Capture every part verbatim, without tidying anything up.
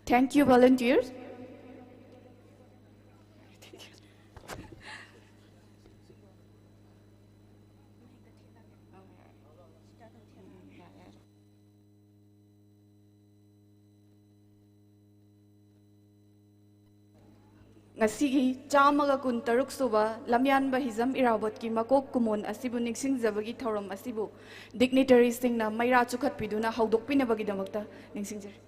Thank you, volunteers. ꯉꯁꯤꯒꯤ ꯆꯥꯝꯃꯒ ꯀꯨꯟꯇꯔꯨꯛ ꯁꯨꯕ ꯂꯝꯌꯥꯟꯕ ꯍꯤꯖꯝ ꯏꯔꯥꯕꯣꯠꯀꯤ ꯃꯀꯣꯛ ꯀꯨꯝꯑꯣꯟ ꯑꯁꯤꯕꯨ ꯅꯤꯡꯁꯤꯡꯖꯕꯒꯤ ꯊꯧꯔꯝ ꯑꯁꯤꯕꯨ dignitaries ꯁꯤꯡꯅ ꯃꯩꯔꯥ ꯆꯨꯈꯠꯄꯤꯗꯨꯅ ꯍꯧꯗꯣꯛꯄꯤꯅꯕꯒꯤꯗꯃꯛꯇ ꯅꯤꯡꯁꯤꯡꯖꯔꯤ꯫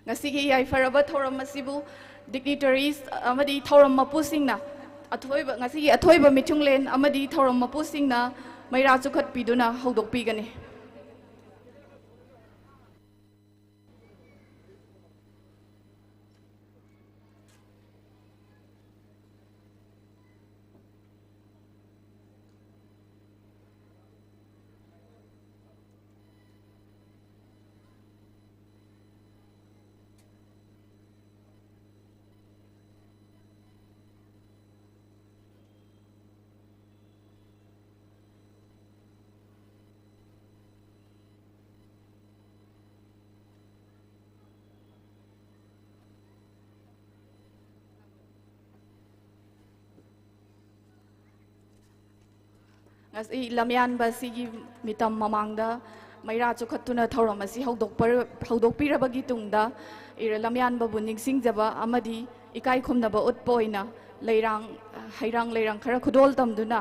ꯉꯁꯤꯒꯤ ꯌꯥꯏꯐꯔꯕ ꯊꯧꯔꯝ ꯑꯁꯤꯕꯨ dignitaries ꯑꯃꯗꯤ ꯊꯧꯔꯝ ꯃꯄꯨꯁꯤꯡꯅ ꯑꯊꯣꯏꯕ, ꯉꯁꯤꯒꯤ ꯑꯊꯣꯏꯕ ꯃꯤꯊꯨꯡꯂꯦꯟ ꯑꯃꯗꯤ ꯊꯧꯔꯝ ꯃꯄꯨꯁꯤꯡꯅ ꯃꯩꯔꯥ ꯆꯨꯈꯠꯄꯤꯗꯨꯅ ꯍꯧꯗꯣꯛꯄꯤꯒꯅꯤ꯫ ꯉꯁꯤ ꯂꯝꯌꯥꯟꯕ ꯑꯁꯤꯒꯤ ꯃꯤꯇꯝ ꯃꯃꯥꯡꯗ ꯃꯩꯔꯥ ꯆꯨꯈꯠꯇꯨꯅ ꯊꯧꯔꯝ ꯑꯁꯤ ꯍꯧꯗꯣꯛꯄ-, ꯍꯧꯗꯣꯛꯄꯤꯔꯕꯒꯤ ꯇꯨꯡꯗ ꯏꯔ-, ꯂꯝꯌꯥꯟꯕꯕꯨ ꯅꯤꯡꯁꯤꯡꯖꯕ ꯑꯃꯗꯤ ꯏꯀꯥꯏ ꯈꯨꯝꯅꯕ ꯎꯠꯄ ꯑꯣꯏꯅ ꯂꯩꯔꯥꯡ, ꯍꯩꯔꯥꯡ ꯂꯩꯔꯥꯡ ꯈꯔ ꯈꯨꯗꯣꯜ ꯇꯝꯗꯨꯅ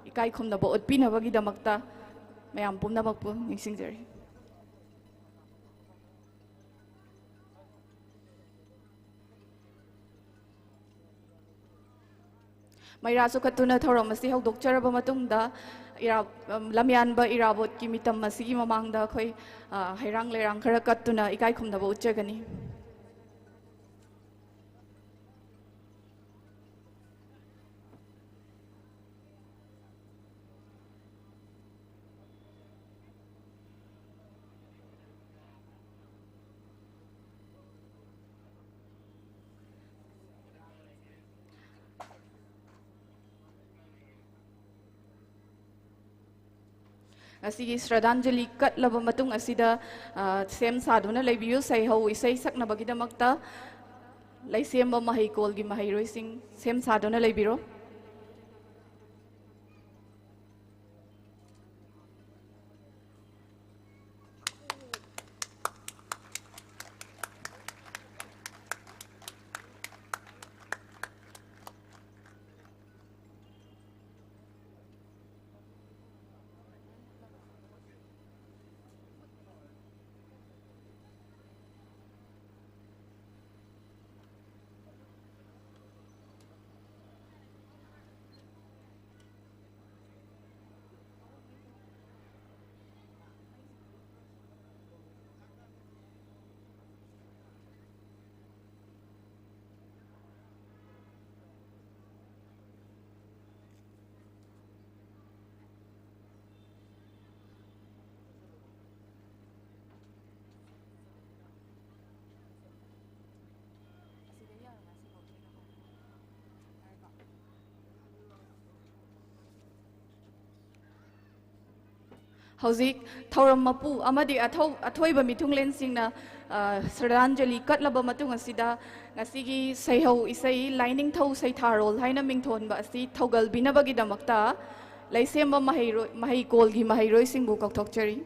ꯏꯀꯥꯏ ꯈꯨꯝꯅꯕ ꯎꯠꯄꯤꯅꯕꯒꯤꯗꯃꯛꯇ ꯃꯌꯥꯝ ꯄꯨꯝꯅꯃꯛꯄꯨ ꯅꯤꯡꯁꯤꯡꯖꯔꯤ꯫ ꯃꯩꯔꯥ ꯆꯨꯈꯠꯇꯨꯅ ꯊꯧꯔꯝ ꯑꯁꯤ ꯍꯧꯗꯣꯛꯆꯔꯕ ꯃꯇꯨꯡꯗ, ꯏꯔꯥ-, ꯂꯝꯌꯥꯟꯕ ꯏꯔꯥꯕꯣꯠꯀꯤ ꯃꯤꯇꯝ ꯑꯁꯤꯒꯤ ꯃꯃꯥꯡꯗ ꯑꯩꯈꯣꯏ, ꯑ, ꯍꯩꯔꯥꯡ ꯂꯩꯔꯥꯡ ꯈꯔ ꯀꯠꯇꯨꯅ ꯏꯀꯥꯏ ꯈꯨꯝꯅꯕ ꯎꯠꯆꯒꯅꯤ꯫ ꯉꯁꯤꯒꯤ ꯁ꯭ꯔꯗꯥꯟꯖꯂꯤ ꯀꯠꯂꯕ ꯃꯇꯨꯡ ꯑꯁꯤꯗ, ꯑ, ꯁꯦꯝ ꯁꯥꯗꯨꯅ ꯂꯩꯕꯤꯌꯨ꯫ ꯁꯩꯍꯧ ꯏꯁꯩ ꯁꯛꯅꯕꯒꯤꯗꯃꯛꯇ ꯂꯩꯁꯦꯝꯕ ꯃꯍꯩꯀꯣꯜꯒꯤ ꯃꯍꯩꯔꯣꯏꯁꯤꯡ ꯁꯦꯝ ꯁꯥꯗꯨꯅ ꯂꯩꯕꯤꯔꯣ꯫ ꯍꯧꯖꯤꯛ ꯊꯧꯔꯝ ꯃꯄꯨ ꯑꯃꯗꯤ ꯑꯊꯧ-, ꯑꯊꯣꯏꯕ ꯃꯤꯊꯨꯡꯂꯦꯟꯁꯤꯡꯅ, ꯑ, ꯁ꯭ꯔꯗꯥꯟꯖꯂꯤ ꯀꯠꯂꯕ ꯃꯇꯨꯡ ꯑꯁꯤꯗ, ꯉꯁꯤꯒꯤ ꯁꯩꯍꯧ ꯏꯁꯩ ꯂꯥꯏꯅꯤꯡꯊꯧ ꯁꯩꯊꯥꯔꯣꯜ ꯍꯥꯏꯅ ꯃꯤꯡꯊꯣꯟꯕ ꯑꯁꯤ ꯊꯧꯒꯜꯕꯤꯅꯕꯒꯤꯗꯃꯛꯇ ꯂꯩꯁꯦꯝꯕ ꯃꯍꯩꯔꯣꯏ-, ꯃꯍꯩꯀꯣꯜꯒꯤ ꯃꯍꯩꯔꯣꯏꯁꯤꯡꯕꯨ ꯀꯧꯊꯣꯛꯆꯔꯤ꯫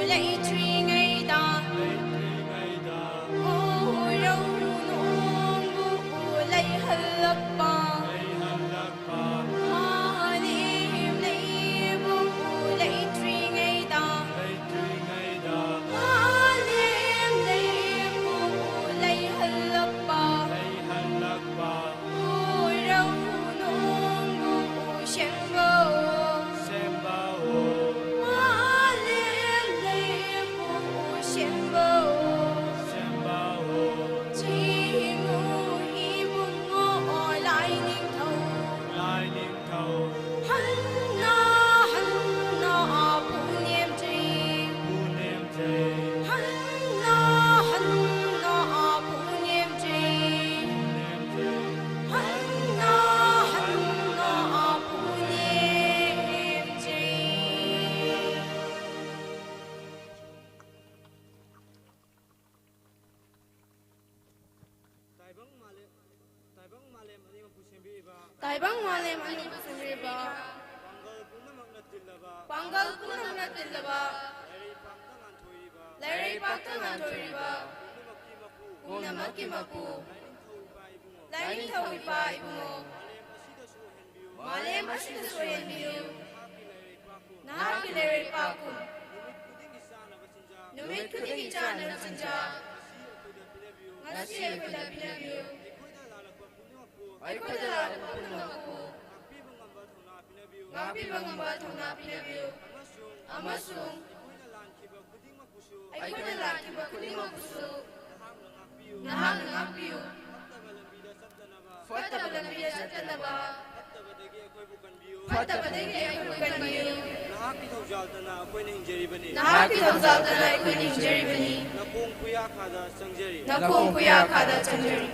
ꯂꯩꯇ꯭ꯔꯤꯉꯩꯗ, ꯂꯩꯇ꯭ꯔꯤꯉꯩꯗ, ꯎꯔꯧ ꯅꯣꯡꯕꯨ ꯂꯩꯍꯜꯂꯛꯄ, ꯂꯩꯍꯜꯂꯛꯄ, ꯃꯥꯂꯦꯝ ꯂꯩꯕꯨ ꯂꯩꯇ꯭ꯔꯤꯉꯩꯗ, ꯂꯩꯇ꯭ꯔꯤꯉꯩꯗ, ꯃꯥꯂꯦꯝ ꯂꯩꯕꯨ ꯂꯩꯍꯜꯂꯛꯄ, ꯂꯩꯍꯜꯂꯛꯄ, ꯎꯔꯧ ꯅꯣꯡꯕꯨ ꯁꯦꯝꯕ, ꯁꯦꯝꯕ, ꯃꯥꯂꯦꯝ ꯂꯩꯕꯨ ꯁꯦꯝꯕ, ꯁꯦꯝꯕ, ꯆꯤꯡꯉꯨ ꯏꯕꯨꯡꯉꯣ ꯂꯥꯏꯅꯤꯡꯊꯧ, ꯂꯥꯏꯅꯤꯡꯊꯧ, ꯍꯟꯅ ꯍꯟꯅ ꯄꯨꯅꯦꯝꯖꯩ, ꯄꯨꯅꯦꯝꯖꯩ, ꯍꯟꯅ ꯍꯟꯅ ꯄꯨꯅꯦꯝꯖꯩ, ꯄꯨꯅꯦꯝꯖꯩ, ꯍꯟꯅ ꯍꯟꯅ ꯄꯨꯅꯦꯝꯖꯩ꯫ ꯇꯥꯏꯕꯪ ꯃꯥꯂꯦꯝ, ꯇꯥꯏꯕꯪ ꯃꯥꯂꯦꯝ ꯑꯅꯤꯃꯛꯄꯨ ꯁꯦꯝꯕꯤꯔꯤꯕ, ꯇꯥꯏꯕꯪ ꯃꯥꯂꯦꯝ ꯑꯅꯤꯕꯨ ꯁꯦꯝꯕꯤꯔꯤꯕ, ꯄꯥꯡꯒꯜ ꯄꯨꯝꯅꯃꯛꯅ ꯇꯤꯜꯂꯕ, ꯄꯥꯡꯒꯜ ꯄꯨꯝꯅꯃꯛꯅ ꯇꯤꯜꯂꯕ, ꯂꯩꯔꯩꯄꯥꯛꯇ ꯉꯥꯟꯊꯣꯏꯔꯤꯕ, ꯂꯩꯔꯩꯄꯥꯛꯇ ꯉꯥꯟꯊꯣꯏꯔꯤꯕ, ꯄꯨꯝꯅꯃꯛꯀꯤ ꯃꯄꯨ, ꯄꯨꯝꯅꯃꯛꯀꯤ ꯃꯄꯨ, ꯂꯥꯏꯅꯤꯡꯊꯧ ꯏꯄꯥ ꯏꯕꯨꯡꯉꯣ, ꯂꯥꯏꯅꯤꯡꯊꯧ ꯏꯄꯥ ꯏꯕꯨꯡꯉꯣ, ꯃꯥꯂꯦꯝ ꯑꯁꯤꯗꯁꯨ ꯑꯣꯏꯍꯟꯕꯤꯌꯨ, ꯃꯥꯂꯦꯝ ꯑꯁꯤꯗꯁꯨ ꯑꯣꯏꯍꯟꯕꯤꯌꯨ, ꯅꯍꯥꯛꯀꯤ ꯂꯩꯔꯩꯄꯥꯛ ꯀꯨꯝ, ꯅꯍꯥꯛꯀꯤ ꯂꯩꯔꯩꯄꯥꯛ ꯀꯨꯝ, ꯅꯨꯃꯤꯠ ꯈꯨꯗꯤꯡꯒꯤ ꯆꯥꯅꯕ ꯆꯤꯟꯖꯥꯛ, ꯅꯨꯃꯤꯠ ꯈꯨꯗꯤꯡꯒꯤ ꯆꯥꯅꯕ ꯆꯤꯟꯖꯥꯛ, ꯉꯁꯤ ꯑꯩꯈꯣꯏꯗ ꯄꯤꯅꯕꯤꯌꯨ, ꯉꯁꯤ ꯑꯩꯈꯣꯏꯗ ꯄꯤꯅꯕꯤꯌꯨ, ꯑꯩꯈꯣꯏꯗ ꯂꯥꯜꯂꯛꯄ ꯄꯨꯝꯅꯃꯛꯄꯨ, ꯑꯩꯈꯣꯏꯗ ꯂꯥꯜꯂꯛꯄ ꯄꯨꯝꯅꯃꯛꯄꯨ, ꯉꯥꯛꯄꯤꯕ ꯉꯝꯕ ꯊꯧꯅꯥ ꯄꯤꯅꯕꯤꯌꯨ, ꯉꯥꯛꯄꯤꯕ ꯉꯝꯕ ꯊꯧꯅꯥ ꯄꯤꯅꯕꯤꯌꯨ, ꯑꯃꯁꯨꯡ, ꯑꯃꯁꯨꯡ ꯑꯩꯈꯣꯏꯅ ꯂꯥꯟꯈꯤꯕ ꯈꯨꯗꯤꯡꯃꯛꯄꯨꯁꯨ, ꯑꯩꯈꯣꯏꯅ ꯂꯥꯟꯈꯤꯕ ꯈꯨꯗꯤꯡꯃꯛꯄꯨꯁꯨ ꯅꯍꯥꯛꯅ ꯉꯥꯛꯄꯤꯌꯨ, ꯅꯍꯥꯛꯅ ꯉꯥꯛꯄꯤꯌꯨ, ꯐꯠꯇꯕ ꯂꯝꯕꯤꯗ ꯆꯠꯇꯅꯕ, ꯐꯠꯇꯕ ꯂꯝꯕꯤꯗ ꯆꯠꯇꯅꯕ, ꯐꯠꯇꯕꯗꯒꯤ ꯑꯩꯈꯣꯏꯕꯨ ꯀꯟꯕꯤꯌꯨ, ꯐꯠꯇꯕꯗꯒꯤ ꯑꯩꯈꯣꯏꯕꯨ ꯀꯟꯕꯤꯌꯨ, ꯅꯍꯥꯛꯀꯤ ꯊꯧꯖꯥꯜꯇꯅ ꯑꯩꯈꯣꯏꯅ ꯍꯤꯡꯖꯔꯤꯕꯅꯤ, ꯅꯍꯥꯛꯀꯤ ꯊꯧꯖꯥꯜꯇꯅ ꯑꯩꯈꯣꯏꯅ ꯍꯤꯡꯖꯔꯤꯕꯅꯤ, ꯅꯈꯣꯡ ꯈꯨꯌꯥꯈꯥꯗ ꯆꯪꯖꯔꯤ, ꯅꯈꯣꯡ ꯈꯨꯌꯥꯈꯥꯗ ꯆꯪꯖꯔꯤ꯫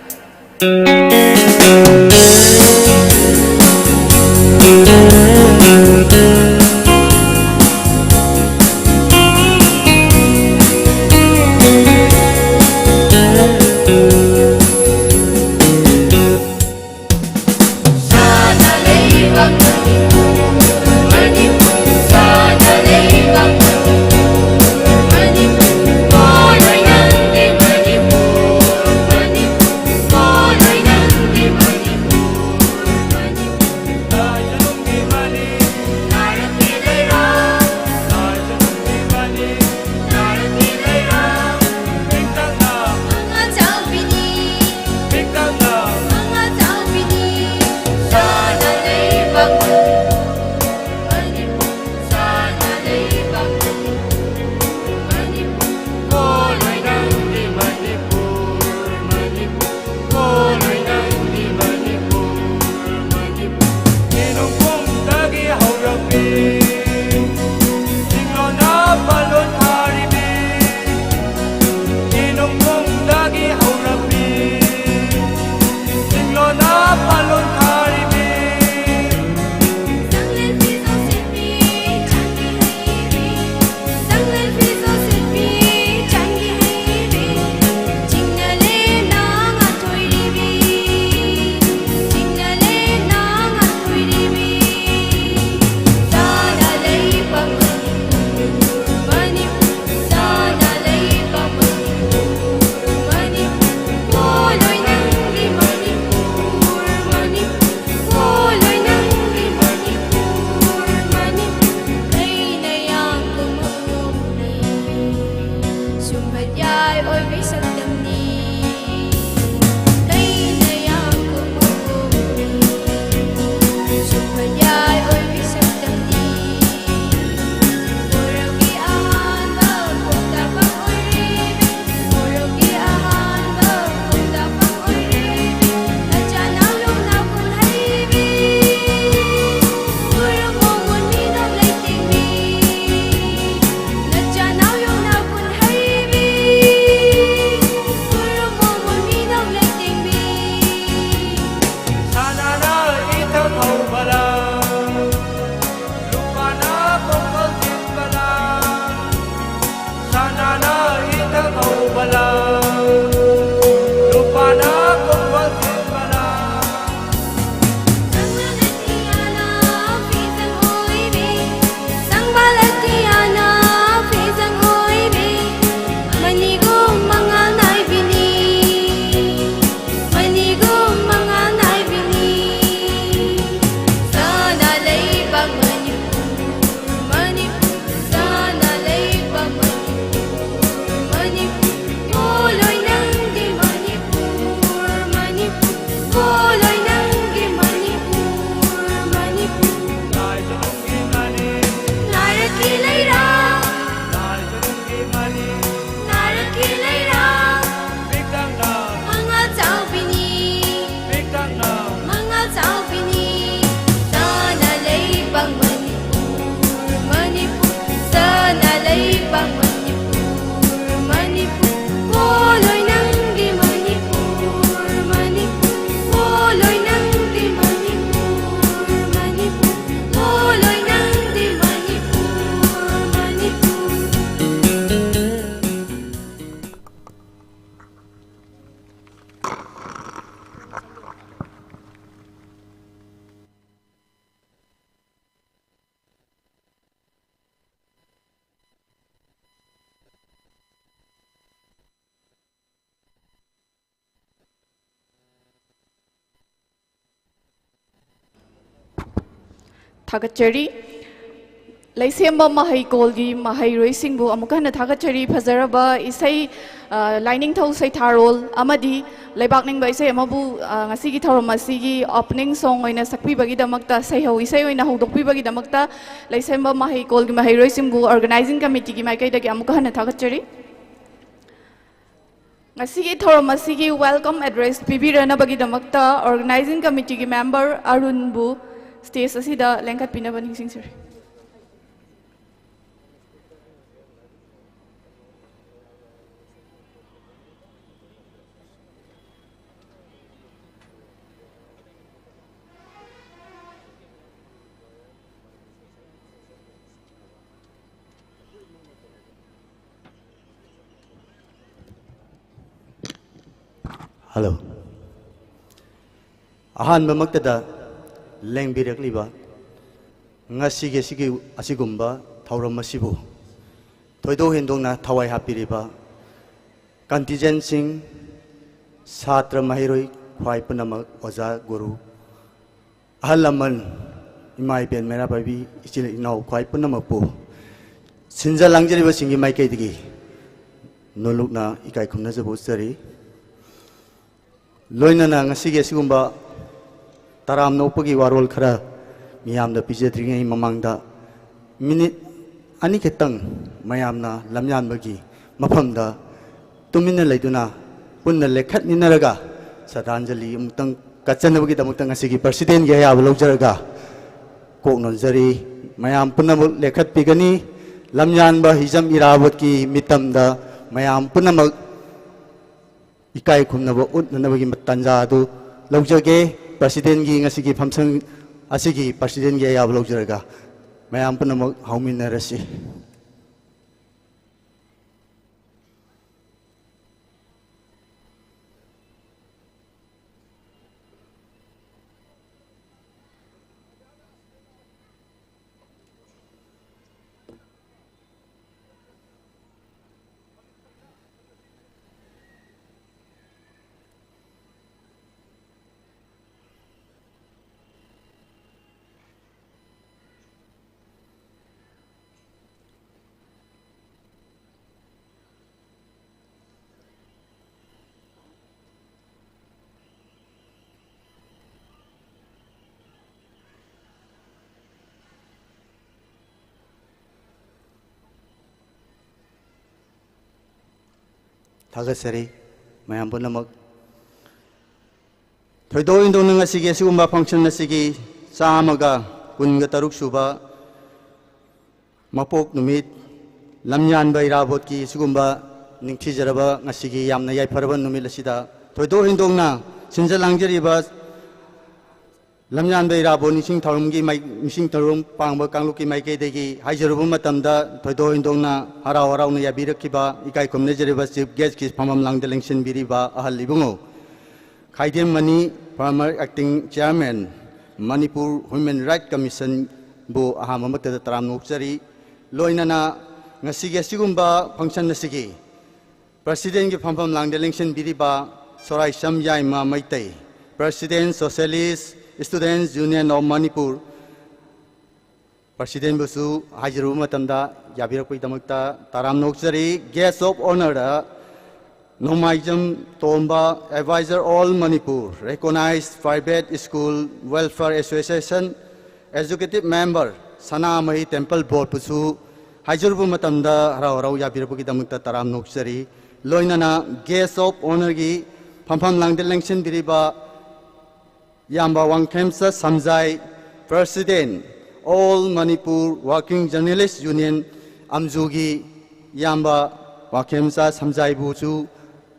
ꯊꯥꯒꯠꯆꯔꯤ꯫ ꯂꯩꯁꯦꯝꯕ ꯃꯍꯩꯀꯣꯜꯒꯤ ꯃꯍꯩꯔꯣꯏꯁꯤꯡꯕꯨ ꯑꯃꯨꯛꯀ ꯍꯟꯅ ꯊꯥꯒꯠꯆꯔꯤ꯫ ꯐꯖꯔꯕ ꯏꯁꯩ, ꯑ, ꯂꯥꯏꯅꯤꯡꯊꯧ ꯁꯩꯊꯥꯔꯣꯜ ꯑꯃꯗꯤ ꯂꯩꯕꯥꯛ ꯅꯤꯡꯕ ꯏꯁꯩ ꯑꯃꯕꯨ, ꯑ, ꯉꯁꯤꯒꯤ ꯊꯧꯔꯝ ꯑꯁꯤꯒꯤ opening song ꯑꯣꯏꯅ ꯁꯛꯄꯤꯕꯒꯤꯗꯃꯛꯇ, ꯁꯩꯍꯧ ꯏꯁꯩ ꯑꯣꯏꯅ ꯍꯧꯗꯣꯛꯄꯤꯕꯒꯤꯗꯃꯛꯇ ꯂꯩꯁꯦꯝꯕ ꯃꯍꯩꯀꯣꯜꯒꯤ ꯃꯍꯩꯔꯣꯏꯁꯤꯡꯕꯨ organizing committeeꯒꯤ ꯃꯥꯏꯀꯩꯗꯒꯤ ꯑꯃꯨꯛꯀ ꯍꯟꯅ ꯊꯥꯒꯠꯆꯔꯤ꯫ ꯉꯁꯤꯒꯤ ꯊꯧꯔꯝ ꯑꯁꯤꯒꯤ welcome address ꯄꯤꯕꯤꯔꯅꯕꯒꯤꯗꯃꯛꯇ organizing committeeꯒꯤ member ꯑꯔꯨꯟꯕꯨ stage ꯑꯁꯤꯗ ꯂꯦꯡꯈꯠꯄꯤꯅꯕ ꯅꯤꯡꯁꯤꯡꯖꯔꯤ꯫ Hello. ꯑꯍꯥꯟꯕꯃꯛꯇꯗ ꯂꯦꯡꯕꯤꯔꯛꯂꯤꯕ ꯉꯁꯤꯒꯤ ꯑꯁꯤꯒꯤ, ꯑꯁꯤꯒꯨꯝꯕ ꯊꯧꯔꯝ ꯑꯁꯤꯕꯨ ꯊꯣꯏꯗꯣꯛ ꯍꯦꯟꯗꯣꯛꯅ ꯊꯋꯥꯏ ꯍꯥꯞꯄꯤꯔꯤꯕ contingentꯁꯤꯡ, ꯁꯥꯇ꯭ꯔ ꯃꯍꯩꯔꯣꯏ ꯈ꯭ꯋꯥꯏ ꯄꯨꯝꯅꯃꯛ, ꯑꯣꯖꯥ, ꯒꯨꯔꯨ, ꯑꯍꯜ ꯂꯃꯟ, ꯏꯃꯥ ꯏꯕꯦꯟ, ꯃꯩꯔꯥ ꯄꯥꯏꯕꯤ, ꯏꯆꯤꯜ ꯏꯅꯥꯎ ꯈ꯭ꯋꯥꯏ ꯄꯨꯝꯅꯃꯛꯄꯨ ꯁꯤꯟꯖ ꯂꯥꯡꯖꯔꯤꯕꯁꯤꯡꯒꯤ ꯃꯥꯏꯀꯩꯗꯒꯤ ꯅꯣꯜꯂꯨꯛꯅ ꯏꯀꯥꯏ ꯈꯨꯝꯅꯖꯕ ꯎꯠꯆꯔꯤ꯫ ꯂꯣꯏꯅꯅ ꯉꯁꯤꯒꯤ ꯑꯁꯤꯒꯨꯝꯕ ꯇꯔꯥꯝꯅ ꯑꯣꯛꯄꯒꯤ ꯋꯥꯔꯣꯜ ꯈꯔ ꯃꯤꯌꯥꯝꯗ ꯄꯤꯖꯗ꯭ꯔꯤꯉꯩ ꯃꯃꯥꯡꯗ, minute ꯑꯅꯤꯈꯛꯇꯪ ꯃꯌꯥꯝꯅ ꯂꯝꯌꯥꯟꯕꯒꯤ ꯃꯐꯝꯗ ꯇꯨꯃꯤꯟꯅ ꯂꯩꯗꯨꯅ ꯄꯨꯟꯅ ꯂꯦꯞꯈꯠꯃꯤꯟꯅꯔꯒ ꯁ꯭ꯔꯗꯥꯟꯖꯂꯤ ꯑꯃꯨꯛꯇꯪ ꯀꯠꯆꯅꯕꯒꯤꯗꯃꯛꯇ ꯉꯁꯤꯒꯤ presidentꯀꯤ ꯑꯌꯥꯕ ꯂꯧꯖꯔꯒ ꯀꯣꯛ ꯅꯣꯟꯖꯔꯤ꯫ ꯃꯌꯥꯝ ꯄꯨꯝꯅꯃꯛ ꯂꯦꯞꯈꯠꯄꯤꯒꯅꯤ꯫ ꯂꯝꯌꯥꯟꯕ ꯍꯤꯖꯝ ꯏꯔꯥꯕꯣꯠꯀꯤ ꯃꯤꯇꯝꯗ ꯃꯌꯥꯝ ꯄꯨꯝꯅꯃꯛ ꯏꯀꯥꯏ ꯈꯨꯝꯅꯕ ꯎꯠꯅꯅꯕꯒꯤ ꯇꯥꯟꯖꯥ ꯑꯗꯨ ꯂꯧꯖꯒꯦ꯫ Presidentꯀꯤ ꯉꯁꯤꯒꯤ function ꯑꯁꯤꯒꯤ presidentꯀꯤ ꯑꯌꯥꯕ ꯂꯧꯖꯔꯒ ꯃꯌꯥꯝ ꯄꯨꯝꯅꯃꯛ ꯍꯧꯃꯤꯟꯅꯔꯁꯤ꯫ ꯊꯥꯒꯠꯆꯔꯤ ꯃꯌꯥꯝ ꯄꯨꯝꯅꯃꯛ꯫ ꯊꯣꯏꯗꯣꯛ ꯍꯦꯟꯗꯣꯛꯅ ꯉꯁꯤꯒꯤ ꯑꯁꯤꯒꯨꯝꯕ function ꯑꯁꯤꯒꯤ ꯆꯥꯝꯃꯒ ꯀꯨꯟꯒ ꯇꯔꯨꯛ ꯁꯨꯕ ꯃꯄꯣꯛ ꯅꯨꯃꯤꯠ, ꯂꯝꯌꯥꯟꯕ ꯏꯔꯥꯕꯣꯠꯀꯤ ꯑꯁꯤꯒꯨꯝꯕ ꯅꯤꯡꯊꯤꯖꯔꯕ ꯉꯁꯤꯒꯤ ꯌꯥꯝꯅ ꯌꯥꯏꯐꯔꯕ ꯅꯨꯃꯤꯠ ꯑꯁꯤꯗ ꯊꯣꯏꯗꯣꯛ ꯍꯦꯟꯗꯣꯛꯅ ꯁꯤꯟꯖ ꯂꯥꯡꯖꯔꯤꯕ ꯂꯝꯌꯥꯟꯕ ꯏꯔꯥꯕꯣꯠ ꯅꯤꯡꯁꯤꯡ ꯊꯧꯔꯝꯒꯤ ꯃꯥꯏ-, ꯅꯤꯡꯁꯤꯡ ꯊꯧꯔꯝ ꯄꯥꯡꯕ ꯀꯥꯡꯂꯨꯞꯀꯤ ꯃꯥꯏꯀꯩꯗꯒꯤ ꯍꯥꯏꯖꯔꯨꯕ ꯃꯇꯝꯗ, ꯊꯣꯏꯗꯣꯛ ꯍꯦꯟꯗꯣꯛꯅ ꯍꯔꯥꯎ ꯍꯔꯥꯎꯅ ꯌꯥꯕꯤꯔꯛꯈꯤꯕ ꯏꯀꯥꯏ ꯈꯨꯝꯅꯖꯔꯤꯕ chief guest ꯀꯤ ꯐꯝꯐꯝ ꯂꯥꯡꯗ ꯂꯦꯡꯁꯤꯟꯕꯤꯔꯤꯕ ꯑꯍꯜ ꯏꯕꯨꯡꯉꯣ ꯈꯥꯏꯗꯦꯝ Mani, former acting chairman, Manipur Human Right Commission ꯕꯨ ꯑꯍꯥꯟꯕꯃꯛꯇꯗ ꯇꯔꯥꯝꯅ ꯑꯣꯛꯆꯔꯤ꯫ ꯂꯣꯏꯅꯅ ꯉꯁꯤꯒꯤ ꯑꯁꯤꯒꯨꯝꯕ function ꯑꯁꯤꯒꯤ president ꯀꯤ ꯐꯝꯐꯝ ꯂꯥꯡꯗ ꯂꯦꯡꯁꯤꯟꯕꯤꯔꯤꯕ ꯁꯣꯔꯥꯏꯁꯝ ꯌꯥꯏꯃ Meitei, President Socialist Students Union of Manipur, president ꯕꯨꯁꯨ ꯍꯥꯏꯖꯔꯨꯕ ꯃꯇꯝꯗ ꯌꯥꯕꯤꯔꯛꯄꯒꯤꯗꯃꯛꯇ ꯇꯔꯥꯝꯅ ꯑꯣꯛꯆꯔꯤ꯫ Guest of honour the ꯅꯣꯡꯃꯥꯏꯖꯝ Tomba, Advisor All Manipur Recognized Private School Welfare Association, Executive Member Sanamahi Temple Board ꯕꯨꯁꯨ ꯍꯥꯏꯖꯔꯨꯕ ꯃꯇꯝꯗ ꯍꯔꯥꯎ ꯍꯔꯥꯎ ꯌꯥꯕꯤꯔꯛꯄꯒꯤꯗꯃꯛꯇ ꯇꯔꯥꯝꯅ ꯑꯣꯛꯆꯔꯤ꯫ ꯂꯣꯏꯅꯅ Guest of honour ꯒꯤ ꯐꯝꯐꯝ ꯂꯥꯡꯗ ꯂꯦꯡꯁꯤꯟꯕꯤꯔꯤꯕ ꯏꯌꯥꯝꯕ Wangkhemcha ꯁꯝꯖꯥꯏ, President All Manipur Working Journalist Union, ꯑꯝꯖꯨꯒꯤ ꯏꯌꯥꯝꯕ ꯋꯥꯡꯈꯦꯝꯆꯥ ꯁꯝꯖꯥꯏꯕꯨꯁꯨ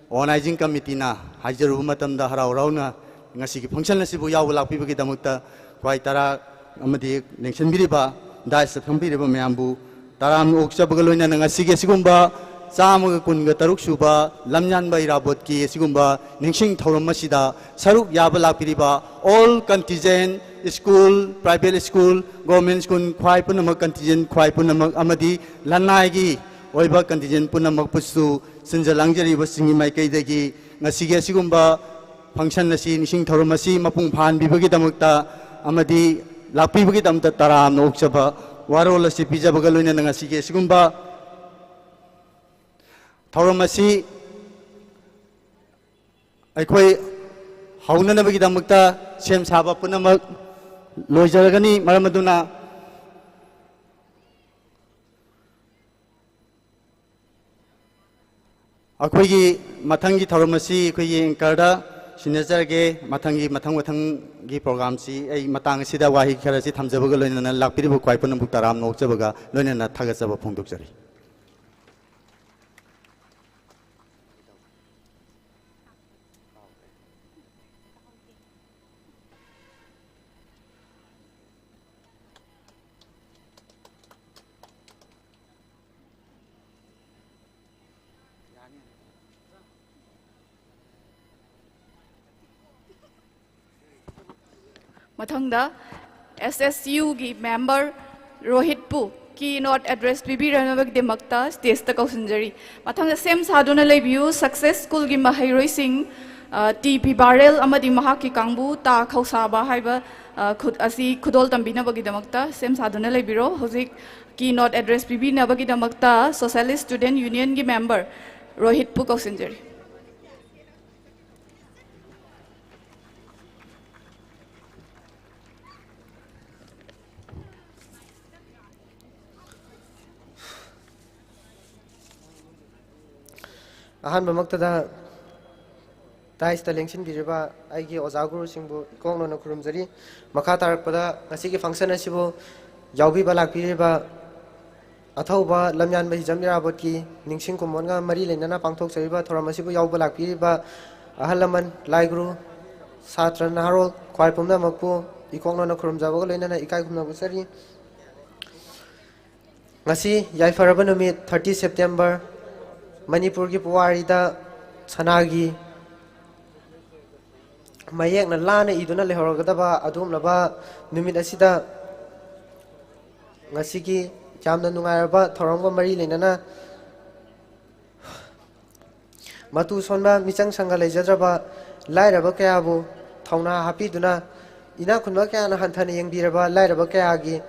organizing committee ꯅ ꯍꯥꯏꯖꯔꯨꯕ ꯃꯇꯝꯗ ꯍꯔꯥꯎ ꯍꯔꯥꯎꯅ ꯉꯁꯤꯒꯤ function ꯑꯁꯤꯕꯨ ꯌꯥꯎꯕ ꯂꯥꯛꯄꯤꯕꯒꯤꯗꯃꯛꯇ ꯈ꯭ꯋꯥꯏ ꯇꯔꯥ ꯑꯃꯗꯤ ꯂꯦꯡꯁꯤꯟꯕꯤꯔꯤꯕ, dais ꯇ ꯐꯝꯕꯤꯔꯤꯕ ꯃꯌꯥꯝꯕꯨ ꯇꯔꯥꯝꯅ ꯑꯣꯛꯆꯕꯒ ꯂꯣꯏꯅꯅ ꯉꯁꯤꯒꯤ ꯑꯁꯤꯒꯨꯝꯕ ꯆꯥꯝꯃꯒ ꯀꯨꯟꯒ ꯇꯔꯨꯛ ꯁꯨꯕ ꯂꯝꯌꯥꯟꯕ ꯏꯔꯥꯕꯣꯠꯀꯤ ꯑꯁꯤꯒꯨꯝꯕ ꯅꯤꯡꯁꯤꯡ ꯊꯧꯔꯝ ꯑꯁꯤꯗ ꯁꯔꯨꯛ ꯌꯥꯕ ꯂꯥꯛꯄꯤꯔꯤꯕ all contingent, school, private school, government school, ꯈ꯭ꯋꯥꯏ ꯄꯨꯝꯅꯃꯛ contingent, ꯈ꯭ꯋꯥꯏ ꯄꯨꯝꯅꯃꯛ ꯑꯃꯗꯤ ꯂꯅꯥꯏꯒꯤ ꯑꯣꯏꯕ contingent ꯄꯨꯝꯅꯃꯛꯄꯨꯁꯨ ꯁꯤꯟꯖ ꯂꯥꯡꯖꯔꯤꯕꯁꯤꯡꯒꯤ ꯃꯥꯏꯀꯩꯗꯒꯤ ꯉꯁꯤꯒꯤ ꯑꯁꯤꯒꯨꯝꯕ function ꯑꯁꯤ, ꯅꯤꯡꯁꯤꯡ ꯊꯧꯔꯝ ꯑꯁꯤ ꯃꯄꯨꯡ ꯐꯥꯍꯟꯕꯤꯕꯒꯤꯗꯃꯛꯇ ꯑꯃꯗꯤ ꯂꯥꯛꯄꯤꯕꯒꯤꯗꯃꯛꯇ ꯇꯔꯥꯝꯅ ꯑꯣꯛꯆꯕ ꯋꯥꯔꯣꯜ ꯑꯁꯤ ꯄꯤꯖꯕꯒ ꯂꯣꯏꯅꯅ ꯉꯁꯤꯒꯤ ꯑꯁꯤꯒꯨꯝꯕ ꯊꯧꯔꯝ ꯑꯁꯤ ꯑꯩꯈꯣꯏ ꯍꯧꯅꯅꯕꯒꯤꯗꯃꯛꯇ ꯁꯦꯝ ꯁꯥꯕ ꯄꯨꯝꯅꯃꯛ ꯂꯣꯏꯖꯔꯒꯅꯤ꯫ ꯃꯔꯝ ꯑꯗꯨꯅ ꯑꯩꯈꯣꯏꯒꯤ ꯃꯊꯪꯒꯤ ꯊꯧꯔꯝ ꯑꯁꯤ ꯑꯩꯈꯣꯏꯒꯤ anchorꯗ ꯁꯤꯟꯅꯖꯔꯒꯦ꯫ ꯃꯊꯪꯒꯤ, ꯃꯊꯪ ꯃꯊꯪꯒꯤ programꯁꯤ ꯑꯩ ꯃꯇꯥꯡ ꯑꯁꯤꯗ ꯋꯥꯍꯩ ꯈꯔꯁꯤ ꯊꯝꯖꯕꯒ ꯂꯣꯏꯅꯅ ꯂꯥꯛꯄꯤꯔꯤꯕ ꯈ꯭ꯋꯥꯏ ꯄꯨꯝꯅꯃꯛꯇ ꯇꯔꯥꯝꯅ ꯑꯣꯛꯆꯕꯒ ꯂꯣꯏꯅꯅ ꯊꯥꯒꯠꯆꯕ ꯐꯣꯡꯗꯣꯛꯆꯔꯤ꯫ ꯃꯊꯪꯗ SSUꯒꯤ member ꯔꯣꯍꯤꯠꯄꯨ keynote address ꯄꯤꯕꯤꯔꯅꯕꯒꯤꯗꯃꯛꯇ stageꯇ ꯀꯧꯁꯤꯟꯖꯔꯤ꯫ ꯃꯊꯪꯗ ꯁꯦꯝ ꯁꯥꯗꯨꯅ ꯂꯩꯕꯤꯌꯨ꯫ Success Schoolꯒꯤ ꯃꯍꯩꯔꯣꯏꯁꯤꯡ, ꯑ, ꯇꯤ ꯄꯤ ꯕꯥꯔꯦꯜ ꯑꯃꯗꯤ ꯃꯍꯥꯛꯀꯤ ꯀꯥꯡꯕꯨ ꯇꯥ ꯈꯧꯁꯥꯕ ꯍꯥꯏꯕ, ꯑ, ꯈꯨꯠ ꯑꯁꯤ ꯈꯨꯗꯣꯜ ꯇꯝꯕꯤꯅꯕꯒꯤꯗꯃꯛꯇ ꯁꯦꯝ ꯁꯥꯗꯨꯅ ꯂꯩꯕꯤꯔꯣ꯫ ꯍꯧꯖꯤꯛ keynote address ꯄꯤꯕꯤꯅꯕꯒꯤꯗꯃꯛꯇ Socialist Student Unionꯒꯤ member ꯔꯣꯍꯤꯠꯄꯨ ꯀꯧꯁꯤꯟꯖꯔꯤ꯫ ꯑꯍꯥꯟꯕꯃꯛꯇꯗ daisꯇ ꯂꯦꯡꯁꯤꯟꯕꯤꯔꯤꯕ ꯑꯩꯒꯤ ꯑꯣꯖꯥ ꯒꯨꯔꯨꯁꯤꯡꯕꯨ ꯏꯀꯣꯛꯅꯅ ꯈꯨꯔꯨꯝꯖꯔꯤ꯫ ꯃꯈꯥ ꯇꯥꯔꯛꯄꯗ ꯉꯁꯤꯒꯤ function ꯑꯁꯤꯕꯨ ꯌꯥꯎꯕꯤꯕ ꯂꯥꯛꯄꯤꯔꯤꯕ ꯑꯊꯧꯕ ꯂꯝꯌꯥꯟꯕ ꯍꯤꯖꯝ ꯏꯔꯥꯕꯣꯠꯀꯤ ꯅꯤꯡꯁꯤꯡ ꯀꯨꯝꯑꯣꯟꯒ ꯃꯔꯤ ꯂꯩꯅꯅ ꯄꯥꯡꯊꯣꯛꯆꯔꯤꯕ ꯊꯧꯔꯝ ꯑꯁꯤꯕꯨ ꯌꯥꯎꯕ ꯂꯥꯛꯄꯤꯔꯤꯕ ꯑꯍꯜ ꯂꯃꯟ, ꯂꯥꯏꯒꯨꯔꯨ, ꯁꯥꯇ꯭ꯔ, ꯅꯍꯥꯔꯣꯜ, ꯈ꯭ꯋꯥꯏ ꯄꯨꯝꯅꯃꯛꯄꯨ ꯏꯀꯣꯛꯅꯅ ꯈꯨꯔꯨꯝꯖꯕꯒ ꯂꯣꯏꯅꯅ ꯏꯀꯥꯏ ꯈꯨꯝꯅꯕ ꯎꯠꯆꯔꯤ꯫ ꯉꯁꯤ ꯌꯥꯏꯐꯔꯕ ꯅꯨꯃꯤꯠ, thirty September, ꯃꯅꯤꯄꯨꯔꯒꯤ ꯄꯨꯋꯥꯔꯤꯗ ꯁꯅꯥꯒꯤ ꯃꯌꯦꯛꯅ ꯂꯥꯅ ꯏꯗꯨꯅ ꯂꯩꯍꯧꯔꯒꯗꯕ ꯑꯗꯨꯒꯨꯝꯂꯕ ꯅꯨꯃꯤꯠ ꯑꯁꯤꯗ ꯉꯁꯤꯒꯤ ꯌꯥꯝꯅ ꯅꯨꯡꯉꯥꯏꯔꯕ ꯊꯧꯔꯝꯒ ꯃꯔꯤ ꯂꯩꯅꯅ ꯃꯇꯨ ꯁꯣꯟꯕ, ꯃꯤꯆꯪ ꯁꯪꯒ ꯂꯩꯖꯗ꯭ꯔꯕ ꯂꯥꯏꯔꯕ ꯀꯌꯥꯕꯨ ꯊꯧꯅꯥ ꯍꯥꯞꯄꯤꯗꯨꯅ, ꯏꯅꯥꯛ ꯈꯨꯟꯕ ꯀꯌꯥꯅ ꯍꯟꯊꯅ ꯌꯦꯡꯕꯤꯔꯕ ꯂꯥꯏꯔꯕ ꯀꯌꯥꯒꯤ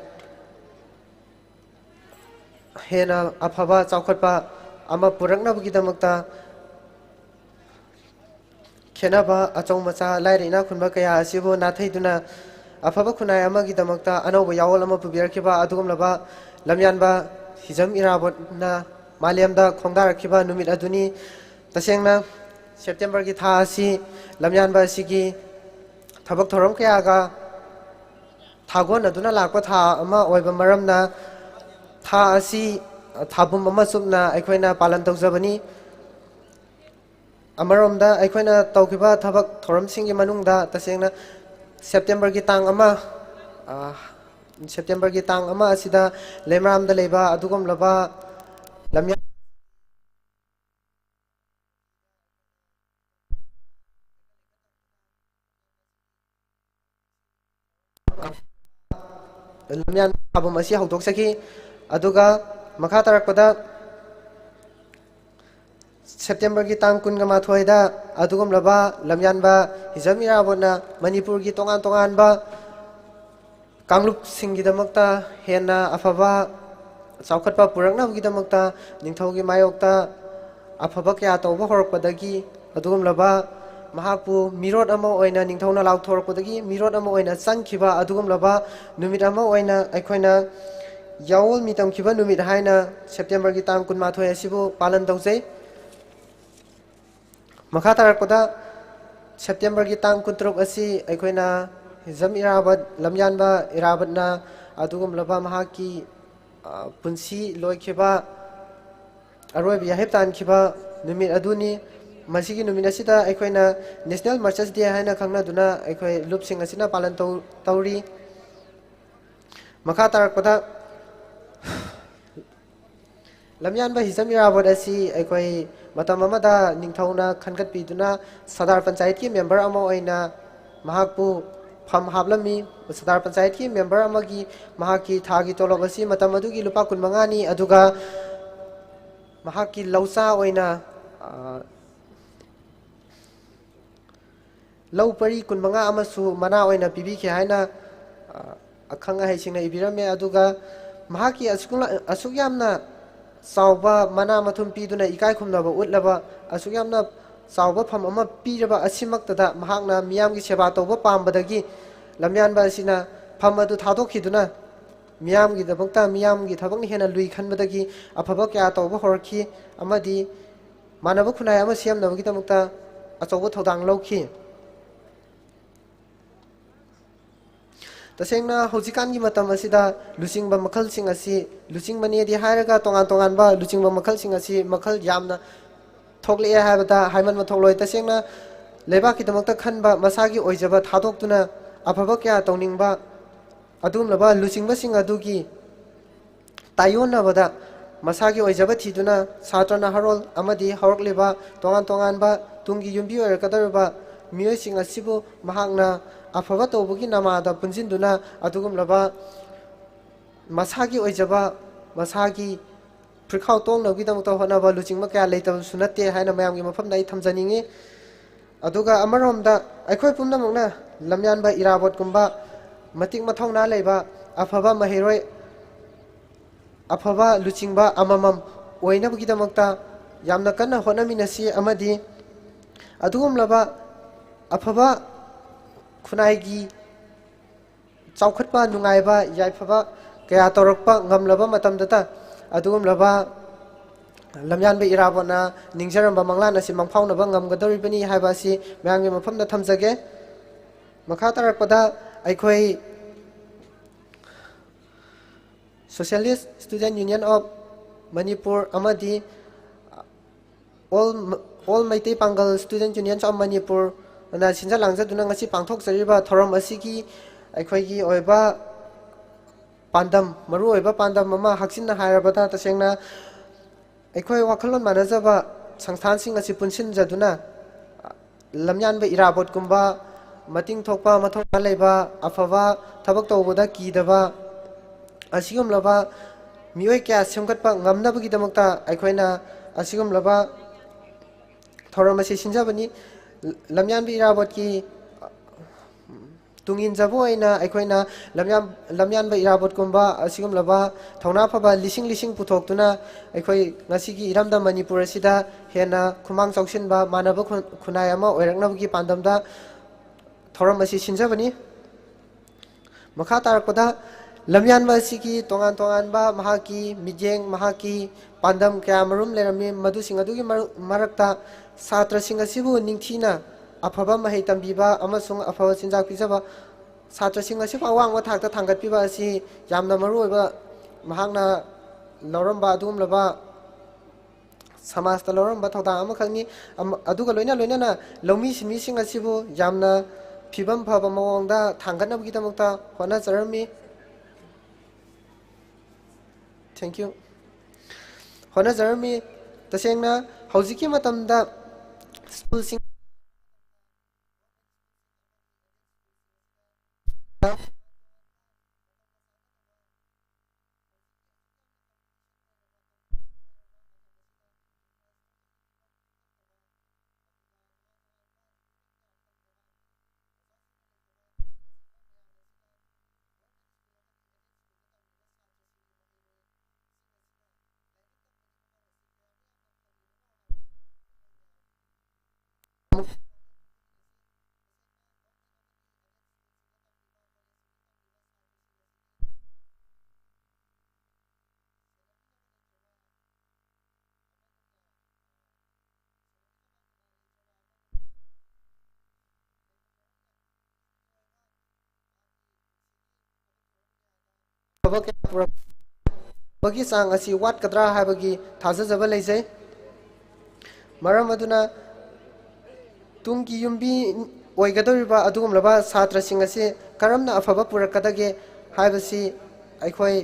ꯍꯦꯟꯅ ꯑꯐꯕ ꯆꯥꯎꯈꯠꯄ ꯑꯃ ꯄꯨꯔꯛꯅꯕꯒꯤꯗꯃꯛꯇ ꯈꯦꯠꯅꯕ ꯑꯆꯧ ꯃꯆꯥ ꯂꯥꯏꯔ ꯏꯅꯥꯛ ꯈꯨꯟꯕ ꯀꯌꯥ ꯑꯁꯤꯕꯨ ꯅꯥꯊꯩꯗꯨꯅ ꯑꯐꯕ ꯈꯨꯟꯅꯥꯏ ꯑꯃꯒꯤꯗꯃꯛꯇ ꯑꯅꯧꯕ ꯌꯥꯑꯣꯜ ꯑꯃ ꯄꯨꯕꯤꯔꯛꯈꯤꯕ ꯑꯗꯨꯒꯨꯝꯂꯕ ꯂꯝꯌꯥꯟꯕ ꯍꯤꯖꯝ ꯏꯔꯥꯕꯣꯠꯅ ꯃꯥꯂꯦꯝꯗ ꯈꯣꯡꯗꯥꯔꯛꯈꯤꯕ ꯅꯨꯃꯤꯠ ꯑꯗꯨꯅꯤ꯫ ꯇꯁꯦꯡꯅ ꯁꯦꯞꯇꯦꯝꯕꯔꯒꯤ ꯊꯥ ꯑꯁꯤ ꯂꯝꯌꯥꯟꯕ ꯑꯁꯤꯒꯤ ꯊꯕꯛ ꯊꯧꯔꯝ ꯀꯌꯥꯒ ꯊꯥꯒꯣꯟꯅꯗꯨꯅ ꯂꯥꯛꯄ ꯊꯥ ꯑꯃ ꯑꯣꯏꯕ ꯃꯔꯝꯅ ꯊꯥ ꯑꯁꯤ ꯊꯥꯕꯨꯝ ꯑꯃ ꯆꯨꯞꯅ ꯑꯩꯈꯣꯏꯅ ꯄꯥꯂꯟ ꯇꯧꯖꯕꯅꯤ꯫ ꯑꯃꯔꯣꯝꯗ ꯑꯩꯈꯣꯏꯅ ꯇꯧꯈꯤꯕ ꯊꯕꯛ ꯊꯧꯔꯝꯁꯤꯡꯒꯤ ꯃꯅꯨꯡꯗ ꯇꯁꯦꯡꯅ ꯁꯦꯞꯇꯦꯝꯕꯔꯒꯤ ꯇꯥꯡ ꯑꯃ, ꯑ, ꯁꯦꯞꯇꯦꯝꯕꯔꯒꯤ ꯇꯥꯡ ꯑꯃ ꯑꯁꯤꯗ ꯂꯩꯃꯔꯥꯝꯗ ꯂꯩꯕ ꯑꯗꯨꯒꯨꯝꯂꯕ ꯂꯝꯌꯥꯟ ꯂꯝꯌꯥꯟ ꯊꯥꯕꯝ ꯑꯁꯤ ꯍꯧꯗꯣꯛꯆꯈꯤ꯫ ꯑꯗꯨꯒ ꯃꯈꯥ ꯇꯥꯔꯛꯄꯗ ꯁꯦꯞꯇꯦꯝꯕꯔꯒꯤ ꯇꯥꯡ ꯀꯨꯟꯒ ꯃꯥꯊꯣꯏꯗ ꯑꯗꯨꯒꯨꯝꯂꯕ ꯂꯝꯌꯥꯟꯕ ꯍꯤꯖꯝ ꯏꯔꯥꯕꯣꯠꯅ ꯃꯅꯤꯄꯨꯔꯒꯤ ꯇꯣꯉꯥꯟ ꯇꯣꯉꯥꯟꯕ ꯀꯥꯡꯂꯨꯞꯁꯤꯡꯒꯤꯗꯃꯛꯇ ꯍꯦꯟꯅ ꯑꯐꯕ ꯆꯥꯎꯈꯠꯄ ꯄꯨꯔꯛꯅꯕꯒꯤꯗꯃꯛꯇ ꯅꯤꯡꯊꯧꯒꯤ ꯃꯥꯌꯣꯛꯇ ꯑꯐꯕ ꯀꯌꯥ ꯇꯧꯕ ꯍꯧꯔꯛꯄꯗꯒꯤ ꯑꯗꯨꯒꯨꯝꯂꯕ ꯃꯍꯥꯛꯄꯨ ꯃꯤꯔꯣꯠ ꯑꯃ ꯑꯣꯏꯅ ꯅꯤꯡꯊꯧꯅ ꯂꯥꯎꯊꯣꯔꯛꯄꯗꯒꯤ ꯃꯤꯔꯣꯠ ꯑꯃ ꯑꯣꯏꯅ ꯆꯪꯈꯤꯕ ꯑꯗꯨꯒꯨꯝꯂꯕ ꯅꯨꯃꯤꯠ ꯑꯃ ꯑꯣꯏꯅ ꯑꯩꯈꯣꯏꯅ ꯌꯥꯑꯣꯜ ꯃꯤꯇꯝꯈꯤꯕ ꯅꯨꯃꯤꯠ ꯍꯥꯏꯅ ꯁꯦꯞꯇꯦꯝꯕꯔꯒꯤ ꯇꯥꯡ ꯀꯨꯟꯃꯥꯊꯣꯏ ꯑꯁꯤꯕꯨ ꯄꯥꯂꯟ ꯇꯧꯖꯩ꯫ ꯃꯈꯥ ꯇꯥꯔꯛꯄꯗ ꯁꯦꯞꯇꯦꯝꯕꯔꯒꯤ ꯇꯥꯡ ꯀꯨꯟꯇꯔꯨꯛ ꯑꯁꯤ ꯑꯩꯈꯣꯏꯅ ꯍꯤꯖꯝ ꯏꯔꯥꯕꯠ, ꯂꯝꯌꯥꯟꯕ ꯏꯔꯥꯕꯠꯅ ꯑꯗꯨꯒꯨꯝꯂꯕ ꯃꯍꯥꯛꯀꯤ, ꯑ, ꯄꯨꯟꯁꯤ ꯂꯣꯏꯈꯤꯕ ꯑꯔꯣꯏꯕ ꯌꯥꯍꯦꯞ ꯇꯥꯟꯈꯤꯕ ꯅꯨꯃꯤꯠ ꯑꯗꯨꯅꯤ꯫ ꯃꯁꯤꯒꯤ ꯅꯨꯃꯤꯠ ꯑꯁꯤꯗ ꯑꯩꯈꯣꯏꯅ National Martyrs Day ꯍꯥꯏꯅ ꯈꯪꯅꯗꯨꯅ ꯑꯩꯈꯣꯏ ꯂꯨꯞꯁꯤꯡ ꯑꯁꯤꯅ ꯄꯥꯂꯟ ꯇꯧ-, ꯇꯧꯔꯤ꯫ ꯃꯈꯥ ꯇꯥꯔꯛꯄꯗ ꯂꯝꯌꯥꯟꯕ ꯍꯤꯖꯝ ꯏꯔꯥꯕꯣꯠ ꯑꯁꯤ ꯑꯩꯈꯣꯏ ꯃꯇꯝ ꯑꯃꯗ ꯅꯤꯡꯊꯧꯅ ꯈꯟꯒꯠꯄꯤꯗꯨꯅ ꯁꯗꯥꯔ ꯄꯟꯆꯥꯌꯠꯀꯤ ꯃꯦꯝꯕꯔ ꯑꯃ ꯑꯣꯏꯅ ꯃꯍꯥꯛꯄꯨ ꯐꯝ ꯍꯥꯞꯂꯝꯃꯤ꯫ ꯁꯗꯥꯔ ꯄꯟꯆꯥꯌꯠꯀꯤ ꯃꯦꯝꯕꯔ ꯑꯃꯒꯤ ꯃꯍꯥꯛꯀꯤ ꯊꯥꯒꯤ ꯇꯣꯂꯣꯞ ꯑꯁꯤ ꯃꯇꯝ ꯑꯗꯨꯒꯤ ꯂꯨꯄꯥ ꯀꯨꯟꯃꯉꯥꯅꯤ, ꯑꯗꯨꯒ ꯃꯍꯥꯛꯀꯤ ꯂꯧꯆꯥ ꯑꯣꯏꯅ, ꯑ, ꯂꯧ ꯄꯔꯤ ꯀꯨꯟꯃꯉꯥ ꯑꯃꯁꯨ ꯃꯅꯥ ꯑꯣꯏꯅ ꯄꯤꯕꯤꯈꯤ ꯍꯥꯏꯅ, ꯑ, ꯑꯈꯪ ꯑꯍꯩꯁꯤꯡꯅ ꯏꯕꯤꯔꯝꯃꯦ꯫ ꯑꯗꯨꯒ ꯃꯍꯥꯛꯀꯤ ꯑꯁꯨꯛ, ꯑꯁꯨꯛ ꯌꯥꯝꯅ ꯆꯥꯎꯕ ꯃꯅꯥ ꯃꯊꯨꯝ ꯄꯤꯗꯨꯅ ꯏꯀꯥꯏ ꯈꯨꯝꯅꯕ ꯎꯠꯂꯕ, ꯑꯁꯨꯛ ꯌꯥꯝꯅ ꯆꯥꯎꯕ ꯐꯝ ꯑꯃ ꯄꯤꯔꯕ ꯑꯁꯤꯃꯛꯇꯗ ꯃꯍꯥꯛꯅ ꯃꯤꯌꯥꯝꯒꯤ ꯁꯦꯕꯥ ꯇꯧꯕ ꯄꯥꯝꯕꯗꯒꯤ ꯂꯝꯌꯥꯟꯕ ꯑꯁꯤꯅ ꯐꯝ ꯑꯗꯨ ꯊꯥꯗꯣꯛꯈꯤꯗꯨꯅ ꯃꯤꯌꯥꯝꯒꯤꯗꯃꯛꯇ, ꯃꯤꯌꯥꯝꯒꯤ ꯊꯕꯛꯅ ꯍꯦꯟꯅ ꯂꯨꯏ ꯈꯟꯕꯗꯒꯤ ꯑꯐꯕ ꯀꯌꯥ ꯇꯧꯕ ꯍꯧꯔꯛꯈꯤ ꯑꯃꯗꯤ ꯃꯥꯟꯅꯕ ꯈꯨꯟꯅꯥꯏ ꯑꯃ ꯁꯦꯝꯅꯕꯒꯤꯗꯃꯛꯇ ꯑꯆꯧꯕ ꯊꯧꯗꯥꯡ ꯂꯧꯈꯤ꯫ ꯇꯁꯦꯡꯅ ꯍꯧꯖꯤꯛꯀꯥꯟꯒꯤ ꯃꯇꯝ ꯑꯁꯤꯗ ꯂꯨꯆꯤꯡꯕ ꯃꯈꯜꯁꯤꯡ ꯑꯁꯤ, ꯂꯨꯆꯤꯡꯕꯅꯦꯗꯤ ꯍꯥꯏꯔꯒ ꯇꯣꯉꯥꯟ ꯇꯣꯉꯥꯟꯕ ꯂꯨꯆꯤꯡꯕ ꯃꯈꯜꯁꯤꯡ ꯑꯁꯤ ꯃꯈꯜ ꯌꯥꯝꯅ ꯊꯣꯛꯂꯛꯑꯦ ꯍꯥꯏꯕꯗ ꯍꯥꯏꯃꯟꯕ ꯊꯣꯛꯂꯣꯏ꯫ ꯇꯁꯦꯡꯅ ꯂꯩꯕꯥꯛꯀꯤꯗꯃꯛꯇ ꯈꯟꯕ, ꯃꯁꯥꯒꯤ ꯑꯣꯏꯖꯕ ꯊꯥꯗꯣꯛꯇꯨꯅ ꯑꯐꯕ ꯀꯌꯥ ꯇꯧꯅꯤꯡꯕ ꯑꯗꯨꯒꯨꯝꯂꯕ ꯂꯨꯆꯤꯡꯕꯁꯤꯡ ꯑꯗꯨꯒꯤ ꯇꯥꯏꯌꯣꯟꯅꯕꯗ ꯃꯁꯥꯒꯤ ꯑꯣꯏꯖꯕ ꯊꯤꯗꯨꯅ ꯁꯥꯇ꯭ꯔ ꯅꯍꯥꯔꯣꯜ ꯑꯃꯗꯤ ꯍꯧꯔꯛꯂꯤꯕ ꯇꯣꯉꯥꯟ ꯇꯣꯉꯥꯟꯕ ꯇꯨꯡꯒꯤ ꯌꯨꯝꯕꯤ ꯑꯣꯏꯔꯛꯀꯗꯧꯔꯤꯕ ꯃꯤꯑꯣꯏꯁꯤꯡ ꯑꯁꯤꯕꯨ ꯃꯍꯥꯛꯅ ꯑꯐꯕ ꯇꯧꯕꯒꯤ ꯅꯃꯥꯗ ꯄꯨꯟꯁꯤꯟꯗꯨꯅ ꯑꯗꯨꯒꯨꯝꯂꯕ ꯃꯁꯥꯒꯤ ꯑꯣꯏꯖꯕ, ꯃꯁꯥꯒꯤ ꯐꯨꯔꯤꯠꯈꯥꯎ ꯇꯣꯡꯅꯕꯒꯤꯗꯃꯛꯇ ꯍꯣꯠꯅꯕ ꯂꯨꯆꯤꯡꯕ ꯀꯌꯥ ꯂꯩꯇꯕꯁꯨ ꯅꯠꯇꯦ ꯍꯥꯏꯅ ꯃꯌꯥꯝꯒꯤ ꯃꯐꯝꯗ ꯑꯩ ꯊꯝꯖꯅꯤꯡꯉꯤ꯫ ꯑꯗꯨꯒ ꯑꯃꯔꯣꯝꯗ ꯑꯩꯈꯣꯏ ꯄꯨꯝꯅꯃꯛꯅ ꯂꯝꯌꯥꯟꯕ ꯏꯔꯥꯕꯣꯠꯀꯨꯝꯕ ꯃꯇꯤꯛ ꯃꯊꯧꯅꯥ ꯂꯩꯕ ꯑꯐꯕ ꯃꯍꯩꯔꯣꯏ, ꯑꯐꯕ ꯂꯨꯆꯤꯡꯕ ꯑꯃꯃꯝ ꯑꯣꯏꯅꯕꯒꯤꯗꯃꯛꯇ ꯌꯥꯝꯅ ꯀꯟꯅ ꯍꯣꯠꯅꯃꯤꯟꯅꯁꯤ ꯑꯃꯗꯤ ꯑꯗꯨꯒꯨꯝꯂꯕ ꯑꯐꯕ ꯈꯨꯟꯅꯥꯏꯒꯤ ꯆꯥꯎꯈꯠꯄ, ꯅꯨꯡꯉꯥꯏꯕ, ꯌꯥꯏꯐꯕ ꯀꯌꯥ ꯇꯧꯔꯛꯄ ꯉꯝꯂꯕ ꯃꯇꯝꯗꯇ ꯑꯗꯨꯒꯨꯝꯂꯕ ꯂꯝꯌꯥꯟꯕ ꯏꯔꯥꯕꯣꯠꯅ ꯅꯤꯡꯖꯔꯝꯕ ꯃꯪꯂꯥꯟ ꯑꯁꯤ ꯃꯪꯐꯥꯎꯅꯕ ꯉꯝꯒꯗꯧꯔꯤꯕꯅꯤ ꯍꯥꯏꯕ ꯑꯁꯤ ꯃꯌꯥꯝꯒꯤ ꯃꯐꯝꯗ ꯊꯝꯖꯒꯦ꯫ ꯃꯈꯥ ꯇꯥꯔꯛꯄꯗ ꯑꯩꯈꯣꯏ Socialist Student Union of Manipur ꯑꯃꯗꯤ All, All ꯃꯩꯇꯩ ꯄꯥꯡꯒꯜ Student Unions of ꯃꯅꯤꯄꯨꯔꯅ ꯁꯤꯟꯖ ꯂꯥꯡꯖꯗꯨꯅ ꯉꯁꯤ ꯄꯥꯡꯊꯣꯛꯆꯔꯤꯕ ꯊꯧꯔꯝ ꯑꯁꯤꯒꯤ ꯑꯩꯈꯣꯏꯒꯤ ꯑꯣꯏꯕ ꯄꯥꯟꯗꯝ, ꯃꯔꯨꯑꯣꯏꯕ ꯄꯥꯟꯗꯝ ꯑꯃ ꯍꯛꯆꯤꯟꯅ ꯍꯥꯏꯔꯕꯗ, ꯇꯁꯦꯡꯅ ꯑꯩꯈꯣꯏ ꯋꯥꯈꯜꯂꯣꯟ ꯃꯥꯟꯅꯖꯕ ꯁꯪꯁꯊꯥꯟꯁꯤꯡ ꯑꯁꯤ ꯄꯨꯟꯁꯤꯟꯖꯗꯨꯅ ꯂꯝꯌꯥꯟꯕ ꯏꯔꯥꯕꯣꯠꯀꯨꯝꯕ, ꯃꯇꯤꯡ ꯊꯣꯛꯄ, ꯃꯊꯧꯅꯥ ꯂꯩꯕ, ꯑꯐꯕ ꯊꯕꯛ ꯇꯧꯕꯗ ꯀꯤꯗꯕ, ꯑꯁꯤꯒꯨꯝꯂꯕ ꯃꯤꯑꯣꯏ ꯀꯌꯥ ꯁꯦꯝꯒꯠꯄ ꯉꯝꯅꯕꯒꯤꯗꯃꯛꯇ ꯑꯩꯈꯣꯏꯅ ꯑꯁꯤꯒꯨꯝꯂꯕ ꯊꯧꯔꯝ ꯑꯁꯤ ꯁꯤꯟꯖꯕꯅꯤ꯫ ꯂꯝꯌꯥꯟꯕ ꯏꯔꯥꯕꯣꯠꯀꯤ ꯇꯨꯡ ꯏꯟꯖꯕ ꯑꯣꯏꯅ ꯑꯩꯈꯣꯏꯅ ꯂꯝꯌꯥꯟ-, ꯂꯝꯌꯥꯟꯕ ꯏꯔꯥꯕꯣꯠꯀꯨꯝꯕ ꯑꯁꯤꯒꯨꯝꯂꯕ ꯊꯧꯅꯥ ꯐꯕ ꯂꯤꯁꯤꯡ ꯂꯤꯁꯤꯡ ꯄꯨꯊꯣꯛꯇꯨꯅ ꯑꯩꯈꯣꯏ ꯉꯁꯤꯒꯤ ꯏꯔꯝꯗꯝ ꯃꯅꯤꯄꯨꯔ ꯑꯁꯤꯗ ꯍꯦꯟꯅ ꯈꯨꯃꯥꯡ ꯆꯥꯎꯁꯤꯟꯕ, ꯃꯥꯟꯅꯕ ꯈꯨꯟ-, ꯈꯨꯟꯅꯥꯏ ꯑꯃ ꯑꯣꯏꯔꯛꯅꯕꯒꯤ ꯄꯥꯟꯗꯝꯗ ꯊꯧꯔꯝ ꯑꯁꯤ ꯁꯤꯟꯖꯕꯅꯤ꯫ ꯃꯈꯥ ꯇꯥꯔꯛꯄꯗ ꯂꯝꯌꯥꯟꯕ ꯑꯁꯤꯒꯤ ꯇꯣꯉꯥꯟ ꯇꯣꯉꯥꯟꯕ ꯃꯍꯥꯛꯀꯤ ꯃꯤꯠꯌꯦꯡ, ꯃꯍꯥꯛꯀꯤ ꯄꯥꯟꯗꯝ ꯀꯌꯥ ꯃꯔꯨꯝ ꯂꯩꯔꯝꯃꯤ꯫ ꯃꯗꯨꯁꯤꯡ ꯑꯗꯨꯒꯤ ꯃꯔꯨ-, ꯃꯔꯛꯇ ꯁꯥꯇ꯭ꯔꯁꯤꯡ ꯑꯁꯤꯕꯨ ꯅꯤꯡꯊꯤꯅ ꯑꯐꯕ ꯃꯍꯩ ꯇꯝꯕꯤꯕ ꯑꯃꯁꯨꯡ ꯑꯐꯕ ꯆꯤꯟꯖꯥꯛ ꯄꯤꯖꯕ, ꯁꯥꯇ꯭ꯔꯁꯤꯡ ꯑꯁꯤꯕꯨ ꯑꯋꯥꯡꯕ ꯊꯥꯛꯇ ꯊꯥꯡꯒꯠꯄꯤꯕ ꯑꯁꯤ ꯌꯥꯝꯅ ꯃꯔꯨꯑꯣꯏꯕ ꯃꯍꯥꯛꯅ ꯂꯧꯔꯝꯕ ꯑꯗꯨꯒꯨꯝꯂꯕ ꯁꯃꯥꯖꯇ ꯂꯧꯔꯝꯕ ꯊꯧꯗꯥꯡ ꯑꯃꯈꯛꯅꯤ꯫ ꯑꯃ-, ꯑꯗꯨꯒ ꯂꯣꯏꯅ ꯂꯣꯏꯅꯅ ꯂꯧꯃꯤ ꯁꯤꯟꯃꯤꯁꯤꯡ ꯑꯁꯤꯕꯨ ꯌꯥꯝꯅ ꯐꯤꯕꯝ ꯐꯕ ꯃꯑꯣꯡꯗ ꯊꯥꯡꯒꯠꯅꯕꯒꯤꯗꯃꯛꯇ ꯍꯣꯠꯅꯖꯔꯝꯃꯤ꯫ Thank you꯫ ꯍꯣꯠꯅꯖꯔꯝꯃꯤ꯫ ꯇꯁꯦꯡꯅ ꯍꯧꯖꯤꯛꯀꯤ ꯃꯇꯝꯗ ꯁ꯭ꯀꯨꯜꯁꯤꯡ ꯑꯐꯕ ꯀꯌꯥ ꯄꯨꯔꯛꯄꯒꯤ ꯆꯥꯡ ꯑꯁꯤ ꯋꯥꯠꯀꯗ꯭ꯔꯥ ꯍꯥꯏꯕꯒꯤ ꯊꯥꯖꯖꯕ ꯂꯩꯖꯩ꯫ ꯃꯔꯝ ꯑꯗꯨꯅ ꯇꯨꯡꯒꯤ ꯌꯨꯝꯕꯤ ꯑꯣꯏꯒꯗꯧꯔꯤꯕ ꯑꯗꯨꯒꯨꯝꯂꯕ ꯁꯥꯇ꯭ꯔꯁꯤꯡ ꯑꯁꯤ ꯀꯔꯝꯅ ꯑꯐꯕ ꯄꯨꯔꯛꯀꯗꯒꯦ ꯍꯥꯏꯕꯁꯤ ꯑꯩꯈꯣꯏ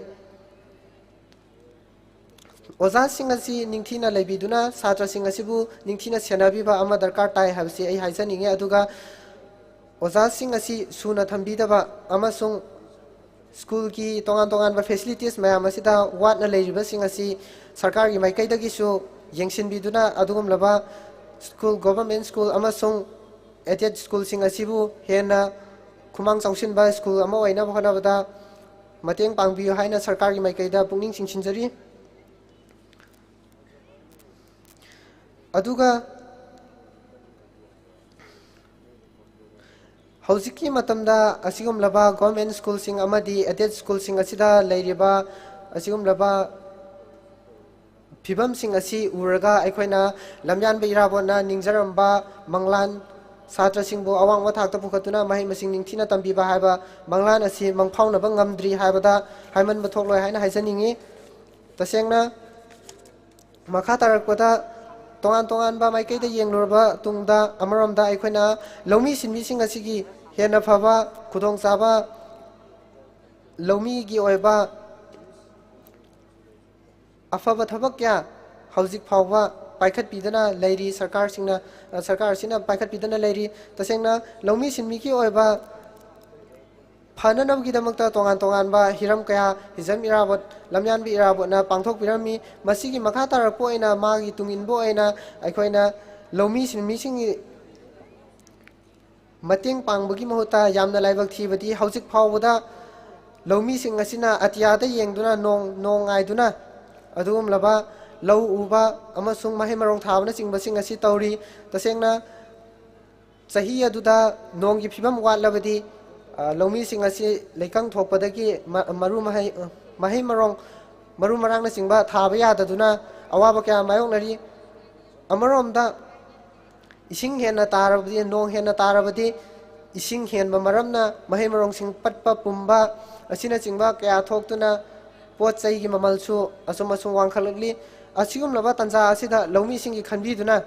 ꯑꯣꯖꯥꯁꯤꯡ ꯑꯁꯤ ꯅꯤꯡꯊꯤꯅ ꯂꯩꯕꯤꯗꯨꯅ ꯁꯥꯇ꯭ꯔꯁꯤꯡ ꯑꯁꯤꯕꯨ ꯅꯤꯡꯊꯤꯅ ꯁꯦꯟꯅꯕꯤꯕ ꯑꯃ ꯗꯔꯀꯥꯔ ꯇꯥꯏ ꯍꯥꯏꯕꯁꯤ ꯑꯩ ꯍꯥꯏꯖꯅꯤꯡꯉꯤ꯫ ꯑꯗꯨꯒ ꯑꯣꯖꯥꯁꯤꯡ ꯑꯁꯤ ꯁꯨꯅ ꯊꯝꯕꯤꯗꯕ ꯑꯃꯁꯨꯡ ꯁ꯭ꯀꯨꯜꯒꯤ ꯇꯣꯉꯥꯟ ꯇꯣꯉꯥꯟꯕ facilities ꯃꯌꯥꯝ ꯑꯁꯤꯗ ꯋꯥꯠꯅ ꯂꯩꯔꯤꯕꯁꯤꯡ ꯑꯁꯤ ꯁꯔꯀꯥꯔꯒꯤ ꯃꯥꯏꯀꯩꯗꯒꯤꯁꯨ ꯌꯦꯡꯁꯤꯟꯕꯤꯗꯨꯅ ꯑꯗꯨꯒꯨꯝꯂꯕ ꯁ꯭ꯀꯨꯜ, government ꯁ꯭ꯀꯨꯜ ꯑꯃꯁꯨꯡ aided ꯁ꯭ꯀꯨꯜꯁꯤꯡ ꯑꯁꯤꯕꯨ ꯍꯦꯟꯅ ꯈꯨꯃꯥꯡ ꯆꯥꯎꯁꯤꯟꯕ ꯁ꯭ꯀꯨꯜ ꯑꯃ ꯑꯣꯏꯅꯕ ꯍꯣꯠꯅꯕꯗ ꯃꯇꯦꯡ ꯄꯥꯡꯕꯤꯌꯨ ꯍꯥꯏꯅ ꯁꯔꯀꯥꯔꯒꯤ ꯃꯥꯏꯀꯩꯗ ꯄꯨꯛꯅꯤꯡ ꯆꯤꯡꯁꯤꯟꯖꯔꯤ꯫ ꯑꯗꯨꯒ ꯍꯧꯖꯤꯛꯀꯤ ꯃꯇꯝꯗ ꯑꯁꯤꯒꯨꯝꯂꯕ ꯒꯣꯔꯃꯦꯟ ꯁ꯭ꯀꯨꯜꯁꯤꯡ ꯑꯃꯗꯤ ꯑꯦꯗꯦꯗ ꯁ꯭ꯀꯨꯜꯁꯤꯡ ꯑꯁꯤꯗ ꯂꯩꯔꯤꯕ ꯑꯁꯤꯒꯨꯝꯂꯕ ꯐꯤꯕꯝꯁꯤꯡ ꯑꯁꯤ ꯎꯔꯒ ꯑꯩꯈꯣꯏꯅ ꯂꯝꯌꯥꯟꯕ ꯏꯔꯥꯕꯣꯠꯅ ꯅꯤꯡꯖꯔꯝꯕ ꯃꯪꯂꯥꯟ, ꯁꯥꯇ꯭ꯔꯁꯤꯡꯕꯨ ꯑꯋꯥꯡꯕ ꯊꯥꯛꯇ ꯄꯨꯈꯠꯇꯨꯅ ꯃꯍꯩ ꯃꯁꯤꯡ ꯅꯤꯡꯊꯤꯅ ꯇꯝꯕꯤꯕ ꯍꯥꯏꯕ ꯃꯪꯂꯥꯟ ꯑꯁꯤ ꯃꯪꯐꯥꯎꯅꯕ ꯉꯝꯗ꯭ꯔꯤ ꯍꯥꯏꯕꯗ ꯍꯥꯏꯃꯟꯕ ꯊꯣꯛꯂꯣꯏ ꯍꯥꯏꯅ ꯍꯥꯏꯖꯅꯤꯡꯏ꯫ ꯇꯁꯦꯡꯅ ꯃꯈꯥ ꯇꯥꯔꯛꯄꯗ ꯇꯣꯉꯥꯟ ꯇꯣꯉꯥꯟꯕ ꯃꯥꯏꯀꯩꯗ ꯌꯦꯡꯂꯨꯔꯕ ꯇꯨꯡꯗ, ꯑꯃꯔꯣꯝꯗ ꯑꯩꯈꯣꯏꯅ ꯂꯧꯃꯤ ꯁꯤꯟꯃꯤꯁꯤꯡ ꯑꯁꯤꯒꯤ ꯍꯦꯟꯅ ꯐꯕ ꯈꯨꯗꯣꯡꯆꯥꯕ, ꯂꯧꯃꯤꯒꯤ ꯑꯣꯏꯕ ꯑꯐꯕ ꯊꯕꯛ ꯀꯌꯥ ꯍꯧꯖꯤꯛ ꯐꯥꯎꯕ ꯄꯥꯏꯈꯠꯄꯤꯗꯅ ꯂꯩꯔꯤ꯫ ꯁꯔꯀꯥꯔꯁꯤꯡꯅ, ꯁꯔꯀꯥꯔ ꯑꯁꯤꯅ ꯄꯥꯏꯈꯠꯄꯤꯗꯅ ꯂꯩꯔꯤ꯫ ꯇꯁꯦꯡꯅ ꯂꯧꯃꯤ ꯁꯤꯟꯃꯤꯒꯤ ꯑꯣꯏꯕ ꯐꯅꯅꯕꯒꯤꯗꯃꯛꯇ ꯇꯣꯉꯥꯟ ꯇꯣꯉꯥꯟꯕ ꯍꯤꯔꯝ ꯀꯌꯥ, ꯍꯤꯖꯝ ꯏꯔꯥꯕꯣꯠ, ꯂꯝꯌꯥꯟꯕ ꯏꯔꯥꯕꯣꯠꯅ ꯄꯥꯡꯊꯣꯛꯄꯤꯔꯝꯃꯤ꯫ ꯃꯁꯤꯒꯤ ꯃꯈꯥ ꯇꯥꯔꯛꯄ ꯑꯣꯏꯅ ꯃꯥꯒꯤ ꯇꯨꯡ ꯏꯟꯕ ꯑꯣꯏꯅ ꯑꯩꯈꯣꯏꯅ ꯂꯧꯃꯤ ꯁꯤꯟꯃꯤꯁꯤꯡꯒꯤ ꯃꯇꯦꯡ ꯄꯥꯡꯕꯒꯤ ꯃꯍꯨꯠꯇ ꯌꯥꯝꯅ ꯂꯥꯏꯕꯛ ꯊꯤꯕꯗꯤ ꯍꯧꯖꯤꯛ ꯐꯥꯎꯕꯗ ꯂꯧꯃꯤꯁꯤꯡ ꯑꯁꯤꯅ ꯑꯇꯤꯌꯥꯗ ꯌꯦꯡꯗꯨꯅ ꯅꯣꯡ, ꯅꯣꯡ ꯉꯥꯏꯗꯨꯅ ꯑꯗꯨꯒꯨꯝꯂꯕ ꯂꯧ ꯎꯕ ꯑꯃꯁꯨꯡ ꯃꯍꯩ ꯃꯔꯣꯡ ꯊꯥꯕꯅꯆꯤꯡꯕꯁꯤꯡ ꯑꯁꯤ ꯇꯧꯔꯤ꯫ ꯇꯁꯦꯡꯅ ꯆꯍꯤ ꯑꯗꯨꯗ ꯅꯣꯡꯒꯤ ꯐꯤꯕꯝ ꯋꯥꯠꯂꯕꯗꯤ, ꯑ, ꯂꯧꯃꯤꯁꯤꯡ ꯑꯁꯤ ꯂꯩꯀꯪ ꯊꯣꯛꯄꯗꯒꯤ ꯃ-, ꯃꯔꯨ ꯃꯍꯩ, ꯑ, ꯃꯍꯩ ꯃꯔꯣꯡ, ꯃꯔꯨ ꯃꯔꯥꯡꯅꯆꯤꯡꯕ ꯊꯥꯕ ꯌꯥꯗꯗꯨꯅ ꯑꯋꯥꯕ ꯀꯌꯥ ꯃꯥꯌꯣꯛꯅꯔꯤ꯫ ꯑꯃꯔꯣꯝꯗ ꯏꯁꯤꯡ ꯍꯦꯟꯅ ꯇꯥꯔꯕꯗꯤ, ꯅꯣꯡ ꯍꯦꯟꯅ ꯇꯥꯔꯕꯗꯤ ꯏꯁꯤꯡ ꯍꯦꯟꯕ ꯃꯔꯝꯅ ꯃꯍꯩ ꯃꯔꯣꯡꯁꯤꯡ ꯄꯠꯄ ꯄꯨꯝꯕ ꯑꯁꯤꯅꯆꯤꯡꯕ ꯀꯌꯥ ꯊꯣꯛꯇꯨꯅ ꯄꯣꯠ ꯆꯩꯒꯤ ꯃꯃꯜꯁꯨ ꯑꯁꯨꯝ ꯑꯁꯨꯝ ꯋꯥꯡꯈꯠꯂꯛꯂꯤ꯫ ꯑꯁꯤꯒꯨꯝꯂꯕ ꯇꯥꯟꯖꯥ ꯑꯁꯤꯗ ꯂꯧꯃꯤꯁꯤꯡꯒꯤ ꯈꯟꯕꯤꯗꯨꯅ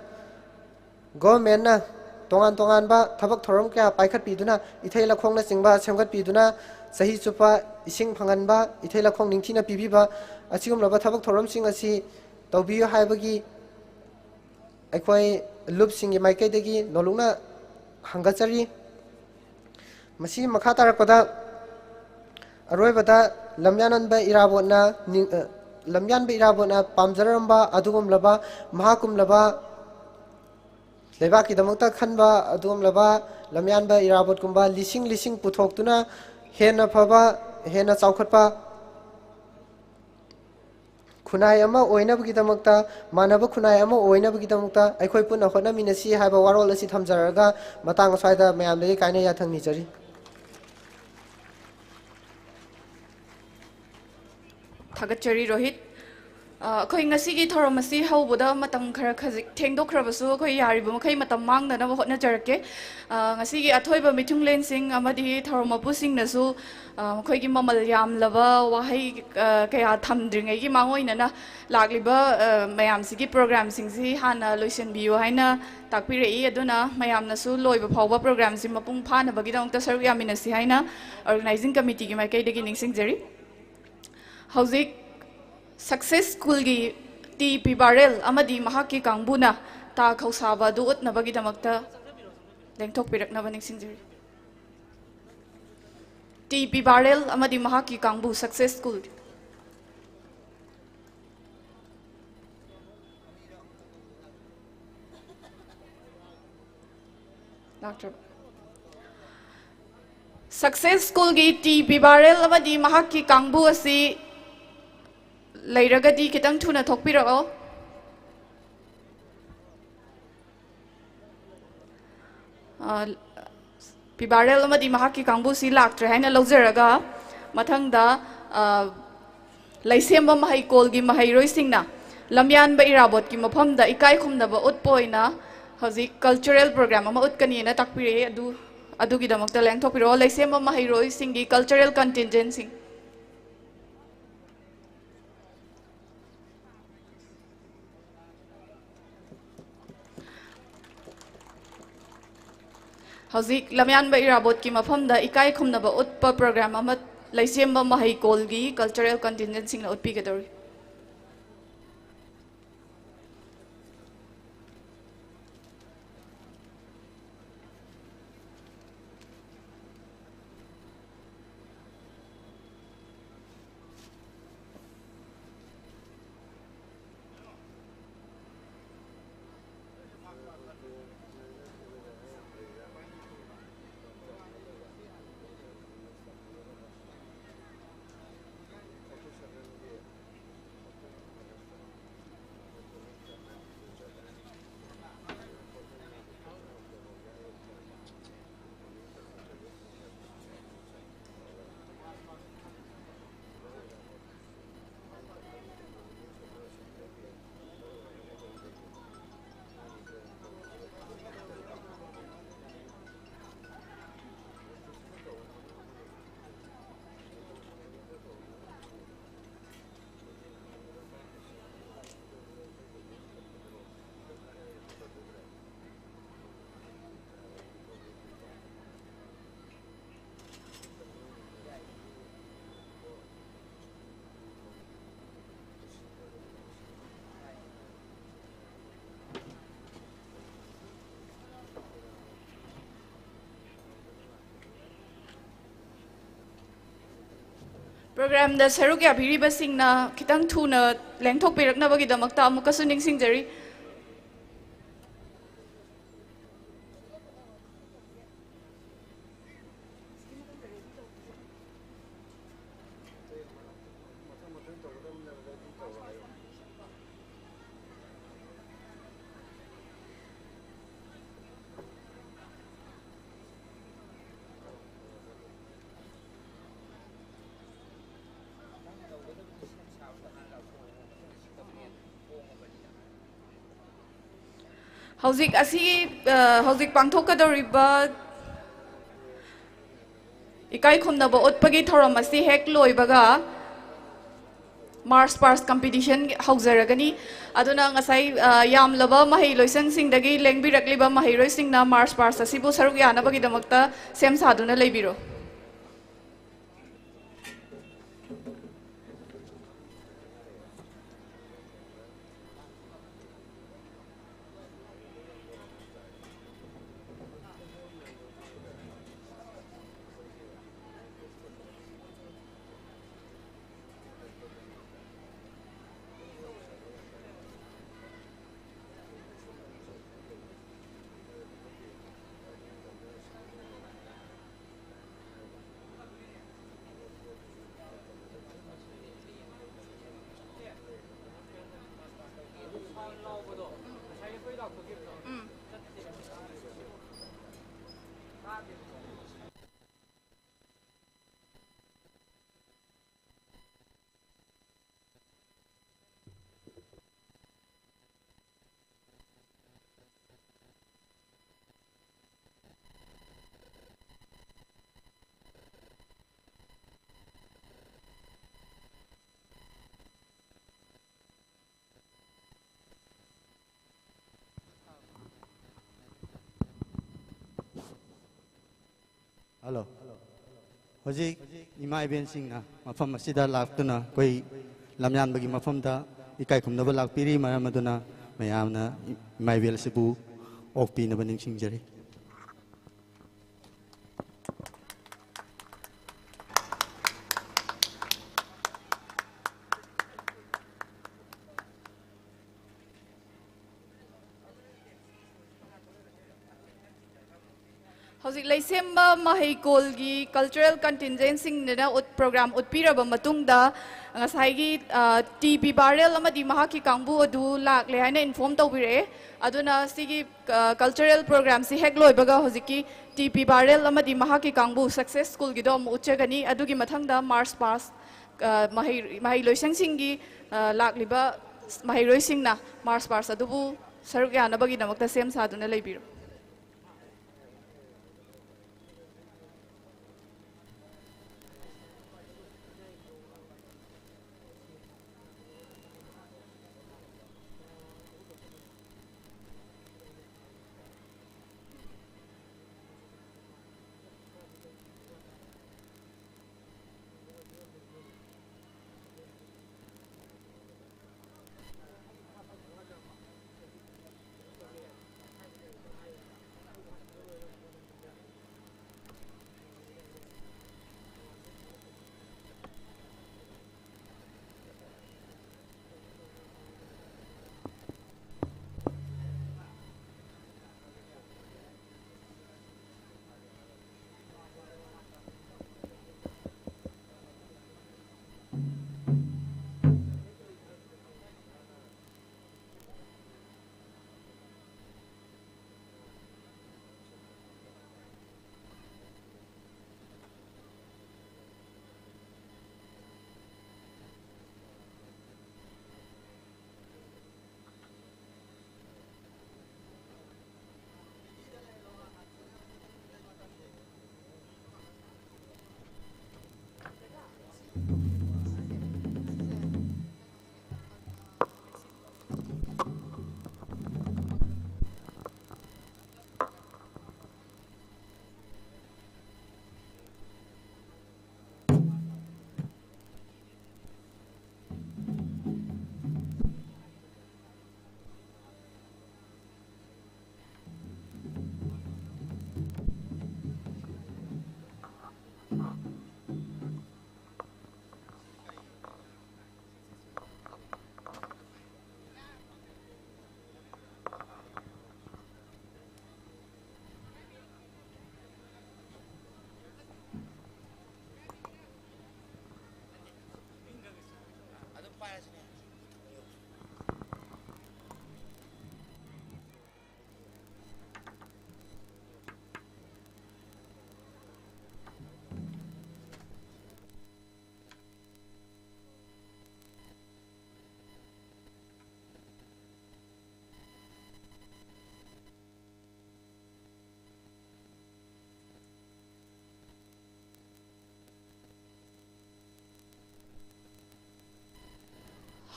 ꯒꯣꯔꯃꯦꯟꯅ ꯇꯣꯉꯥꯟ ꯇꯣꯉꯥꯟꯕ ꯊꯕꯛ ꯊꯧꯔꯝ ꯀꯌꯥ ꯄꯥꯏꯈꯠꯄꯤꯗꯨꯅ ꯏꯊꯩ ꯂꯧꯈꯣꯡꯅꯆꯤꯡꯕ ꯁꯦꯝꯒꯠꯄꯤꯗꯨꯅ ꯆꯍꯤ ꯆꯨꯞꯄ ꯏꯁꯤꯡ ꯐꯪꯍꯟꯕ, ꯏꯊꯩ ꯂꯧꯈꯣꯡ ꯅꯤꯡꯊꯤꯅ ꯄꯤꯕꯤꯕ ꯑꯁꯤꯒꯨꯝꯂꯕ ꯊꯕꯛ ꯊꯧꯔꯝꯁꯤꯡ ꯑꯁꯤ ꯇꯧꯕꯤꯌꯨ ꯍꯥꯏꯕꯒꯤ ꯑꯩꯈꯣꯏ ꯂꯨꯞꯁꯤꯡꯒꯤ ꯃꯥꯏꯀꯩꯗꯒꯤ ꯅꯣꯜꯂꯨꯛꯅ ꯍꯪꯒꯠꯆꯔꯤ꯫ ꯃꯁꯤ ꯃꯈꯥ ꯇꯥꯔꯛꯄꯗ ꯑꯔꯣꯏꯕꯗ ꯂꯝꯌꯥꯟꯕ ꯏꯔꯥꯕꯣꯠꯅ ꯅꯤꯡ-, ꯑ, ꯂꯝꯌꯥꯟꯕ ꯏꯔꯥꯕꯣꯠꯅ ꯄꯥꯝꯖꯔꯝꯕ ꯑꯗꯨꯒꯨꯝꯂꯕ ꯃꯍꯥꯛꯀꯨꯝꯂꯕ ꯂꯩꯕꯥꯛꯀꯤꯗꯃꯛꯇ ꯈꯟꯕ ꯑꯗꯨꯒꯨꯝꯂꯕ ꯂꯝꯌꯥꯟꯕ ꯏꯔꯥꯕꯣꯠꯀꯨꯝꯕ ꯂꯤꯁꯤꯡ ꯂꯤꯁꯤꯡ ꯄꯨꯊꯣꯛꯇꯨꯅ ꯍꯦꯟꯅ ꯐꯕ, ꯍꯦꯟꯅ ꯆꯥꯎꯈꯠꯄ ꯈꯨꯟꯅꯥꯏ ꯑꯃ ꯑꯣꯏꯅꯕꯒꯤꯗꯃꯛꯇ, ꯃꯥꯟꯅꯕ ꯈꯨꯟꯅꯥꯏ ꯑꯃ ꯑꯣꯏꯅꯕꯒꯤꯗꯃꯛꯇ ꯑꯩꯈꯣꯏ ꯄꯨꯟꯅ ꯍꯣꯠꯅꯃꯤꯟꯅꯁꯤ ꯍꯥꯏꯕ ꯋꯥꯔꯣꯜ ꯑꯁꯤ ꯊꯝꯖꯔꯒ, ꯃꯇꯥꯡ ꯑꯁ꯭ꯋꯥꯏꯗ ꯃꯌꯥꯝꯗꯒꯤ ꯀꯥꯏꯅ ꯌꯥꯊꯪ ꯅꯤꯖꯔꯤ꯫ ꯊꯥꯒꯠꯆꯔꯤ, ꯔꯣꯍꯤꯠ꯫ ꯑ, ꯑꯩꯈꯣꯏ ꯉꯁꯤꯒꯤ ꯊꯧꯔꯝ ꯑꯁꯤ ꯍꯧꯕꯗ ꯃꯇꯝ ꯈꯔ ꯈꯖꯤꯛ ꯊꯦꯡꯗꯣꯛꯈ꯭ꯔꯕꯁꯨ, ꯑꯩꯈꯣꯏ ꯌꯥꯔꯤꯕ ꯃꯈꯩ ꯃꯇꯝ ꯃꯥꯡꯗꯅꯕ ꯍꯣꯠꯅꯖꯔꯛꯀꯦ꯫ ꯑ, ꯉꯁꯤꯒꯤ ꯑꯊꯣꯏꯕ ꯃꯤꯊꯨꯡꯂꯦꯟꯁꯤꯡ ꯑꯃꯗꯤ ꯊꯧꯔꯝ ꯃꯄꯨꯁꯤꯡꯅꯁꯨ, ꯑ, ꯃꯈꯣꯏꯒꯤ ꯃꯃꯜ ꯌꯥꯝꯂꯕ ꯋꯥꯍꯩ, ꯑ, ꯀꯌꯥ ꯊꯝꯗ꯭ꯔꯤꯉꯩꯒꯤ ꯃꯥꯡꯑꯣꯏꯅꯅ ꯂꯥꯛꯂꯤꯕ, ꯑ, ꯃꯌꯥꯝꯁꯤꯒꯤ ꯄ꯭ꯔꯣꯒ꯭ꯔꯥꯝꯁꯤꯡꯁꯤ ꯍꯥꯟꯅ ꯂꯣꯏꯁꯤꯟꯕꯤꯌꯨ ꯍꯥꯏꯅ ꯇꯥꯛꯄꯤꯔꯛꯏ꯫ ꯑꯗꯨꯅ ꯃꯌꯥꯝꯅꯁꯨ ꯂꯣꯏꯕ ꯐꯥꯎꯕ ꯄ꯭ꯔꯣꯒ꯭ꯔꯥꯝꯁꯤ ꯃꯄꯨꯡ ꯐꯥꯅꯕꯒꯤꯗꯃꯛꯇ ꯁꯔꯨꯛ ꯌꯥꯃꯤꯟꯅꯁꯤ ꯍꯥꯏꯅ ꯑꯣꯔꯒꯅꯥꯏꯖꯤꯡ ꯀꯃꯤꯇꯤꯒꯤ ꯃꯥꯏꯀꯩꯗꯒꯤ ꯅꯤꯡꯁꯤꯡꯖꯔꯤ꯫ ꯍꯧꯖꯤꯛ ꯁꯛꯁꯦꯁ ꯁ꯭ꯀꯨꯜꯒꯤ ꯇꯤ ꯄꯤ ꯕꯥꯔꯦꯜ ꯑꯃꯗꯤ ꯃꯍꯥꯛꯀꯤ ꯀꯥꯡꯕꯨꯅ ꯇꯥ ꯈꯧꯁꯥꯕ ꯑꯗꯨ ꯎꯠꯅꯕꯒꯤꯗꯃꯛꯇ ꯂꯦꯡꯊꯣꯛꯄꯤꯔꯛꯅꯕ ꯅꯤꯡꯁꯤꯡꯖꯔꯤ꯫ ꯇꯤ ꯄꯤ ꯕꯥꯔꯦꯜ ꯑꯃꯗꯤ ꯃꯍꯥꯛꯀꯤ ꯀꯥꯡꯕꯨ, ꯁꯛꯁꯦꯁ ꯁ꯭ꯀꯨꯜ꯫ ꯂꯥꯛꯇ꯭ꯔꯕ? ꯁꯛꯁꯦꯁ ꯁ꯭ꯀꯨꯜꯒꯤ ꯇꯤ ꯄꯤ ꯕꯥꯔꯦꯜ ꯑꯃꯗꯤ ꯃꯍꯥꯛꯀꯤ ꯀꯥꯡꯕꯨ ꯑꯁꯤ ꯂꯩꯔꯒꯗꯤ ꯈꯤꯇꯪ ꯊꯨꯅ ꯊꯣꯛꯄꯤꯔꯛꯑꯣ꯫ ꯑ, ꯄꯤ ꯕꯥꯔꯦꯜ ꯑꯃꯗꯤ ꯃꯍꯥꯛꯀꯤ ꯀꯥꯡꯕꯨꯁꯤ ꯂꯥꯛꯇ꯭ꯔꯦ ꯍꯥꯏꯅ ꯂꯧꯖꯔꯒ, ꯃꯊꯪꯗ, ꯑ, ꯂꯩꯁꯦꯝꯕ ꯃꯍꯩꯀꯣꯜꯒꯤ ꯃꯍꯩꯔꯣꯏꯁꯤꯡꯅ ꯂꯝꯌꯥꯟꯕ ꯏꯔꯥꯕꯣꯠꯀꯤ ꯃꯐꯝꯗ ꯏꯀꯥꯏ ꯈꯨꯝꯅꯕ ꯎꯠꯄ ꯑꯣꯏꯅ ꯍꯧꯖꯤꯛ ꯀꯜꯆꯔꯦꯜ ꯄ꯭ꯔꯣꯒ꯭ꯔꯥꯝ ꯑꯃ ꯎꯠꯀꯅꯤꯅ ꯇꯥꯛꯄꯤꯔꯛꯏ꯫ ꯑꯗꯨ, ꯑꯗꯨꯒꯤꯗꯃꯛꯇ ꯂꯦꯡꯊꯣꯛꯄꯤꯔꯛꯑꯣ꯫ ꯂꯩꯁꯦꯝꯕ ꯃꯍꯩꯔꯣꯏꯁꯤꯡꯒꯤ ꯀꯜꯆꯔꯦꯜ ꯀꯟꯇꯤꯟꯖꯦꯟꯁꯤꯡ꯫ ꯍꯧꯖꯤꯛ ꯂꯝꯌꯥꯟꯕ ꯏꯔꯥꯕꯣꯠꯀꯤ ꯃꯐꯝꯗ ꯏꯀꯥꯏ ꯈꯨꯝꯅꯕ ꯎꯠꯄ ꯄ꯭ꯔꯣꯒ꯭ꯔꯥꯝ ꯑꯃ ꯂꯩꯁꯦꯝꯕ ꯃꯍꯩꯀꯣꯜꯒꯤ ꯀꯜꯆꯔꯦꯜ ꯀꯟꯇꯤꯟꯖꯦꯟꯁꯤꯡꯅ ꯎꯠꯄꯤꯒꯗꯧꯔꯤ꯫ ꯄ꯭ꯔꯣꯒ꯭ꯔꯥꯝꯗ ꯁꯔꯨꯛ ꯌꯥꯕꯤꯔꯤꯕꯁꯤꯡꯅ ꯈꯤꯇꯪ ꯊꯨꯅ ꯂꯦꯡꯊꯣꯛꯄꯤꯔꯛꯅꯕꯒꯤꯗꯃꯛꯇ ꯑꯃꯨꯛꯀꯁꯨ ꯅꯤꯡꯁꯤꯡꯖꯔꯤ꯫ ꯍꯧꯖꯤꯛ ꯑꯁꯤꯒꯤ, ꯑ, ꯍꯧꯖꯤꯛ ꯄꯥꯡꯊꯣꯛꯀꯗꯧꯔꯤꯕ ꯏꯀꯥꯏ ꯈꯨꯝꯅꯕ ꯎꯠꯄꯒꯤ ꯊꯧꯔꯝ ꯑꯁꯤ ꯍꯦꯛ ꯂꯣꯏꯕꯒ march past competition ꯍꯧꯖꯔꯒꯅꯤ꯫ ꯑꯗꯨꯅ ꯉꯁꯥꯏ, ꯑ, ꯌꯥꯝꯂꯕ ꯃꯍꯩ ꯂꯣꯏꯁꯪꯁꯤꯡꯗꯒꯤ ꯂꯦꯡꯕꯤꯔꯛꯂꯤꯕ ꯃꯍꯩꯔꯣꯏꯁꯤꯡꯅ march past ꯑꯁꯤꯕꯨ ꯁꯔꯨꯛ ꯌꯥꯅꯕꯒꯤꯗꯃꯛꯇ ꯁꯦꯝ ꯁꯥꯗꯨꯅ ꯂꯩꯕꯤꯔꯣ꯫ ꯍꯜꯂꯣ꯫ ꯍꯧꯖꯤꯛ ꯏꯃꯥ ꯏꯕꯦꯟꯁꯤꯡꯅ ꯃꯐꯝ ꯑꯁꯤꯗ ꯂꯥꯛꯇꯨꯅ ꯑꯩꯈꯣꯏ ꯂꯝꯌꯥꯟꯕꯒꯤ ꯃꯐꯝꯗ ꯏꯀꯥꯏ ꯈꯨꯝꯅꯕ ꯂꯥꯛꯄꯤꯔꯤ꯫ ꯃꯔꯝ ꯑꯗꯨꯅ ꯃꯌꯥꯝꯅ ꯏꯃꯥ ꯏꯕꯦꯜ ꯑꯁꯤꯕꯨ ꯑꯣꯛꯄꯤꯅꯕ ꯅꯤꯡꯁꯤꯡꯖꯔꯤ꯫ ꯍꯧꯖꯤꯛ ꯂꯩꯁꯦꯝꯕ ꯃꯍꯩꯀꯣꯜꯒꯤ cultural contingentꯁꯤꯡꯅ ꯎꯠ program ꯎꯠꯄꯤꯔꯕ ꯃꯇꯨꯡꯗ, ꯉꯁꯥꯏꯒꯤ ꯇꯤ ꯄꯤ ꯕꯥꯔꯦꯜ ꯑꯃꯗꯤ ꯃꯍꯥꯛꯀꯤ ꯀꯥꯡꯕꯨ ꯑꯗꯨ ꯂꯥꯛꯂꯦ ꯍꯥꯏꯅ inform ꯇꯧꯕꯤꯔꯛꯑꯦ꯫ ꯑꯗꯨꯅ ꯁꯤꯒꯤ cultural programꯁꯤ ꯍꯦꯛ ꯂꯣꯏꯕꯒ ꯍꯧꯖꯤꯛꯀꯤ ꯇꯤ ꯄꯤ ꯕꯥꯔꯦꯜ ꯑꯃꯗꯤ ꯃꯍꯥꯛꯀꯤ ꯀꯥꯡꯕꯨ Success Schoolꯒꯤꯗꯣ ꯑꯃꯨꯛ ꯎꯠꯆꯒꯅꯤ꯫ ꯑꯗꯨꯒꯤ ꯃꯊꯪꯗ march past ꯃꯍꯩ ꯃꯍꯩ ꯂꯣꯏꯁꯪꯁꯤꯡꯒꯤ ꯂꯥꯛꯂꯤꯕ ꯃꯍꯩꯔꯣꯏꯁꯤꯡꯅ march past ꯑꯗꯨꯕꯨ ꯁꯔꯨꯛ ꯌꯥꯅꯕꯒꯤꯗꯃꯛꯇ ꯁꯦꯝ ꯁꯥꯗꯨꯅ ꯂꯩꯕꯤꯔꯣ꯫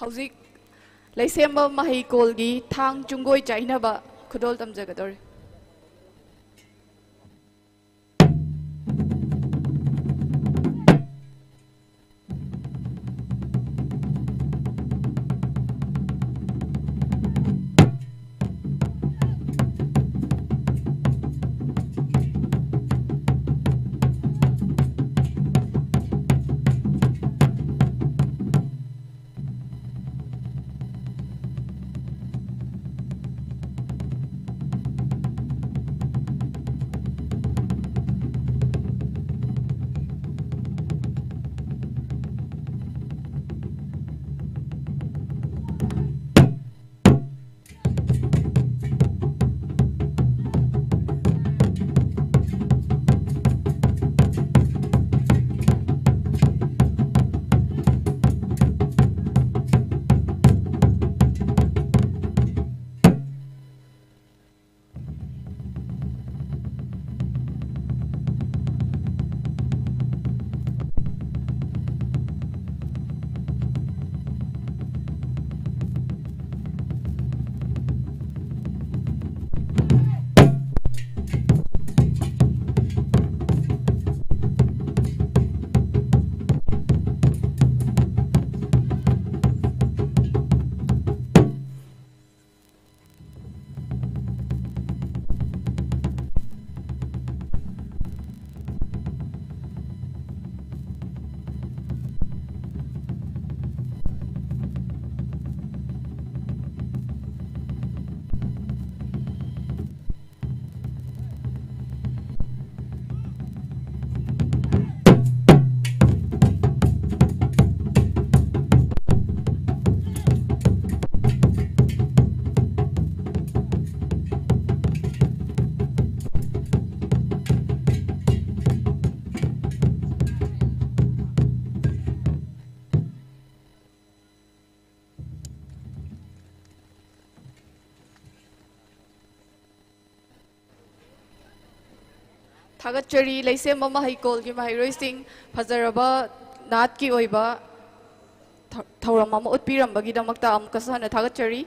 ꯍꯧꯖꯤꯛ ꯂꯩꯁꯦꯝꯕ ꯃꯍꯩꯀꯣꯜꯒꯤ ꯊꯥꯡ ꯆꯨꯡꯒꯣꯏ ꯆꯥꯏꯅꯕ ꯈꯨꯗꯣꯜ ꯇꯝꯖꯒꯗꯧꯔꯤ꯫ ꯊꯥꯒꯠꯆꯔꯤ ꯂꯩꯁꯦꯝꯕ ꯃꯍꯩꯀꯣꯜꯒꯤ ꯃꯍꯩꯔꯣꯏꯁꯤꯡ, ꯐꯖꯔꯕ ꯅꯥꯠꯀꯤ ꯑꯣꯏꯕ ꯊ-, ꯊꯧꯔꯝ ꯑꯃ ꯎꯠꯄꯤꯔꯝꯕꯒꯤꯗꯃꯛꯇ ꯑꯃꯨꯛꯀꯁꯨ ꯍꯟꯅ ꯊꯥꯒꯠꯆꯔꯤ꯫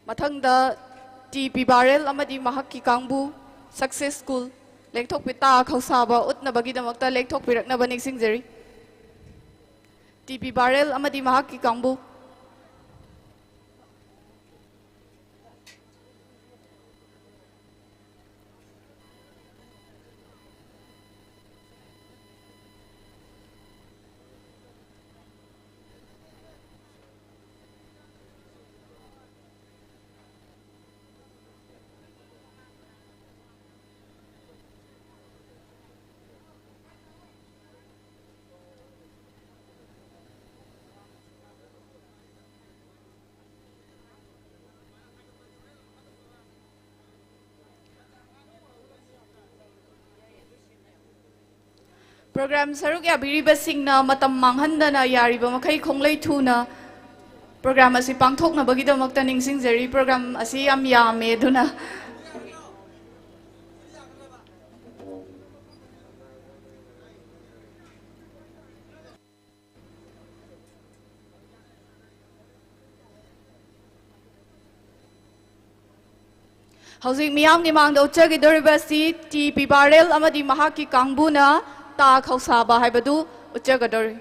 ꯃꯊꯪꯗ ꯇꯤ ꯄꯤꯕꯥꯔꯦꯜ ꯑꯃꯗꯤ ꯃꯍꯥꯛꯀꯤ ꯀꯥꯡꯕꯨ, Success School, ꯂꯦꯡꯊꯣꯛꯄꯤ ꯇꯥ ꯈꯧꯁꯥꯕ ꯎꯠꯅꯕꯒꯤꯗꯃꯛꯇ ꯂꯦꯡꯊꯣꯛꯄꯤꯔꯛꯅꯕ ꯅꯤꯡꯁꯤꯡꯖꯔꯤ꯫ ꯇꯤ ꯄꯤꯕꯥꯔꯦꯜ ꯑꯃꯗꯤ ꯃꯍꯥꯛꯀꯤ ꯀꯥꯡꯕꯨ꯫ ꯄ꯭ꯔꯣꯒ꯭ꯔꯥꯝ ꯁꯔꯨꯛ ꯌꯥꯕꯤꯔꯤꯕꯁꯤꯡꯅ ꯃꯇꯝ ꯃꯥꯡꯍꯟꯗꯅ ꯌꯥꯔꯤꯕ ꯃꯈꯩ ꯈꯣꯡꯂꯩ ꯊꯨꯅ ꯄ꯭ꯔꯣꯒ꯭ꯔꯥꯝ ꯑꯁꯤ ꯄꯥꯡꯊꯣꯛꯅꯕꯒꯤꯗꯃꯛꯇ ꯅꯤꯡꯁꯤꯡꯖꯔꯤ꯫ ꯄ꯭ꯔꯣꯒ꯭ꯔꯥꯝ ꯑꯁꯤ ꯌꯥꯝ ꯌꯥꯝꯃꯦ, ꯑꯗꯨꯅ ꯍꯧꯖꯤꯛ ꯃꯤꯌꯥꯝꯒꯤ ꯃꯥꯡꯗ ꯎꯠꯆꯈꯤꯗꯧꯔꯤꯕ ꯑꯁꯤ ꯇꯤ ꯄꯤꯕꯥꯔꯦꯜ ꯑꯃꯗꯤ ꯃꯍꯥꯛꯀꯤ ꯀꯥꯡꯕꯨꯅ ꯇꯥ ꯈꯧꯁꯥꯕ ꯍꯥꯏꯕꯗꯨ ꯎꯠꯆꯒꯗꯧꯔꯤ꯫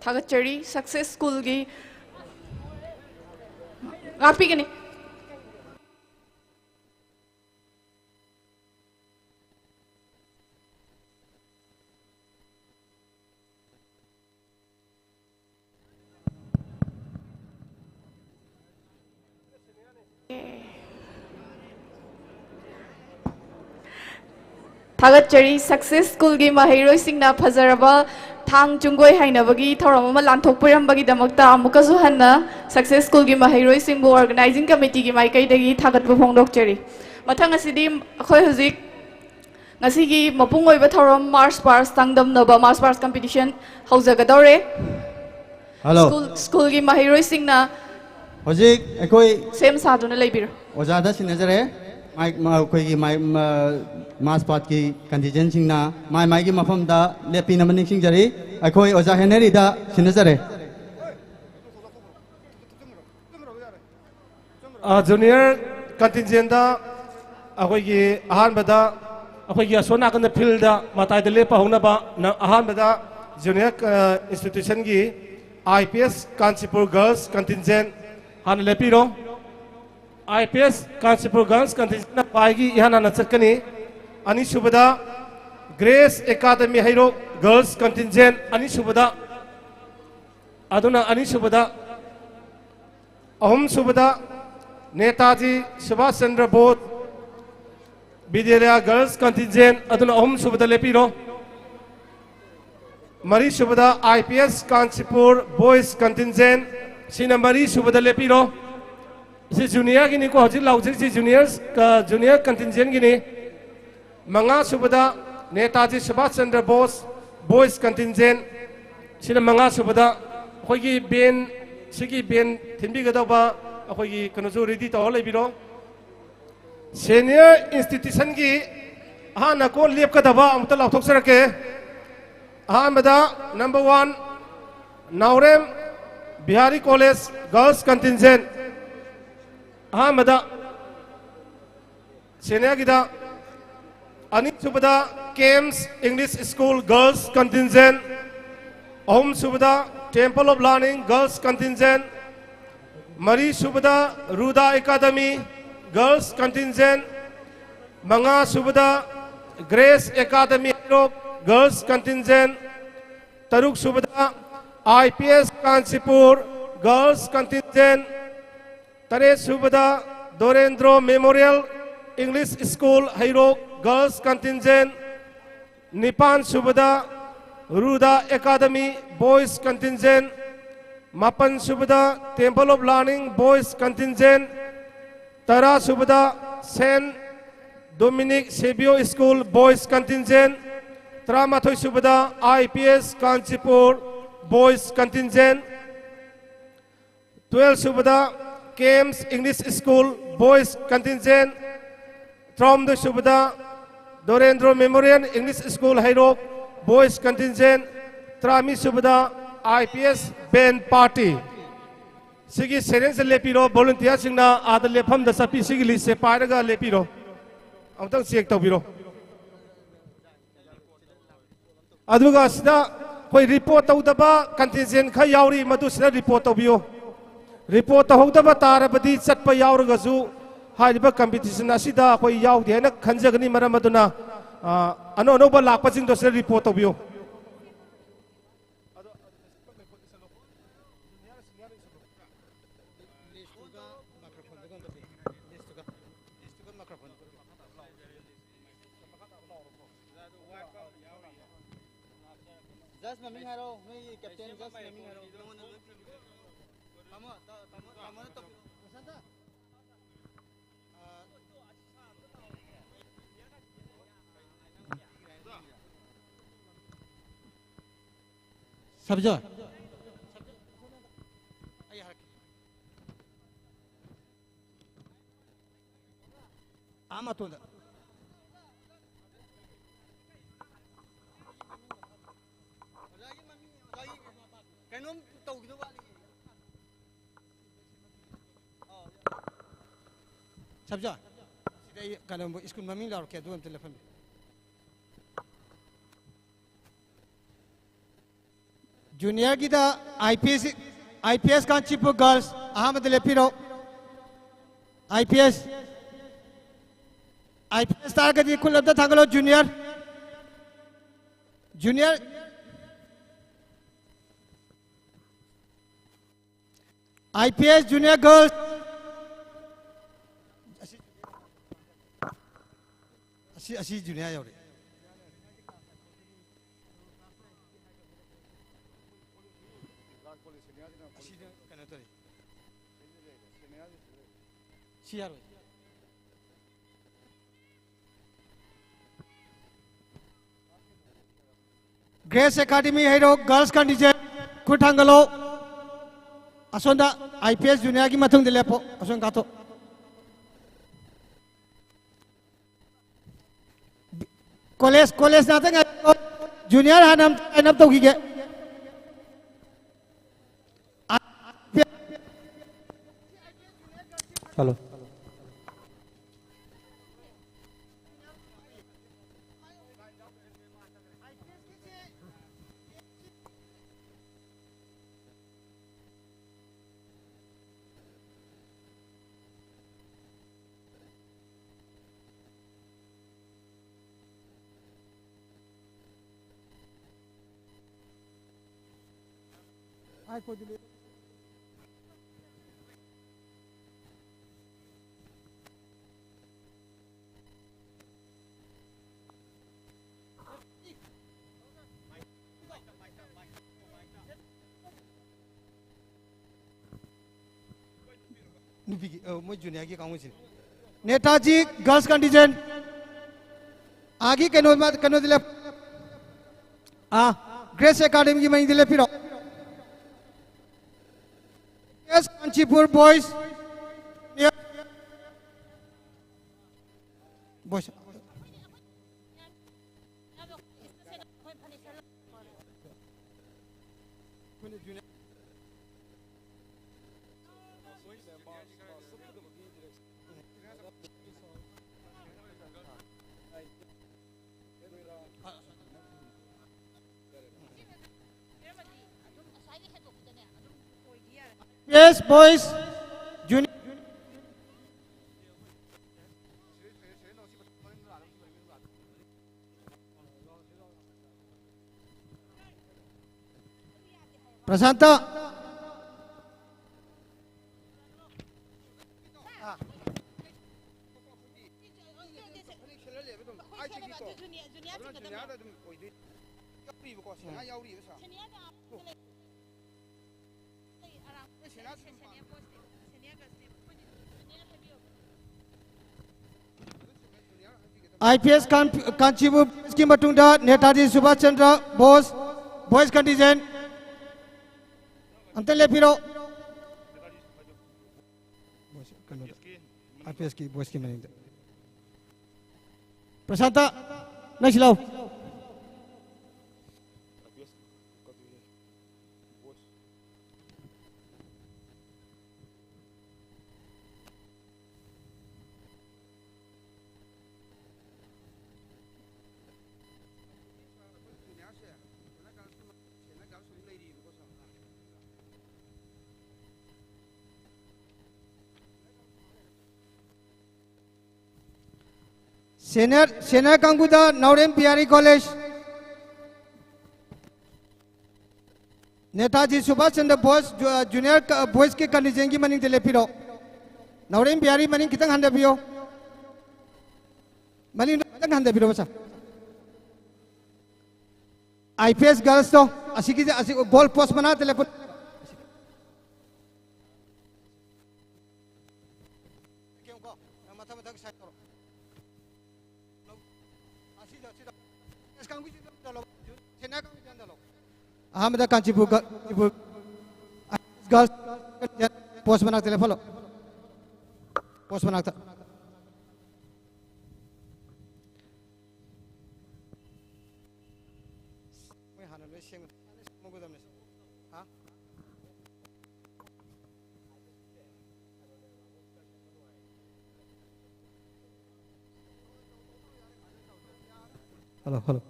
ꯊꯥꯒꯠꯆꯔꯤ꯫ ꯁꯛꯁꯦꯁ ꯁ꯭ꯀꯨꯜꯒꯤ ꯉꯥꯛꯄꯤꯒꯅꯤ꯫ ꯊꯥꯒꯠꯆꯔꯤ꯫ ꯁꯛꯁꯦꯁ ꯁ꯭ꯀꯨꯜꯒꯤ ꯃꯍꯩꯔꯣꯏꯁꯤꯡꯅ ꯐꯖꯔꯕ ꯊꯥꯡ ꯆꯨꯡꯒꯣꯏ ꯍꯥꯏꯅꯕꯒꯤ ꯊꯧꯔꯝ ꯑꯃ ꯂꯥꯟꯊꯣꯛꯄꯤꯔꯝꯕꯒꯤꯗꯃꯛꯇ ꯑꯃꯨꯛꯀꯁꯨ ꯍꯟꯅ ꯁꯛꯁꯦꯁ ꯁ꯭ꯀꯨꯜꯒꯤ ꯃꯍꯩꯔꯣꯏꯁꯤꯡꯕꯨ ꯑꯣꯔꯒꯅꯥꯏꯖꯤꯡ ꯀꯃꯤꯇꯤꯒꯤ ꯃꯥꯏꯀꯩꯗꯒꯤ ꯊꯥꯒꯠꯄ ꯐꯣꯡꯗꯣꯛꯆꯔꯤ꯫ ꯃꯊꯪ ꯑꯁꯤꯗꯤ ꯑꯩꯈꯣꯏ ꯍꯧꯖꯤꯛ ꯉꯁꯤꯒꯤ ꯃꯄꯨꯡ ꯑꯣꯏꯕ ꯊꯧꯔꯝ ꯃꯥꯔꯁ ꯄꯥꯁ ꯆꯥꯡꯗꯝꯅꯕ ꯃꯥꯔꯁ ꯄꯥꯁ ꯀꯝꯄꯤꯇꯤꯁꯟ ꯍꯧꯖꯒꯗꯧꯔꯦ꯫ ꯍꯜꯂꯣ꯫ ꯁ꯭ꯀꯨꯜ, ꯁ꯭ꯀꯨꯜꯒꯤ ꯃꯍꯩꯔꯣꯏꯁꯤꯡꯅ ꯍꯧꯖꯤꯛ ꯑꯩꯈꯣꯏ ꯁꯦꯝ ꯁꯥꯗꯨꯅ ꯂꯩꯕꯤꯔꯣ꯫ ꯑꯣꯖꯥꯗ ꯁꯤꯟꯅꯖꯔꯦ꯫ ꯃꯥꯏꯛ, ꯃꯥ-, ꯑꯩꯈꯣꯏꯒꯤ ꯃꯥꯏ-, ꯃ-, ꯃꯥꯔꯁ ꯄꯥꯁꯀꯤ ꯀꯟꯇꯤꯟꯖꯦꯟꯁꯤꯡꯅ ꯃꯥꯏ ꯃꯥꯏꯒꯤ ꯃꯐꯝꯗ ꯂꯦꯞꯄꯤꯅꯕ ꯅꯤꯡꯁꯤꯡꯖꯔꯤ꯫ ꯑꯩꯈꯣꯏ ꯑꯣꯖꯥ ꯍꯦꯅꯔꯤꯗ ꯁꯤꯟꯅꯖꯔꯦ꯫ ꯑ, ꯖꯨꯅꯤꯌꯔ ꯀꯟꯇꯤꯟꯖꯦꯟꯗ ꯑꯩꯈꯣꯏꯒꯤ ꯑꯍꯥꯟꯕꯗ ꯑꯩꯈꯣꯏꯒꯤ ꯑꯁꯣꯝ ꯅꯥꯀꯟꯗ ꯐꯤꯜꯗ ꯃꯇꯥꯏꯗ ꯂꯦꯞꯄ ꯍꯧꯅꯕ ꯅ-, ꯑꯍꯥꯟꯕꯗ ꯖꯨꯅꯤꯌꯔ, ꯑ, ꯏꯟꯁꯇꯤꯇ꯭ꯌꯨꯁꯟꯒꯤ ꯑꯥꯏ ꯄꯤ ꯑꯦꯁ ꯀꯥꯟꯆꯤꯄꯨꯔ ꯒꯔꯜꯁ ꯀꯟꯇꯤꯟꯖꯦꯟ ꯍꯥꯟꯅ ꯂꯦꯞꯄꯤꯔꯣ꯫ ꯑꯥꯏ ꯄꯤ ꯑꯦꯁ ꯀꯥꯟꯆꯤꯄꯨꯔ ꯒꯔꯜꯁ ꯀꯟꯇꯤꯟꯖꯦꯟꯅ ꯈ꯭ꯋꯥꯏꯒꯤ ꯏꯍꯥꯟ ꯍꯥꯟꯅ ꯆꯠꯀꯅꯤ꯫ ꯑꯅꯤꯁꯨꯕꯗ ꯒ꯭ꯔꯦꯁ ꯑꯦꯀꯥꯗꯃꯤ ꯍꯩꯔꯣꯛ ꯒꯔꯜꯁ ꯀꯟꯇꯤꯟꯖꯦꯟ ꯑꯅꯤꯁꯨꯕꯗ, ꯑꯗꯨꯅ ꯑꯅꯤꯁꯨꯕꯗ ꯑꯍꯨꯝꯁꯨꯕꯗ ꯅꯦꯇꯥꯖꯤ ꯁꯨꯚꯥꯁ ꯆꯟꯗ꯭ꯔ ꯕꯣꯁ ꯕꯤꯗ꯭ꯌꯥꯂꯌꯥ ꯒꯔꯜꯁ ꯀꯟꯇꯤꯟꯖꯦꯟ ꯑꯗꯨꯅ ꯑꯍꯨꯝꯁꯨꯕꯗ ꯂꯦꯞꯄꯤꯔꯣ꯫ ꯃꯔꯤꯁꯨꯕꯗ ꯑꯥꯏ ꯄꯤ ꯑꯦꯁ ꯀꯥꯟꯆꯤꯄꯨꯔ ꯕꯣꯏꯁ ꯀꯟꯇꯤꯟꯖꯦꯟ, ꯁꯤꯅ ꯃꯔꯤꯁꯨꯕꯗ ꯂꯦꯞꯄꯤꯔꯣ꯫ ꯁꯤ ꯖꯨꯅꯤꯌꯔꯒꯤꯅꯤꯀꯣ, ꯍꯧꯖꯤꯛ ꯂꯥꯎꯖꯔꯤꯁꯤ ꯖꯨꯅꯤꯌꯔꯁ, ꯑ, ꯖꯨꯅꯤꯌꯔ ꯀꯟꯇꯤꯟꯖꯦꯟꯒꯤꯅꯤ꯫ ꯃꯉꯥꯁꯨꯕꯗ ꯅꯦꯇꯥꯖꯤ ꯁꯨꯚꯥꯁ ꯆꯟꯗ꯭ꯔ ꯕꯣꯁ ꯕꯣꯏꯁ ꯀꯟꯇꯤꯟꯖꯦꯟ, ꯁꯤꯅ ꯃꯉꯥꯁꯨꯕꯗ꯫ ꯑꯩꯈꯣꯏꯒꯤ ꯕꯦꯟ, ꯁꯤꯒꯤ ꯕꯦꯟ ꯊꯤꯟꯕꯤꯒꯗꯧꯕ ꯑꯩꯈꯣꯏꯒꯤ ꯀꯩꯅꯣꯁꯨ ꯔꯦꯗꯤ ꯇꯧꯔ ꯂꯩꯕꯤꯔꯣ꯫ ꯁꯦꯅꯤꯌꯔ ꯏꯟꯁꯇꯤꯇ꯭ꯌꯨꯁꯟꯒꯤ ꯑꯍꯥꯟꯕ ꯀꯣꯟ ꯂꯦꯞꯀꯗꯕ ꯑꯃꯨꯛꯇ ꯂꯥꯎꯊꯣꯛꯆꯔꯛꯀꯦ꯫ ꯑꯍꯥꯟꯕꯗ ꯅꯝꯕꯔ ꯋꯥꯟ, ꯅꯥꯎꯔꯦꯝ ꯕꯤꯍꯥꯔꯤ ꯀꯣꯂꯦꯖ ꯒꯔꯜꯁ ꯀꯟꯇꯤꯟꯖꯦꯟ꯫ ꯑꯍꯥꯟꯕꯗ ꯁꯦꯅꯤꯌꯔꯒꯤꯗ꯫ ꯑꯅꯤꯁꯨꯕꯗ ꯀꯦꯝꯁ ꯏꯪꯂꯤꯁ ꯁ꯭ꯀꯨꯜ ꯒꯔꯜꯁ ꯀꯟꯇꯤꯟꯖꯦꯟ꯫ ꯑꯍꯨꯝꯁꯨꯕꯗ Temple of Learning Girls Contingent, ꯃꯔꯤꯁꯨꯕꯗ Ruda Academy Girls Contingent, ꯃꯉꯥꯁꯨꯕꯗ Grace Academy Heirok Girls Contingent, ꯇꯔꯨꯛꯁꯨꯕꯗ I P S Kanchipur Girls Contingent, ꯇꯔꯦꯠꯁꯨꯕꯗ Dorendro Memorial English School Heirok Girls Contingent, ꯅꯤꯄꯥꯟꯁꯨꯕꯗ Ruda Academy Boys Contingent, ꯃꯥꯄꯟꯁꯨꯕꯗ Temple of Learning Boys Contingent, ꯇꯔꯥꯁꯨꯕꯗ Saint Dominic Saviour School Boys Contingent, ꯇꯔꯥꯃꯥꯊꯣꯏꯁꯨꯕꯗ I P S Kanchipur Boys Contingent, twelve ꯁꯨꯕꯗ K M S English School Boys Contingent, ꯇꯔꯥꯍꯨꯝꯗꯣꯏ ꯁꯨꯕꯗ Dorendro Memorial English School ꯍꯩꯔꯣꯛ Boys Contingent, ꯇꯔꯥꯃꯔꯤ ꯁꯨꯕꯗ I P S Band Party꯫ ꯁꯤꯒꯤ ꯁꯦꯔꯦꯟꯁꯇ ꯂꯦꯞꯄꯤꯔꯣ, ꯚꯣꯂꯨꯟꯇꯤꯌꯥꯔꯁꯤꯡꯅ ꯑꯥꯗ ꯂꯦꯞꯐꯝꯗ ꯆꯠꯄꯤ, ꯁꯤꯒꯤ ꯂꯤꯁꯁꯦ ꯄꯥꯏꯔꯒ ꯂꯦꯞꯄꯤꯔꯣ, ꯑꯃꯨꯛꯇꯪ ꯆꯦꯛ ꯇꯧꯕꯤꯔꯣ꯫ ꯑꯗꯨꯒ ꯁꯤꯗ ꯑꯩꯈꯣꯏ ꯔꯤꯄꯣꯔꯠ ꯇꯧꯗꯕ ꯀꯟꯇꯤꯟꯖꯦꯟ ꯈꯔ ꯌꯥꯎꯔꯤ, ꯃꯗꯨ ꯁꯤꯗ ꯔꯤꯄꯣꯔꯠ ꯇꯧꯕꯤꯌꯨ꯫ ꯔꯤꯄꯣꯔꯠ ꯇꯧꯍꯧꯗꯕ ꯇꯥꯔꯕꯗꯤ ꯆꯠꯄ ꯌꯥꯎꯔꯒꯁꯨ ꯍꯥꯏꯔꯤꯕ ꯀꯝꯄꯤꯇꯤꯁꯟ ꯑꯁꯤꯗ ꯑꯩꯈꯣꯏ ꯌꯥꯎꯗꯦ ꯍꯥꯏꯅ ꯈꯟꯖꯒꯅꯤ꯫ ꯃꯔꯝ ꯑꯗꯨꯅ, ꯑ, ꯑꯅꯧ ꯑꯅꯧꯕ ꯂꯥꯛꯄꯁꯤꯡꯗꯣ ꯁꯤꯗ ꯔꯤꯄꯣꯔꯠ ꯇꯧꯕꯤꯌꯨ꯫ Just ꯃꯃꯤꯡ ꯍꯥꯏꯔꯣ, ꯅꯣꯏꯒꯤ ꯀꯦꯞꯇꯦꯟ, just ꯃꯃꯤꯡ ꯍꯥꯏꯔꯣ꯫ ꯅꯉꯣꯟꯗ ꯂꯣꯏ ꯄꯤꯔꯤꯕꯣ? ꯇꯥꯃꯣ, ꯇꯥ-, ꯇꯥꯃꯣ, ꯇꯥꯃꯣꯅ ꯇꯧꯕꯤꯔꯣ꯫ ꯁꯕꯖꯣꯏ꯫ ꯑꯩ ꯍꯥꯏꯔꯛꯀꯦ꯫ ꯑꯥ ꯃꯇꯣꯟꯗ꯫ ꯑꯣꯖꯥꯒꯤ ꯃꯃꯤꯡ, ꯑꯣꯖꯥꯒꯤ ꯀꯩꯅꯣꯝ ꯇꯧꯈꯤꯗꯧ ꯋꯥꯠꯂꯤ꯫ ꯑꯥ, ꯁꯕꯖꯣꯏ, ꯁꯤꯗ ꯑꯩ ꯀꯩꯅꯣ, ꯁ꯭ꯀꯨꯜ ꯃꯃꯤꯡ ꯂꯥꯎꯔꯛꯀꯦ, ꯑꯗꯨ ꯑꯝꯇ ꯂꯦꯞꯍꯟꯕꯤꯌꯨ꯫ Juniorꯒꯤꯗ I P S, I P S Kanchipur girls ꯑꯍꯥꯟꯕꯗ ꯂꯦꯞꯄꯤꯔꯣ꯫ I P S, I P S ꯇꯥꯔꯒꯗꯤ ꯈꯨꯠ ꯑꯝꯇ ꯊꯥꯡꯒꯠꯂꯣ, junior꯫ Junior, I P S junior girls꯫ ꯑꯁꯤ, ꯑꯁꯤ junior ꯌꯧꯔꯦ꯫ ꯑꯁꯤꯅ ꯀꯩꯅꯣ ꯇꯧꯔꯤ꯫ ꯁꯤ ꯌꯥꯔꯣꯏ꯫ Grace Academy ꯍꯩꯔꯣꯛ girls contingent ꯈꯨꯠ ꯊꯥꯡꯒꯠꯂꯣ꯫ ꯑꯁꯣꯝꯗ I P S juniorꯒꯤ ꯃꯇꯨꯡꯗ ꯂꯦꯞꯄꯣ꯫ ꯑꯁꯣꯝ ꯀꯥꯊꯣꯛ꯫ College, college ꯉꯥꯛꯇ ꯉꯥꯏ-, junior ꯍꯥꯟꯅ ꯑꯝꯇ line up ꯇꯧꯈꯤꯒꯦ꯫ Hello. ꯅꯨꯄꯤꯒꯤ, ꯑ, ꯃꯣꯏ juniorꯒꯤ ꯀꯥꯡꯕꯨꯁꯤꯅꯤ꯫ Netaji girls contingent꯫ ꯑꯥꯒꯤ ꯀꯩꯅꯣ, ꯀꯩꯅꯣꯗꯤ ꯂꯦꯞ-, ꯑꯥ, Grace Academyꯒꯤ ꯃꯅꯤꯡꯗ ꯂꯦꯞꯄꯤꯔꯣ꯫ Yes, Kanchipur boys. Boys꯫ Yes, boys. Junior. Prasanta. ꯑꯥꯏ ꯄꯤ ꯑꯦꯁ ꯀꯥꯟ-, ꯀꯥꯟꯆꯤꯄꯨꯔ ꯕꯣꯏꯁꯀꯤ ꯃꯇꯨꯡꯗ ꯅꯦꯇꯥꯖꯤ ꯁꯨꯚꯥꯁ ꯆꯟꯗ꯭ꯔ ꯕꯣꯁ, ꯕꯣꯏꯁ ꯀꯟꯇꯤꯟꯖꯦꯟ꯫ ꯑꯝꯇ ꯂꯦꯞꯄꯤꯔꯣ꯫ ꯕꯣꯏꯁ, ꯀꯩꯅꯣꯗ, ꯑꯥꯏ ꯄꯤ ꯑꯦꯁꯀꯤ ꯕꯣꯏꯁꯀꯤ ꯃꯅꯤꯡꯗ꯫ ꯄ꯭ꯔꯁꯥꯟꯇ, ꯅꯪ ꯁꯤ ꯂꯥꯎ꯫ Senior, senior ꯀꯥꯡꯕꯨꯗ Naorem B R E college, Netaji Subhas Chandra Bose ꯖꯨ-, ꯖꯨꯅꯤꯌꯔ ꯀ-, ꯕꯣꯏꯁꯀꯤ ꯀꯟꯇꯤꯟꯖꯦꯟꯒꯤ ꯃꯅꯤꯡꯗ ꯂꯦꯞꯄꯤꯔꯣ꯫ ꯅꯥꯎꯔꯦꯝ ꯕꯤ ꯑꯥꯔ ꯏ ꯃꯅꯤꯡ ꯈꯤꯇꯪ ꯍꯟꯊꯕꯤꯌꯣ꯫ ꯃꯅꯤꯡꯗ ꯈꯤꯇꯪ ꯍꯟꯊꯕꯤꯔꯣ, ꯃꯁꯥ꯫ ꯑꯥꯏ ꯄꯤ ꯑꯦꯁ ꯒꯔꯜꯁꯇꯣ, ꯑꯁꯤꯒꯤꯁꯦ, ꯑꯁꯤ ꯒꯣꯜ ꯄꯣꯁ ꯃꯅꯥꯛꯇ ꯂꯦꯞꯄꯨ꯫ ꯌꯦꯡꯉꯨꯀꯣ, ꯅꯪ ꯃꯊꯪ ꯃꯊꯪ ꯁꯥꯏꯟ ꯇꯧꯔꯣ꯫ ꯑꯁꯤꯗ, ꯑꯁꯤꯗ꯫ ꯑꯦꯁ ꯀꯥꯡꯕꯨꯁꯤꯗ ꯑꯝꯇ ꯂꯧ꯫ ꯁꯦꯅꯤꯌꯔ ꯀꯥꯡꯕꯨꯁꯤꯗ ꯑꯝꯇ ꯂꯧ꯫ ꯑꯍꯥꯟꯕꯗ ꯀꯥꯟꯆꯤꯄꯨꯔ ꯒ-, ꯀꯥꯟꯆꯤꯄꯨꯔ ꯒꯔꯜꯁ ꯄꯣꯁ ꯃꯅꯥꯛꯇ ꯂꯦꯞꯍꯜꯂꯣ꯫ ꯄꯣꯁ ꯃꯅꯥꯛꯇ꯫ ꯃꯣꯏ ꯍꯥꯟꯅ ꯂꯣꯏ ꯁꯦꯝꯒꯗꯕꯅꯦ꯫ ꯍꯥ? Hello, hello.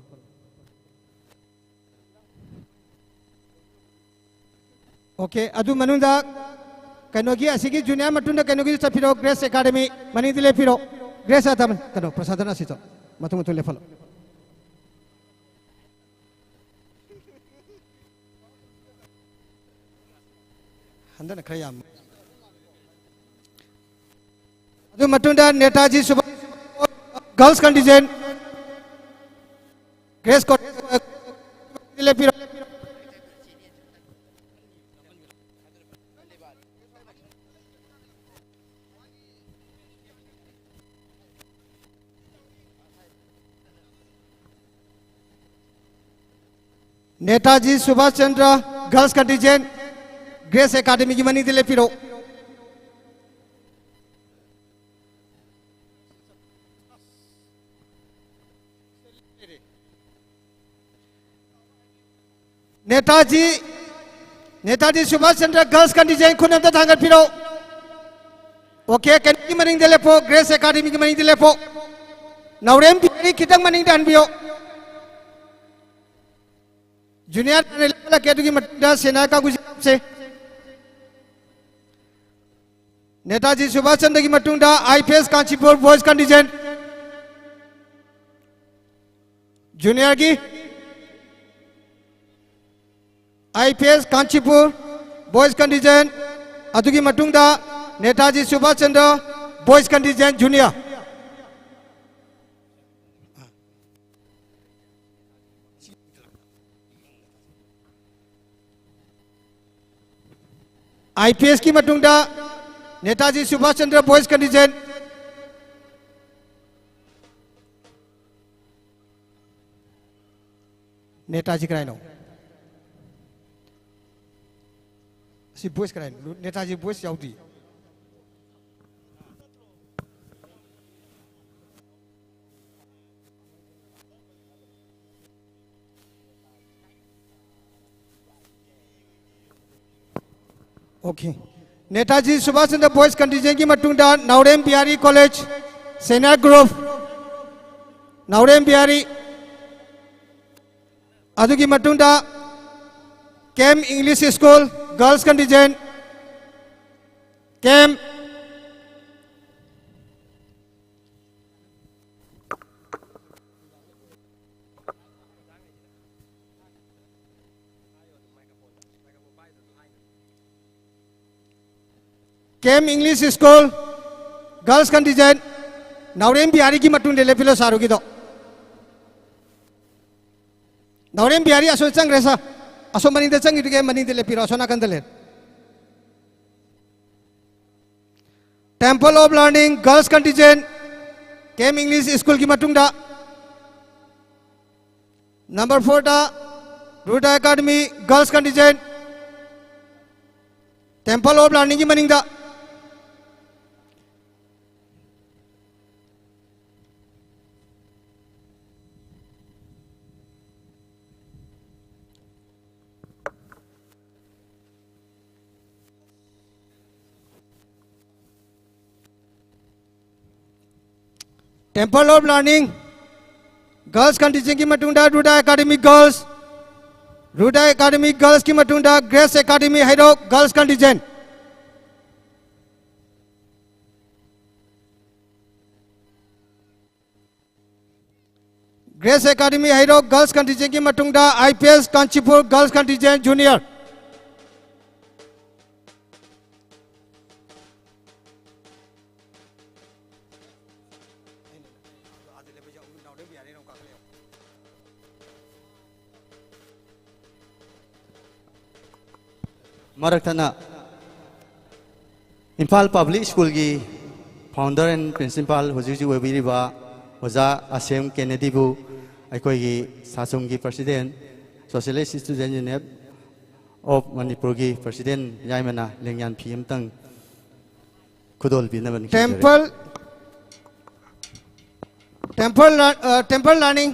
ꯑꯣꯀꯦ, ꯑꯗꯨ ꯃꯅꯨꯡꯗ ꯀꯩꯅꯣꯒꯤ, ꯑꯁꯤꯒꯤ ꯖꯨꯅꯤꯌꯔ ꯃꯇꯨꯡꯗ ꯀꯩꯅꯣꯒꯤ ꯆꯠꯄꯤꯔꯣ, ꯒ꯭ꯔꯦꯁ ꯑꯦꯀꯥꯗꯃꯤ ꯃꯅꯤꯡꯗ ꯂꯦꯞꯄꯤꯔꯣ꯫ ꯒ꯭ꯔꯦꯁ ꯑꯦꯀꯥꯗꯃꯤ, ꯀꯩꯅꯣ, ꯄ꯭ꯔꯁꯥꯗꯟ ꯑꯁꯤꯗꯣ ꯃꯇꯨꯡ ꯃꯇꯨꯡ ꯂꯦꯞꯍꯜꯂꯣ꯫ ꯍꯟꯗꯛꯅ ꯈꯔ ꯌꯥꯝ꯫ ꯑꯗꯨ ꯃꯇꯨꯡꯗ Netaji Subhash girls contingent, Grace ꯀꯣ-, ꯂꯦꯞꯄꯤꯔꯣ꯫ Netaji Subhas Chandra girls contingent, Grace ꯑꯦꯀꯥꯗꯃꯤꯒꯤ ꯃꯅꯤꯡꯗ ꯂꯦꯞꯄꯤꯔꯣ꯫ ꯅꯦꯇꯥꯖꯤ, ꯅꯦꯇꯥꯖꯤ ꯁꯨꯚꯥꯁ ꯆꯟꯗ꯭ꯔ ꯒꯔꯜꯁ ꯀꯟꯇꯤꯟꯖꯦꯟ, ꯈꯨꯠ ꯑꯝꯇ ꯊꯥꯡꯒꯠꯄꯤꯔꯣ꯫ ꯑꯣꯀꯦ, ꯀꯩꯅꯣꯒꯤ ꯃꯅꯤꯡꯗ ꯂꯦꯞꯄꯣ, ꯒ꯭ꯔꯦꯁ ꯑꯦꯀꯥꯗꯃꯤꯒꯤ ꯃꯅꯤꯡꯗ ꯂꯦꯞꯄꯣ꯫ ꯅꯥꯎꯔꯦꯝ ꯕꯤꯍꯥꯔꯤ ꯈꯤꯇꯪ ꯃꯅꯤꯡꯗ ꯍꯟꯕꯤꯌꯣ꯫ ꯖꯨꯅꯤꯌꯔ ꯂꯦꯞꯍꯜꯂꯛꯀꯦ, ꯑꯗꯨꯒꯤ ꯃꯇꯨꯡꯗ ꯁꯦꯅꯤꯌꯔ ꯀꯥꯡꯕꯨꯁꯦ ꯍꯥꯞꯁꯦ꯫ ꯅꯦꯇꯥꯖꯤ ꯁꯨꯚꯥꯁ ꯆꯟꯗ꯭ꯔꯒꯤ ꯃꯇꯨꯡꯗ I P S Kanchipur boys contingent. ꯖꯨꯅꯤꯌꯔꯒꯤ I P S Kanchipur boys contingent, ꯑꯗꯨꯒꯤ ꯃꯇꯨꯡꯗ Netaji Subhas Chandra boys contingent junior. I P ꯑꯦꯁꯀꯤ ꯃꯇꯨꯡꯗ ꯅꯦꯇꯥꯖꯤ ꯁꯨꯚꯥꯁ ꯆꯟꯗ꯭ꯔ ꯕꯣꯏꯁ ꯀꯟꯇꯤꯟꯖꯦꯟ꯫ ꯅꯦꯇꯥꯖꯤ ꯀꯗꯥꯏꯅꯣ? ꯁꯤ ꯕꯣꯏꯁ ꯀꯗꯥꯏꯅꯣ? ꯅꯦꯇꯥꯖꯤ ꯕꯣꯏꯁ ꯌꯥꯎꯗꯦ꯫ ꯑꯣꯀꯦ꯫ ꯅꯦꯇꯥꯖꯤ ꯁꯨꯚꯥꯁ ꯆꯟꯗ꯭ꯔ ꯕꯣꯏꯁ ꯀꯟꯇꯤꯟꯖꯦꯟꯒꯤ ꯃꯇꯨꯡꯗ Naorem Bihari college, senior group, Naorem Bihari. ꯑꯗꯨꯒꯤ ꯃꯇꯨꯡꯗ Kem English school, girls contingent, Kem. Kem English school, girls contingent, ꯅꯥꯎꯔꯦꯝ ꯕꯤꯍꯥꯔꯤꯒꯤ ꯃꯇꯨꯡꯗ ꯂꯦꯞꯄꯤꯔꯣ, ꯁꯥꯔꯨꯒꯤꯗꯣ꯫ ꯅꯥꯎꯔꯦꯝ ꯕꯤꯍꯥꯔꯤ ꯑꯁꯣꯝ ꯆꯪꯈ꯭ꯔꯦ, ꯁꯥꯔ꯫ ꯑꯁꯣꯝ ꯃꯅꯤꯡꯗ ꯆꯪꯈꯤꯗꯨꯒꯦ, ꯃꯅꯤꯡꯗ ꯂꯦꯞꯄꯤꯔꯣ, ꯑꯁꯣꯝ ꯅꯥꯀꯟꯗ ꯂꯩꯔꯦ꯫ Temple of Learning, girls contingent, Kem English ꯁ꯭ꯀꯨꯜꯒꯤ ꯃꯇꯨꯡꯗ꯫ ꯅꯝꯕꯔ ꯐꯣꯔꯗ Ruda academy, girls contingent, temple of ꯂꯔꯅꯤꯡꯒꯤ ꯃꯅꯤꯡꯗ꯫ Temple of Learning, girls contingentꯀꯤ ꯃꯇꯨꯡꯗ Ruda academy girls, Ruda academy ꯒꯔꯜꯁꯀꯤ ꯃꯇꯨꯡꯗ Grace academy Heirok, girls contingent. Grace academy Heirok girls ꯀꯟꯇꯤꯟꯖꯦꯟꯒꯤ ꯃꯇꯨꯡꯗ I P S Kanchipur girls contingent junior. ꯃꯔꯛ ꯊꯠꯅ ꯏꯝꯐꯥꯜ ꯄꯕ꯭ꯂꯤꯛ ꯁ꯭ꯀꯨꯜꯒꯤ founder and principal ꯍꯧꯖꯤꯛ ꯍꯧꯖꯤꯛ ꯑꯣꯏꯕꯤꯔꯤꯕ ꯑꯣꯖꯥ ꯑꯁꯦꯝ ꯀꯦꯅꯦꯗꯤꯕꯨ ꯑꯩꯈꯣꯏꯒꯤ ꯁꯥꯁꯨꯡꯒꯤ president, Socialist Student Union of ꯃꯅꯤꯄꯨꯔꯒꯤ president ꯌꯥꯏꯃꯅ ꯂꯦꯡꯌꯥꯟ ꯐꯤ ꯑꯃꯇꯪ ꯈꯨꯗꯣꯜ ꯄꯤꯅꯕ ꯅꯤꯡꯁꯤꯡꯖꯔꯤ꯫ ꯇꯦꯝꯄꯜ, ꯇꯦꯝꯄꯜ ꯂꯔ-, ꯑ, ꯇꯦꯝꯄꯜ ꯂꯔꯅꯤꯡ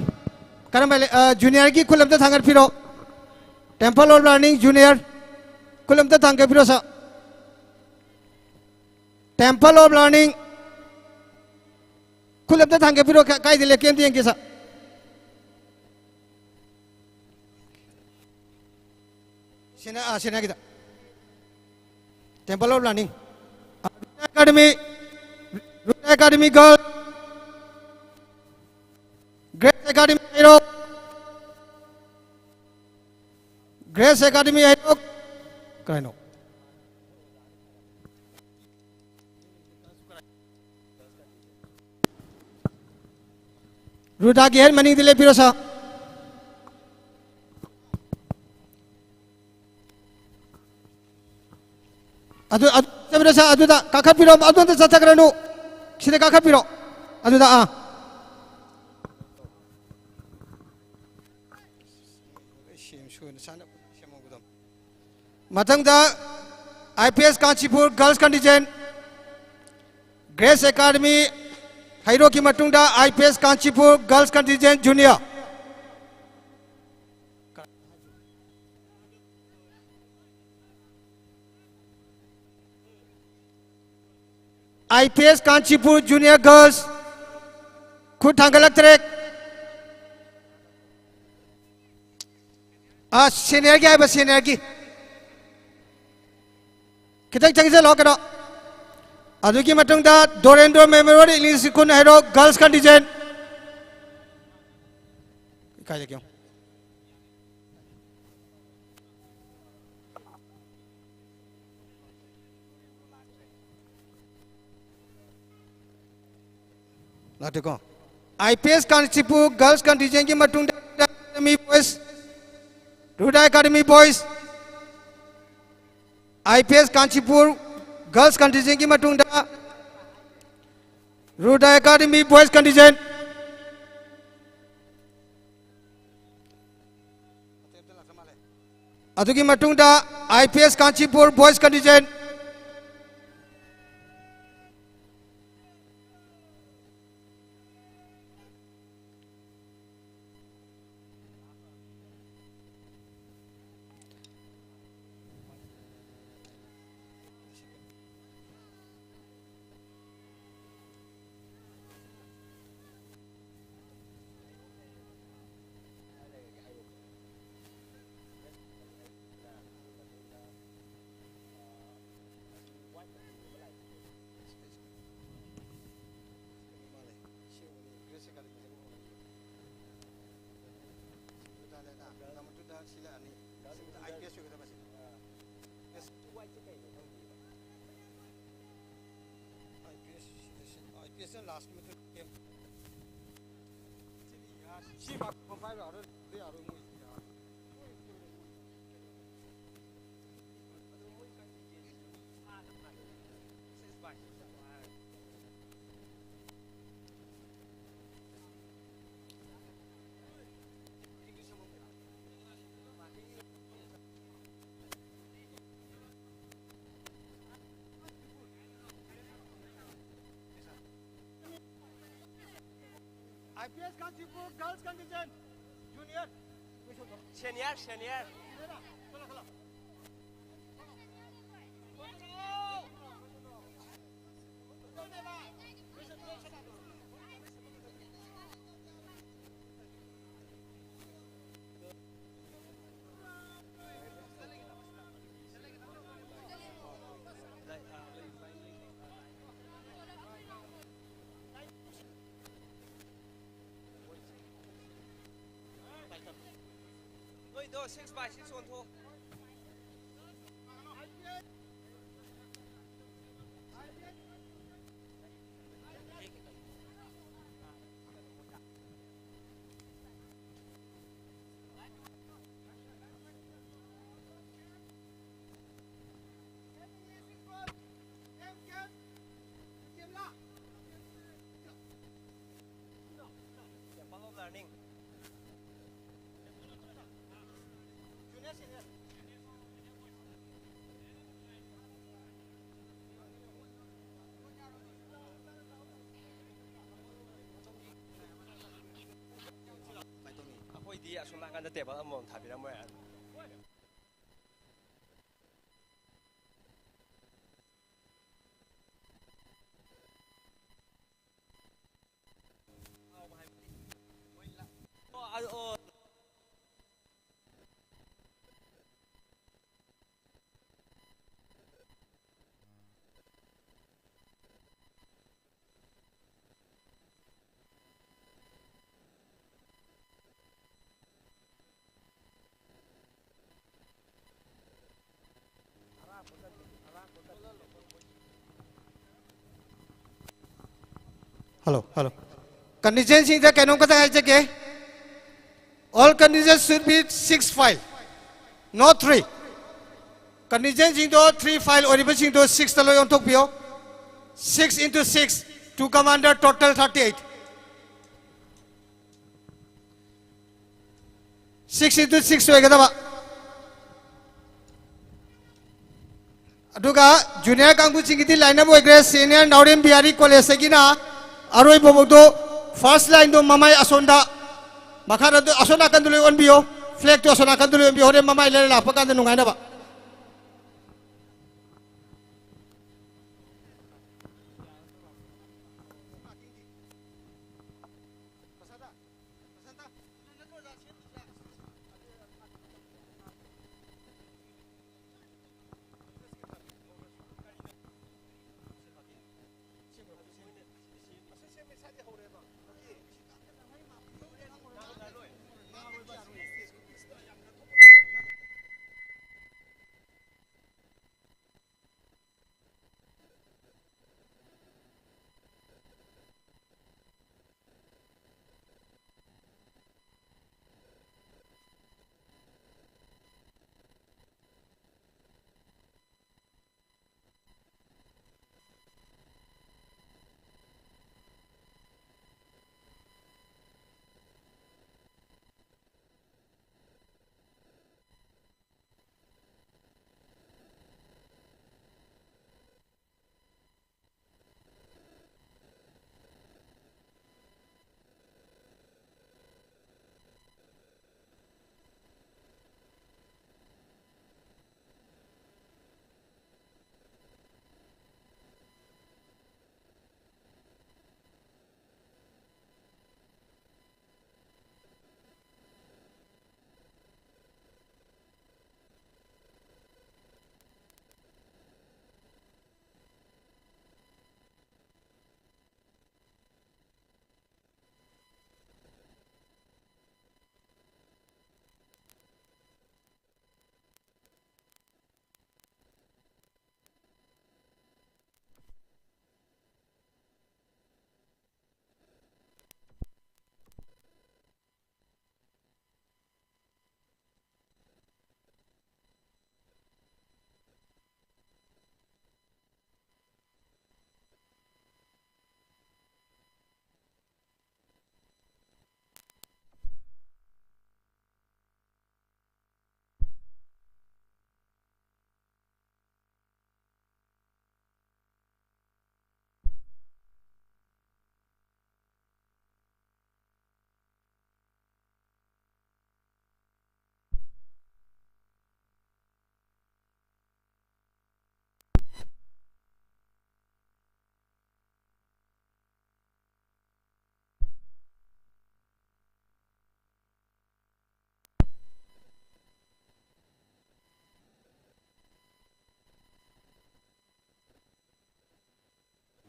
ꯀꯔꯝꯕ ꯂꯩ-, ꯑ, ꯖꯨꯅꯤꯌꯔꯒꯤ ꯈꯨꯠ ꯑꯝꯇ ꯊꯥꯡꯒꯠꯄꯤꯔꯣ꯫ ꯇꯦꯝꯄꯜ ꯑꯣꯐ ꯂꯔꯅꯤꯡ ꯖꯨꯅꯤꯌꯔ ꯈꯨꯠ ꯑꯝꯇ ꯊꯥꯡꯒꯠꯄꯤꯔꯣ, ꯁꯥꯔ꯫ ꯇꯦꯝꯄꯜ ꯑꯣꯐ ꯂꯔꯅꯤꯡ ꯈꯨꯠ ꯑꯝꯇ ꯊꯥꯡꯒꯠꯄꯤꯔꯣ, ꯀ-, ꯀꯥꯏꯗ ꯂꯦꯞꯀꯦ ꯑꯝꯇ ꯌꯦꯡꯒꯦ, ꯁꯥꯔ꯫ ꯁꯦꯅꯤꯌꯔ, ꯑꯥ, ꯁꯦꯅꯤꯌꯔꯒꯤꯗ꯫ Temple of Learning꯫ Academy, Ruda academy girl, Grace academy Heirok, Grace academy Heirok, ꯀꯩꯅꯣ? ꯔꯨꯗꯥꯒꯤ ꯍꯦꯛ ꯃꯅꯤꯡꯗ ꯂꯦꯞꯄꯤꯔꯣ, ꯁꯥꯔ꯫ ꯑꯗꯨ, ꯑꯗꯨ, ꯆꯠꯃꯤꯟꯅꯁꯤ, ꯑꯗꯨꯗ ꯀꯥꯈꯠꯄꯤꯔꯣ, ꯑꯗꯣꯝꯗ ꯆꯠꯊꯈ꯭ꯔꯅꯨ, ꯁꯤꯗ ꯀꯥꯈꯠꯄꯤꯔꯣ, ꯑꯗꯨꯗ, ꯑꯥ꯫ ꯃꯊꯪꯗ, I P S Kanchipur girls contingent, Grace academy ꯍꯩꯔꯣꯛꯀꯤ ꯃꯇꯨꯡꯗ, I P S Kanchipur girls contingent junior. I P S Kanchipur junior girls, ꯈꯨꯠ ꯊꯥꯡꯒꯠꯂꯛꯇ꯭ꯔꯦ꯫ ꯑ, ꯁꯦꯅꯤꯌꯔꯒꯤ ꯍꯥꯏꯕ, ꯁꯦꯅꯤꯌꯔꯒꯤ꯫ ꯈꯤꯇꯪ ꯆꯪꯁꯤꯜꯂꯣ ꯀꯩꯅꯣ꯫ ꯑꯗꯨꯒꯤ ꯃꯇꯨꯡꯗ Dorendro memorial English school Heirok girls contingent. ꯀꯥꯏꯗꯒꯤ? ꯂꯥꯛꯇꯦꯀꯣ? I P S Kanchipur girls ꯀꯟꯇꯤꯟꯖꯦꯟꯒꯤ ꯃꯇꯨꯡꯗ academy boys, Ruda academy boys, I P S Kanchipur girls ꯀꯟꯇꯤꯟꯖꯦꯟꯒꯤ ꯃꯇꯨꯡꯗ ꯔꯨꯗꯥ ꯑꯦꯀꯥꯗꯃꯤ ꯕꯣꯏꯁ ꯀꯟꯇꯤꯟꯖꯦꯟ꯫ ꯑꯗꯨꯒꯤ ꯃꯇꯨꯡꯗ I P S Kanchipur boys ꯀꯟꯇꯤꯟꯖꯦꯟ꯫ ꯁꯤꯅ ꯑꯅꯤ꯫ ꯁꯤꯃꯤꯗ ꯑꯥꯏ ꯄꯤ ꯑꯦꯁ ꯑꯣꯏꯒꯗꯕ ꯁꯤꯅꯤ꯫ ꯑꯥ꯫ ꯑꯦꯁ꯫ ꯋꯥꯏꯠꯁꯦ ꯀꯩꯅꯣ ꯈꯪꯗꯦꯕ꯫ ꯑꯥꯏ ꯄꯤ ꯑꯦꯁ ꯁꯤꯗ ꯁꯤ, ꯑꯥꯏ ꯄꯤ ꯑꯦꯁꯅ ꯂꯥꯁꯀꯤ ꯃꯊꯪ ꯒꯦꯝ꯫ ꯁꯤꯗꯤ ꯌꯥꯔꯦ꯫ ꯁꯤ ꯃꯥꯏꯀ꯭ꯔꯣꯐꯣꯟ ꯄꯥꯏꯔꯣ, ꯑꯗꯨ ꯌꯥꯔꯣꯏ ꯃꯣꯏ꯫ I P S Kangchipu girls contingent, junior. Senior, senior. ꯅꯣꯏꯗꯣ six by six ꯑꯣꯟꯊꯣꯛꯑꯣ꯫ Temple of Learning. ꯑꯩꯈꯣꯏꯗꯤ ꯑꯁꯣꯝ ꯅꯥꯀꯟꯗ table ꯑꯃꯃꯝ ꯊꯥꯕꯤꯔꯝꯃꯣ ꯌꯥꯔꯦ꯫ ꯑꯣ, ꯑ, ꯑꯣ꯫ Hello, hello. Contingentꯁꯤꯡꯗ ꯀꯩꯅꯣꯝꯈꯛꯇ ꯍꯥꯏꯖꯒꯦ. All contingents should be six file, not three. Contingentꯁꯤꯡꯗꯣ three file ꯑꯣꯏꯔꯤꯕꯁꯤꯡꯗꯣ sixꯇ ꯂꯣꯏ ꯑꯣꯟꯊꯣꯛꯄꯤꯌꯣ. Six into six, two commander, total thirty-eight. Six into six ꯑꯣꯏꯒꯗꯕ. ꯑꯗꯨꯒ junior ꯀꯥꯡꯕꯨꯁꯤꯡꯒꯤꯗꯤ line up ꯑꯣꯏꯈ꯭ꯔꯦ. Senior ꯅꯥꯎꯔꯦꯝ ꯕꯤꯍꯥꯔꯤ collegeꯇꯒꯤꯅ ꯑꯔꯣꯏꯕ ꯐꯥꯎꯗꯣ first lineꯗꯣ ꯃꯃꯥꯏ ꯑꯁꯣꯝꯗ, ꯃꯈꯥꯗ ꯑꯗꯨ ꯑꯁꯣꯝ ꯅꯥꯀꯟꯗ ꯂꯣꯏ ꯑꯣꯟꯕꯤꯌꯣ. Flagꯇꯣ ꯑꯁꯣꯝ ꯅꯥꯀꯟꯗ ꯂꯣꯏ ꯑꯣꯟꯕꯤꯌꯣ, ꯍꯣꯔꯦꯟ ꯃꯃꯥꯏ ꯂꯩꯔ ꯂꯥꯛꯄ ꯀꯥꯟꯗ ꯅꯨꯡꯉꯥꯏꯅꯕ.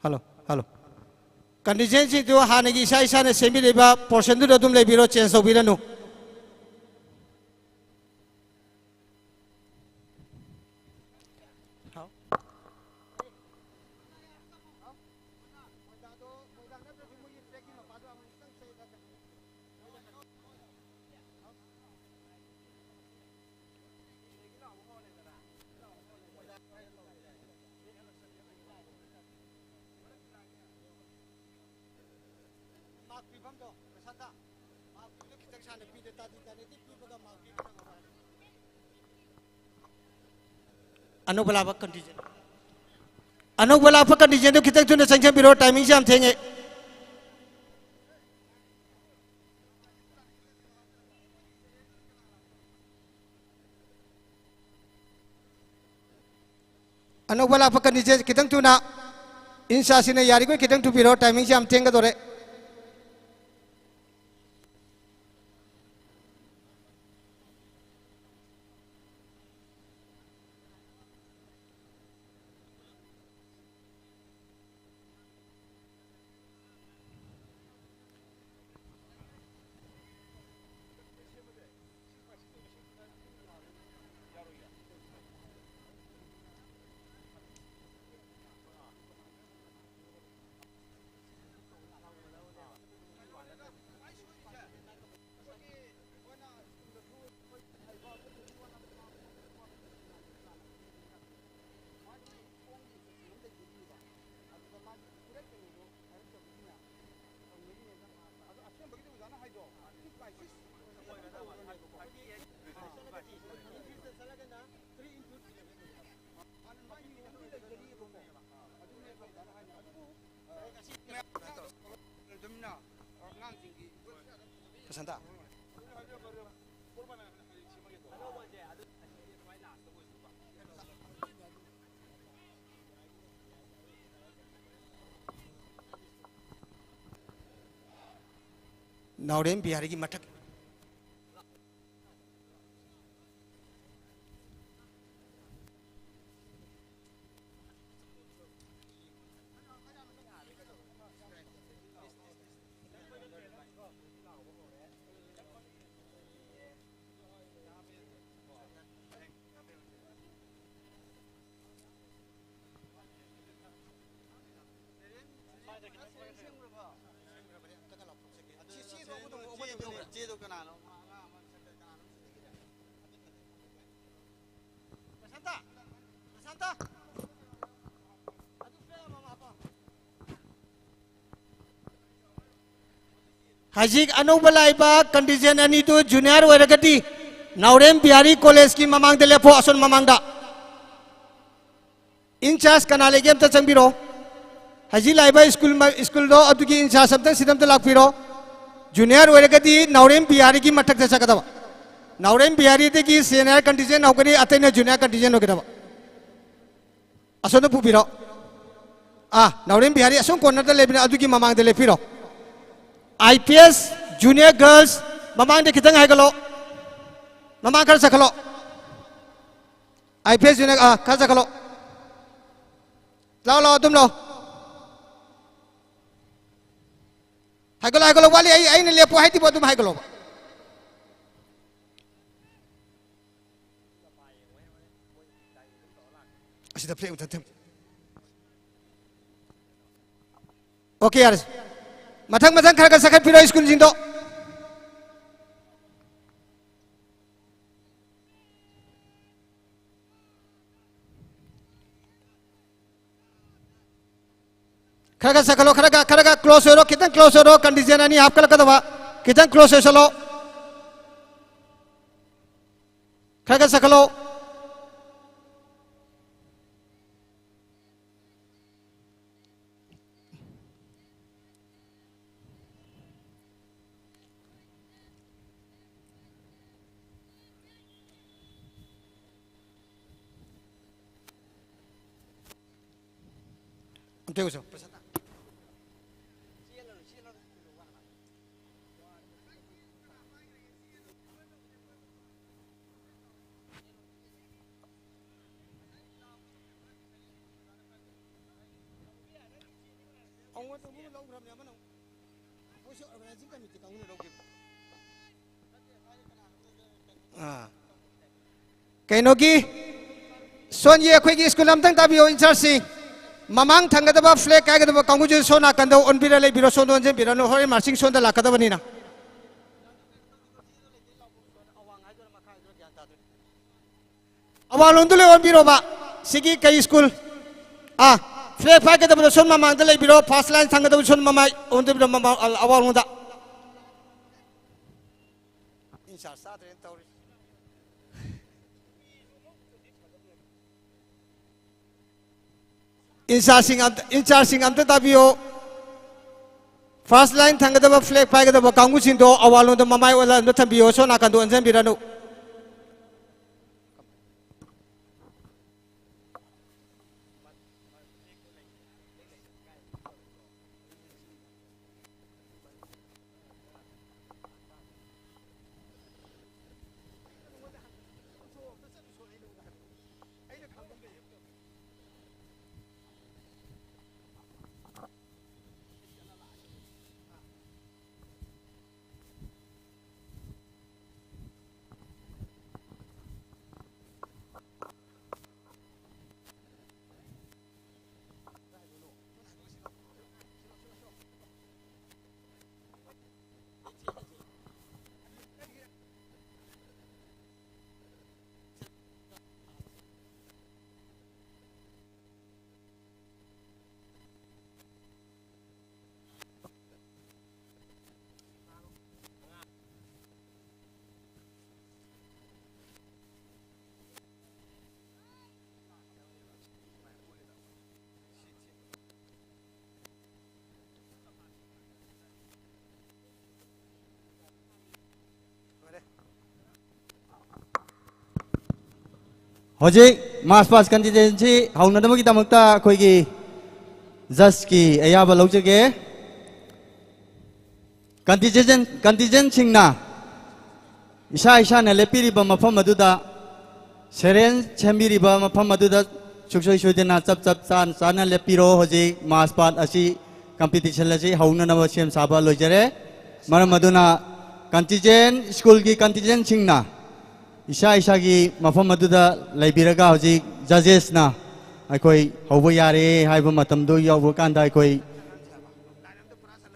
Hello, hello. Contingentꯁꯤꯡꯗꯨ ꯍꯥꯟꯅꯒꯤ ꯏꯁꯥ ꯏꯁꯥꯅ ꯁꯦꯝꯕꯤꯔꯤꯕ portionꯗꯨꯗ ꯑꯗꯨꯝ ꯂꯩꯕꯤꯔꯣ, change ꯇꯧꯕꯤꯔꯅꯨ꯫ Mark ꯄꯤꯐꯝꯗꯣ, ꯄ꯭ꯔꯁꯥꯟꯇ, mark ꯄꯤꯕꯗꯣ ꯈꯤꯇꯪ ꯁꯥꯡꯅ ꯄꯤꯗ ꯇꯥꯗꯤ ꯇꯥꯅꯗꯤ ꯄꯤꯕꯒ mark ꯄꯤꯕꯒ ꯃꯥꯟꯅꯗꯦ꯫ ꯑꯅꯧꯕ ꯂꯥꯛꯄ contingent, ꯑꯅꯧꯕ ꯂꯥꯛꯄ contingentꯗꯨ ꯈꯤꯇꯪ ꯊꯨꯅ ꯆꯪꯁꯤꯟꯕꯤꯔꯣ, timingꯁꯦ ꯌꯥꯝ ꯊꯦꯡꯉꯦ꯫ ꯑꯅꯧꯕ ꯂꯥꯛꯄ contingent ꯈꯤꯇꯪ ꯊꯨꯅ, ꯏꯟꯆꯥꯔꯖꯁꯤꯅ ꯌꯥꯔꯤꯈꯣꯏ ꯈꯤꯇꯪ ꯊꯨꯕꯤꯔꯣ, timingꯁꯦ ꯌꯥꯝ ꯊꯦꯡꯒꯗꯧꯔꯦ꯫ ꯄ꯭ꯔꯁꯥꯟꯇ꯫ ꯅꯥꯎꯔꯦꯝ ꯕꯤꯍꯥꯔꯤꯒꯤ ꯃꯊꯛ꯫ ꯍꯧꯖꯤꯛ ꯑꯅꯧꯕ ꯂꯥꯛꯏꯕ contingent ꯑꯅꯤꯗꯨ junior ꯑꯣꯏꯔꯒꯗꯤ ꯅꯥꯎꯔꯦꯝ ꯕꯤꯍꯥꯔꯤ ꯀꯣꯂꯦꯖꯀꯤ ꯃꯃꯥꯡꯗ ꯂꯦꯞꯄꯣ, ꯑꯁꯣꯝ ꯃꯃꯥꯡꯗ꯫ In charge ꯀꯅꯥ ꯂꯩꯒꯦ ꯑꯝꯇ ꯆꯪꯕꯤꯔꯣ꯫ ꯍꯧꯖꯤꯛ ꯂꯥꯛꯏꯕ ꯁ꯭ꯀꯨꯜ ꯃ-, ꯁ꯭ꯀꯨꯜꯗꯣ ꯑꯗꯨꯒꯤ in charge ꯑꯝꯇꯪ ꯁꯤꯗ ꯑꯝꯇ ꯂꯥꯛꯄꯤꯔꯣ꯫ Junior ꯑꯣꯏꯔꯒꯗꯤ ꯅꯥꯎꯔꯦꯝ ꯕꯤꯍꯥꯔꯤꯒꯤ ꯃꯊꯛꯇ ꯆꯠꯀꯗꯕ꯫ ꯅꯥꯎꯔꯦꯝ ꯕꯤꯍꯥꯔꯤꯗꯒꯤ senior contingent ꯍꯧꯒꯅꯤ, ꯑꯇꯩꯅ junior contingent ꯑꯣꯏꯒꯗꯕ꯫ ꯑꯁꯣꯝꯗ ꯄꯨꯕꯤꯔꯣ꯫ ꯑꯥ, ꯅꯥꯎꯔꯦꯝ ꯕꯤꯍꯥꯔꯤ ꯑꯁꯣꯝ cornerꯗ ꯂꯩꯕꯅꯦ, ꯑꯗꯨꯒꯤ ꯃꯃꯥꯡꯗ ꯂꯦꯞꯄꯤꯔꯣ꯫ I P S junior girls ꯃꯃꯥꯡꯗ ꯈꯤꯇꯪ ꯍꯥꯏꯒꯠꯂꯣ꯫ ꯃꯃꯥꯡ ꯈꯔ ꯆꯠꯈꯠꯂꯣ꯫ I P S junior, ꯑꯥ, ꯈꯔ ꯆꯠꯈꯠꯂꯣ꯫ ꯂꯥꯎ, ꯂꯥꯎ, ꯑꯗꯨꯝ ꯂꯥꯎ꯫ ꯍꯥꯏꯒꯠꯂꯣ, ꯍꯥꯏꯒꯠꯂꯣ, ꯋꯥꯠꯂꯤ꯫ ꯑꯩ, ꯑꯩꯅ ꯂꯦꯞꯄꯣ ꯍꯥꯏꯗꯤꯕꯣ, ꯑꯗꯨꯝ ꯍꯥꯏꯒꯠꯂꯣꯕ꯫ ꯑꯁꯤꯗ flag ꯃꯊꯛ ꯊꯝ-, OK, ꯌꯥꯔꯦ꯫ ꯃꯊꯪ, ꯃꯊꯪ ꯈꯔ ꯈꯔ ꯆꯠꯈꯠꯄꯤꯔꯣ ꯁ꯭ꯀꯨꯜꯁꯤꯡꯗꯣ꯫ ꯈꯔ ꯈꯔ ꯆꯠꯈꯠꯂꯣ, ꯈꯔ ꯈꯔ, ꯈꯔ ꯈꯔ close ꯑꯣꯏꯔꯣ, ꯈꯤꯇꯪ close ꯑꯣꯏꯔꯣ, contingent ꯑꯅꯤ ꯍꯥꯞꯀꯠꯂꯛꯀꯗꯕ, ꯈꯤꯇꯪ close ꯑꯣꯏꯁꯜꯂꯣ, ꯈꯔ ꯈꯔ ꯆꯠꯈꯠꯂꯣ꯫ ꯑꯝꯇ ꯌꯦꯡꯉꯨꯆꯣ꯫ ꯑꯉꯣꯟꯗ ꯑꯃꯨꯛ ꯂꯧꯈ꯭ꯔꯕꯅꯦ ꯑꯃꯅ ꯑꯃꯨꯛ꯫ ꯃꯣꯏꯁꯨ organizing committee ꯀꯥꯡꯕꯨꯅ ꯂꯧꯈꯤꯕ꯫ ꯑꯥ꯫ ꯀꯩꯅꯣꯒꯤ, ꯁꯣꯟꯒꯤ ꯑꯩꯈꯣꯏꯒꯤ ꯁ꯭ꯀꯨꯜ ꯑꯝꯇꯪ ꯇꯥꯕꯤꯌꯣ, in chargeꯁꯤꯡ꯫ ꯃꯃꯥꯡ ꯊꯪꯒꯗꯕ ꯐ꯭ꯂꯦꯛ ꯄꯥꯏꯒꯗꯕ ꯀꯥꯡꯕꯨꯁꯦ ꯁꯣꯝ ꯅꯥꯀꯟꯗ ꯑꯣꯟꯕꯤꯔ ꯂꯩꯕꯤꯔꯣ, ꯁꯣꯝꯗ ꯑꯣꯟꯁꯤꯟꯕꯤꯔꯅꯨ, ꯍꯣꯔꯦꯟ ꯃꯥꯔꯆꯤꯡ ꯁꯣꯝꯗ ꯂꯥꯛꯀꯗꯕꯅꯤꯅ꯫ ꯑꯋꯥꯡꯂꯣꯝꯗ ꯂꯣꯏ ꯑꯣꯟꯕꯤꯔꯣꯕ꯫ ꯁꯤꯒꯤ ꯀꯩ ꯁ꯭ꯀꯨꯜ? ꯑꯥ, ꯐ꯭ꯂꯦꯛ ꯄꯥꯏꯒꯗꯕꯗꯣ ꯁꯣꯝ ꯃꯃꯥꯡꯗ ꯂꯩꯕꯤꯔꯣ, ꯐꯥꯔꯁ ꯂꯥꯏꯟ ꯊꯪꯒꯗꯕ ꯁꯣꯝ ꯃꯃꯥꯏ ꯑꯣꯟꯕꯤꯔꯣ, ꯃꯃꯥꯡ, ꯑꯋꯥꯡꯂꯣꯝꯗ꯫ ꯏꯟꯆꯥꯔꯖ ꯆꯥꯗ꯭ꯔꯦꯅ ꯇꯧꯔꯤ꯫ ꯏꯟꯆꯥꯔꯖꯁꯤꯡ ꯑꯝꯇ, ꯏꯟꯆꯥꯔꯖꯁꯤꯡ ꯑꯝꯇ ꯇꯥꯕꯤꯌꯣ꯫ ꯐꯥꯔꯁ ꯂꯥꯏꯟ ꯊꯪꯒꯗꯕ ꯐ꯭ꯂꯦꯛ ꯄꯥꯏꯒꯗꯕ ꯀꯥꯡꯕꯨꯁꯤꯡꯗꯣ ꯑꯋꯥꯡꯂꯣꯝꯗ ꯃꯃꯥꯏ ꯑꯣꯜꯍꯟꯕ ꯊꯝꯕꯤꯌꯣ, ꯁꯣꯝ ꯅꯥꯀꯟꯗ ꯑꯣꯟꯁꯤꯟꯕꯤꯔꯅꯨ꯫ ꯍꯧꯖꯤꯛ ꯃꯥꯔꯆ ꯄꯥꯁ ꯀꯟꯇꯤꯖꯦꯟꯁꯤ ꯍꯧꯅꯅꯕꯒꯤꯗꯃꯛꯇ ꯑꯩꯈꯣꯏꯒꯤ ꯖꯁꯀꯤ ꯑꯌꯥꯕ ꯂꯧꯖꯒꯦ꯫ ꯀꯟꯇꯤꯖꯦꯟ, ꯀꯟꯇꯤꯖꯦꯟꯁꯤꯡꯅ ꯏꯁꯥ ꯏꯁꯥꯅ ꯂꯦꯞꯄꯤꯔꯤꯕ ꯃꯐꯝ ꯑꯗꯨꯗ, ꯁꯦꯔꯦꯟ ꯁꯦꯝꯕꯤꯔꯤꯕ ꯃꯐꯝ ꯑꯗꯨꯗ ꯁꯨꯡꯁꯣꯏ ꯁꯣꯏꯗꯅ ꯆꯞ ꯆꯞ ꯆꯥꯅ ꯆꯥꯅ ꯂꯦꯞꯄꯤꯔꯣ꯫ ꯍꯧꯖꯤꯛ ꯃꯥꯔꯆ ꯄꯥꯁ ꯑꯁꯤ, ꯀꯝꯄꯤꯇꯤꯁꯟ ꯑꯁꯤ ꯍꯧꯅꯅꯕ ꯁꯦꯝ ꯁꯥꯕ ꯂꯣꯏꯖꯔꯦ꯫ ꯃꯔꯝ ꯑꯗꯨꯅ ꯀꯟꯇꯤꯖꯦꯟ, ꯁ꯭ꯀꯨꯜꯒꯤ ꯀꯟꯇꯤꯖꯦꯟꯁꯤꯡꯅ ꯏꯁꯥ ꯏꯁꯥꯒꯤ ꯃꯐꯝ ꯑꯗꯨꯗ ꯂꯩꯕꯤꯔꯒ ꯍꯧꯖꯤꯛ ꯖꯖꯦꯁꯅ ꯑꯩꯈꯣꯏ ꯍꯧꯕ ꯌꯥꯔꯦ ꯍꯥꯏꯕ ꯃꯇꯝꯗꯨ ꯌꯧꯕ ꯀꯥꯟꯗ ꯑꯩꯈꯣꯏ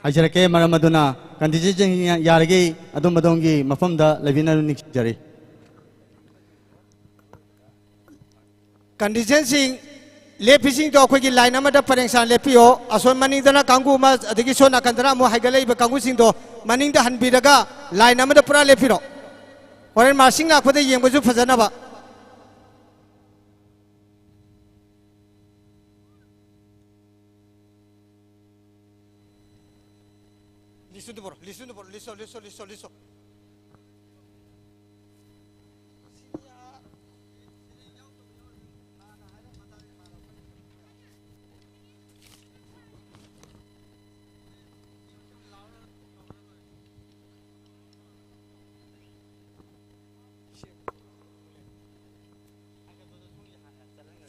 ꯍꯥꯏꯖꯔꯛꯀꯦ꯫ ꯃꯔꯝ ꯑꯗꯨꯅ contingentꯁꯤꯡ ꯌꯥꯔꯤꯈꯩ ꯑꯗꯣꯝ ꯑꯗꯣꯝꯒꯤ ꯃꯐꯝꯗ ꯂꯩꯕꯤꯅꯕ ꯅꯤꯡꯁꯤꯡꯖꯔꯤ꯫ Contingentꯁꯤꯡ ꯂꯦꯞꯄꯤꯁꯤꯡꯗꯣ ꯑꯩꯈꯣꯏꯒꯤ line ꯑꯃꯗ ꯄꯔꯦꯡ ꯁꯥꯅ ꯂꯦꯞꯄꯤꯌꯣ꯫ ꯑꯁꯣꯝ ꯃꯅꯤꯡꯗꯅ ꯀꯥꯡꯕꯨ ꯑꯃ, ꯑꯗꯒꯤ ꯁꯣꯝ ꯅꯥꯀꯟꯗꯅ ꯑꯃꯨꯛ ꯍꯥꯏꯒꯠꯂꯛꯏꯕ ꯀꯥꯡꯕꯨꯁꯤꯡꯗꯣ ꯃꯅꯤꯡꯗ ꯍꯟꯕꯤꯔꯒ line ꯑꯃꯗ ꯄꯨꯔꯥ ꯂꯦꯞꯄꯤꯔꯣ꯫ ꯍꯣꯔꯦꯟ marching ꯂꯥꯛꯄꯗ ꯌꯦꯡꯕꯁꯨ ꯐꯖꯅꯕ꯫ Listen to bro, listen to bro, listen, listen, listen, listen.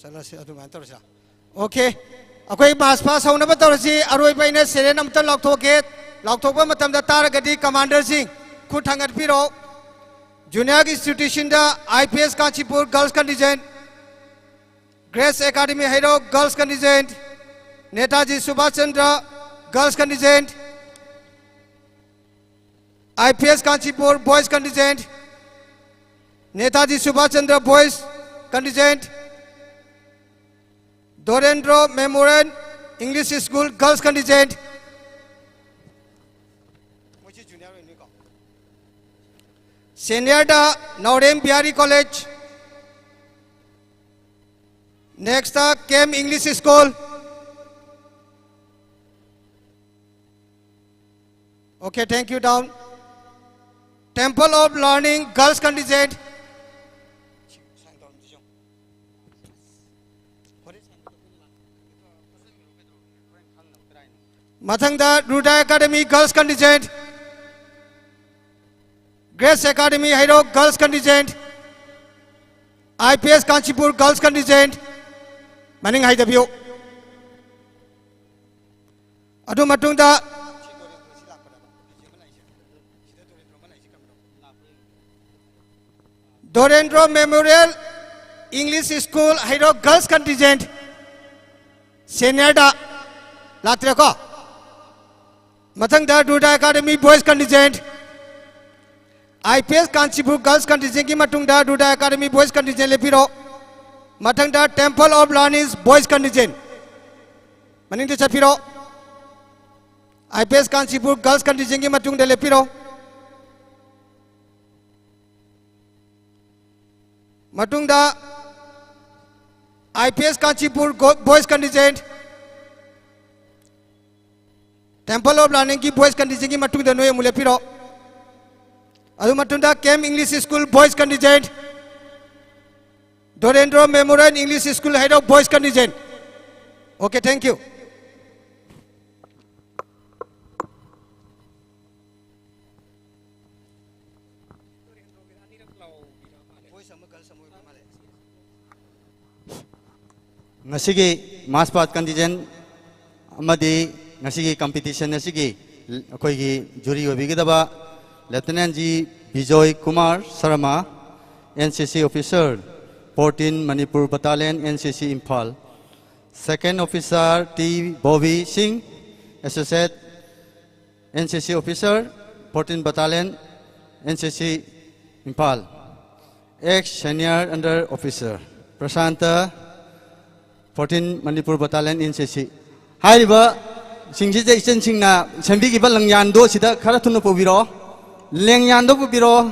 ꯆꯠꯂꯁꯤ, ꯑꯗꯨꯃꯥꯏꯅ ꯇꯧꯔꯁꯤ꯫ Okay, ꯑꯩꯈꯣꯏ march past ꯍꯧꯅꯕ ꯇꯧꯔꯁꯤ꯫ ꯑꯔꯣꯏꯕ ꯑꯩꯅ ꯁꯦꯔꯦꯜ ꯑꯃꯇ ꯂꯥꯎꯊꯣꯛꯀꯦ꯫ ꯂꯥꯎꯊꯣꯛꯄ ꯃꯇꯝꯗ ꯇꯥꯔꯒꯗꯤ commanderꯁꯤꯡ ꯈꯨꯠ ꯊꯥꯡꯒꯠꯄꯤꯔꯣ꯫ Junior institutionꯗ I P S Kanchipur girls contingent, Grace Academy Heirok girls contingent, Netaji Subhash Chandra girls contingent, I P S Kanchipur boys contingent, Netaji Subhash Chandra boys contingent, Dorendro Memorial English School girls contingent, seniorꯗ Naorem Bihari College, nextꯇ K M English School. Okay, thank you, down. Temple of Learning girls contingent. ꯃꯊꯪꯗ Hriday Academy girls contingent, Grace Academy Heirok girls contingent, I P S Kanchipur girls contingent, ꯃꯅꯤꯡ ꯍꯥꯏꯗꯕꯤꯌꯨ꯫ ꯑꯗꯨ ꯃꯇꯨꯡꯗ Dorendro Memorial English School Heirok girls contingent, ꯁꯦꯅꯤꯌꯔꯗ ꯂꯥꯛꯇ꯭ꯔꯦꯀꯣ꯫ ꯃꯊꯪꯗ Ruda academy boys contingent, I P S Kanchipur girls ꯀꯟꯇꯤꯟꯖꯦꯟꯠꯀꯤ ꯃꯇꯨꯡꯗ Ruda academy boys contingent ꯂꯦꯞꯄꯤꯔꯣ꯫ ꯃꯊꯪꯗ temple of learnings boys contingent, ꯃꯅꯤꯡꯗ ꯆꯠꯄꯤꯔꯣ꯫ ꯑꯥꯏ ꯄꯤ ꯑꯦꯁ ꯀꯥꯟꯆꯤꯄꯨꯔ ꯒꯔꯜꯁ ꯀꯟꯇꯤꯟꯖꯦꯟꯠꯀꯤ ꯃꯇꯨꯡꯗ ꯂꯦꯞꯄꯤꯔꯣ꯫ ꯃꯇꯨꯡꯗ I P S Kanchipur boys contingent, temple of ꯂꯔꯅꯤꯡꯒꯤ ꯕꯣꯏꯁ ꯀꯟꯇꯤꯟꯖꯦꯟꯠꯀꯤ ꯃꯇꯨꯡꯗ ꯅꯣꯏ ꯑꯃꯨꯛ ꯂꯦꯞꯄꯤꯔꯣ꯫ ꯑꯗꯨ ꯃꯇꯨꯡꯗ Kem English school boys contingent, Dorendro memorial English school Heirok boys contingent. Okay, thank you. ꯉꯁꯤꯒꯤ ꯃꯥꯔꯆ ꯄꯥꯁ ꯀꯟꯇꯤꯟꯖꯦꯟꯠ ꯑꯃꯗꯤ ꯉꯁꯤꯒꯤ ꯀꯝꯄꯤꯇꯤꯁꯟ ꯑꯁꯤꯒꯤ ꯑꯩꯈꯣꯏꯒꯤ ꯖꯨꯔꯤ ꯑꯣꯏꯕꯤꯒꯗꯕ lieutenant G Bijoy Kumar Sharma, N C C officer, forty Manipur battalion, N C C Imphal, second officer T Bobi Singh, associate and C C officer, fourteen ꯕꯇꯥꯂꯤꯌꯟ, N C C Imphal, ex senior under officer Prashant, forty Manipur battalion, N C C. ꯍꯥꯏꯔꯤꯕꯁꯤꯡꯁꯤꯗ ꯏꯆꯟꯁꯤꯡꯅ ꯁꯦꯝꯕꯤꯈꯤꯕ ꯂꯦꯡꯌꯥꯟꯗꯣ ꯁꯤꯗ ꯈꯔ ꯊꯨꯅ ꯄꯨꯕꯤꯔꯛꯑꯣ꯫ ꯂꯦꯡꯌꯥꯟꯗꯣ ꯄꯨꯕꯤꯔꯛꯑꯣ꯫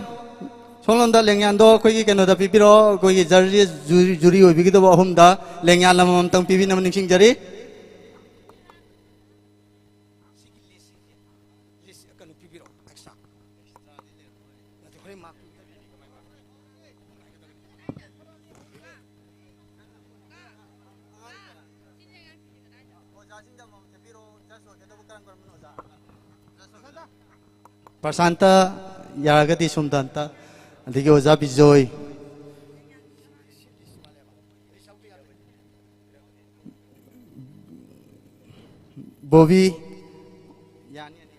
ꯁꯣꯝꯂꯣꯝꯗ ꯂꯦꯡꯌꯥꯟꯗꯣ ꯑꯩꯈꯣꯏꯒꯤ ꯀꯩꯅꯣꯗ ꯄꯤꯕꯤꯔꯛꯑꯣ, ꯑꯩꯈꯣꯏꯒꯤ zari, jury, jury ꯑꯣꯏꯕꯤꯒꯗꯕ ꯑꯍꯨꯝꯗ ꯂꯦꯡꯌꯥꯟ ꯑꯃꯃꯝꯇꯪ ꯄꯤꯕꯤꯅꯕ ꯅꯤꯡꯁꯤꯡꯖꯔꯤ꯫ ꯁꯤꯒꯤ ꯂꯤꯁꯁꯤꯡꯁꯦ, ꯂꯤꯁ ꯀꯩꯅꯣ ꯄꯤꯕꯤꯔꯛꯑꯣ, ꯑꯦꯛꯁꯇ꯭ꯔꯥ꯫ ꯅꯠꯇꯦ, ꯍꯣꯔꯦꯟ ꯃꯥꯔꯛ ꯄꯤꯕꯗ ꯀꯃꯥꯏꯅ ꯃꯥꯔꯛ? ꯑꯣꯖꯥꯁꯤꯡꯗ ꯑꯃꯃꯝ ꯆꯠꯄꯤꯔꯣ, ꯖꯁ ꯑꯣꯏꯒꯗꯕ ꯀꯔꯝ ꯀꯔꯝꯕꯅꯣ, ꯑꯣꯖꯥ? ꯄ꯭ꯔꯁꯥꯟꯇ, ꯌꯥꯔꯒꯗꯤ ꯁꯣꯝꯗ ꯑꯝꯇ, ꯑꯗꯒꯤ ꯑꯣꯖꯥ ꯕꯤꯖꯣꯏ꯫ ꯕꯣꯕꯤ꯫ ꯌꯥꯅꯤ, ꯌꯥꯅꯤ꯫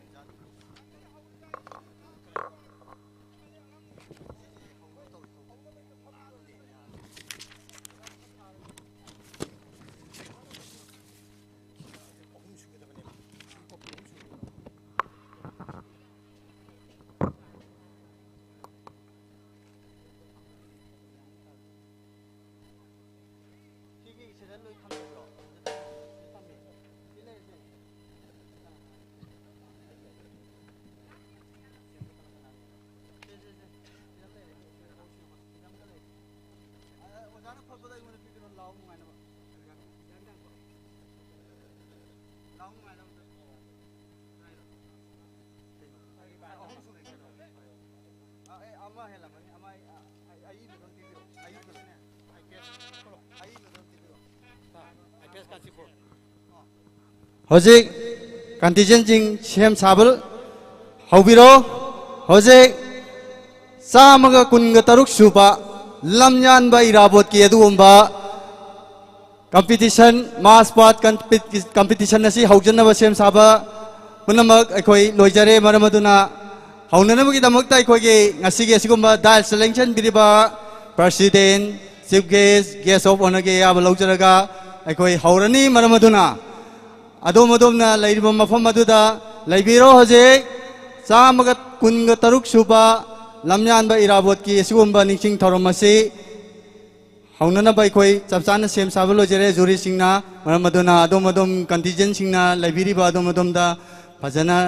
ꯍꯧꯖꯤꯛ contingentꯁꯤꯡ ꯁꯦꯝ ꯁꯥꯕ ꯍꯧꯕꯤꯔꯣ꯫ ꯍꯧꯖꯤꯛ ꯆꯥꯝꯃꯒ ꯀꯨꯟꯒ ꯇꯔꯨꯛ ꯁꯨꯕ ꯂꯝꯌꯥꯟꯕ ꯏꯔꯥꯕꯣꯠꯀꯤ ꯑꯗꯨꯒꯨꯝꯕ competition, mass part competition ꯑꯁꯤ ꯍꯧꯖꯅꯕ ꯁꯦꯝ ꯁꯥꯕ ꯄꯨꯝꯅꯃꯛ ꯑꯩꯈꯣꯏ ꯂꯣꯏꯖꯔꯦ꯫ ꯃꯔꯝ ꯑꯗꯨꯅ ꯍꯧꯅꯅꯕꯒꯤꯗꯃꯛꯇ ꯑꯩꯈꯣꯏꯒꯤ ꯉꯁꯤꯒꯤ ꯑꯁꯤꯒꯨꯝꯕ dais ꯂꯦꯡꯁꯤꯟꯕꯤꯔꯤꯕ president, chief guest, guest of honourꯒꯤ ꯑꯌꯥꯕ ꯂꯧꯖꯔꯒ ꯑꯩꯈꯣꯏ ꯍꯧꯔꯅꯤ꯫ ꯃꯔꯝ ꯑꯗꯨꯅ ꯑꯗꯣꯝ ꯑꯗꯣꯝꯅ ꯂꯩꯔꯤꯕ ꯃꯐꯝ ꯑꯗꯨꯗ ꯂꯩꯕꯤꯔꯣ꯫ ꯍꯧꯖꯤꯛ ꯆꯥꯝꯃꯒ ꯀꯨꯟꯒ ꯇꯔꯨꯛ ꯁꯨꯕ ꯂꯝꯌꯥꯟꯕ ꯏꯔꯥꯕꯣꯠꯀꯤ ꯑꯁꯤꯒꯨꯝꯕ ꯅꯤꯡꯁꯤꯡ ꯊꯧꯔꯝ ꯑꯁꯤ ꯍꯧꯅꯅꯕ ꯑꯩꯈꯣꯏ ꯆꯞ ꯆꯥꯅ ꯁꯦꯝ ꯁꯥꯕ ꯂꯣꯏꯖꯔꯦ꯫ Juryꯁꯤꯡꯅ, ꯃꯔꯝ ꯑꯗꯨꯅ ꯑꯗꯣꯝ ꯑꯗꯣꯝ contingentꯁꯤꯡꯅ ꯂꯩꯕꯤꯔꯤꯕ ꯑꯗꯣꯝ ꯑꯗꯣꯝꯗ ꯐꯖꯅ,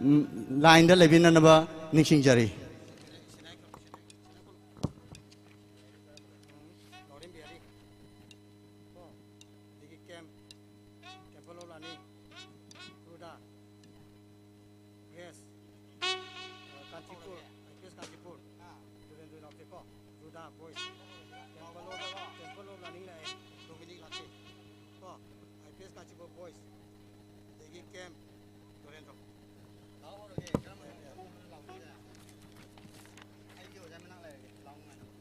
ꯎꯝ, lineꯗ ꯂꯩꯕꯤꯅꯅꯕ ꯅꯤꯡꯁꯤꯡꯖꯔꯤ꯫ ꯑꯗꯒꯤ Kem, temple of learning, Ruda, Grace, ꯑ, Kanchipur, I P S Kanchipur, Durendra ꯂꯥꯛꯇꯦꯀꯣ, Ruda boys, temple of, temple of learning ꯂꯥꯛꯑꯦ, ꯗꯣꯃꯤꯅꯤꯛ ꯂꯥꯛꯇꯦ ꯀꯣ, ꯑꯥꯏ ꯄꯤ ꯑꯦꯁ ꯀꯥꯟꯆꯤꯄꯨꯔ ꯕꯣꯏꯁ, ꯑꯗꯒꯤ ꯀꯦꯝ, ꯗꯨꯔꯦꯟꯗ꯭ꯔ꯫ ꯂꯥꯛꯍꯧꯔꯒꯦ, ꯀꯔꯝꯕ ꯂꯥꯛꯇꯣꯏꯁꯦ? ꯑꯩꯒꯤ ꯑꯣꯖꯥ ꯃꯅꯥꯛ ꯂꯩꯔꯒꯦ, ꯂꯥꯛꯑꯣ ꯅꯨꯡꯉꯥꯏꯅꯕ꯫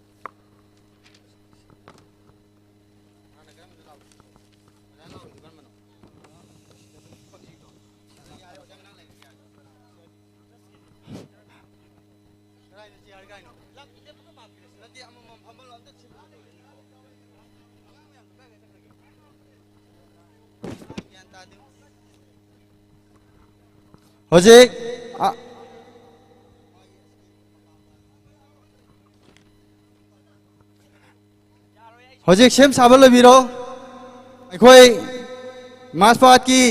ꯍꯧꯖꯤꯛ, ꯑ, ꯍꯧꯖꯤꯛ ꯁꯦꯝ ꯁꯥꯕ ꯂꯣꯏꯕꯤꯔꯣ꯫ ꯑꯩꯈꯣꯏ ꯃꯥꯁ ꯄꯥꯠꯀꯤ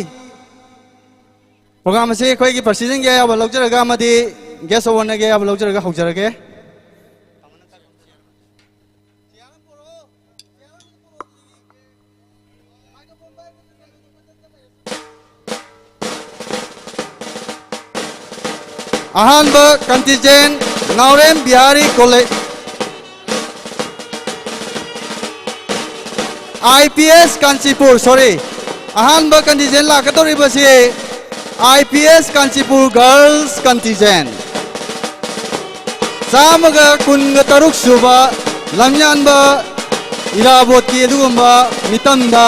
ꯄ꯭ꯔꯣꯒ꯭ꯔꯥꯝ ꯑꯁꯤ ꯑꯩꯈꯣꯏꯒꯤ ꯄ꯭ꯔꯁꯤꯗꯦꯟꯒꯤ ꯑꯌꯥꯕ ꯂꯧꯖꯔꯒ ꯑꯃꯗꯤ ꯒꯦꯁ ꯑꯣꯐ ꯑꯣꯅꯔꯒꯤ ꯑꯌꯥꯕ ꯂꯧꯖꯔꯒ ꯍꯧꯖꯔꯒꯦ꯫ ꯑꯍꯥꯟꯕ contingent, Naorem Bihari college, I P S Kanchipur, sorry, ꯑꯍꯥꯟꯕ ꯀꯟꯇꯤꯖꯦꯟ ꯂꯥꯛꯀꯗꯧꯔꯤꯕꯁꯤ ꯑꯥꯏ ꯄꯤ ꯑꯦꯁ ꯀꯥꯟꯆꯤꯄꯨꯔ ꯒꯔꯜꯁ ꯀꯟꯇꯤꯖꯦꯟ꯫ ꯆꯥꯝꯃꯒ ꯀꯨꯟꯒ ꯇꯔꯨꯛ ꯁꯨꯕ ꯂꯝꯌꯥꯟꯕ ꯏꯔꯥꯕꯣꯠꯀꯤ ꯑꯗꯨꯒꯨꯝꯕ ꯃꯤꯇꯝꯗ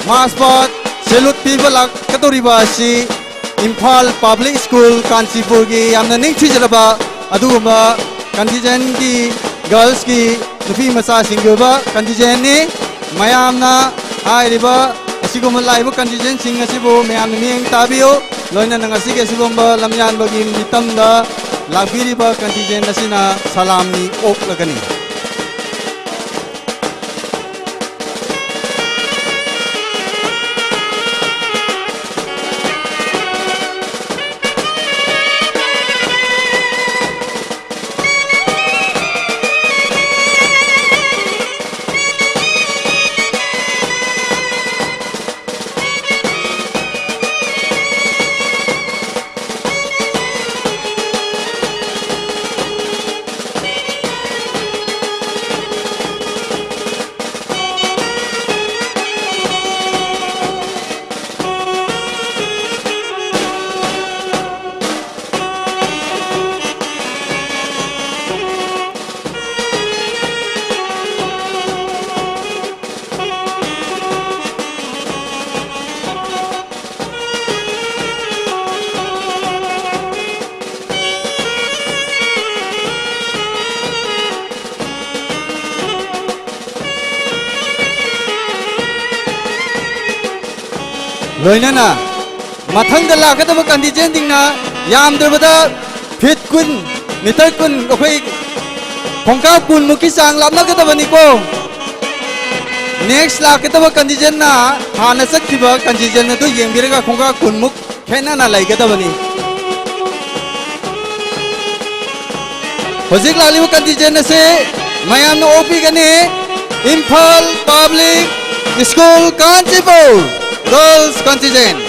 ꯃꯥꯁ ꯄꯥꯁ ꯁꯦꯂꯨꯠ ꯄꯤꯕ ꯂꯥꯛꯀꯗꯧꯔꯤꯕ ꯑꯁꯤ ꯏꯝꯐꯥꯜ ꯄꯕ꯭ꯂꯤꯛ ꯁ꯭ꯀꯨꯜ ꯀꯥꯟꯆꯤꯄꯨꯔꯒꯤ ꯌꯥꯝꯅ ꯅꯤꯡꯊꯤꯖꯔꯕ ꯑꯗꯨꯒꯨꯝꯕ ꯀꯟꯇꯤꯖꯦꯟꯒꯤ, ꯒꯔꯜꯁꯀꯤ, ꯅꯨꯄꯤ ꯃꯆꯥꯁꯤꯡꯒꯤ ꯑꯣꯏꯕ ꯀꯟꯇꯤꯖꯦꯟꯅꯤ꯫ ꯃꯌꯥꯝꯅ ꯍꯥꯏꯔꯤꯕ ꯑꯁꯤꯒꯨꯝꯕ ꯂꯥꯛꯏꯕ ꯀꯟꯇꯤꯖꯦꯟꯁꯤꯡ ꯑꯁꯤꯕꯨ ꯃꯌꯥꯝꯅ ꯃꯤꯠꯌꯦꯡ ꯇꯥꯕꯤꯌꯨ꯫ ꯂꯣꯏꯅꯅ ꯉꯁꯤꯒꯤ ꯑꯁꯤꯒꯨꯝꯕ ꯂꯝꯌꯥꯟꯕꯒꯤ ꯃꯤꯇꯝꯗ ꯂꯥꯛꯄꯤꯔꯤꯕ ꯀꯟꯇꯤꯖꯦꯟ ꯑꯁꯤꯅ ꯁꯂꯥꯝꯅꯤ ꯑꯣꯛꯂꯒꯅꯤ꯫ ꯂꯣꯏꯅꯅ ꯃꯊꯪꯗ ꯂꯥꯛꯀꯗꯕ ꯀꯟꯇꯤꯖꯦꯟꯁꯤꯡꯅ ꯌꯥꯝꯗ꯭ꯔꯕꯗ ꯐꯤꯠ ꯀꯨꯟ, ꯃꯤꯇꯔ ꯀꯨꯟ, ꯑꯩꯈꯣꯏ ꯈꯣꯡꯀꯥꯞ ꯀꯨꯟꯃꯨꯛꯀꯤ ꯆꯥꯡ ꯂꯥꯞꯅꯒꯗꯕꯅꯤꯀꯣ꯫ Next ꯂꯥꯛꯀꯗꯕ contingentꯅ ꯍꯥꯟꯅ ꯆꯠꯈꯤꯕ contingent ꯑꯗꯨ ꯌꯦꯡꯕꯤꯔꯒ ꯈꯣꯡꯀꯥꯞ ꯀꯨꯟꯃꯨꯛ ꯈꯦꯠꯅꯅ ꯂꯩꯒꯗꯕꯅꯤ꯫ ꯍꯧꯖꯤꯛ ꯂꯥꯛꯂꯤꯕ contingent ꯑꯁꯤ ꯃꯌꯥꯝꯅ ꯑꯣꯛꯄꯤꯒꯅꯤ꯫ Imphal Public School Kanchipur, girls contingent꯫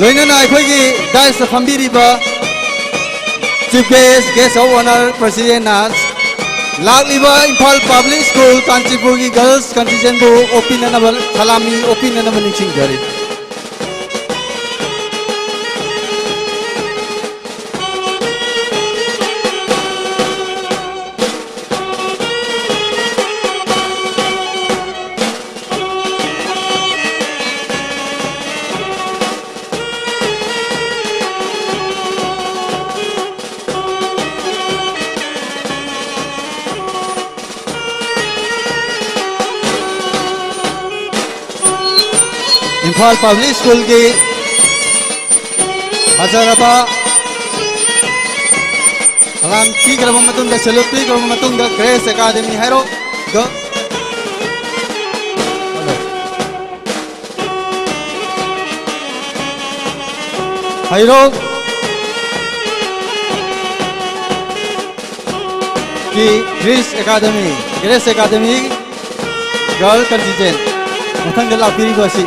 ꯂꯣꯏꯅꯅ ꯑꯩꯈꯣꯏꯒꯤ daisꯇ ꯐꯝꯕꯤꯔꯤꯕ Chief Guest, Guest of Honour, Presidentꯅ ꯂꯥꯛꯂꯤꯕ ꯏꯝꯐꯥꯜ Public School ꯀꯥꯟꯆꯤꯄꯨꯔꯒꯤ girls contingentꯕꯨ ꯑꯣꯛꯄꯤꯅꯅꯕ, ꯁꯂꯥꯃꯤ ꯑꯣꯛꯄꯤꯅꯅꯕ ꯅꯤꯡꯁꯤꯡꯖꯔꯤ꯫ ꯏꯝꯐꯥꯜ Public Schoolꯒꯤ ꯐꯖꯔꯕ ꯁꯂꯥꯝ ꯄꯤꯈ꯭ꯔꯕ ꯃꯇꯨꯡꯗ, salute ꯄꯤꯈ꯭ꯔꯕ ꯃꯇꯨꯡꯗ, Grace Academy ꯍꯥꯏꯔꯣ꯫ ꯒ-, ꯍꯥꯏꯔꯣ꯫ ꯀꯤ Grace Academy, Grace Academy girl contingent ꯃꯊꯪꯗ ꯂꯥꯛꯄꯤꯔꯤꯕ ꯑꯁꯤ꯫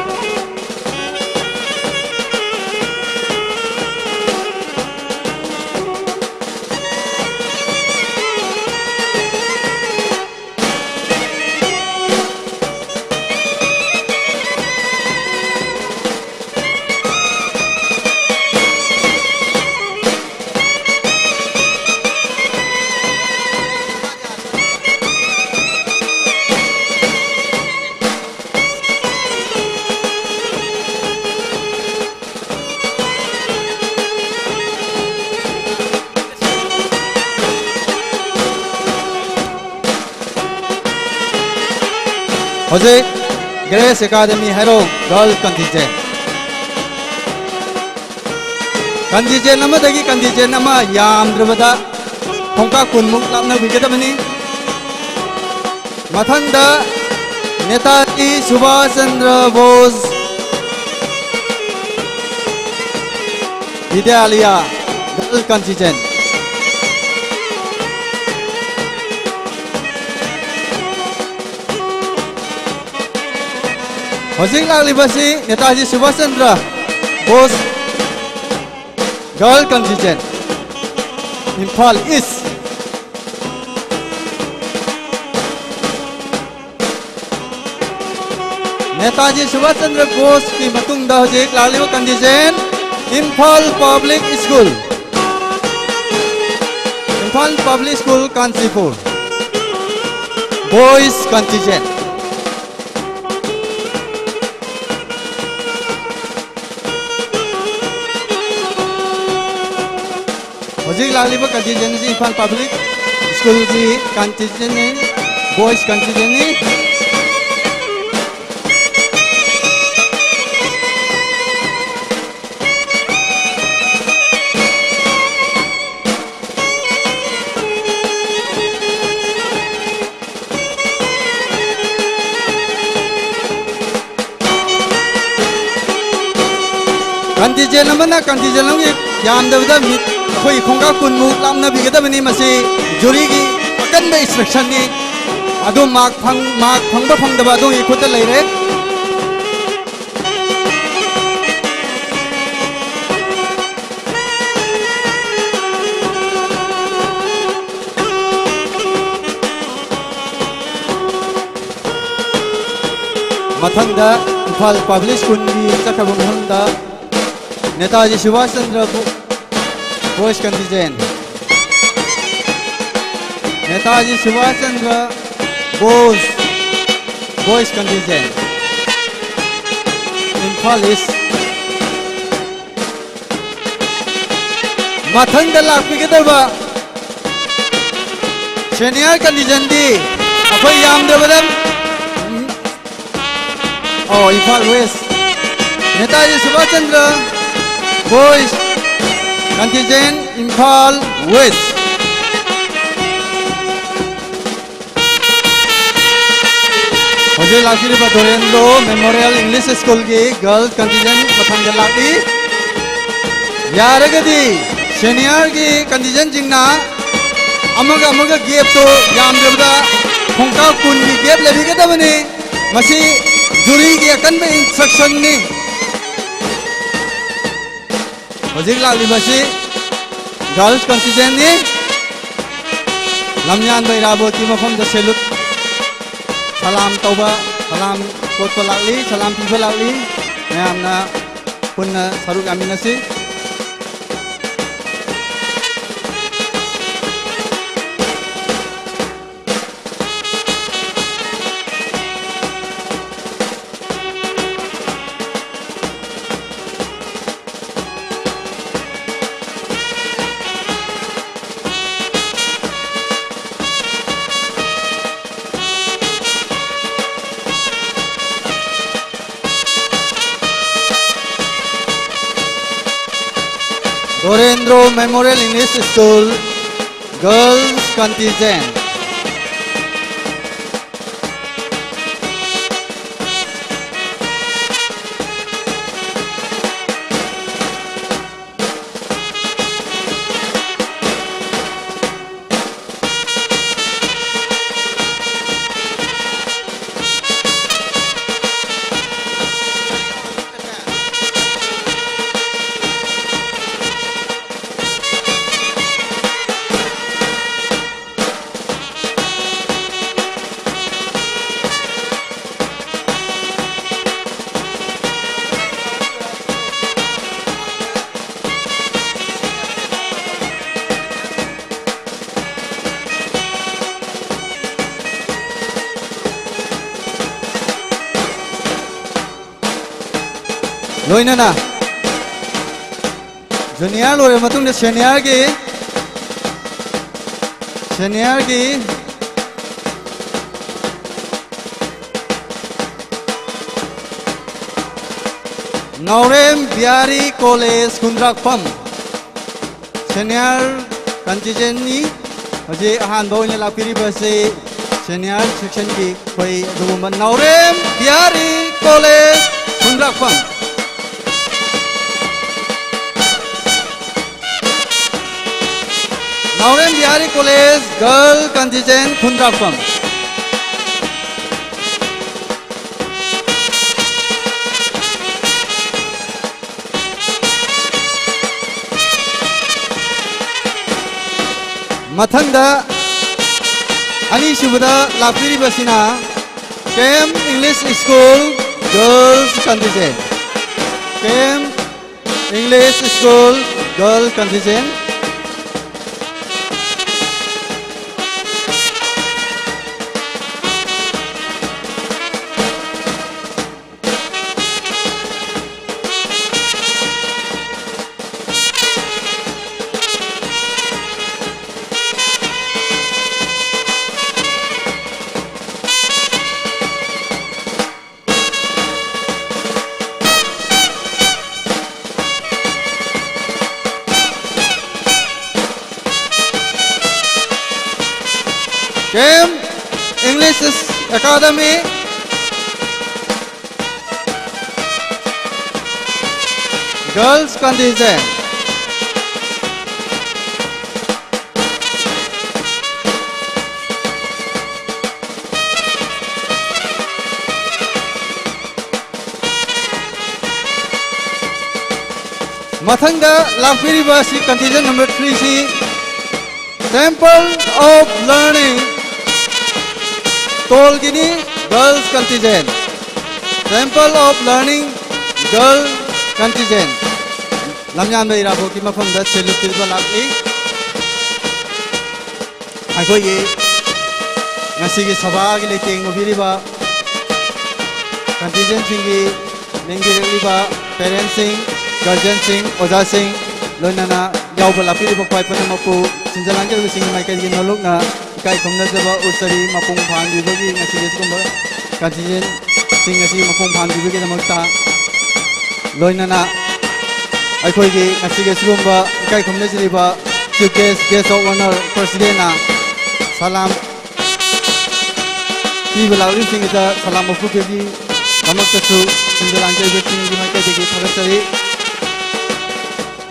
ꯍꯧꯖꯤꯛ Grace academy Heirok girl contingent. Contingent ꯑꯃꯗꯒꯤ ꯀꯟꯇꯤꯟꯖꯦꯟ ꯑꯃ ꯌꯥꯝꯗ꯭ꯔꯕꯗ ꯈꯣꯡꯀꯥꯞ ꯀꯨꯟꯃꯨꯛ ꯂꯥꯞꯅꯕꯤꯒꯗꯕꯅꯤ꯫ ꯃꯊꯪꯗ ꯅꯦꯇꯥꯖꯤ ꯁꯨꯚꯥꯁ ꯆꯟꯗ꯭ꯔ ꯕꯣꯁ ꯕꯤꯗ꯭ꯌꯥꯂꯌꯥ, ꯒꯔꯜ ꯀꯟꯇꯤꯟꯖꯦꯟ꯫ ꯍꯧꯖꯤꯛ ꯂꯥꯛꯂꯤꯕꯁꯤ Netaji Subhas Chandra Bose, girl contingent, Imphal east. Netaji Subhas Chandra ꯕꯣꯁꯀꯤ ꯃꯇꯨꯡꯗ ꯍꯧꯖꯤꯛ ꯂꯥꯛꯂꯤꯕ contingent, Imphal public school, Imphal public school Kanchipur, boys contingent. ꯍꯧꯖꯤꯛ ꯂꯥꯛꯂꯤꯕ ꯀꯟꯇꯤꯟꯖꯦꯟ ꯑꯁꯤ ꯏꯝꯐꯥꯜ ꯄꯕ꯭ꯂꯤꯛ ꯁ꯭ꯀꯨꯜꯒꯤ ꯀꯟꯇꯤꯟꯖꯦꯟꯅꯤ, ꯕꯣꯏꯁ ꯀꯟꯇꯤꯟꯖꯦꯟꯅꯤ꯫ ꯀꯟꯇꯤꯟꯖꯦꯟ ꯑꯃꯅ ꯀꯟꯇꯤꯟꯖꯦꯟ ꯑꯃꯒꯤ ꯌꯥꯝꯗꯕꯗ ꯃꯤꯠ ꯑꯩꯈꯣꯏꯒꯤ ꯈꯣꯡꯀꯥꯞ ꯀꯨꯟꯃꯨꯛ ꯂꯥꯞꯅꯕꯤꯒꯗꯕꯅꯤ꯫ ꯃꯁꯤ ꯖꯨꯔꯤꯒꯤ ꯑꯀꯟꯕ ꯏꯟꯁꯇ꯭ꯔꯛꯁꯟꯅꯤ꯫ ꯑꯗꯨ ꯃꯥꯔꯛ ꯐꯪ-, ꯃꯥꯔꯛ ꯐꯪꯕ ꯐꯪꯗꯕ ꯑꯗꯣꯝꯒꯤ ꯈꯨꯠꯇ ꯂꯩꯔꯦ꯫ ꯃꯊꯪꯗ ꯏꯝꯐꯥꯜ ꯄꯕ꯭ꯂꯤꯛ ꯁ꯭ꯀꯨꯜꯒꯤ ꯆꯠꯈ꯭ꯔꯕ ꯃꯐꯝꯗ ꯅꯦꯇꯥꯖꯤ ꯁꯨꯚꯥꯁ ꯆꯟꯗ꯭ꯔ ꯕꯣ-, boys contingent. Netaji Subhas Chandra Bose, boys contingent, Imphal east. ꯃꯊꯪꯗ ꯂꯥꯛꯄꯤꯒꯗꯕ ꯁꯦꯅꯤꯌꯔ ꯀꯟꯇꯤꯟꯖꯦꯟꯗꯤ ꯑꯩꯈꯣꯏ ꯌꯥꯝꯗ꯭ꯔꯕꯗ ꯑꯣ, Imphal west. Netaji Subhas Chandra boys contingent, Imphal west. ꯍꯧꯖꯤꯛ ꯂꯥꯛꯄꯤꯔꯤꯕ ꯗꯣꯔꯦꯟꯗ꯭ꯔꯣ ꯃꯦꯃꯣꯔꯤꯌꯦꯜ ꯏꯪꯂꯤꯁ ꯁ꯭ꯀꯨꯜꯒꯤ ꯒꯔꯜꯁ ꯀꯟꯇꯤꯟꯖꯦꯟ ꯃꯊꯪꯗ ꯂꯥꯛꯂꯤ꯫ ꯌꯥꯔꯒꯗꯤ ꯁꯦꯅꯤꯌꯔꯒꯤ ꯀꯟꯇꯤꯟꯖꯦꯟꯁꯤꯡꯅ ꯑꯃꯒ ꯑꯃꯒ ꯒꯦꯞꯇꯨ ꯌꯥꯝꯗ꯭ꯔꯕꯗ ꯈꯣꯡꯀꯥꯞ ꯀꯨꯟꯒꯤ ꯒꯦꯞ ꯂꯩꯕꯤꯒꯗꯕꯅꯤ꯫ ꯃꯁꯤ ꯖꯨꯔꯤꯒꯤ ꯑꯀꯟꯕ ꯏꯟꯁꯇ꯭ꯔꯛꯁꯟꯅꯤ꯫ ꯍꯧꯖꯤꯛ ꯂꯥꯛꯂꯤꯕꯁꯤ ꯒꯔꯜꯁ ꯀꯟꯇꯤꯟꯖꯦꯟꯅꯤ꯫ ꯂꯝꯌꯥꯟꯕ ꯏꯔꯥꯕꯣꯠꯀꯤ ꯃꯐꯝꯗ ꯁꯦꯂꯨꯠ, ꯁꯂꯥꯝ ꯇꯧꯕ, ꯁꯂꯥꯝ ꯀꯣꯠꯄ ꯂꯥꯛꯂꯤ, ꯁꯂꯥꯝ ꯄꯤꯕ ꯂꯥꯛꯂꯤ꯫ ꯃꯌꯥꯝꯅ ꯄꯨꯟꯅ ꯁꯔꯨꯛ ꯌꯥꯃꯤꯟꯅꯁꯤ꯫ Dorendro Memorial English School Girls Contingent. ꯂꯣꯏꯅꯅ ꯖꯨꯅꯤꯌꯔ ꯂꯣꯏꯔꯕ ꯃꯇꯨꯡꯗ ꯁꯦꯅꯤꯌꯔꯒꯤ, ꯁꯦꯅꯤꯌꯔꯒꯤ ꯅꯥꯎꯔꯦꯝ ꯕꯤꯍꯥꯔꯤ ꯀꯣꯂꯦꯖ ꯈꯨꯟꯗ꯭ꯔꯥꯛꯄꯝ, ꯁꯦꯅꯤꯌꯔ ꯀꯟꯇꯤꯟꯖꯦꯟꯅꯤ꯫ ꯍꯧꯖꯤꯛ ꯑꯍꯥꯟꯕ ꯑꯣꯏꯅ ꯂꯥꯛꯄꯤꯔꯤꯕꯁꯤ ꯁꯦꯅꯤꯌꯔ ꯁꯦꯛꯁꯟꯒꯤ ꯑꯩꯈꯣꯏ ꯑꯗꯨꯒꯨꯝꯕ ꯅꯥꯎꯔꯦꯝ ꯕꯤꯍꯥꯔꯤ ꯀꯣꯂꯦꯖ ꯈꯨꯟꯗ꯭ꯔꯥꯛꯄꯝ꯫ ꯅꯥꯎꯔꯦꯝ ꯕꯤꯍꯥꯔꯤ ꯀꯣꯂꯦꯖ ꯒꯔꯜ ꯀꯟꯇꯤꯟꯖꯦꯟ ꯈꯨꯟꯗ꯭ꯔꯥꯛꯄꯝ꯫ ꯃꯊꯪꯗ ꯑꯅꯤꯁꯨꯕꯗ ꯂꯥꯛꯄꯤꯔꯤꯕꯁꯤꯅ ꯀꯦ ꯑꯦꯝ ꯏꯪꯂꯤꯁ ꯁ꯭ꯀꯨꯜ ꯒꯔꯜꯁ ꯀꯟꯇꯤꯟꯖꯦꯟ꯫ ꯀꯦ ꯑꯦꯝ ꯏꯪꯂꯤꯁ ꯁ꯭ꯀꯨꯜ ꯒꯔꯜꯁ ꯀꯟꯇꯤꯟꯖꯦꯟ꯫ ꯀꯦ M English academy girls contingent. ꯃꯊꯪꯗ ꯂꯥꯛꯄꯤꯔꯤꯕ ꯑꯁꯤ ꯀꯟꯇꯤꯟꯖꯦꯟ ꯅꯝꯕꯔ ꯊ꯭ꯔꯤꯁꯤ ꯇꯦꯝꯄꯜ ꯑꯣꯐ ꯂꯔꯅꯤꯡ ꯇꯣꯜꯒꯤꯅꯤ, girls contingent. Temple of learning girl contingent. ꯂꯝꯌꯥꯟꯕ ꯏꯔꯥꯕꯣꯠꯀꯤ ꯃꯐꯝꯗ ꯁꯦꯂꯨꯠ ꯄꯤꯕ ꯂꯥꯛꯏ꯫ ꯑꯩꯈꯣꯏꯒꯤ ꯉꯁꯤꯒꯤ ꯁꯚꯥꯒꯤ ꯂꯩꯇꯦꯡ ꯑꯣꯏꯕꯤꯔꯤꯕ ꯀꯟꯇꯤꯟꯖꯦꯟꯁꯤꯡꯒꯤ ꯂꯦꯡꯕꯤꯔꯛꯂꯤꯕ ꯄꯦꯔꯦꯟꯁꯁꯤꯡ, ꯒꯥꯔꯖꯤꯌꯟꯁꯤꯡ, ꯑꯣꯖꯥꯁꯤꯡ, ꯂꯣꯏꯅꯅ ꯌꯥꯎꯕ ꯂꯥꯛꯄꯤꯔꯤꯕ ꯈ꯭ꯋꯥꯏ ꯄꯨꯝꯅꯃꯛꯄꯨ ꯁꯤꯟꯖ ꯂꯥꯡꯖꯔꯤꯕꯁꯤꯡꯒꯤ ꯃꯥꯏꯀꯩꯗꯒꯤ ꯅꯣꯂꯨꯛꯅ ꯏꯀꯥꯏ ꯈꯨꯝꯅꯖꯕ ꯎꯠꯆꯔꯤ꯫ ꯃꯄꯨꯡ ꯐꯥꯍꯟꯕꯤꯕꯒꯤ ꯉꯁꯤꯒꯤ ꯑꯁꯤꯒꯨꯝꯕ ꯀꯟꯇꯤꯟꯖꯦꯟꯁꯤꯡ ꯑꯁꯤ ꯃꯄꯨꯡ ꯐꯥꯍꯟꯕꯤꯕꯒꯤꯗꯃꯛꯇ꯫ ꯂꯣꯏꯅꯅ ꯑꯩꯈꯣꯏꯒꯤ ꯉꯁꯤꯒꯤ ꯑꯁꯤꯒꯨꯝꯕ ꯏꯀꯥꯏ ꯈꯨꯝꯅꯖꯔꯤꯕ Chief Guest, Guest of Honour Presidentꯅ ꯁꯂꯥꯝ ꯄꯤꯕ ꯂꯥꯛꯂꯤꯕꯁꯤꯡ ꯑꯁꯤꯗ ꯁꯂꯥꯝ ꯃꯄꯨ ꯄꯤꯕꯤꯗꯃꯛꯇꯁꯨ ꯁꯤꯟꯖ ꯂꯥꯡꯖꯔꯤꯕꯁꯤꯡꯒꯤ ꯃꯥꯏꯀꯩꯗꯒꯤ ꯊꯥꯒꯠꯆꯔꯤ꯫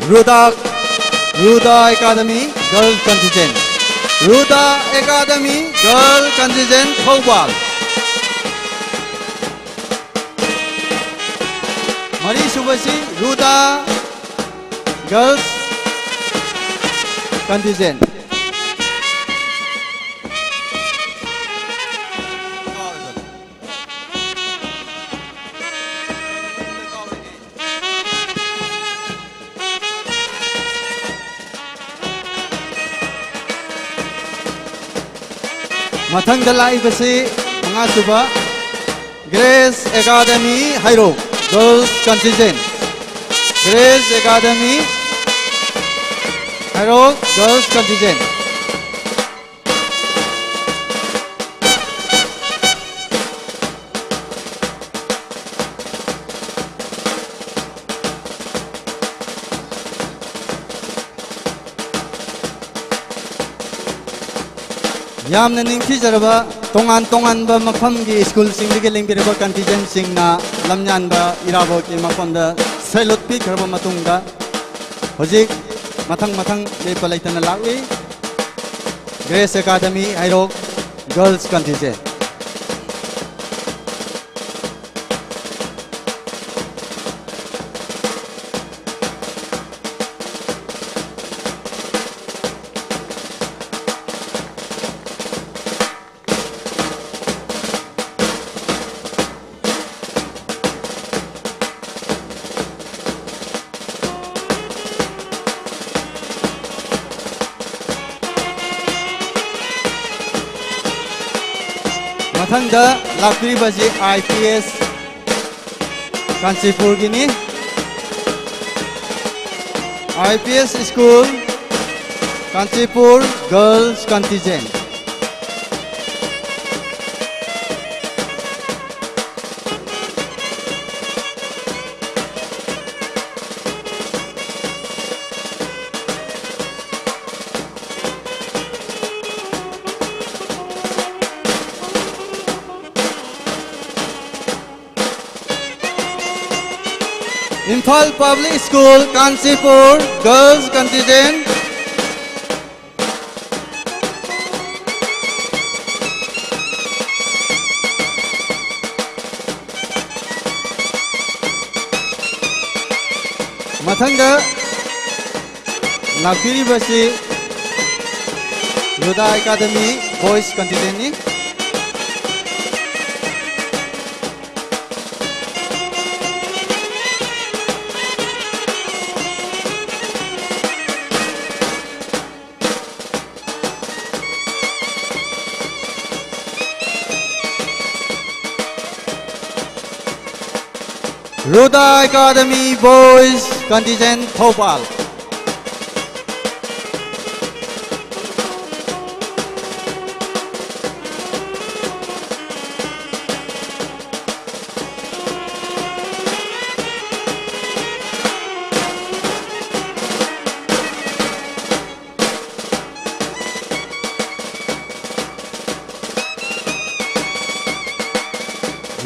ꯔꯨꯗꯥ, ꯔꯨꯗꯥ Academy Girls Contingent, ꯔꯨꯗꯥ Academy Girls Contingent Thoubal. ꯃꯔꯤꯁꯨꯕꯁꯤ ꯔꯨꯗꯥ Girls Contingent꯫ ꯃꯊꯪꯗ ꯂꯥꯛꯏꯕꯁꯤ ꯃꯉꯥꯁꯨꯕ Grace Academy ꯍꯩꯔꯣꯛ Girls Contingent꯫ Grace Academy ꯍꯩꯔꯣꯛ Girls Contingent꯫ ꯌꯥꯝꯅ ꯅꯤꯡꯊꯤꯖꯔꯕ ꯇꯣꯉꯥꯟ ꯇꯣꯉꯥꯟꯕ ꯃꯐꯝꯒꯤ ꯁ꯭ꯀꯨꯜꯁꯤꯡꯗꯒꯤ ꯂꯦꯡꯕꯤꯔꯕ contingentꯁꯤꯡꯅ ꯂꯝꯌꯥꯟꯕ ꯏꯔꯥꯕꯣꯠꯀꯤ ꯃꯐꯝꯗ salute ꯄꯤꯈ꯭ꯔꯕ ꯃꯇꯨꯡꯗ ꯍꯧꯖꯤꯛ ꯃꯊꯪ ꯃꯊꯪ ꯂꯦꯞꯄ ꯂꯩꯇꯅ ꯂꯥꯛꯂꯤ꯫ Grace Academy ꯍꯩꯔꯣꯛ Girls Contingent꯫ ꯃꯊꯪꯗ ꯂꯥꯛꯄꯤꯔꯤꯕꯁꯤ I P S ꯀꯥꯟꯆꯤꯄꯨꯔꯒꯤꯅꯤ꯫ I P S school, Kanchipur Girls Contingent꯫ Imphal Public School, Kanchipur, girls contingent. ꯃꯊꯪꯗ ꯂꯥꯛꯄꯤꯔꯤꯕꯁꯤ ꯔꯨꯗꯥ ꯑꯦꯀꯥꯗꯃꯤ ꯕꯣꯏꯁ ꯀꯟꯇꯤꯅꯦꯟꯅꯤ꯫ ꯔꯨꯗꯥ ꯑꯦꯀꯥꯗꯃꯤ ꯕꯣꯏꯁ ꯀꯟꯇꯤꯖꯦꯟ ꯊꯧꯕꯥꯜ꯫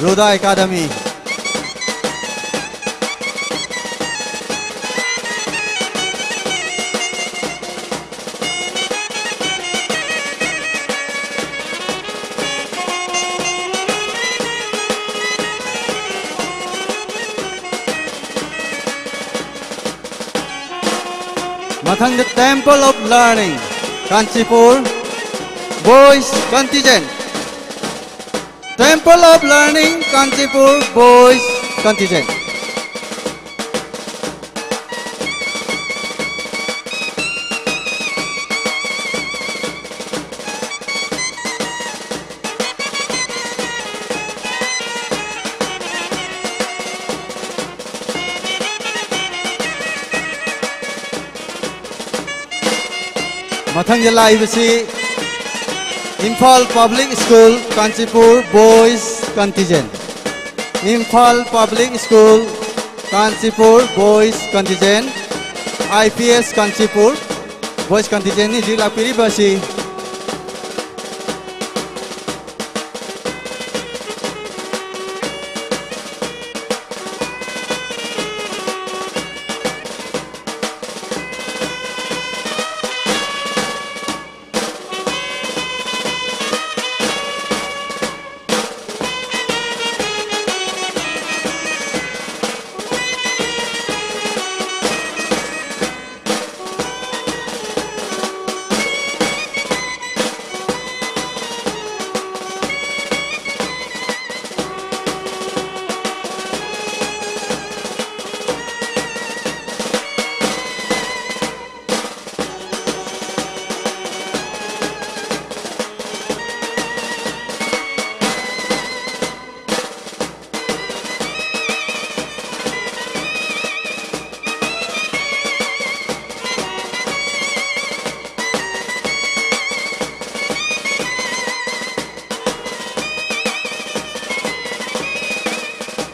ꯔꯨꯗꯥ ꯑꯦꯀꯥꯗꯃꯤ꯫ ꯃꯊꯪꯗ Temple of Learning, Kanchipur, boys contingent. Temple of Learning, Kanchipur, boys contingent. ꯃꯊꯪꯗ ꯂꯥꯛꯏꯕꯁꯤ Imphal Public School, Kanchipur, boys contingent. Imphal Public School, Kanchipur, boys contingent. I P S Kanchipur, boys contingent ꯅꯤ ꯍꯧꯖꯤꯛ ꯂꯥꯛꯄꯤꯔꯤꯕ ꯑꯁꯤ꯫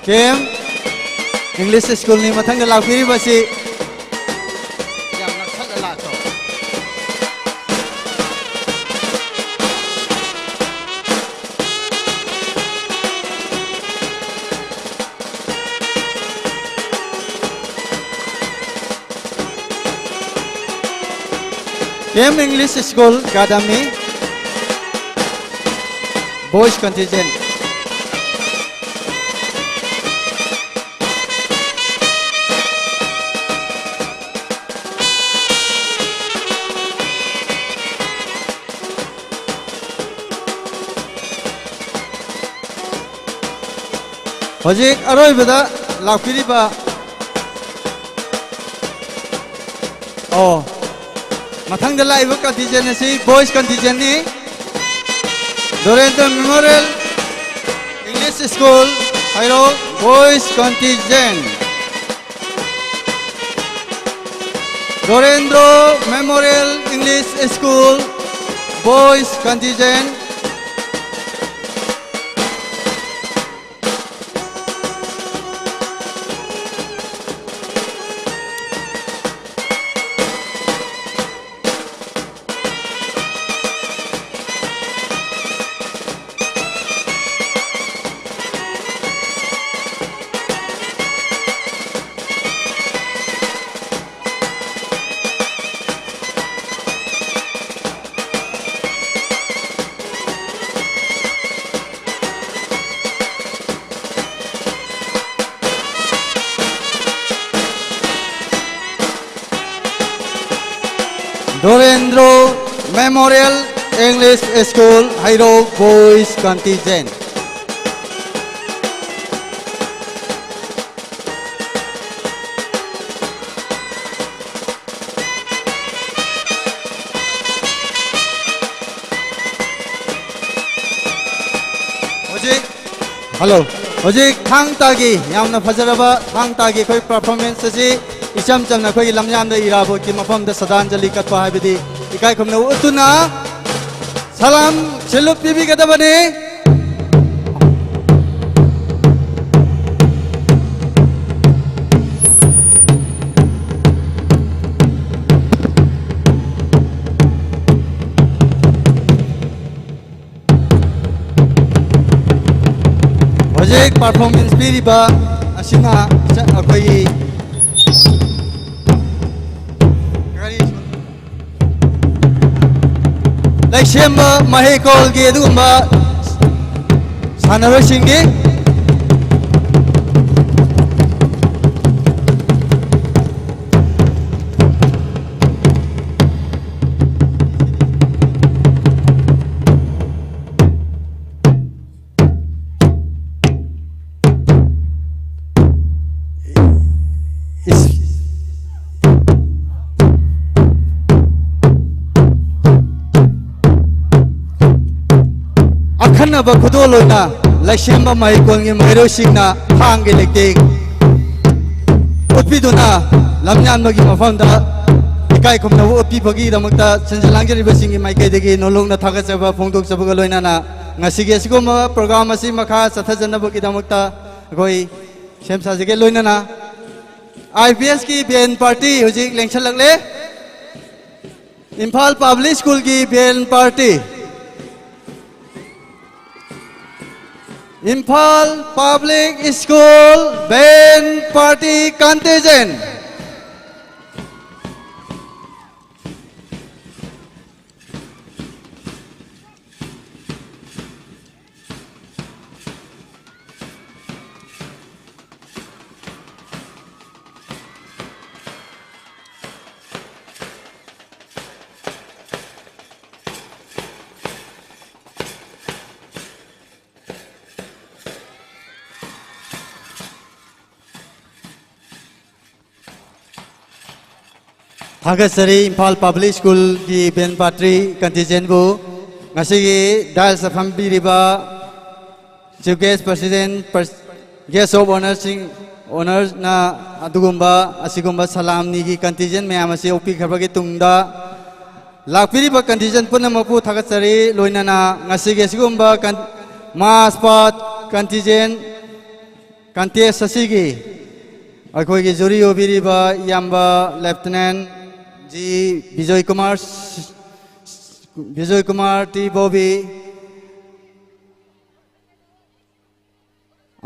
ꯀꯦ M English Schoolꯅꯤ ꯃꯊꯪꯗ ꯂꯥꯛꯄꯤꯔꯤꯕꯁꯤ꯫ ꯌꯥꯝ ꯅꯛꯁꯜꯂ ꯂꯥꯛꯈ꯭ꯔꯣ꯫ ꯀꯦ M English School Academy, Boys Contingent꯫ ꯍꯧꯖꯤꯛ ꯑꯔꯣꯏꯕꯗ ꯂꯥꯛꯄꯤꯔꯤꯕ, ꯑꯣ, ꯃꯊꯪꯗ ꯂꯥꯛꯏꯕ contingent ꯑꯁꯤ Boys Contingentꯅꯤ꯫ ꯗꯣꯔꯦꯟꯗ꯭ꯔ Memorial English School, ꯍꯩꯔꯣꯛ, Boys Contingent꯫ ꯗꯣꯔꯦꯟꯗ꯭ꯔ Memorial English School, Boys Contingent꯫ ꯗꯣꯔꯦꯟꯗ꯭ꯔ Memorial English School, ꯍꯩꯔꯣꯛ, Boys Contingent꯫ ꯍꯧꯖꯤꯛ, hello, ꯍꯧꯖꯤꯛ ꯊꯥꯡ ꯇꯥꯒꯤ, ꯌꯥꯝꯅ ꯐꯖꯔꯕ ꯊꯥꯡ ꯇꯥꯒꯤ ꯑꯩꯈꯣꯏ performance ꯑꯁꯤ ꯏꯆꯝ ꯆꯝꯅ ꯑꯩꯈꯣꯏꯒꯤ ꯂꯝꯌꯥꯟꯗ ꯏꯔꯥꯕꯣꯠꯀꯤ ꯃꯐꯝꯗ ꯁ꯭ꯔꯗꯥꯟꯖꯂꯤ ꯀꯠꯄ ꯍꯥꯏꯕꯗꯤ ꯏꯀꯥꯏ ꯈꯨꯝꯅꯕ ꯎꯠꯇꯨꯅ ꯁꯂꯥꯝ salute ꯄꯤꯕꯤꯒꯗꯕꯅꯤ꯫ ꯍꯧꯖꯤꯛ performance ꯄꯤꯔꯤꯕ ꯑꯁꯤꯅ ꯑꯩꯈꯣꯏꯒꯤ ꯀꯔꯤ ꯂꯩꯁꯦꯝꯕ ꯃꯍꯩꯀꯣꯜꯒꯤ ꯑꯗꯨꯒꯨꯝꯕ ꯁꯥꯟꯅꯔꯣꯏꯁꯤꯡꯒꯤ ꯑꯈꯟꯅꯕ ꯈꯨꯗꯣꯜ ꯑꯣꯏꯅ ꯂꯩꯁꯦꯝꯕ ꯃꯍꯩꯀꯣꯜꯒꯤ ꯃꯍꯩꯔꯣꯏꯁꯤꯡꯅ ꯊꯥꯡꯒꯤ ꯂꯩꯇꯦꯡ ꯎꯠꯄꯤꯗꯨꯅ ꯂꯝꯌꯥꯟꯕꯒꯤ ꯃꯐꯝꯗ ꯏꯀꯥꯏ ꯈꯨꯝꯅꯕ ꯎꯠꯄꯤꯕꯒꯤꯗꯃꯛꯇ ꯁꯤꯟꯖ ꯂꯥꯡꯖꯔꯤꯕꯁꯤꯡꯒꯤ ꯃꯥꯏꯀꯩꯗꯒꯤ ꯅꯣꯂꯨꯛꯅ ꯊꯥꯒꯠꯆꯕ ꯐꯣꯡꯗꯣꯛꯆꯕꯒ ꯂꯣꯏꯅꯅ ꯉꯁꯤꯒꯤ ꯑꯁꯤꯒꯨꯝꯕ program ꯑꯁꯤ ꯃꯈꯥ ꯆꯠꯊꯖꯅꯕꯒꯤꯗꯃꯛꯇ ꯑꯩꯈꯣꯏ ꯁꯦꯝ ꯁꯥꯖꯒꯦ꯫ ꯂꯣꯏꯅꯅ IPSꯀꯤ band party ꯍꯧꯖꯤꯛ ꯂꯦꯡꯁꯜꯂꯛꯂꯦ꯫ Imphal Public Schoolꯒꯤ band party, Imphal Public School Band Party Contingent. ꯊꯥꯒꯠꯆꯔꯤ ꯏꯝꯐꯥꯜ Public Schoolꯒꯤ band party contingentꯕꯨ꯫ ꯉꯁꯤꯒꯤ dais ꯐꯝꯕꯤꯔꯤꯕ Chief Guest, President, Guest of Honourꯁꯤꯡ, Honourꯅ ꯑꯗꯨꯒꯨꯝꯕ ꯑꯁꯤꯒꯨꯝꯕ ꯁꯂꯥꯝꯅꯤꯒꯤ contingent ꯃꯌꯥꯝ ꯑꯁꯤ ꯑꯣꯛꯄꯤꯈ꯭ꯔꯕꯒꯤ ꯇꯨꯡꯗ, ꯂꯥꯛꯄꯤꯔꯤꯕ contingent ꯄꯨꯝꯅꯃꯛꯄꯨ ꯊꯥꯒꯠꯆꯔꯤ꯫ ꯂꯣꯏꯅꯅ ꯉꯁꯤꯒꯤ ꯑꯁꯤꯒꯨꯝꯕ ꯀꯟ-, March past contingent contest ꯑꯁꯤꯒꯤ ꯑꯩꯈꯣꯏꯒꯤ jury ꯑꯣꯏꯕꯤꯔꯤꯕ ꯏꯌꯥꯝꯕ Lieutenant G Bijoy Kumar, Bijoy Kumar T Bobi,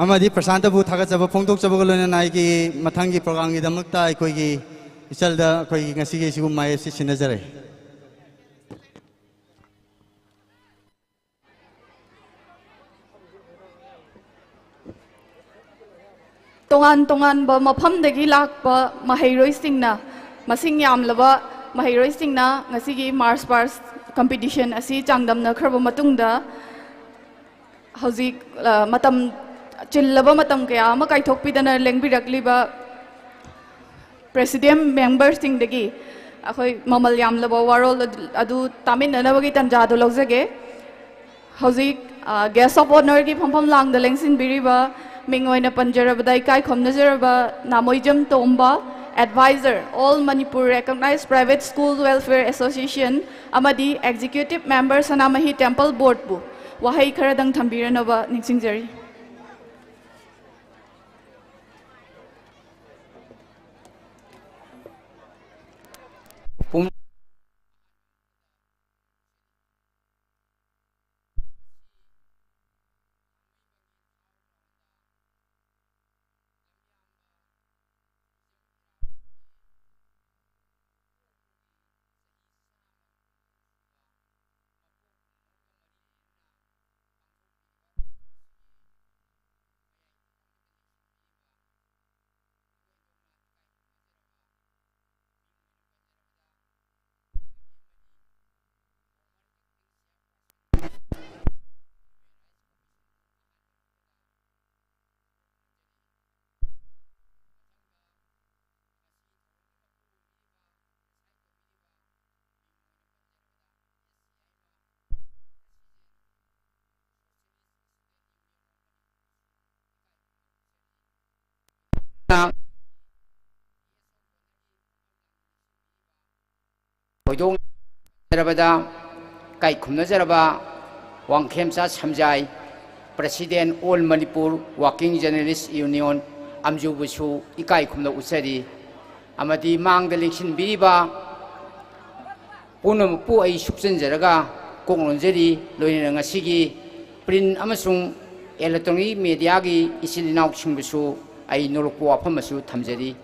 ꯑꯃꯗꯤ ꯄ꯭ꯔꯁꯥꯟꯇꯕꯨ ꯊꯥꯒꯠꯆꯕ ꯐꯣꯡꯗꯣꯛꯆꯕꯒ ꯂꯣꯏꯅꯅ ꯑꯩꯒꯤ ꯃꯊꯪꯒꯤ programꯒꯤꯗꯃꯛꯇ ꯑꯩꯈꯣꯏꯒꯤ ꯏꯆꯜꯗ ꯑꯩꯈꯣꯏꯒꯤ ꯉꯁꯤꯒꯤ ꯁꯤꯒꯨꯝꯕ ꯃꯥꯏ ꯑꯁꯤ ꯁꯤꯟꯅꯖꯔꯦ꯫ ꯇꯣꯉꯥꯟ ꯇꯣꯉꯥꯟꯕ ꯃꯐꯝꯗꯒꯤ ꯂꯥꯛꯄ ꯃꯍꯩꯔꯣꯏꯁꯤꯡꯅ, ꯃꯁꯤꯡ ꯌꯥꯝꯂꯕ ꯃꯍꯩꯔꯣꯏꯁꯤꯡꯅ ꯉꯁꯤꯒꯤ march past competition ꯑꯁꯤ ꯆꯥꯡꯗꯝꯅꯈ꯭ꯔꯕ ꯃꯇꯨꯡꯗ, ꯍꯧꯖꯤꯛ, ꯑ, ꯃꯇꯝ ꯆꯤꯜꯂꯕ ꯃꯇꯝ ꯀꯌꯥ ꯑꯃ ꯀꯥꯏꯊꯣꯛꯄꯤꯗꯅ ꯂꯦꯡꯕꯤꯔꯛꯂꯤꯕ president memberꯁꯤꯡꯗꯒꯤ ꯑꯩꯈꯣꯏ ꯃꯃꯜ ꯌꯥꯝꯂꯕ ꯋꯥꯔꯣꯜ ꯑꯗꯨ, ꯑꯗꯨ ꯇꯥꯃꯤꯟꯅꯅꯕꯒꯤ ꯇꯥꯟꯖꯥꯗꯨ ꯂꯧꯖꯒꯦ꯫ ꯍꯧꯖꯤꯛ, ꯑ, guest of honourꯒꯤ ꯐꯝꯐꯝ ꯂꯥꯡꯗ ꯂꯦꯡꯁꯤꯟꯕꯤꯔꯤꯕ, ꯃꯤꯡ ꯑꯣꯏꯅ ꯄꯟꯖꯔꯕꯗ ꯏꯀꯥꯏ ꯈꯨꯝꯅꯖꯔꯕ ꯅꯥꯃꯣꯏꯖꯝ ꯇꯣꯝꯕ, advisor, All Manipur Recognized Private School Welfare Association, ꯑꯃꯗꯤ executive member, ꯁꯅꯥꯃꯍꯤ Temple Boardꯄꯨ ꯋꯥꯍꯩ ꯈꯔꯗꯪ ꯊꯝꯕꯤꯔꯅꯕ ꯅꯤꯡꯁꯤꯡꯖꯔꯤ꯫ ꯄꯨꯝ- ꯈꯣꯏꯗꯣꯛꯆꯔꯕꯗ ꯏꯀꯥꯏ ꯈꯨꯝꯅꯖꯔꯕ Wangkhemcha ꯁꯝꯖꯥꯏ, President All Manipur Working Journalist Union, ꯑꯝꯖꯨꯕꯨꯁꯨ ꯏꯀꯥꯏ ꯈꯨꯝꯅ ꯎꯠꯆꯔꯤ꯫ ꯑꯃꯗꯤ ꯃꯥꯡꯗ ꯂꯦꯡꯁꯤꯟꯕꯤꯔꯤꯕ ꯄꯨꯝꯅꯃꯛꯄꯨ ꯑꯩ ꯁꯨꯞꯆꯟꯖꯔꯒ ꯀꯣꯛ ꯅꯣꯟꯖꯔꯤ꯫ ꯂꯣꯏꯅꯅ ꯉꯁꯤꯒꯤ print ꯑꯃꯁꯨꯡ electronic mediaꯒꯤ ꯏꯆꯤꯜ ꯏꯅꯥꯎꯁꯤꯡꯕꯨꯁꯨ ꯑꯩ ꯅꯣꯂꯨꯛꯄ ꯋꯥꯐꯝ ꯑꯃꯁꯨ ꯊꯝꯖꯔꯤ꯫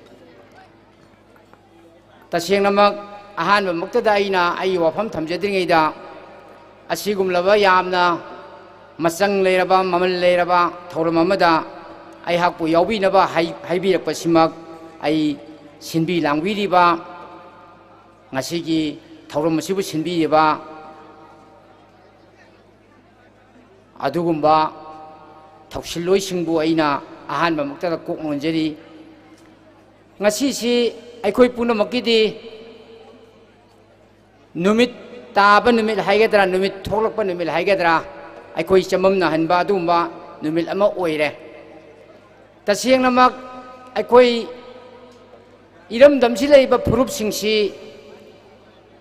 ꯇꯁꯦꯡꯅꯃꯛ, ꯑꯍꯥꯟꯕꯃꯛꯇꯗ ꯑꯩꯅ ꯑꯩꯒꯤ ꯋꯥꯐꯝ ꯊꯝꯖꯗ꯭ꯔꯤꯉꯩꯗ, ꯑꯁꯤꯒꯨꯝꯂꯕ ꯌꯥꯝꯅ ꯃꯆꯪ ꯂꯩꯔꯕ, ꯃꯃꯜ ꯂꯩꯔꯕ ꯊꯧꯔꯝ ꯑꯃꯗ ꯑꯩꯍꯥꯛꯄꯨ ꯌꯥꯎꯕꯤꯅꯕ ꯍꯥꯏ-, ꯍꯥꯏꯕꯤꯔꯛꯄꯁꯤꯃꯛ ꯑꯩ ꯁꯤꯟꯕꯤ ꯂꯥꯡꯕꯤꯔꯤꯕ, ꯉꯁꯤꯒꯤ ꯊꯧꯔꯝ ꯑꯁꯤꯕꯨ ꯁꯤꯟꯕꯤꯔꯤꯕ ꯑꯗꯨꯒꯨꯝꯕ ꯊꯧꯁꯤꯜꯂꯣꯏꯁꯤꯡꯕꯨ ꯑꯩꯅ ꯑꯍꯥꯟꯕꯃꯛꯇꯗ ꯀꯣꯛ ꯅꯣꯟꯖꯔꯤ꯫ ꯉꯁꯤꯁꯤ ꯑꯩꯈꯣꯏ ꯄꯨꯝꯅꯃꯛꯀꯤꯗꯤ ꯅꯨꯃꯤꯠ ꯇꯥꯕ ꯅꯨꯃꯤꯠ ꯍꯥꯏꯒꯗ꯭ꯔꯥ, ꯅꯨꯃꯤꯠ ꯊꯣꯛꯂꯛꯄ ꯅꯨꯃꯤꯠ ꯍꯥꯏꯒꯗ꯭ꯔꯥ, ꯑꯩꯈꯣꯏ ꯆꯃꯝꯅꯍꯟꯕ ꯑꯗꯨꯒꯨꯝꯕ ꯅꯨꯃꯤꯠ ꯑꯃ ꯑꯣꯏꯔꯦ꯫ ꯇꯁꯦꯡꯅꯃꯛ ꯑꯩꯈꯣꯏ ꯏꯔꯝꯗꯝꯁꯤ ꯂꯩꯔꯤꯕ ꯐꯨꯔꯨꯞꯁꯤꯡꯁꯤ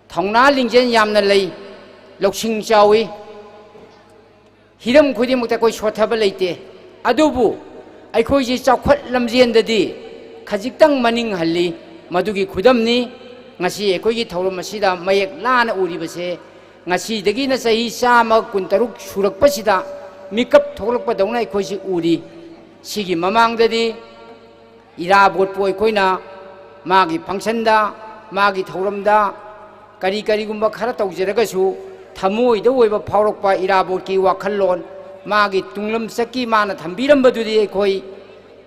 ꯊꯧꯅꯥ ꯂꯤꯡꯖꯦꯜ ꯌꯥꯝꯅ ꯂꯩ, ꯂꯧꯁꯤꯡ ꯆꯥꯎꯏ, ꯍꯤꯔꯝ ꯈꯨꯗꯤꯡꯃꯛꯇ ꯑꯩꯈꯣꯏ ꯁꯣꯠꯊꯕ ꯂꯩꯇꯦ꯫ ꯑꯗꯨꯕꯨ ꯑꯩꯈꯣꯏꯁꯤ ꯆꯥꯎꯈꯠ ꯂꯝꯖꯦꯟꯗꯗꯤ ꯈꯖꯤꯛꯇꯪ ꯃꯅꯤꯡ ꯍꯜꯂꯤ꯫ ꯃꯗꯨꯒꯤ ꯈꯨꯗꯝꯅꯤ ꯉꯁꯤ ꯑꯩꯈꯣꯏꯒꯤ ꯊꯧꯔꯝ ꯑꯁꯤꯗ ꯃꯌꯦꯛ ꯂꯥꯅ ꯎꯔꯤꯕꯁꯦ꯫ ꯉꯁꯤꯗꯒꯤꯅ ꯆꯍꯤ ꯆꯥꯝꯃ ꯀꯨꯟꯇꯔꯨꯛ ꯁꯨꯔꯛꯄꯁꯤꯗ ꯃꯤꯀꯞ ꯊꯣꯛꯂꯛꯄꯗꯧꯅ ꯑꯩꯈꯣꯏꯁꯤ ꯎꯔꯤ꯫ ꯁꯤꯒꯤ ꯃꯃꯥꯡꯗꯗꯤ ꯏꯔꯥꯕꯣꯠꯄꯨ ꯑꯩꯈꯣꯏꯅ ꯃꯥꯒꯤ functionꯗ, ꯃꯥꯒꯤ ꯊꯧꯔꯝꯗ ꯀꯔꯤ ꯀꯔꯤꯒꯨꯝꯕ ꯈꯔ ꯇꯧꯖꯔꯒꯁꯨ, ꯊꯃꯣꯏꯗ ꯑꯣꯏꯕ ꯐꯥꯎꯔꯛꯄ ꯏꯔꯥꯕꯣꯠꯀꯤ ꯋꯥꯈꯜꯂꯣꯟ, ꯃꯥꯒꯤ ꯇꯨꯡꯂꯝꯆꯠꯀꯤ ꯃꯥꯅ ꯊꯝꯕꯤꯔꯝꯕꯗꯨꯗꯤ ꯑꯩꯈꯣꯏ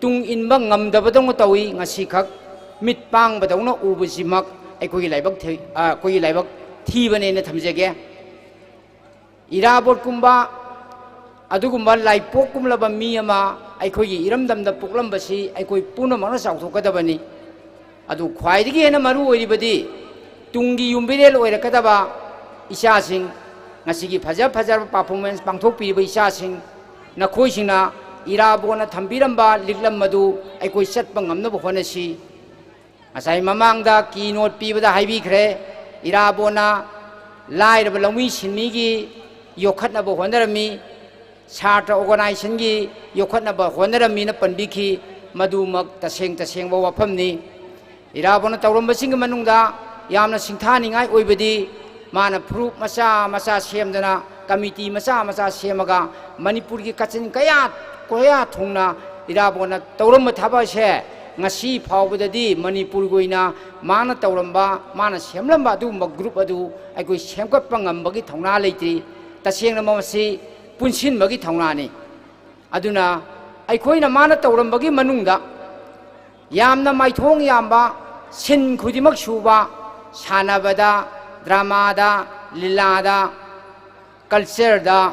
ꯇꯨꯡ ꯏꯟꯕ ꯉꯝꯗꯕꯗꯧꯅ ꯇꯧꯏ꯫ ꯉꯁꯤꯈꯛ ꯃꯤꯠ ꯄꯥꯡꯕꯗꯧꯅ ꯎꯕꯁꯤꯃꯛ ꯑꯩꯈꯣꯏꯒꯤ ꯂꯥꯏꯕꯛ ꯊꯤ-, ꯑ, ꯑꯩꯈꯣꯏꯒꯤ ꯂꯥꯏꯕꯛ ꯊꯤꯕꯅꯦꯅ ꯊꯝꯖꯒꯦ꯫ ꯏꯔꯥꯕꯣꯠꯀꯨꯝꯕ ꯑꯗꯨꯒꯨꯝꯕ ꯂꯥꯏꯄꯣꯛꯀꯨꯝꯂꯕ ꯃꯤ ꯑꯃ ꯑꯩꯈꯣꯏꯒꯤ ꯏꯔꯝꯗꯝꯗ ꯄꯣꯛꯂꯝꯕꯁꯤ ꯑꯩꯈꯣꯏ ꯄꯨꯝꯅꯃꯛꯅ ꯆꯥꯎꯊꯣꯛꯀꯗꯕꯅꯤ꯫ ꯑꯗꯨ ꯈ꯭ꯋꯥꯏꯗꯒꯤ ꯍꯦꯟꯅ ꯃꯔꯨ ꯑꯣꯏꯔꯤꯕꯗꯤ ꯇꯨꯡꯒꯤ ꯌꯨꯝꯕꯤꯔꯦꯜ ꯑꯣꯏꯔꯛꯀꯗꯕ ꯏꯆꯥꯁꯤꯡ, ꯉꯁꯤꯒꯤ ꯐꯖ ꯐꯖꯔꯕ performance ꯄꯥꯡꯊꯣꯛꯄꯤꯔꯤꯕ ꯏꯆꯥꯁꯤꯡ, ꯅꯈꯣꯏꯁꯤꯡꯅ ꯏꯔꯥꯕꯣꯠꯅ ꯊꯝꯕꯤꯔꯝꯕ ꯂꯤꯛꯂꯝ ꯑꯗꯨ ꯑꯩꯈꯣꯏ ꯆꯠꯄ ꯉꯝꯅꯕ ꯍꯣꯠꯅꯁꯤ꯫ ꯉꯁꯥꯏ ꯃꯃꯥꯡꯗ keynote ꯄꯤꯕꯗ ꯍꯥꯏꯕꯤꯈ꯭ꯔꯦ, ꯏꯔꯥꯕꯣꯠꯅ ꯂꯥꯏꯔꯕ ꯂꯧꯃꯤ ꯁꯤꯟꯃꯤꯒꯤ ꯌꯣꯛꯈꯠꯅꯕ ꯍꯣꯠꯅꯔꯝꯃꯤ, ꯁꯥꯇ꯭ꯔ organizationꯒꯤ ꯌꯣꯛꯈꯠꯅꯕ ꯍꯣꯠꯅꯔꯝꯃꯤꯅ ꯄꯟꯕꯤꯈꯤ꯫ ꯃꯗꯨꯃꯛ ꯇꯁꯦꯡ ꯇꯁꯦꯡꯕ ꯋꯥꯐꯝꯅꯤ꯫ ꯏꯔꯥꯕꯣꯠꯅ ꯇꯧꯔꯝꯕꯁꯤꯡꯒꯤ ꯃꯅꯨꯡꯗ ꯌꯥꯝꯅ ꯁꯤꯡꯊꯥꯅꯤꯡꯉꯥꯏ ꯑꯣꯏꯕꯗꯤ ꯃꯥꯅ ꯐꯨꯔꯨꯞ ꯃꯆꯥ ꯃꯆꯥ ꯁꯦꯝꯗꯅ, ꯀꯃꯤꯇꯤ ꯃꯆꯥ ꯃꯆꯥ ꯁꯦꯝꯃꯒ, ꯃꯅꯤꯄꯨꯔꯒꯤ ꯀꯥꯆꯤꯟ ꯀꯌꯥ, ꯀꯣꯌꯥ ꯊꯨꯡꯅ ꯏꯔꯥꯕꯣꯠꯅ ꯇꯧꯔꯝꯕ ꯊꯕꯛ ꯑꯁꯦ ꯉꯁꯤ ꯐꯥꯎꯕꯗꯗꯤ ꯃꯅꯤꯄꯨꯔꯒꯤ ꯑꯣꯏꯅ ꯃꯥꯅ ꯇꯧꯔꯝꯕ, ꯃꯥꯅ ꯁꯦꯝꯂꯝꯕ ꯑꯗꯨꯒꯨꯝꯕ ꯒ꯭ꯔꯨꯞ ꯑꯗꯨ ꯑꯩꯈꯣꯏ ꯁꯦꯝꯒꯠꯄ ꯉꯝꯕꯒꯤ ꯊꯧꯅꯥ ꯂꯩꯇ꯭ꯔꯤ꯫ ꯇꯁꯦꯡꯅ ꯃꯁꯤ ꯄꯨꯟꯁꯤꯟꯕꯒꯤ ꯊꯧꯅꯥꯅꯤ꯫ ꯑꯗꯨꯅ ꯑꯩꯈꯣꯏꯅ ꯃꯥꯅ ꯇꯧꯔꯝꯕꯒꯤ ꯃꯅꯨꯡꯗ ꯌꯥꯝꯅ ꯃꯥꯏꯊꯣꯡ ꯌꯥꯝꯕ, ꯁꯤꯟ ꯈꯨꯗꯤꯡꯃꯛ ꯁꯨꯕ, ꯁꯥꯟꯅꯕꯗ, ꯗ꯭ꯔꯃꯥꯗ, ꯂꯤꯂꯥꯗ, ꯀꯜꯆꯔꯗ,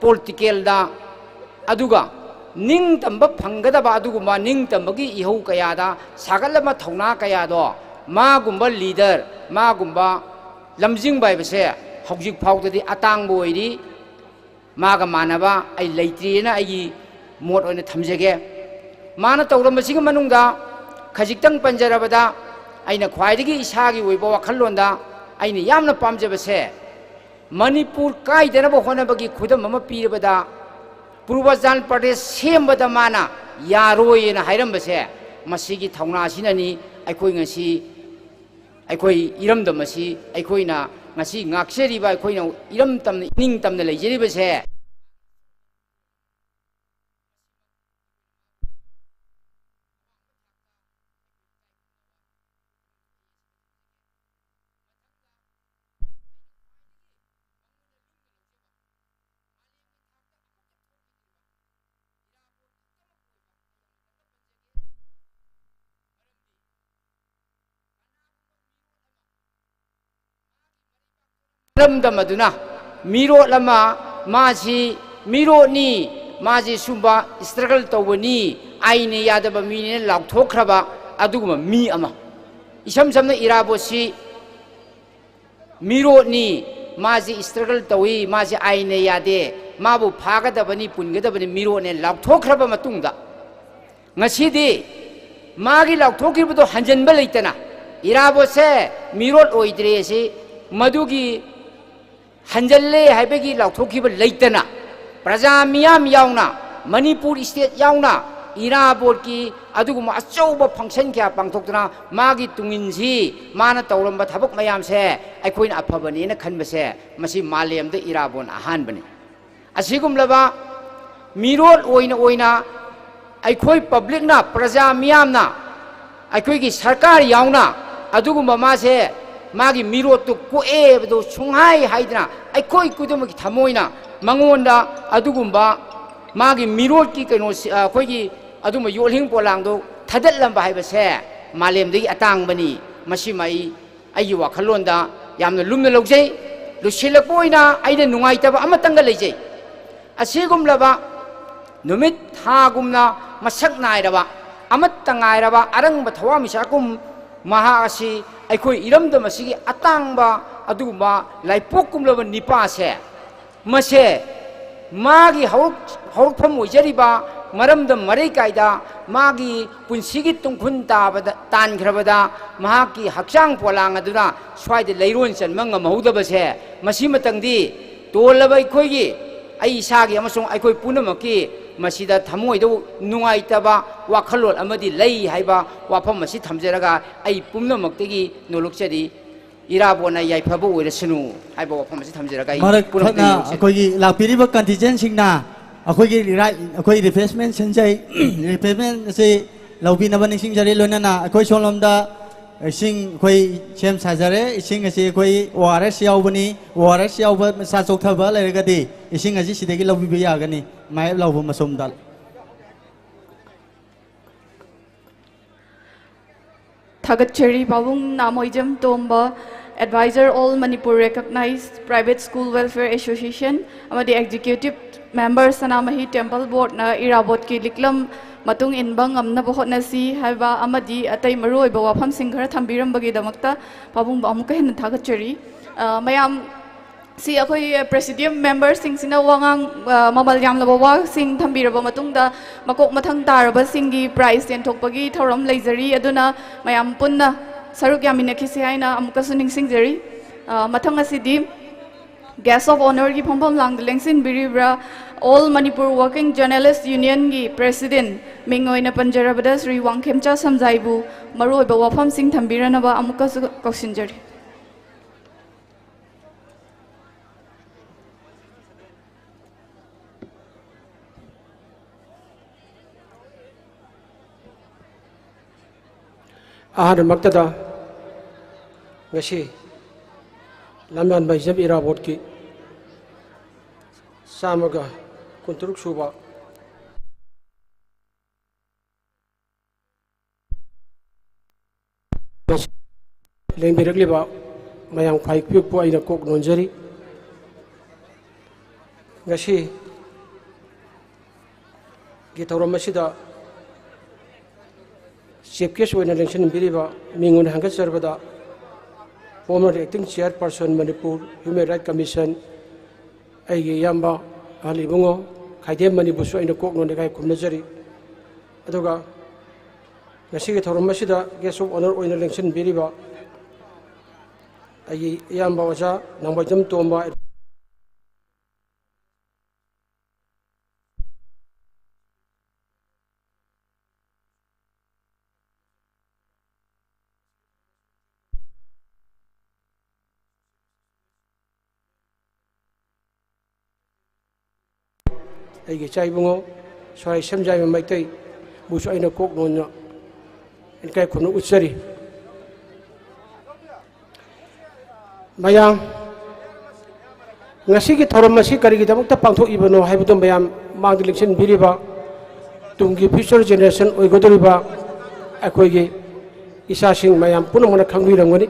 ꯄꯣꯂꯤꯇꯤꯀꯦꯜꯗ, ꯑꯗꯨꯒ ꯅꯤꯡꯇꯝꯕ ꯐꯪꯒꯗꯕ ꯑꯗꯨꯒꯨꯝꯕ ꯅꯤꯡꯇꯝꯕꯒꯤ ꯏꯍꯧ ꯀꯌꯥꯗ ꯁꯥꯒꯠꯂꯕ ꯊꯧꯅꯥ ꯀꯌꯥꯗꯣ, ꯃꯥꯒꯨꯝꯕ ꯂꯤꯗꯔ, ꯃꯥꯒꯨꯝꯕ ꯂꯝꯖꯤꯡꯕ ꯍꯥꯏꯕꯁꯦ ꯍꯧꯖꯤꯛ ꯐꯥꯎꯗꯗꯤ ꯑꯇꯥꯡꯕ ꯑꯣꯏꯔꯤ꯫ ꯃꯥꯒ ꯃꯥꯟꯅꯕ ꯑꯩ ꯂꯩꯇ꯭ꯔꯤꯑꯅ ꯑꯩꯒꯤ ꯃꯣꯠ ꯑꯣꯏꯅ ꯊꯝꯖꯒꯦ꯫ ꯃꯥꯅ ꯇꯧꯔꯝꯕꯁꯤꯒꯤ ꯃꯅꯨꯡꯗ ꯈꯖꯤꯛꯇꯪ ꯄꯟꯖꯔꯕꯗ, ꯑꯩꯅ ꯈ꯭ꯋꯥꯏꯗꯒꯤ ꯏꯁꯥꯒꯤ ꯑꯣꯏꯕ ꯋꯥꯈꯜꯂꯣꯟꯗ ꯑꯩꯅ ꯌꯥꯝꯅ ꯄꯥꯝꯖꯕꯁꯦ, ꯃꯅꯤꯄꯨꯔ ꯀꯥꯏꯗꯅꯕ ꯍꯣꯠꯅꯕꯒꯤ ꯈꯨꯗꯝ ꯑꯃ ꯄꯤꯔꯕꯗ, ꯄꯨꯔꯕꯆꯥꯟ ꯄ꯭ꯔꯗꯦꯁ ꯁꯦꯝꯕꯗ ꯃꯥꯅ ꯌꯥꯔꯣꯏꯅ ꯍꯥꯏꯔꯝꯕꯁꯦ, ꯃꯁꯤꯒꯤ ꯊꯧꯅꯥꯁꯤꯅꯅꯤ ꯑꯩꯈꯣꯏ ꯉꯁꯤ, ꯑꯩꯈꯣꯏ ꯏꯔꯝꯗꯝ ꯑꯁꯤ ꯑꯩꯈꯣꯏꯅ ꯉꯁꯤ ꯉꯥꯛꯆꯔꯤꯕ, ꯑꯩꯈꯣꯏꯅ ꯏꯔꯝ ꯇꯝꯅ, ꯏꯅꯤꯡ ꯇꯝꯅ ꯂꯩꯖꯔꯤꯕꯁꯦ꯫ ꯏꯔꯝꯗꯝ ꯑꯗꯨꯅ ꯃꯤꯔꯣꯠ ꯑꯃ, ꯃꯥꯁꯤ ꯃꯤꯔꯣꯠꯅꯤ, ꯃꯥꯁꯤ ꯁꯨꯝꯕ ꯏꯁꯇ꯭ꯔꯒꯜ ꯇꯧꯕꯅꯤ, ꯑꯥꯏꯟꯅ ꯌꯥꯗꯕ ꯃꯤꯅꯤꯅ ꯂꯥꯎꯊꯣꯛꯈ꯭ꯔꯕ ꯑꯗꯨꯒꯨꯝꯕ ꯃꯤ ꯑꯃ꯫ ꯏꯁꯝ ꯁꯝꯅ ꯏꯔꯥꯕꯣꯠꯁꯤ ꯃꯤꯔꯣꯠꯅꯤ, ꯃꯥꯁꯤ ꯏꯁꯇ꯭ꯔꯒꯜ ꯇꯧꯏ, ꯃꯥꯁꯤ ꯑꯥꯏꯟꯅ ꯌꯥꯗꯦ, ꯃꯥꯕꯨ ꯐꯥꯒꯗꯕꯅꯤ, ꯄꯨꯟꯒꯗꯕꯅꯤ, ꯃꯤꯔꯣꯠꯅꯦ ꯂꯥꯎꯊꯣꯛꯈ꯭ꯔꯕ ꯃꯇꯨꯡꯗ, ꯉꯁꯤꯗꯤ ꯃꯥꯒꯤ ꯂꯥꯎꯊꯣꯛꯈꯤꯕꯗꯣ ꯍꯟꯖꯤꯟꯕ ꯂꯩꯇꯅ, ꯏꯔꯥꯕꯣꯠꯁꯦ ꯃꯤꯔꯣꯠ ꯑꯣꯏꯗ꯭ꯔꯦ ꯁꯤ, ꯃꯗꯨꯒꯤ ꯍꯟꯖꯜꯂꯦ ꯍꯥꯏꯕꯒꯤ ꯂꯥꯎꯊꯣꯛꯈꯤꯕ ꯂꯩꯇꯅ, ꯄ꯭ꯔꯖꯥ ꯃꯤꯌꯥꯝ ꯌꯥꯎꯅ, ꯃꯅꯤꯄꯨꯔ ꯏꯁꯇꯦꯠ ꯌꯥꯎꯅ, ꯏꯔꯥꯕꯣꯠꯀꯤ ꯑꯗꯨꯒꯨꯝꯕ ꯑꯆꯧꯕ function ꯀꯌꯥ ꯄꯥꯡꯊꯣꯛꯇꯨꯅ ꯃꯥꯒꯤ ꯇꯨꯡꯏꯟꯁꯤ, ꯃꯥꯅ ꯇꯧꯔꯝꯕ ꯊꯕꯛ ꯃꯌꯥꯝꯁꯦ ꯑꯩꯈꯣꯏꯅ ꯑꯐꯕꯅꯦꯅ ꯈꯟꯕꯁꯦ, ꯃꯁꯤ ꯃꯥꯂꯦꯝꯗ ꯏꯔꯥꯕꯣꯠꯅ ꯑꯍꯥꯟꯕꯅꯤ꯫ ꯑꯁꯤꯒꯨꯝꯂꯕ ꯃꯤꯔꯣꯜ ꯑꯣꯏꯅ ꯑꯣꯏꯅ ꯑꯩꯈꯣꯏ publicꯅ, ꯄ꯭ꯔꯖꯥ ꯃꯤꯌꯥꯝꯅ, ꯑꯩꯈꯣꯏꯒꯤ ꯁꯔꯀꯥꯔ ꯌꯥꯎꯅ ꯑꯗꯨꯒꯨꯝꯕ ꯃꯥꯁꯦ, ꯃꯥꯒꯤ ꯃꯤꯔꯣꯠꯇꯨ ꯀꯣꯛꯑꯦ ꯍꯥꯏꯕꯗꯨ ꯁꯨꯡꯍꯥꯏ ꯍꯥꯏꯗꯅ ꯑꯩꯈꯣꯏ ꯈꯨꯗꯤꯡꯃꯛꯀꯤ ꯊꯃꯣꯏꯅ ꯃꯉꯣꯟꯗ ꯑꯗꯨꯒꯨꯝꯕ ꯃꯥꯒꯤ ꯃꯤꯔꯣꯠꯀꯤ ꯀꯩꯅꯣꯁꯤ, ꯑ, ꯑꯩꯈꯣꯏꯒꯤ ꯑꯗꯨꯝꯕ ꯌꯣꯠꯍꯤꯡ ꯄꯣꯂꯥꯡꯗꯨ ꯊꯥꯗꯠꯂꯝꯕ ꯍꯥꯏꯕꯁꯦ ꯃꯥꯂꯦꯝꯗꯒꯤ ꯑꯇꯥꯡꯕꯅꯤ꯫ ꯃꯁꯤꯃ ꯑꯩ, ꯑꯩꯒꯤ ꯋꯥꯈꯜꯂꯣꯟꯗ ꯌꯥꯝꯅ ꯂꯨꯝꯅ ꯂꯧꯖꯩ꯫ ꯂꯣꯏꯁꯤꯜꯂꯛꯄ ꯑꯣꯏꯅ ꯑꯩꯅ ꯅꯨꯡꯉꯥꯏꯇꯕ ꯑꯃꯇꯪꯒ ꯂꯩꯖꯩ꯫ ꯑꯁꯤꯒꯨꯝꯂꯕ ꯅꯨꯃꯤꯠ ꯊꯥꯒꯨꯝꯅ ꯃꯁꯛ ꯅꯥꯏꯔꯕ, ꯑꯃꯠꯇ ꯉꯥꯏꯔꯕ ꯑꯔꯪꯕ ꯊꯋꯥꯟꯃꯤꯆꯥꯛꯀꯨꯝ ꯃꯍꯥꯛ ꯑꯁꯤ ꯑꯩꯈꯣꯏ ꯏꯔꯝꯗꯝ ꯑꯁꯤꯒꯤ ꯑꯇꯥꯡꯕ ꯑꯗꯨꯒꯨꯝꯕ ꯂꯥꯏꯄꯣꯛꯀꯨꯝꯂꯕ ꯅꯤꯄꯥꯁꯦ, ꯃꯁꯦ ꯃꯥꯒꯤ ꯍꯧꯔꯛ-, ꯍꯧꯔꯛꯐꯝ ꯑꯣꯏꯖꯔꯤꯕ ꯃꯔꯝꯗꯝ ꯃꯔꯩ ꯀꯥꯏꯗ ꯃꯥꯒꯤ ꯄꯨꯟꯁꯤꯒꯤ ꯇꯨꯡꯈꯨꯟ ꯇꯥꯕꯗ, ꯇꯥꯟꯈ꯭ꯔꯕꯗ ꯃꯍꯥꯛꯀꯤ ꯍꯛꯆꯥꯡ ꯄꯣꯂꯥꯡ ꯑꯗꯨꯅ ꯁ꯭ꯋꯥꯏꯗ ꯂꯩꯔꯣꯟ ꯆꯟꯕ ꯉꯝꯍꯧꯗꯕꯁꯦ, ꯃꯁꯤꯃꯇꯪꯗꯤ ꯇꯣꯜꯂꯕ ꯑꯩꯈꯣꯏꯒꯤ, ꯑꯩ ꯏꯁꯥꯒꯤ ꯑꯃꯁꯨꯡ ꯑꯩꯈꯣꯏ ꯄꯨꯝꯅꯃꯛꯀꯤ ꯃꯁꯤꯗ ꯊꯃꯣꯏꯗ ꯅꯨꯡꯉꯥꯏꯇꯕ ꯋꯥꯈꯜꯂꯣꯟ ꯑꯃꯗꯤ ꯂꯩ ꯍꯥꯏꯕ ꯋꯥꯐꯝ ꯑꯁꯤ ꯊꯝꯖꯔꯒ ꯑꯩ ꯄꯨꯝꯅꯃꯛꯇꯒꯤ ꯅꯣꯂꯨꯛꯆꯔꯤ꯫ ꯏꯔꯥꯕꯣꯠꯅ ꯌꯥꯏꯐꯕ ꯑꯣꯏꯔꯁꯅꯨ ꯍꯥꯏꯕ ꯋꯥꯐꯝ ꯑꯁꯤ ꯊꯝꯖꯔꯒ ꯑꯩ ꯃꯔꯛ ꯄꯨꯝꯅꯃꯛꯇ ꯊꯠꯅ ꯅꯣꯂꯨꯛꯆꯔꯤ꯫ ꯑꯩꯈꯣꯏꯒꯤ ꯂꯥꯛꯄꯤꯔꯤꯕ contingentꯁꯤꯡꯅ ꯑꯩꯈꯣꯏꯒꯤ ꯔꯤꯔꯥꯏ-, ꯑꯩꯈꯣꯏ refreshment ꯁꯤꯟꯖꯩ꯫ Refreshment ꯑꯁꯤ ꯂꯧꯕꯤꯅꯕ ꯅꯤꯡꯁꯤꯡꯖꯔꯤ꯫ ꯂꯣꯏꯅꯅ ꯑꯩꯈꯣꯏ ꯁꯣꯝꯂꯣꯝꯗ ꯏꯁꯤꯡ ꯑꯩꯈꯣꯏ ꯁꯦꯝ ꯁꯥꯖꯔꯦ꯫ ꯏꯁꯤꯡ ꯑꯁꯤ ꯑꯩꯈꯣꯏ O R S ꯌꯥꯎꯕꯅꯤ꯫ O R S ꯌꯥꯎꯕ ꯃꯁꯥ ꯆꯣꯛꯊꯕ ꯂꯩꯔꯒꯗꯤ ꯏꯁꯤꯡ ꯑꯁꯤ ꯁꯤꯗꯒꯤ ꯂꯧꯕꯤꯕ ꯌꯥꯒꯅꯤ꯫ ꯃꯥꯌꯦꯞ ꯂꯥꯎꯕ ꯃꯁꯣꯝꯗ꯫ ꯊꯥꯒꯠꯆꯔꯤ ꯄꯥꯕꯨꯡ ꯅꯥꯃꯣꯏꯖꯝ ꯇꯣꯝꯕ, Advisor, All Manipur Recognized Private School Welfare Association ꯑꯃꯗꯤ Executive Member, ꯁꯅꯥꯃꯍꯤ Temple Boardꯅ ꯏꯔꯥꯕꯣꯠꯀꯤ ꯂꯤꯛꯂꯝ ꯃꯇꯨꯡ ꯏꯟꯕ ꯉꯝꯅꯕ ꯍꯣꯠꯅꯁꯤ ꯍꯥꯏꯕ ꯑꯃꯗꯤ ꯑꯇꯩ ꯃꯔꯨꯑꯣꯏꯕ ꯋꯥꯐꯝꯁꯤꯡ ꯈꯔ ꯊꯝꯕꯤꯔꯝꯕꯒꯤꯗꯃꯛꯇ ꯄꯥꯕꯨꯡꯕꯨ ꯑꯃꯨꯛꯀ ꯍꯦꯟꯅ ꯊꯥꯒꯠꯆꯔꯤ꯫ ꯑ, ꯃꯌꯥꯝ ꯁꯤ ꯑꯩꯈꯣꯏ Presidium Memberꯁꯤꯡꯁꯤꯅ ꯋꯥꯉꯥꯡ, ꯑ, ꯃꯃꯜ ꯌꯥꯝꯂꯕ ꯋꯥꯁꯤꯡ ꯊꯝꯕꯤꯔꯕ ꯃꯇꯨꯡꯗ, ꯃꯀꯣꯛ ꯃꯊꯪ ꯇꯥꯔꯕꯁꯤꯡꯒꯤ prize ꯌꯦꯟꯊꯣꯛꯄꯒꯤ ꯊꯧꯔꯝ ꯂꯩꯖꯔꯤ꯫ ꯑꯗꯨꯅ ꯃꯌꯥꯝ ꯄꯨꯟꯅ ꯁꯔꯨꯛ ꯌꯥꯃꯤꯟꯅꯈꯤꯁꯤ ꯍꯥꯏꯅ ꯑꯃꯨꯛꯀꯁꯨ ꯅꯤꯡꯁꯤꯡꯖꯔꯤ꯫ ꯑ, ꯃꯊꯪ ꯑꯁꯤꯗꯤ Guest of Honourꯒꯤ ꯐꯝꯐꯝ ꯂꯥꯡꯗ ꯂꯦꯡꯁꯤꯟꯕꯤꯔꯤꯕ꯭ꯔꯥ? All Manipur Working Journalist Unionꯒꯤ President, ꯃꯤꯡ ꯑꯣꯏꯅ ꯄꯟꯖꯔꯕꯗ ꯁ꯭ꯔꯤ ꯋꯥꯡꯈꯦꯝꯆꯥ ꯁꯝꯖꯥꯏꯕꯨ ꯃꯔꯨꯑꯣꯏꯕ ꯋꯥꯐꯝꯁꯤꯡ ꯊꯝꯕꯤꯔꯅꯕ ꯑꯃꯨꯛꯀꯁꯨ ꯀꯧꯁꯤꯟꯖꯔꯤ꯫ ꯑꯍꯥꯟꯕꯃꯛꯇꯗ ꯉꯁꯤ ꯂꯝꯌꯥꯟ ꯃꯩꯖꯝ ꯏꯔꯥꯕꯣꯠꯀꯤ ꯆꯥꯝꯃꯒ ꯀꯨꯟꯇꯔꯨꯛ ꯁꯨꯕ ꯂꯦꯡꯕꯤꯔꯛꯂꯤꯕ ꯃꯌꯥꯝ ꯈ꯭ꯋꯥꯏ ꯄꯤꯛꯄꯨ ꯑꯩꯅ ꯀꯣꯛ ꯅꯣꯟꯖꯔꯤ꯫ ꯉꯁꯤꯒꯤ ꯊꯧꯔꯝ ꯑꯁꯤꯗ Chief Guest ꯑꯣꯏꯅ ꯂꯦꯡꯁꯤꯟꯕꯤꯔꯤꯕ ꯃꯤꯡ ꯑꯣꯏꯅ ꯍꯪꯒꯠꯆꯔꯕꯗ former Acting Chairperson Manipur Human Rights Commission, ꯑꯩꯒꯤ ꯏꯌꯥꯝꯕ ꯑꯍꯜ ꯏꯕꯨꯡꯉꯣ ꯈꯥꯏꯗꯦꯝ ꯃꯅꯤꯕꯨꯁꯨ ꯑꯩꯅ ꯀꯣꯛ ꯅꯣꯟꯅ ꯏꯀꯥꯏ ꯈꯨꯝꯅꯖꯔꯤ꯫ ꯑꯗꯨꯒ ꯉꯁꯤꯒꯤ ꯊꯧꯔꯝ ꯑꯁꯤꯗ Guest of Honour ꯑꯣꯏꯅ ꯂꯦꯡꯁꯤꯟꯕꯤꯔꯤꯕ ꯑꯩꯒꯤ ꯏꯌꯥꯝꯕ ꯑꯣꯖꯥ ꯅꯥꯎꯃꯩꯖꯝ ꯇꯣꯝꯕ, ꯑꯩꯒꯤ ꯏꯆꯥ ꯏꯕꯨꯡꯉꯣ ꯁꯣꯔꯥꯏ ꯁꯦꯝꯖꯥꯏꯕ ꯃꯩꯇꯩꯕꯨꯁꯨ ꯑꯩꯅ ꯀꯣꯛ ꯅꯣꯟꯅ ꯏꯀꯥꯏ ꯈꯨꯝꯅ ꯎꯠꯆꯔꯤ꯫ ꯃꯌꯥꯝ, ꯉꯁꯤꯒꯤ ꯊꯧꯔꯝ ꯑꯁꯤ ꯀꯔꯤꯒꯤꯗꯃꯛꯇ ꯄꯥꯡꯊꯣꯛꯏꯕꯅꯣ ꯍꯥꯏꯕꯗꯨ ꯃꯌꯥꯝ ꯃꯥꯡꯗ ꯂꯦꯡꯁꯤꯟꯕꯤꯔꯤꯕ ꯇꯨꯡꯒꯤ future generation ꯑꯣꯏꯒꯗꯧꯔꯤꯕ ꯑꯩꯈꯣꯏꯒꯤ ꯏꯆꯥꯁꯤꯡ ꯃꯌꯥꯝ ꯄꯨꯝꯅꯃꯛꯅ ꯈꯪꯕꯤꯔꯝꯒꯅꯤ꯫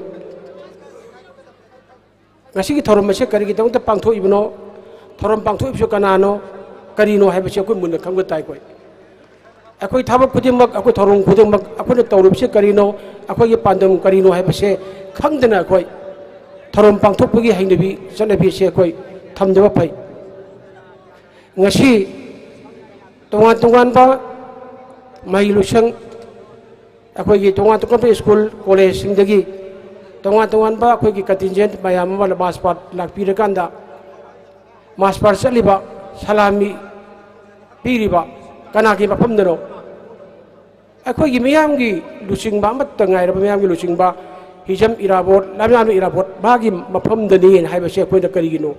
ꯉꯁꯤꯒꯤ ꯊꯧꯔꯝ ꯑꯁꯤ ꯀꯔꯤꯒꯤꯗꯃꯛꯇ ꯄꯥꯡꯊꯣꯛꯏꯕꯅꯣ, ꯊꯧꯔꯝ ꯄꯥꯡꯊꯣꯛꯏꯕꯁꯤ ꯀꯅꯥꯅꯣ, ꯀꯔꯤꯅꯣ ꯍꯥꯏꯕꯁꯤ ꯑꯩꯈꯣꯏ ꯃꯨꯟꯅ ꯈꯪꯕ ꯇꯥꯏ꯫ ꯑꯩꯈꯣꯏ, ꯑꯩꯈꯣꯏ ꯊꯕꯛ ꯈꯨꯗꯤꯡꯃꯛ, ꯑꯩꯈꯣꯏ ꯊꯧꯔꯝ ꯈꯨꯗꯤꯡꯃꯛ, ꯑꯩꯈꯣꯏꯅ ꯇꯧꯔꯤꯕꯁꯤ ꯀꯔꯤꯅꯣ, ꯑꯩꯈꯣꯏꯒꯤ ꯄꯥꯟꯗꯝ ꯀꯔꯤꯅꯣ ꯍꯥꯏꯕꯁꯦ ꯈꯪꯗꯅ ꯑꯩꯈꯣꯏ ꯊꯧꯔꯝ ꯄꯥꯡꯊꯣꯛꯄꯒꯤ ꯍꯩꯅꯕꯤ, ꯆꯠꯅꯕꯤ ꯑꯁꯤ ꯑꯩꯈꯣꯏ ꯊꯝꯗꯕ ꯐꯩ꯫ ꯉꯁꯤ ꯇꯣꯉꯥꯟ ꯇꯣꯉꯥꯟꯕ ꯃꯍꯩ ꯂꯣꯏꯁꯪ, ꯑꯩꯈꯣꯏꯒꯤ ꯇꯣꯉꯥꯟ ꯇꯣꯉꯥꯟꯕ school, college ꯁꯤꯡꯗꯒꯤ ꯇꯣꯉꯥꯟ ꯇꯣꯉꯥꯟꯕ ꯑꯩꯈꯣꯏꯒꯤ contingent ꯃꯌꯥꯝ ꯑꯃ march past ꯂꯥꯛꯄꯤꯔꯀꯥꯟꯗ, ꯃꯥꯔꯆ ꯄꯥꯁ ꯆꯠꯂꯤꯕ, ꯁꯂꯥꯃꯤ ꯄꯤꯔꯤꯕ ꯀꯅꯥꯒꯤ ꯃꯐꯝꯗꯅꯣ? ꯑꯩꯈꯣꯏꯒꯤ ꯃꯤꯌꯥꯝꯒꯤ ꯂꯨꯆꯤꯡꯕ, ꯑꯃꯠꯇ ꯉꯥꯏꯔꯕ ꯃꯤꯌꯥꯝꯒꯤ ꯂꯨꯆꯤꯡꯕ ꯍꯤꯖꯝ ꯏꯔꯥꯕꯣꯠ, ꯂꯝꯌꯥꯟꯕ ꯏꯔꯥꯕꯣꯠ ꯃꯥꯒꯤ ꯃꯐꯝꯗꯅꯤ ꯍꯥꯏꯕꯁꯦ ꯑꯩꯈꯣꯏꯅ ꯀꯔꯤꯒꯤꯅꯣ?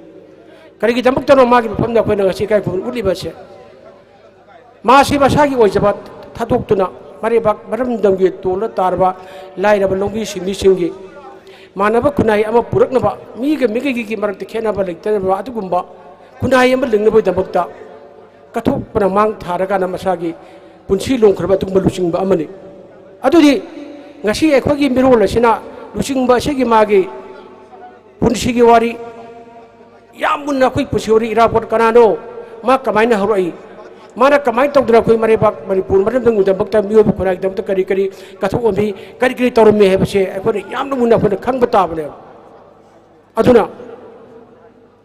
ꯀꯔꯤꯒꯤꯗꯃꯛꯇꯅꯣ ꯃꯥꯒꯤ ꯃꯐꯝꯗ ꯑꯩꯈꯣꯏꯅ ꯉꯁꯤ ꯏꯀꯥꯏ ꯈꯨꯝꯅꯕ ꯎꯠꯂꯤꯕꯁꯦ? ꯃꯥꯁꯤ ꯃꯁꯥꯒꯤ ꯑꯣꯏꯖꯕ ꯊꯥꯗꯣꯛꯇꯨꯅ ꯃꯔꯩꯕꯥꯛ ꯃꯔꯝꯗꯝꯒꯤ ꯇꯣꯜꯂ ꯇꯥꯔꯕ ꯂꯥꯏꯔꯕ ꯂꯧꯃꯤ ꯁꯤꯟꯃꯤꯁꯤꯡꯒꯤ ꯃꯥꯟꯅꯕ ꯈꯨꯟꯅꯥꯏ ꯑꯃ ꯄꯨꯔꯛꯅꯕ, ꯃꯤꯒ ꯃꯤꯒꯒꯤ ꯃꯔꯛꯇ ꯈꯦꯠꯅꯕ ꯂꯩꯇꯅꯕ ꯑꯗꯨꯒꯨꯝꯕ ꯈꯨꯟꯅꯥꯏ ꯑꯃ ꯂꯤꯡꯅꯕꯒꯤꯗꯃꯛꯇ ꯀꯠꯊꯣꯛꯄꯅ ꯃꯥꯡ ꯊꯥꯔꯀꯥꯟꯗ ꯃꯁꯥꯒꯤ ꯄꯨꯟꯁꯤ ꯂꯣꯡꯈ꯭ꯔꯕ ꯑꯗꯨꯒꯨꯝꯕ ꯂꯨꯆꯤꯡꯕ ꯑꯃꯅꯤ꯫ ꯑꯗꯨꯗꯤ ꯉꯁꯤ ꯑꯩꯈꯣꯏꯒꯤ ꯃꯤꯔꯣꯜ ꯑꯁꯤꯅ ꯂꯨꯆꯤꯡꯕ ꯑꯁꯤꯒꯤ ꯃꯥꯒꯤ ꯄꯨꯟꯁꯤꯒꯤ ꯋꯥꯔꯤ, ꯌꯥꯝ ꯃꯨꯟꯅ ꯑꯩꯈꯣꯏ ꯄꯨꯟꯁꯤ ꯋꯥꯔꯤ, ꯏꯔꯥꯕꯣꯠ ꯀꯅꯥꯅꯣ, ꯃꯥ ꯀꯃꯥꯏꯅ ꯍꯧꯔꯛꯏ, ꯃꯥꯅ ꯀꯃꯥꯏꯅ ꯇꯧꯗꯅ ꯑꯩꯈꯣꯏ ꯃꯔꯩꯕꯥꯛ ꯃꯅꯤꯄꯨꯔ ꯃꯔꯝꯗꯝꯒꯤꯗꯃꯛꯇ, ꯃꯤꯑꯣꯏꯕ ꯈꯨꯟꯅꯥꯏꯒꯤꯗꯃꯛꯇ ꯀꯔꯤ ꯀꯔꯤ ꯀꯠꯊꯣꯛꯑꯝꯃꯤ, ꯀꯔꯤ ꯀꯔꯤ ꯇꯧꯔꯝꯃꯤ ꯍꯥꯏꯕꯁꯦ ꯑꯩꯈꯣꯏꯅ ꯌꯥꯝꯅ ꯃꯨꯟꯅ ꯑꯩꯈꯣꯏꯅ ꯈꯪꯕ ꯇꯥꯕꯅꯦꯕ꯫ ꯑꯗꯨꯅ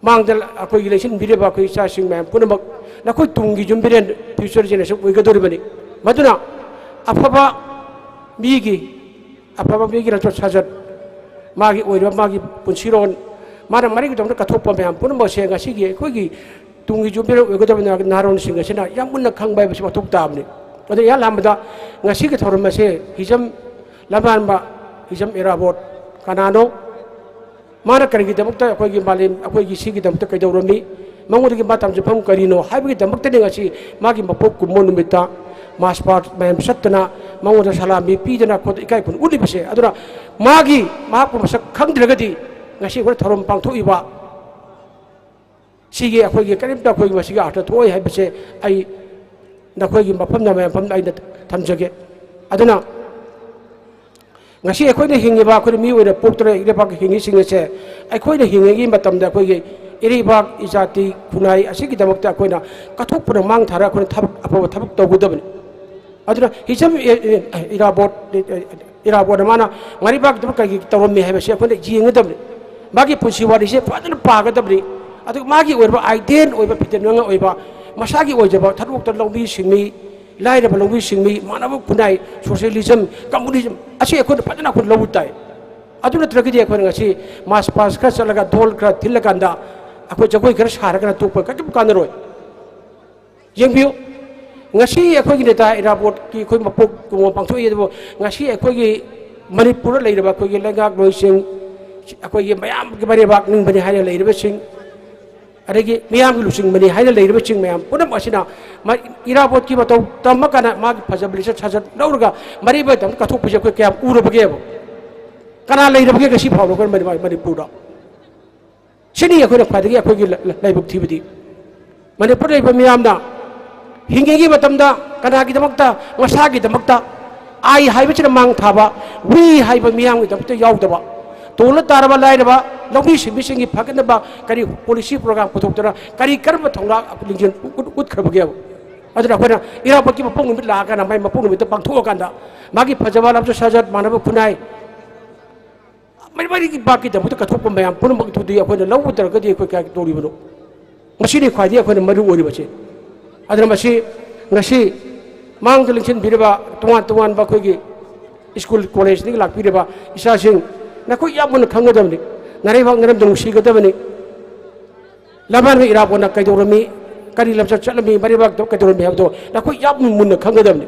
ꯃꯥꯡꯗ ꯑꯩꯈꯣꯏꯒꯤ ꯂꯩꯁꯤꯟꯕꯤꯔꯤꯕ ꯑꯩꯈꯣꯏ ꯏꯆꯥꯁꯤꯡ ꯃꯌꯥꯝ ꯄꯨꯝꯅꯃꯛ ꯅꯈꯣꯏ ꯇꯨꯡꯒꯤ ꯌꯨꯝꯕꯤꯔꯦꯟ, future generation ꯑꯣꯏꯒꯗꯧꯔꯤꯕꯅꯤ꯫ ꯃꯗꯨꯅ ꯑꯐꯕ ꯃꯤꯒꯤ, ꯑꯐꯕ ꯃꯤꯒꯤ ꯂꯝꯆꯠ ꯁꯥꯖꯠ, ꯃꯥꯒꯤ ꯑꯣꯏꯔꯤꯕ ꯃꯥꯒꯤ ꯄꯨꯟꯁꯤꯔꯣꯟ, ꯃꯥꯅ ꯃꯔꯤꯒꯤꯗꯃꯛꯇ ꯀꯠꯊꯣꯛꯄ ꯃꯌꯥꯝ ꯄꯨꯝꯅꯃꯛꯁꯦ ꯉꯁꯤꯒꯤ ꯑꯩꯈꯣꯏꯒꯤ ꯇꯨꯡꯒꯤ ꯌꯨꯝꯕꯤꯔꯦꯟ ꯑꯣꯏꯒꯗꯕ ꯅꯍꯥꯔꯣꯟꯁꯤꯡ ꯑꯁꯤꯅ ꯌꯥꯝ ꯃꯨꯟꯅ ꯈꯪꯕ ꯍꯥꯏꯕꯁꯤ ꯃꯊꯧ ꯇꯥꯕꯅꯤ꯫ ꯑꯗꯨꯅ ꯏꯍꯥꯟ ꯍꯥꯟꯕꯗ ꯉꯁꯤꯒꯤ ꯊꯧꯔꯝ ꯑꯁꯦ ꯍꯤꯖꯝ ꯂꯝꯌꯥꯟꯕ, ꯍꯤꯖꯝ ꯏꯔꯥꯕꯣꯠ ꯀꯅꯥꯅꯣ? ꯃꯥꯅ ꯀꯔꯤꯒꯤꯗꯃꯛꯇ ꯑꯩꯈꯣꯏꯒꯤ ꯃꯥꯂꯦꯝ, ꯑꯩꯈꯣꯏꯒꯤ ꯁꯤꯒꯤꯗꯃꯛꯇ ꯀꯩꯗꯧꯔꯝꯃꯤ? ꯃꯉꯣꯟꯗꯒꯤ ꯃꯥ ꯇꯝꯖꯐꯝ ꯀꯔꯤꯅꯣ ꯍꯥꯏꯕꯒꯤꯗꯃꯛꯇꯅꯤ ꯉꯁꯤ ꯃꯥꯒꯤ ꯃꯄꯣꯛ ꯀꯨꯝꯕ ꯅꯨꯃꯤꯠꯇ ꯃꯥꯔꯆ ꯄꯥꯁ ꯃꯌꯥꯝ ꯆꯠꯇꯅ ꯃꯉꯣꯟꯗ ꯁꯂꯥꯃꯤ ꯄꯤꯗꯅ ꯈꯣꯠꯇꯅ ꯏꯀꯥꯏ ꯈꯨꯝꯅꯕ ꯎꯠꯂꯤꯕꯁꯦ꯫ ꯑꯗꯨꯅ ꯃꯥꯒꯤ, ꯃꯍꯥꯛꯄꯨ ꯃꯁꯛ ꯈꯪꯗ꯭ꯔꯒꯗꯤ ꯉꯁꯤ ꯑꯩꯈꯣꯏ ꯊꯧꯔꯝ ꯄꯥꯡꯊꯣꯛꯏꯕ ꯁꯤꯒꯤ ꯑꯩꯈꯣꯏꯒꯤ ꯀꯔꯤꯝꯇ ꯑꯩꯈꯣꯏꯒꯤ ꯃꯁꯤꯒꯤ ꯑꯥꯔꯊ ꯊꯣꯛꯑꯣꯏ ꯍꯥꯏꯕꯁꯦ ꯑꯩ ꯅꯈꯣꯏꯒꯤ ꯃꯐꯝꯗ ꯃꯌꯥꯝ ꯃꯐꯝꯗ ꯑꯩꯅ ꯊꯝꯖꯒꯦ꯫ ꯑꯗꯨꯅ ꯉꯁꯤ ꯑꯩꯈꯣꯏꯅ ꯍꯤꯡꯉꯤꯕ, ꯑꯩꯈꯣꯏꯅ ꯃꯤ ꯑꯣꯏꯅ ꯄꯣꯛꯇꯨꯅ ꯏꯔꯩꯕꯥꯛꯀꯤ ꯍꯤꯡꯉꯤꯁꯤꯡ ꯑꯁꯦ, ꯑꯩꯈꯣꯏꯅ ꯍꯤꯡꯉꯤꯉꯩ ꯃꯇꯝꯗ ꯑꯩꯈꯣꯏꯒꯤ ꯏꯔꯩꯕꯥꯛ, ꯏꯖꯥꯇꯤ, ꯈꯨꯟꯅꯥꯏ ꯑꯁꯤꯒꯤꯗꯃꯛꯇ ꯑꯩꯈꯣꯏꯅ ꯀꯠꯊꯣꯛꯄꯅ ꯃꯥꯡ ꯊꯥꯔ ꯑꯩꯈꯣꯏꯅ ꯊꯕꯛ, ꯑꯐꯕ ꯊꯕꯛ ꯇꯧꯒꯗꯕꯅꯤ꯫ ꯑꯗꯨꯅ ꯍꯤꯖꯝ ꯏ-, ꯏ-, ꯏꯔꯥꯕꯣꯠ, ꯏ-, ꯏ-, ꯏꯔꯥꯕꯣꯠꯅ ꯃꯥꯅ ꯃꯔꯩꯕꯥꯛꯀꯤꯗꯃꯛ ꯀꯔꯤ ꯇꯧꯔꯝꯃꯤ ꯍꯥꯏꯕꯁꯤ ꯑꯩꯈꯣꯏꯅ ꯌꯦꯡꯒꯗꯕꯅꯤ꯫ ꯃꯥꯒꯤ ꯄꯨꯟꯁꯤ ꯋꯥꯔꯤꯁꯦ ꯐꯖꯅ ꯄꯥꯒꯗꯕꯅꯤ꯫ ꯑꯗꯨꯒ ꯃꯥꯒꯤ ꯑꯣꯏꯔꯕ ꯑꯥꯏꯗꯦꯟ ꯑꯣꯏꯕ, ꯐꯤꯇꯦꯟ ꯃꯉꯥ ꯑꯣꯏꯕ, ꯃꯁꯥꯒꯤ ꯑꯣꯏꯖꯕ ꯊꯕꯛꯇ ꯂꯧꯃꯤ ꯁꯤꯡꯃꯤ, ꯂꯥꯏꯔꯕ ꯂꯧꯃꯤ ꯁꯤꯡꯃꯤ, ꯃꯥꯟꯅꯕ ꯈꯨꯟꯅꯥꯏ, ꯁꯣꯁꯤꯌꯦꯂꯤꯖꯝ, ꯀꯝꯃꯨꯅꯤꯖꯝ ꯑꯁꯤ ꯑꯩꯈꯣꯏꯅ ꯐꯖꯅ ꯑꯩꯈꯣꯏꯅ ꯂꯧꯕ ꯇꯥꯏ꯫ ꯑꯗꯨ ꯅꯠꯇ꯭ꯔꯒꯗꯤ ꯑꯩꯈꯣꯏꯅ ꯉꯁꯤ ꯃꯥꯔꯆ ꯄꯥꯁ ꯈꯔ ꯆꯠꯂꯒ, ꯙꯣꯜ ꯈꯔ ꯊꯤꯜꯂꯀꯥꯟꯗ, ꯑꯩꯈꯣꯏ ꯖꯒꯣꯏ ꯈꯔ ꯁꯥꯔꯒꯅ ꯇꯣꯛꯄ ꯀꯔꯤꯝ ꯀꯥꯟꯅꯔꯣꯏ꯫ ꯌꯦꯡꯕꯤꯌꯨ, ꯉꯁꯤ ꯑꯩꯈꯣꯏꯒꯤ ꯅꯦꯇꯥ ꯏꯔꯥꯕꯣꯠꯀꯤ ꯑꯩꯈꯣꯏ ꯃꯄꯣꯛ ꯀꯨꯝꯑꯣꯟ ꯄꯥꯡꯊꯣꯛꯏ, ꯑꯗꯨꯕꯨ ꯉꯁꯤ ꯑꯩꯈꯣꯏꯒꯤ ꯃꯅꯤꯄꯨꯔꯗ ꯂꯩꯔꯤꯕ ꯑꯩꯈꯣꯏꯒꯤ ꯂꯩꯉꯥꯛꯂꯣꯏꯁꯤꯡ, ꯑꯩꯈꯣꯏꯒꯤ ꯃꯌꯥꯝꯒꯤ ꯃꯔꯩꯕꯥꯛ ꯅꯤꯡꯕꯅꯤ ꯍꯥꯏꯅ ꯂꯩꯔꯤꯕꯁꯤꯡ, ꯑꯗꯒꯤ ꯃꯤꯌꯥꯝꯒꯤ ꯂꯨꯆꯤꯡꯕꯅꯤ ꯍꯥꯏꯅ ꯂꯩꯔꯤꯕꯁꯤꯡ ꯃꯌꯥꯝ ꯄꯨꯝꯅꯃꯛ ꯑꯁꯤꯅ ꯃ-, ꯏꯔꯥꯕꯣꯠꯀꯤ ꯃꯇꯧ ꯇꯝꯃ ꯀꯥꯟꯗ ꯃꯥꯒꯤ ꯐꯖꯕ ꯂꯤꯆꯠ ꯁꯥꯖꯠ ꯂꯧꯔꯒ ꯃꯔꯩꯕꯥꯛꯇ ꯀꯠꯊꯣꯛꯄꯁꯦ ꯑꯩꯈꯣꯏ ꯀꯌꯥꯝ ꯎꯔꯕꯒꯦꯕ? ꯀꯅꯥ ꯂꯩꯔꯕꯒꯦ ꯉꯁꯤ ꯐꯥꯎꯕ ꯑꯩꯈꯣꯏ ꯃꯅꯤ-, ꯃꯅꯤꯄꯨꯔꯗ? ꯁꯤꯅꯤ ꯑꯩꯈꯣꯏꯅ ꯈ꯭ꯋꯥꯏꯗꯒꯤ ꯑꯩꯈꯣꯏꯒꯤ ꯂ-, ꯂ-, ꯂꯥꯏꯕꯛ ꯊꯤꯕꯗꯤ꯫ ꯃꯅꯤꯄꯨꯔꯗ ꯂꯩꯕ ꯃꯤꯌꯥꯝꯅ ꯍꯤꯡꯉꯤꯉꯩ ꯃꯇꯝꯗ ꯀꯅꯥꯒꯤꯗꯃꯛꯇ? ꯃꯁꯥꯒꯤꯗꯃꯛꯇ꯫ "ꯑꯥꯏ" ꯍꯥꯏꯕꯁꯤꯅ ꯃꯥꯡ ꯊꯥꯕ, "ꯋꯤ" ꯍꯥꯏꯕ ꯃꯤꯌꯥꯝꯒꯤꯗꯃꯛꯇ ꯌꯥꯎꯗꯕ, ꯇꯣꯜꯂ ꯇꯥꯔꯕ ꯂꯥꯏꯔꯕ ꯂꯧꯃꯤ ꯁꯤꯟꯃꯤꯁꯤꯡꯒꯤ ꯐꯒꯠꯅꯕ ꯀꯔꯤ policy program ꯄꯨꯊꯣꯛꯇꯅ ꯀꯔꯤ ꯀꯔꯝꯕ ꯊꯧꯅꯥ ꯂꯤꯡꯖꯦꯜ ꯎꯠ-, ꯎꯠꯈ꯭ꯔꯕꯒꯦꯕ? ꯑꯗꯨꯅ ꯑꯩꯈꯣꯏꯅ ꯏꯔꯥꯕꯣꯠꯀꯤ ꯃꯄꯣꯛ ꯅꯨꯃꯤꯠ ꯂꯥꯛꯑꯀꯥꯟꯗ, ꯃꯥꯏ ꯃꯄꯣꯛ ꯅꯨꯃꯤꯠꯇ ꯄꯥꯡꯊꯣꯛꯑꯀꯥꯟꯗ ꯃꯥꯒꯤ ꯐꯖꯕ ꯂꯝꯆꯠ ꯁꯥꯖꯠ, ꯃꯥꯟꯅꯕ ꯈꯨꯟꯅꯥꯏ, ꯃꯔꯤ ꯃꯔꯤꯒꯤ ꯕꯥꯛꯀꯤꯗꯃꯛꯇ ꯀꯠꯊꯣꯛꯄ ꯃꯌꯥꯝ ꯄꯨꯝꯅꯃꯛꯇꯨꯗꯤ ꯑꯩꯈꯣꯏꯅ ꯂꯧ ꯎꯗ꯭ꯔꯒꯗꯤ ꯑꯩꯈꯣꯏ ꯀꯌꯥ ꯇꯧꯔꯤꯕꯅꯣ? ꯃꯁꯤꯅꯤ ꯈ꯭ꯋꯥꯏꯗꯒꯤ ꯑꯩꯈꯣꯏꯅ ꯃꯔꯨ ꯑꯣꯏꯔꯤꯕꯁꯦ꯫ ꯑꯗꯨꯅ ꯃꯁꯤ ꯉꯁꯤ ꯃꯥꯡꯗ ꯂꯦꯡꯁꯤꯟꯕꯤꯔꯤꯕ ꯇꯣꯉꯥꯟ ꯇꯣꯉꯥꯟꯕ ꯑꯩꯈꯣꯏꯒꯤ ꯁ꯭ꯀꯨꯜ ꯀꯣꯂꯦꯖꯇꯒꯤ ꯂꯥꯛꯄꯤꯔꯤꯕ ꯏꯆꯥꯁꯤꯡ, ꯅꯈꯣꯏ ꯌꯥꯝ ꯃꯨꯟꯅ ꯈꯪꯒꯗꯕꯅꯤ, ꯅꯔꯩꯕꯥꯛ ꯅꯔꯝꯗꯝ ꯅꯨꯡꯁꯤꯒꯗꯕꯅꯤ꯫ ꯂꯝꯍꯥꯟꯕ ꯏꯔꯥꯕꯣꯠꯅ ꯀꯩꯗꯧꯔꯝꯃꯤ, ꯀꯔꯤ ꯂꯝꯆꯠ ꯆꯠꯂꯝꯃꯤ, ꯃꯔꯩꯕꯥꯛꯇ ꯀꯩꯗꯧꯔꯝꯃꯤ ꯍꯥꯏꯕꯗꯣ ꯅꯈꯣꯏ ꯌꯥꯝ ꯃꯨꯟꯅ ꯈꯪꯒꯗꯕꯅꯤ꯫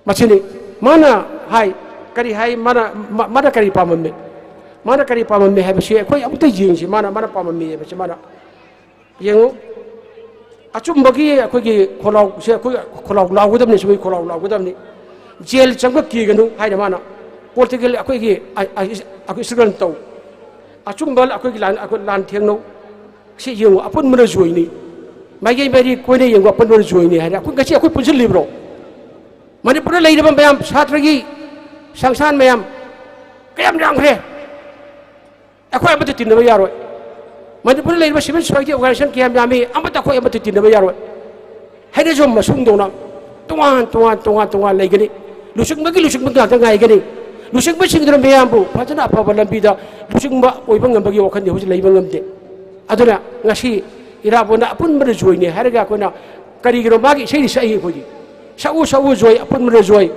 ꯃꯁꯤꯅꯤ ꯃꯥꯅ ꯍꯥꯏ, ꯀꯔꯤ ꯍꯥꯏ, ꯃꯥꯅ, ꯃꯥ-, ꯃꯥꯅ ꯀꯔꯤ ꯄꯥꯝꯃꯝꯃꯤ? ꯃꯥꯅ ꯀꯔꯤ ꯄꯥꯝꯃꯝꯃꯤ ꯍꯥꯏꯕꯁꯤ ꯑꯩꯈꯣꯏ ꯑꯃꯨꯛꯇ ꯌꯦꯡꯁꯤ꯫ ꯃꯥꯅ, ꯃꯥꯅ ꯄꯥꯝꯃꯝꯃꯤ ꯍꯥꯏꯕꯁꯤ ꯃꯥꯅ ꯌꯦꯡꯉꯨ꯫ ꯑꯆꯨꯝꯕꯒꯤ ꯑꯩꯈꯣꯏꯒꯤ ꯈꯣꯜꯂꯥꯎꯁꯦ, ꯑꯩꯈꯣꯏ ꯈꯣꯜꯂꯥꯎ ꯂꯥꯎꯒꯗꯕꯅꯤ, ꯁꯨꯃꯥꯏ ꯈꯣꯜꯂꯥꯎ ꯂꯥꯎꯒꯗꯕꯅꯤ꯫ "ꯖꯦꯜ ꯆꯪꯕ ꯀꯤꯒꯅꯨ" ꯍꯥꯏꯅ ꯃꯥꯅ political ꯑꯩꯈꯣꯏꯒꯤ ꯑ-, ꯑ-, ꯑꯩꯈꯣꯏ slogan ꯇꯧ꯫ "ꯑꯆꯨꯝꯕ ꯑꯩꯈꯣꯏꯒꯤ ꯂꯥꯟ, ꯑꯩꯈꯣꯏ ꯂꯥꯟ ꯊꯦꯡꯅꯧ"꯫ ꯁꯤ ꯌꯦꯡꯉꯨ, ꯑꯄꯨꯟꯕꯅ ꯖꯣꯏꯅꯤ꯫ ꯃꯥꯏꯀꯩ ꯃꯔꯤ ꯀꯣꯏꯅ ꯌꯦꯡꯉꯨ, ꯑꯄꯨꯟꯕꯅ ꯖꯣꯏꯅꯤ ꯍꯥꯏꯅ ꯑꯩꯈꯣꯏ ꯉꯁꯤ ꯑꯩꯈꯣꯏ ꯄꯨꯟꯁꯤꯜꯂꯤꯕ꯭ꯔꯣ? ꯃꯅꯤꯄꯨꯔꯗ ꯂꯩꯔꯤꯕ ꯃꯌꯥꯝ, ꯁꯥꯇ꯭ꯔꯒꯤ ꯁꯪꯁꯊꯥꯟ ꯃꯌꯥꯝ ꯀꯌꯥꯝ ꯌꯥꯝꯈ꯭ꯔꯦ? ꯑꯩꯈꯣꯏ ꯑꯃꯠꯇ ꯇꯤꯟꯅꯕ ꯌꯥꯔꯣꯏ꯫ ꯃꯅꯤꯄꯨꯔꯗ ꯂꯩꯔꯤꯕ civil society organization ꯀꯌꯥꯝ ꯌꯥꯝꯃꯤ, ꯑꯃꯠꯇ ꯑꯩꯈꯣꯏ ꯑꯃꯠꯇ ꯇꯤꯟꯅꯕ ꯌꯥꯔꯣꯏ꯫ ꯍꯩꯅꯖꯣꯝ ꯃꯁꯨꯡꯗꯧꯅ ꯇꯣꯉꯥꯟ ꯇꯣꯉꯥꯟ, ꯇꯣꯉꯥꯟ ꯇꯣꯉꯥꯟ ꯂꯩꯒꯅꯤ꯫ ꯂꯨꯆꯤꯡꯕꯒꯤ ꯂꯨꯆꯤꯡꯕ ꯉꯥꯛꯇ ꯉꯥꯏꯒꯅꯤ꯫ ꯂꯨꯆꯤꯡꯕꯁꯤꯡꯗꯨꯅ ꯃꯤꯌꯥꯝꯕꯨ ꯐꯖꯅ ꯑꯐꯕ ꯂꯝꯕꯤꯗ ꯂꯨꯆꯤꯡꯕ ꯑꯣꯏꯕ ꯉꯝꯕꯒꯤ ꯋꯥꯈꯜꯗꯤ ꯍꯧꯖꯤꯛ ꯂꯩꯕ ꯉꯝꯗꯦ꯫ ꯑꯗꯨꯅ ꯉꯁꯤ ꯏꯔꯥꯕꯣꯠꯅ ꯑꯄꯨꯟꯕꯅ ꯖꯣꯏꯅꯤ ꯍꯥꯏꯔꯒ ꯑꯩꯈꯣꯏꯅ ꯀꯔꯤꯒꯤꯅꯣ ꯃꯥꯒꯤ ꯏꯁꯩꯗꯤ ꯁꯛꯏ ꯑꯩꯈꯣꯏꯗꯤ? "ꯁꯛꯎ, ꯁꯛꯎ ꯖꯣꯏ, ꯑꯄꯨꯟꯕꯅ ꯖꯣꯏ,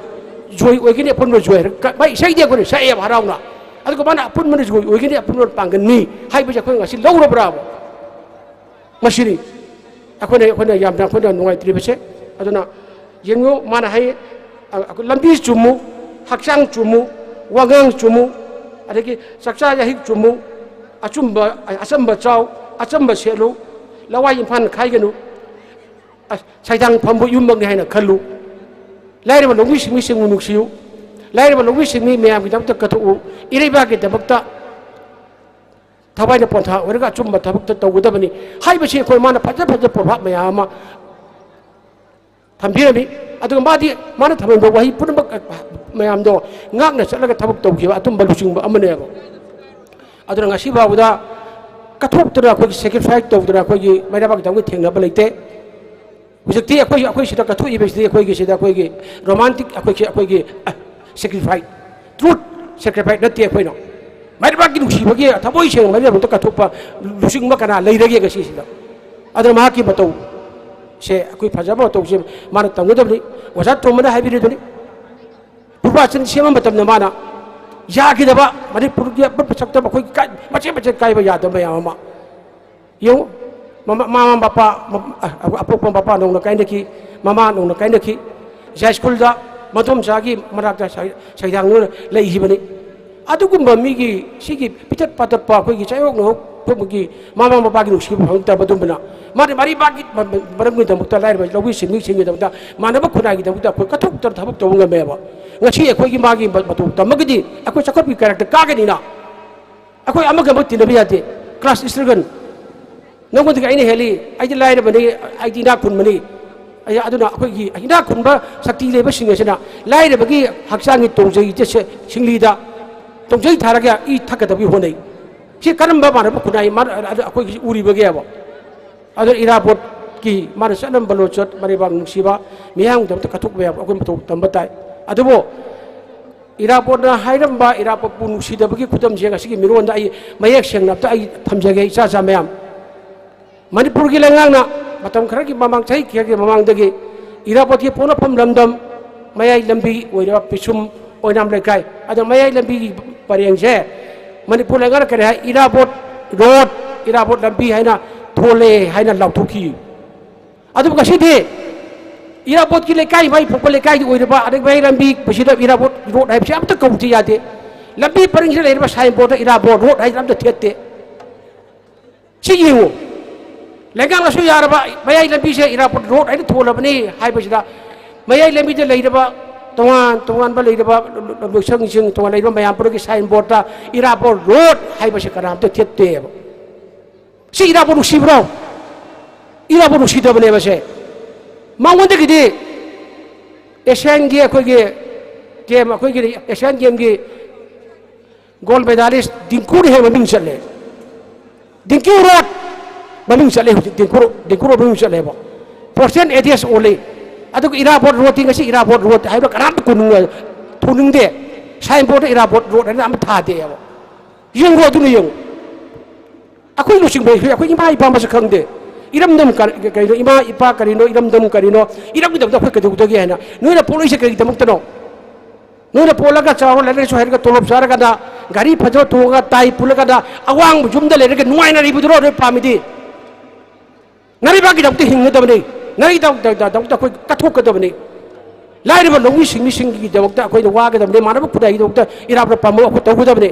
ꯖꯣꯏ ꯑꯣꯏꯒꯅꯤ ꯑꯄꯨꯟꯕꯅ ꯖꯣꯏ" ꯍꯥꯏꯔꯒ ꯃꯥꯏ ꯏꯁꯩꯗꯤ ꯑꯩꯈꯣꯏꯅ ꯁꯛꯑꯦꯕ ꯍꯔꯥꯎꯅ꯫ ꯑꯗꯨꯒ ꯃꯥꯅ ꯑꯄꯨꯟꯕꯅꯁꯨ ꯑꯣꯏꯒꯅꯤ, ꯑꯄꯨꯟꯕꯅ ꯄꯥꯡꯒꯟꯅꯤ ꯍꯥꯏꯕꯁꯦ ꯑꯩꯈꯣꯏ ꯉꯁꯤ ꯂꯧꯔꯕ꯭ꯔꯥꯕ? ꯃꯁꯤꯅꯤ ꯑꯩꯈꯣꯏꯅ, ꯑꯩꯈꯣꯏꯅ ꯌꯥꯝꯅ ꯑꯩꯈꯣꯏꯅ ꯅꯨꯡꯉꯥꯏꯇ꯭ꯔꯤꯕꯁꯦ꯫ ꯑꯗꯨꯅ ꯌꯦꯡꯉꯨ, ꯃꯥꯅ ꯍꯥꯏ, ꯑ, ꯑꯩꯈꯣꯏ ꯂꯝꯕꯤ ꯆꯨꯝꯃꯨ, ꯍꯛꯆꯥꯡ ꯆꯨꯝꯃꯨ, ꯋꯥꯉꯥꯡ ꯆꯨꯝꯃꯨ, ꯑꯗꯒꯤ ꯆꯥꯛꯆꯥ ꯌꯥꯍꯤꯛ ꯆꯨꯝꯃꯨ, ꯑꯆꯨꯝꯕ, ꯑꯆꯝꯕ ꯆꯥꯎ, ꯑꯆꯝꯕ ꯁꯦꯠꯂꯨ, ꯂꯋꯥꯏ ꯏꯝꯐꯥꯜ ꯈꯥꯏꯒꯅꯨ, ꯑꯁ, ꯁꯩꯗꯥꯡ ꯐꯝꯕ ꯌꯨꯝꯃꯛꯅꯤ ꯍꯥꯏꯅ ꯈꯜꯂꯨ, ꯂꯥꯏꯔꯕ ꯂꯧꯃꯤ ꯁꯤꯡꯃꯤꯁꯤꯡꯕꯨ ꯅꯨꯡꯁꯤꯌꯨ, ꯂꯥꯏꯔꯕ ꯂꯧꯃꯤ ꯁꯤꯡꯃꯤ ꯃꯌꯥꯝꯒꯤꯗꯃꯛꯇ ꯀꯠꯊꯣꯛꯎ, ꯏꯔꯩꯕꯥꯛꯀꯤꯗꯃꯛꯇ ꯊꯋꯥꯏꯅ ꯄꯣꯟꯊꯥ ꯑꯣꯏꯔꯒ ꯑꯆꯨꯝꯕ ꯊꯕꯛꯇ ꯇꯧꯒꯗꯕꯅꯤ ꯍꯥꯏꯕꯁꯤ ꯑꯩꯈꯣꯏ ꯃꯥꯅ ꯐꯖ ꯐꯖ ꯄ꯭ꯔꯣꯚꯥꯕ ꯃꯌꯥꯝ ꯑꯃ ꯊꯝꯕꯤꯔꯝꯃꯤ꯫ ꯑꯗꯨꯒ ꯃꯥꯗꯤ, ꯃꯥꯅ ꯊꯝꯂꯝꯕ ꯋꯥꯍꯩ ꯄꯨꯝꯅꯃꯛ ꯃꯌꯥꯝꯗꯣ ꯉꯥꯛꯅ ꯆꯠꯂꯒ ꯊꯕꯛ ꯇꯧꯈꯤꯕ ꯑꯆꯨꯝꯕ ꯂꯨꯆꯤꯡꯕ ꯑꯃꯅꯦꯕ꯫ ꯑꯗꯨꯅ ꯉꯁꯤ ꯐꯥꯎꯕꯗ ꯀꯠꯊꯣꯛꯇꯅ, ꯑꯩꯈꯣꯏꯒꯤ ꯁꯦꯀ꯭ꯔꯤꯐꯥꯏꯁ ꯇꯧꯗꯅ ꯑꯩꯈꯣꯏꯒꯤ ꯃꯩꯔꯥꯕꯥꯛꯀꯤꯗꯃꯛ ꯊꯦꯡꯅꯕ ꯂꯩꯇꯦ꯫ ꯍꯧꯖꯤꯛꯇꯤ ꯑꯩꯈꯣꯏ, ꯑꯩꯈꯣꯏ ꯁꯤꯗ ꯀꯠꯊꯣꯛꯏꯕꯁꯤꯗꯤ ꯑꯩꯈꯣꯏꯒꯤ ꯁꯤꯗ ꯑꯩꯈꯣꯏꯒꯤ ꯔꯣꯃꯥꯟꯇꯤꯛ, ꯑꯩꯈꯣꯏꯒꯤ, ꯑꯩꯈꯣꯏꯒꯤ, ꯑ, ꯁꯦꯀ꯭ꯔꯤꯐꯥꯏꯁ, ꯇ꯭ꯔꯨꯠ ꯁꯦꯀ꯭ꯔꯤꯐꯥꯏꯁ ꯅꯠꯇꯦ ꯑꯩꯈꯣꯏꯅ꯫ ꯃꯥꯏꯕꯥꯛꯀꯤ ꯅꯨꯡꯁꯤꯕꯒꯤ ꯊꯃꯣꯏ ꯁꯦꯡꯅ ꯃꯥꯏꯕꯥꯛꯇ ꯀꯠꯊꯣꯛꯄ ꯂꯨꯆꯤꯡꯕ ꯀꯅꯥ ꯂꯩꯔꯒꯦ ꯉꯁꯤꯁꯤꯗ? ꯑꯗꯨꯅ ꯃꯍꯥꯛꯀꯤ ꯃꯇꯧꯁꯦ, ꯑꯩꯈꯣꯏ ꯐꯖꯕ ꯃꯇꯧꯁꯦ ꯃꯥꯅ ꯇꯝꯒꯗꯕꯅꯤ꯫ ꯑꯣꯖꯥ ꯇꯣꯝꯕꯅ ꯍꯥꯏꯕꯤꯔꯤꯗꯨꯅꯤ, ꯄꯨꯔꯕꯥꯆꯟ ꯁꯦꯝꯕ ꯃꯇꯝꯗ ꯃꯥꯅ ꯌꯥꯈꯤꯗꯕ, ꯃꯅꯤꯄꯨꯔꯒꯤ ꯑꯄꯨꯟꯕ ꯁꯛꯇꯝ ꯑꯩꯈꯣꯏꯒꯤ ꯀꯥꯏ-, ꯃꯆꯦꯠ ꯃꯆꯦꯠ ꯀꯥꯏꯕ ꯌꯥꯗꯕ ꯃꯌꯥꯝ ꯑꯃ꯫ ꯌꯦꯡꯉꯨ, ꯃꯃꯥ, ꯃꯃꯥ ꯃꯄꯥ, ꯃ-, ꯑ-, ꯑꯄꯣꯛꯄ ꯃꯄꯥ ꯅꯧꯅ ꯀꯥꯏꯅꯈꯤ, ꯃꯃꯥ ꯅꯧꯅ ꯀꯥꯏꯅꯈꯤ, ꯌꯥꯏꯁ꯭ꯀꯨꯜꯗ ꯃꯗꯣꯝꯆꯥꯒꯤ ꯃꯅꯥꯛꯇ ꯁꯩ-, ꯁꯩꯗꯥꯡꯗꯨꯅ ꯂꯩꯈꯤꯕꯅꯤ꯫ ꯑꯗꯨꯒꯨꯝꯕ ꯃꯤꯒꯤ ꯁꯤꯒꯤ ꯄꯤꯇꯠ ꯄꯥꯇꯠꯄ ꯑꯩꯈꯣꯏꯒꯤ ꯆꯌꯣꯛꯅ ꯍꯧꯔꯛꯄꯒꯤ ꯃꯃꯥ ꯃꯄꯥꯒꯤ ꯅꯨꯡꯁꯤꯕ ꯐꯪꯉꯛꯇꯕ ꯑꯗꯨꯝꯕꯅ ꯃꯥꯗꯤ ꯃꯔꯩꯕꯥꯛꯀꯤ ꯃ-, ꯃ-, ꯃꯔꯝꯒꯤꯗꯃꯛꯇ, ꯂꯥꯏꯔꯕ ꯂꯧꯃꯤ ꯁꯤꯟꯃꯤꯁꯤꯡꯒꯤꯗꯃꯛꯇ, ꯃꯥꯟꯅꯕ ꯈꯨꯟꯅꯥꯏꯒꯤꯗꯃꯛꯇ ꯑꯩꯈꯣꯏ ꯀꯠꯊꯣꯛꯇꯅ ꯊꯕꯛ ꯇꯧꯕ ꯉꯝꯃꯦꯕ꯫ ꯉꯁꯤ ꯑꯩꯈꯣꯏꯒꯤ ꯃꯥꯒꯤ ꯃ-, ꯃꯇꯧ ꯇꯝꯃꯒꯗꯤ ꯑꯩꯈꯣꯏ ꯆꯥꯎꯈꯠꯄꯒꯤ ꯀꯩꯔꯛꯇ ꯀꯥꯒꯅꯤꯅ꯫ ꯑꯩꯈꯣꯏ ꯑꯃꯒ ꯑꯃꯒ ꯇꯤꯟꯅꯕ ꯌꯥꯗꯦ꯫ ꯀ꯭ꯂꯥꯁ ꯏꯁꯇ꯭ꯔꯒꯟ, ꯅꯪꯉꯣꯟꯗꯒꯤ ꯑꯩꯅ ꯍꯦꯜꯂꯤ, ꯑꯩꯗꯤ ꯂꯥꯏꯔꯕꯅꯤ, ꯑꯩꯗꯤ ꯏꯅꯥꯛ ꯈꯨꯟꯕꯅꯤ꯫ ꯑꯩ, ꯑꯗꯨꯅ ꯑꯩꯈꯣꯏꯒꯤ ꯏꯅꯥꯛ ꯈꯨꯟꯕ ꯁꯛꯇꯤ ꯂꯩꯕꯁꯤꯡ ꯑꯁꯤꯅ ꯂꯥꯏꯔꯕꯒꯤ ꯍꯛꯆꯥꯡꯒꯤ ꯇꯣꯡꯖꯩ ꯁꯤꯡꯂꯤꯗ ꯇꯣꯡꯖꯩ ꯊꯥꯔꯒ ꯏ ꯊꯛꯀꯗꯕꯒꯤ ꯍꯣꯠꯅꯩ꯫ ꯁꯤ ꯀꯔꯝꯕ ꯃꯥꯟꯅꯕ ꯈꯨꯟꯅꯥꯏ ꯃꯥ-, ꯑꯗꯨ ꯑꯩꯈꯣꯏꯒꯤ ꯎꯔꯤꯕꯒꯦꯕ? ꯑꯗꯨꯅ ꯏꯔꯥꯕꯣꯠꯀꯤ ꯃꯥꯅ ꯆꯠꯅꯔꯝꯕ ꯂꯣꯟꯆꯠ, ꯃꯔꯩꯕꯥꯛ ꯅꯨꯡꯁꯤꯕ, ꯃꯤꯌꯥꯝꯒꯤꯗꯃꯛꯇ ꯀꯠꯊꯣꯛꯄ ꯌꯥꯕ ꯑꯩꯈꯣꯏ ꯃꯇꯧ ꯇꯝꯕ ꯇꯥꯏ꯫ ꯑꯗꯨꯕꯨ ꯏꯔꯥꯕꯣꯠꯅ ꯍꯥꯏꯔꯝꯕ ꯏꯔꯥꯕꯣꯠꯄꯨ ꯅꯨꯡꯁꯤꯗꯕꯒꯤ ꯈꯨꯗꯝꯁꯦ ꯉꯁꯤꯒꯤ ꯃꯤꯔꯣꯟꯗ ꯑꯩ ꯃꯌꯦꯛ ꯁꯦꯡꯅ ꯑꯝꯇ ꯑꯩ ꯊꯝꯖꯒꯦ, ꯏꯆꯥ ꯏꯆꯥ ꯃꯌꯥꯝ꯫ ꯃꯅꯤꯄꯨꯔꯒꯤ ꯂꯩꯉꯥꯛꯅ ꯃꯇꯝ ꯈꯔꯒꯤ ꯃꯃꯥꯡ, ꯆꯍꯤ ꯈꯔꯒꯤ ꯃꯃꯥꯡꯗꯒꯤ ꯏꯔꯥꯕꯣꯠꯀꯤ ꯄꯣꯛꯅꯐꯝ ꯂꯝꯗꯝ ꯃꯌꯥꯏ ꯂꯝꯕꯤ ꯑꯣꯏꯔꯤꯕ ꯄꯤꯁꯨꯝ ꯑꯣꯏꯅꯥꯝ ꯂꯩꯀꯥꯏ, ꯑꯗ ꯃꯌꯥꯏ ꯂꯝꯕꯤꯒꯤ ꯄꯔꯦꯡꯁꯦ ꯃꯅꯤꯄꯨꯔ ꯂꯩꯉꯥꯛꯅ ꯀꯔꯤ ꯍꯥꯏ? ꯏꯔꯥꯕꯣꯠ ꯔꯣꯗ, ꯏꯔꯥꯕꯣꯠ ꯂꯝꯕꯤ ꯍꯥꯏꯅ ꯊꯣꯜꯂꯦ ꯍꯥꯏꯅ ꯂꯥꯎꯊꯣꯛꯈꯤ꯫ ꯑꯗꯨꯕꯨ ꯉꯁꯤꯗꯤ ꯏꯔꯥꯕꯣꯠꯀꯤ ꯂꯩꯀꯥꯏ, ꯃꯥꯏ ꯐꯨꯛꯄ ꯂꯩꯀꯥꯏꯒꯤ ꯑꯣꯏꯔꯤꯕ ꯑꯗꯩ ꯃꯌꯥꯏ ꯂꯝꯕꯤ ꯃꯁꯤꯗ ꯏꯔꯥꯕꯣꯠ ꯔꯣꯗ ꯍꯥꯏꯕꯁꯤ ꯑꯝꯇ ꯀꯧꯕꯗꯤ ꯌꯥꯗꯦ꯫ ꯂꯝꯕꯤ ꯄꯔꯤꯡꯁꯤꯗ ꯂꯩꯔꯤꯕ ꯁꯥꯏꯟ ꯕꯣꯔꯗꯇ ꯏꯔꯥꯕꯣꯠ ꯔꯣꯗ ꯍꯥꯏꯗꯅ ꯑꯝꯇ ꯊꯦꯠꯇꯦ꯫ ꯁꯤ ꯌꯦꯡꯉꯨ, ꯂꯩꯉꯥꯛꯅꯁꯨ ꯌꯥꯔꯕ ꯃꯌꯥꯏ ꯂꯝꯕꯤꯁꯦ ꯏꯔꯥꯕꯣꯠ ꯔꯣꯗ ꯍꯥꯏꯅ ꯊꯣꯜꯂꯕꯅꯤ ꯍꯥꯏꯕꯁꯤꯗ, ꯃꯌꯥꯏ ꯂꯝꯕꯤꯗ ꯂꯩꯔꯕ ꯇꯣꯉꯥꯟ ꯇꯣꯉꯥꯟꯕ ꯂꯩꯔꯕ ꯂꯣꯏꯁꯪꯁꯤꯡ, ꯇꯣꯉꯥꯟ ꯂꯩꯔꯤꯕ ꯃꯌꯥꯝ ꯄꯨꯝꯅꯃꯛꯀꯤ ꯁꯥꯏꯟ ꯕꯣꯔꯗꯇ ꯏꯔꯥꯕꯣꯠ ꯔꯣꯗ ꯍꯥꯏꯕꯁꯤ ꯀꯅꯥꯝꯇ ꯊꯦꯠꯇꯦꯕ꯫ ꯁꯤ ꯏꯔꯥꯕꯣꯠ ꯅꯨꯡꯁꯤꯕ꯭ꯔꯣ? ꯏꯔꯥꯕꯣꯠ ꯅꯨꯡꯁꯤꯗꯕꯅꯦꯕ ꯁꯦ꯫ ꯃꯉꯣꯟꯗꯒꯤꯗꯤ ꯑꯦꯁꯤꯌꯥꯟꯒꯤ ꯑꯩꯈꯣꯏꯒꯤ ꯒꯦꯝ, ꯑꯩꯈꯣꯏꯒꯤ ꯑꯦꯁꯤꯌꯥꯟ ꯒꯦꯝꯒꯤ ꯒꯣꯜ ꯃꯦꯗꯥꯂꯤꯁ ꯗꯤꯡꯀꯨꯅ ꯍꯦꯟꯅ ꯃꯃꯤꯡ ꯆꯠꯂꯦ꯫ ꯗꯤꯡꯀꯨ ꯔꯣꯗ ꯃꯃꯤꯡ ꯆꯠꯂꯦ ꯍꯧꯖꯤꯛ, ꯗꯤꯡꯀꯨ ꯔꯣ-, ꯗꯤꯡꯀꯨ ꯔꯣꯗ ꯃꯃꯤꯡ ꯆꯠꯂꯦꯕ꯫ ꯄꯣꯁꯇꯦꯜ ꯑꯦꯗ꯭ꯔꯦꯁ ꯑꯣꯜꯂꯤ꯫ ꯑꯗꯨꯒ ꯏꯔꯥꯕꯣꯠ ꯔꯣꯗꯇꯤ ꯉꯁꯤ ꯏꯔꯥꯕꯣꯠ ꯔꯣꯗ ꯍꯥꯏꯕ ꯀꯅꯥꯝꯇ ꯀꯣꯟꯅꯤꯡꯉ-, ꯊꯣꯟꯅꯤꯡꯗꯦ꯫ ꯁꯥꯏꯟ ꯕꯣꯔꯗꯇ ꯏꯔꯥꯕꯣꯠ ꯔꯣꯗ ꯍꯥꯏꯅ ꯑꯃ ꯊꯥꯗꯦꯕ꯫ ꯌꯦꯡꯉꯨ, ꯑꯗꯨꯅ ꯌꯦꯡꯉꯨ꯫ ꯑꯩꯈꯣꯏ ꯂꯨꯆꯤꯡꯕ, ꯑꯩꯈꯣꯏ ꯏꯃꯥ ꯏꯄꯥ ꯃꯁꯛ ꯈꯪꯗꯦ꯫ ꯏꯔꯝꯗꯝ ꯀ-, ꯀꯩꯅꯣ, ꯏꯃꯥ ꯏꯄꯥ ꯀꯔꯤꯅꯣ, ꯏꯔꯝꯗꯝ ꯀꯔꯤꯅꯣ, ꯏꯔꯝꯒꯤꯗꯃꯛꯇ ꯑꯩꯈꯣꯏ ꯀꯩꯗꯧꯗꯒꯦ ꯍꯥꯏꯅ꯫ ꯅꯣꯏꯅ ꯄꯣꯛꯂꯛꯏꯁꯦ ꯀꯔꯤꯒꯤꯗꯃꯛꯇꯅꯣ? ꯅꯣꯏꯅ ꯄꯣꯛꯂꯒ ꯆꯥꯎꯔ ꯂꯥꯏꯔꯤꯛ ꯂꯥꯏꯁꯨ ꯍꯩꯔꯒ ꯇꯣꯂꯣꯞ ꯆꯥꯔꯒꯅ ꯒꯥꯔꯤ ꯐꯖꯕ ꯇꯣꯡꯉꯒ ꯇꯥꯏ ꯄꯨꯜꯂꯒꯅ ꯑꯋꯥꯡꯕ ꯌꯨꯝꯗ ꯂꯩꯔꯒ ꯅꯨꯡꯉꯥꯏꯅ ꯂꯩꯕꯗꯨꯔꯣ ꯅꯣꯏ ꯄꯥꯝꯃꯤꯗꯤ? ꯅꯔꯩꯕꯥꯛꯀꯤꯗꯃꯛꯇ ꯍꯤꯡꯒꯗꯕꯅꯤ, ꯅꯔꯩꯗꯃꯛꯇ ꯑꯩꯈꯣꯏ ꯀꯠꯊꯣꯛꯀꯗꯕꯅꯤ꯫ ꯂꯥꯏꯔꯕ ꯂꯧꯃꯤ ꯁꯤꯡꯃꯤꯁꯤꯡꯒꯤꯗꯃꯛꯇ ꯑꯩꯈꯣꯏꯅ ꯋꯥꯒꯗꯕꯅꯤ, ꯃꯥꯟꯅꯕ ꯈꯨꯟꯅꯥꯏꯒꯤꯗꯃꯛꯇ ꯏꯔꯥꯕꯣꯠ ꯄꯥꯝꯕ ꯑꯩꯈꯣꯏ ꯇꯧꯒꯗꯕꯅꯤ꯫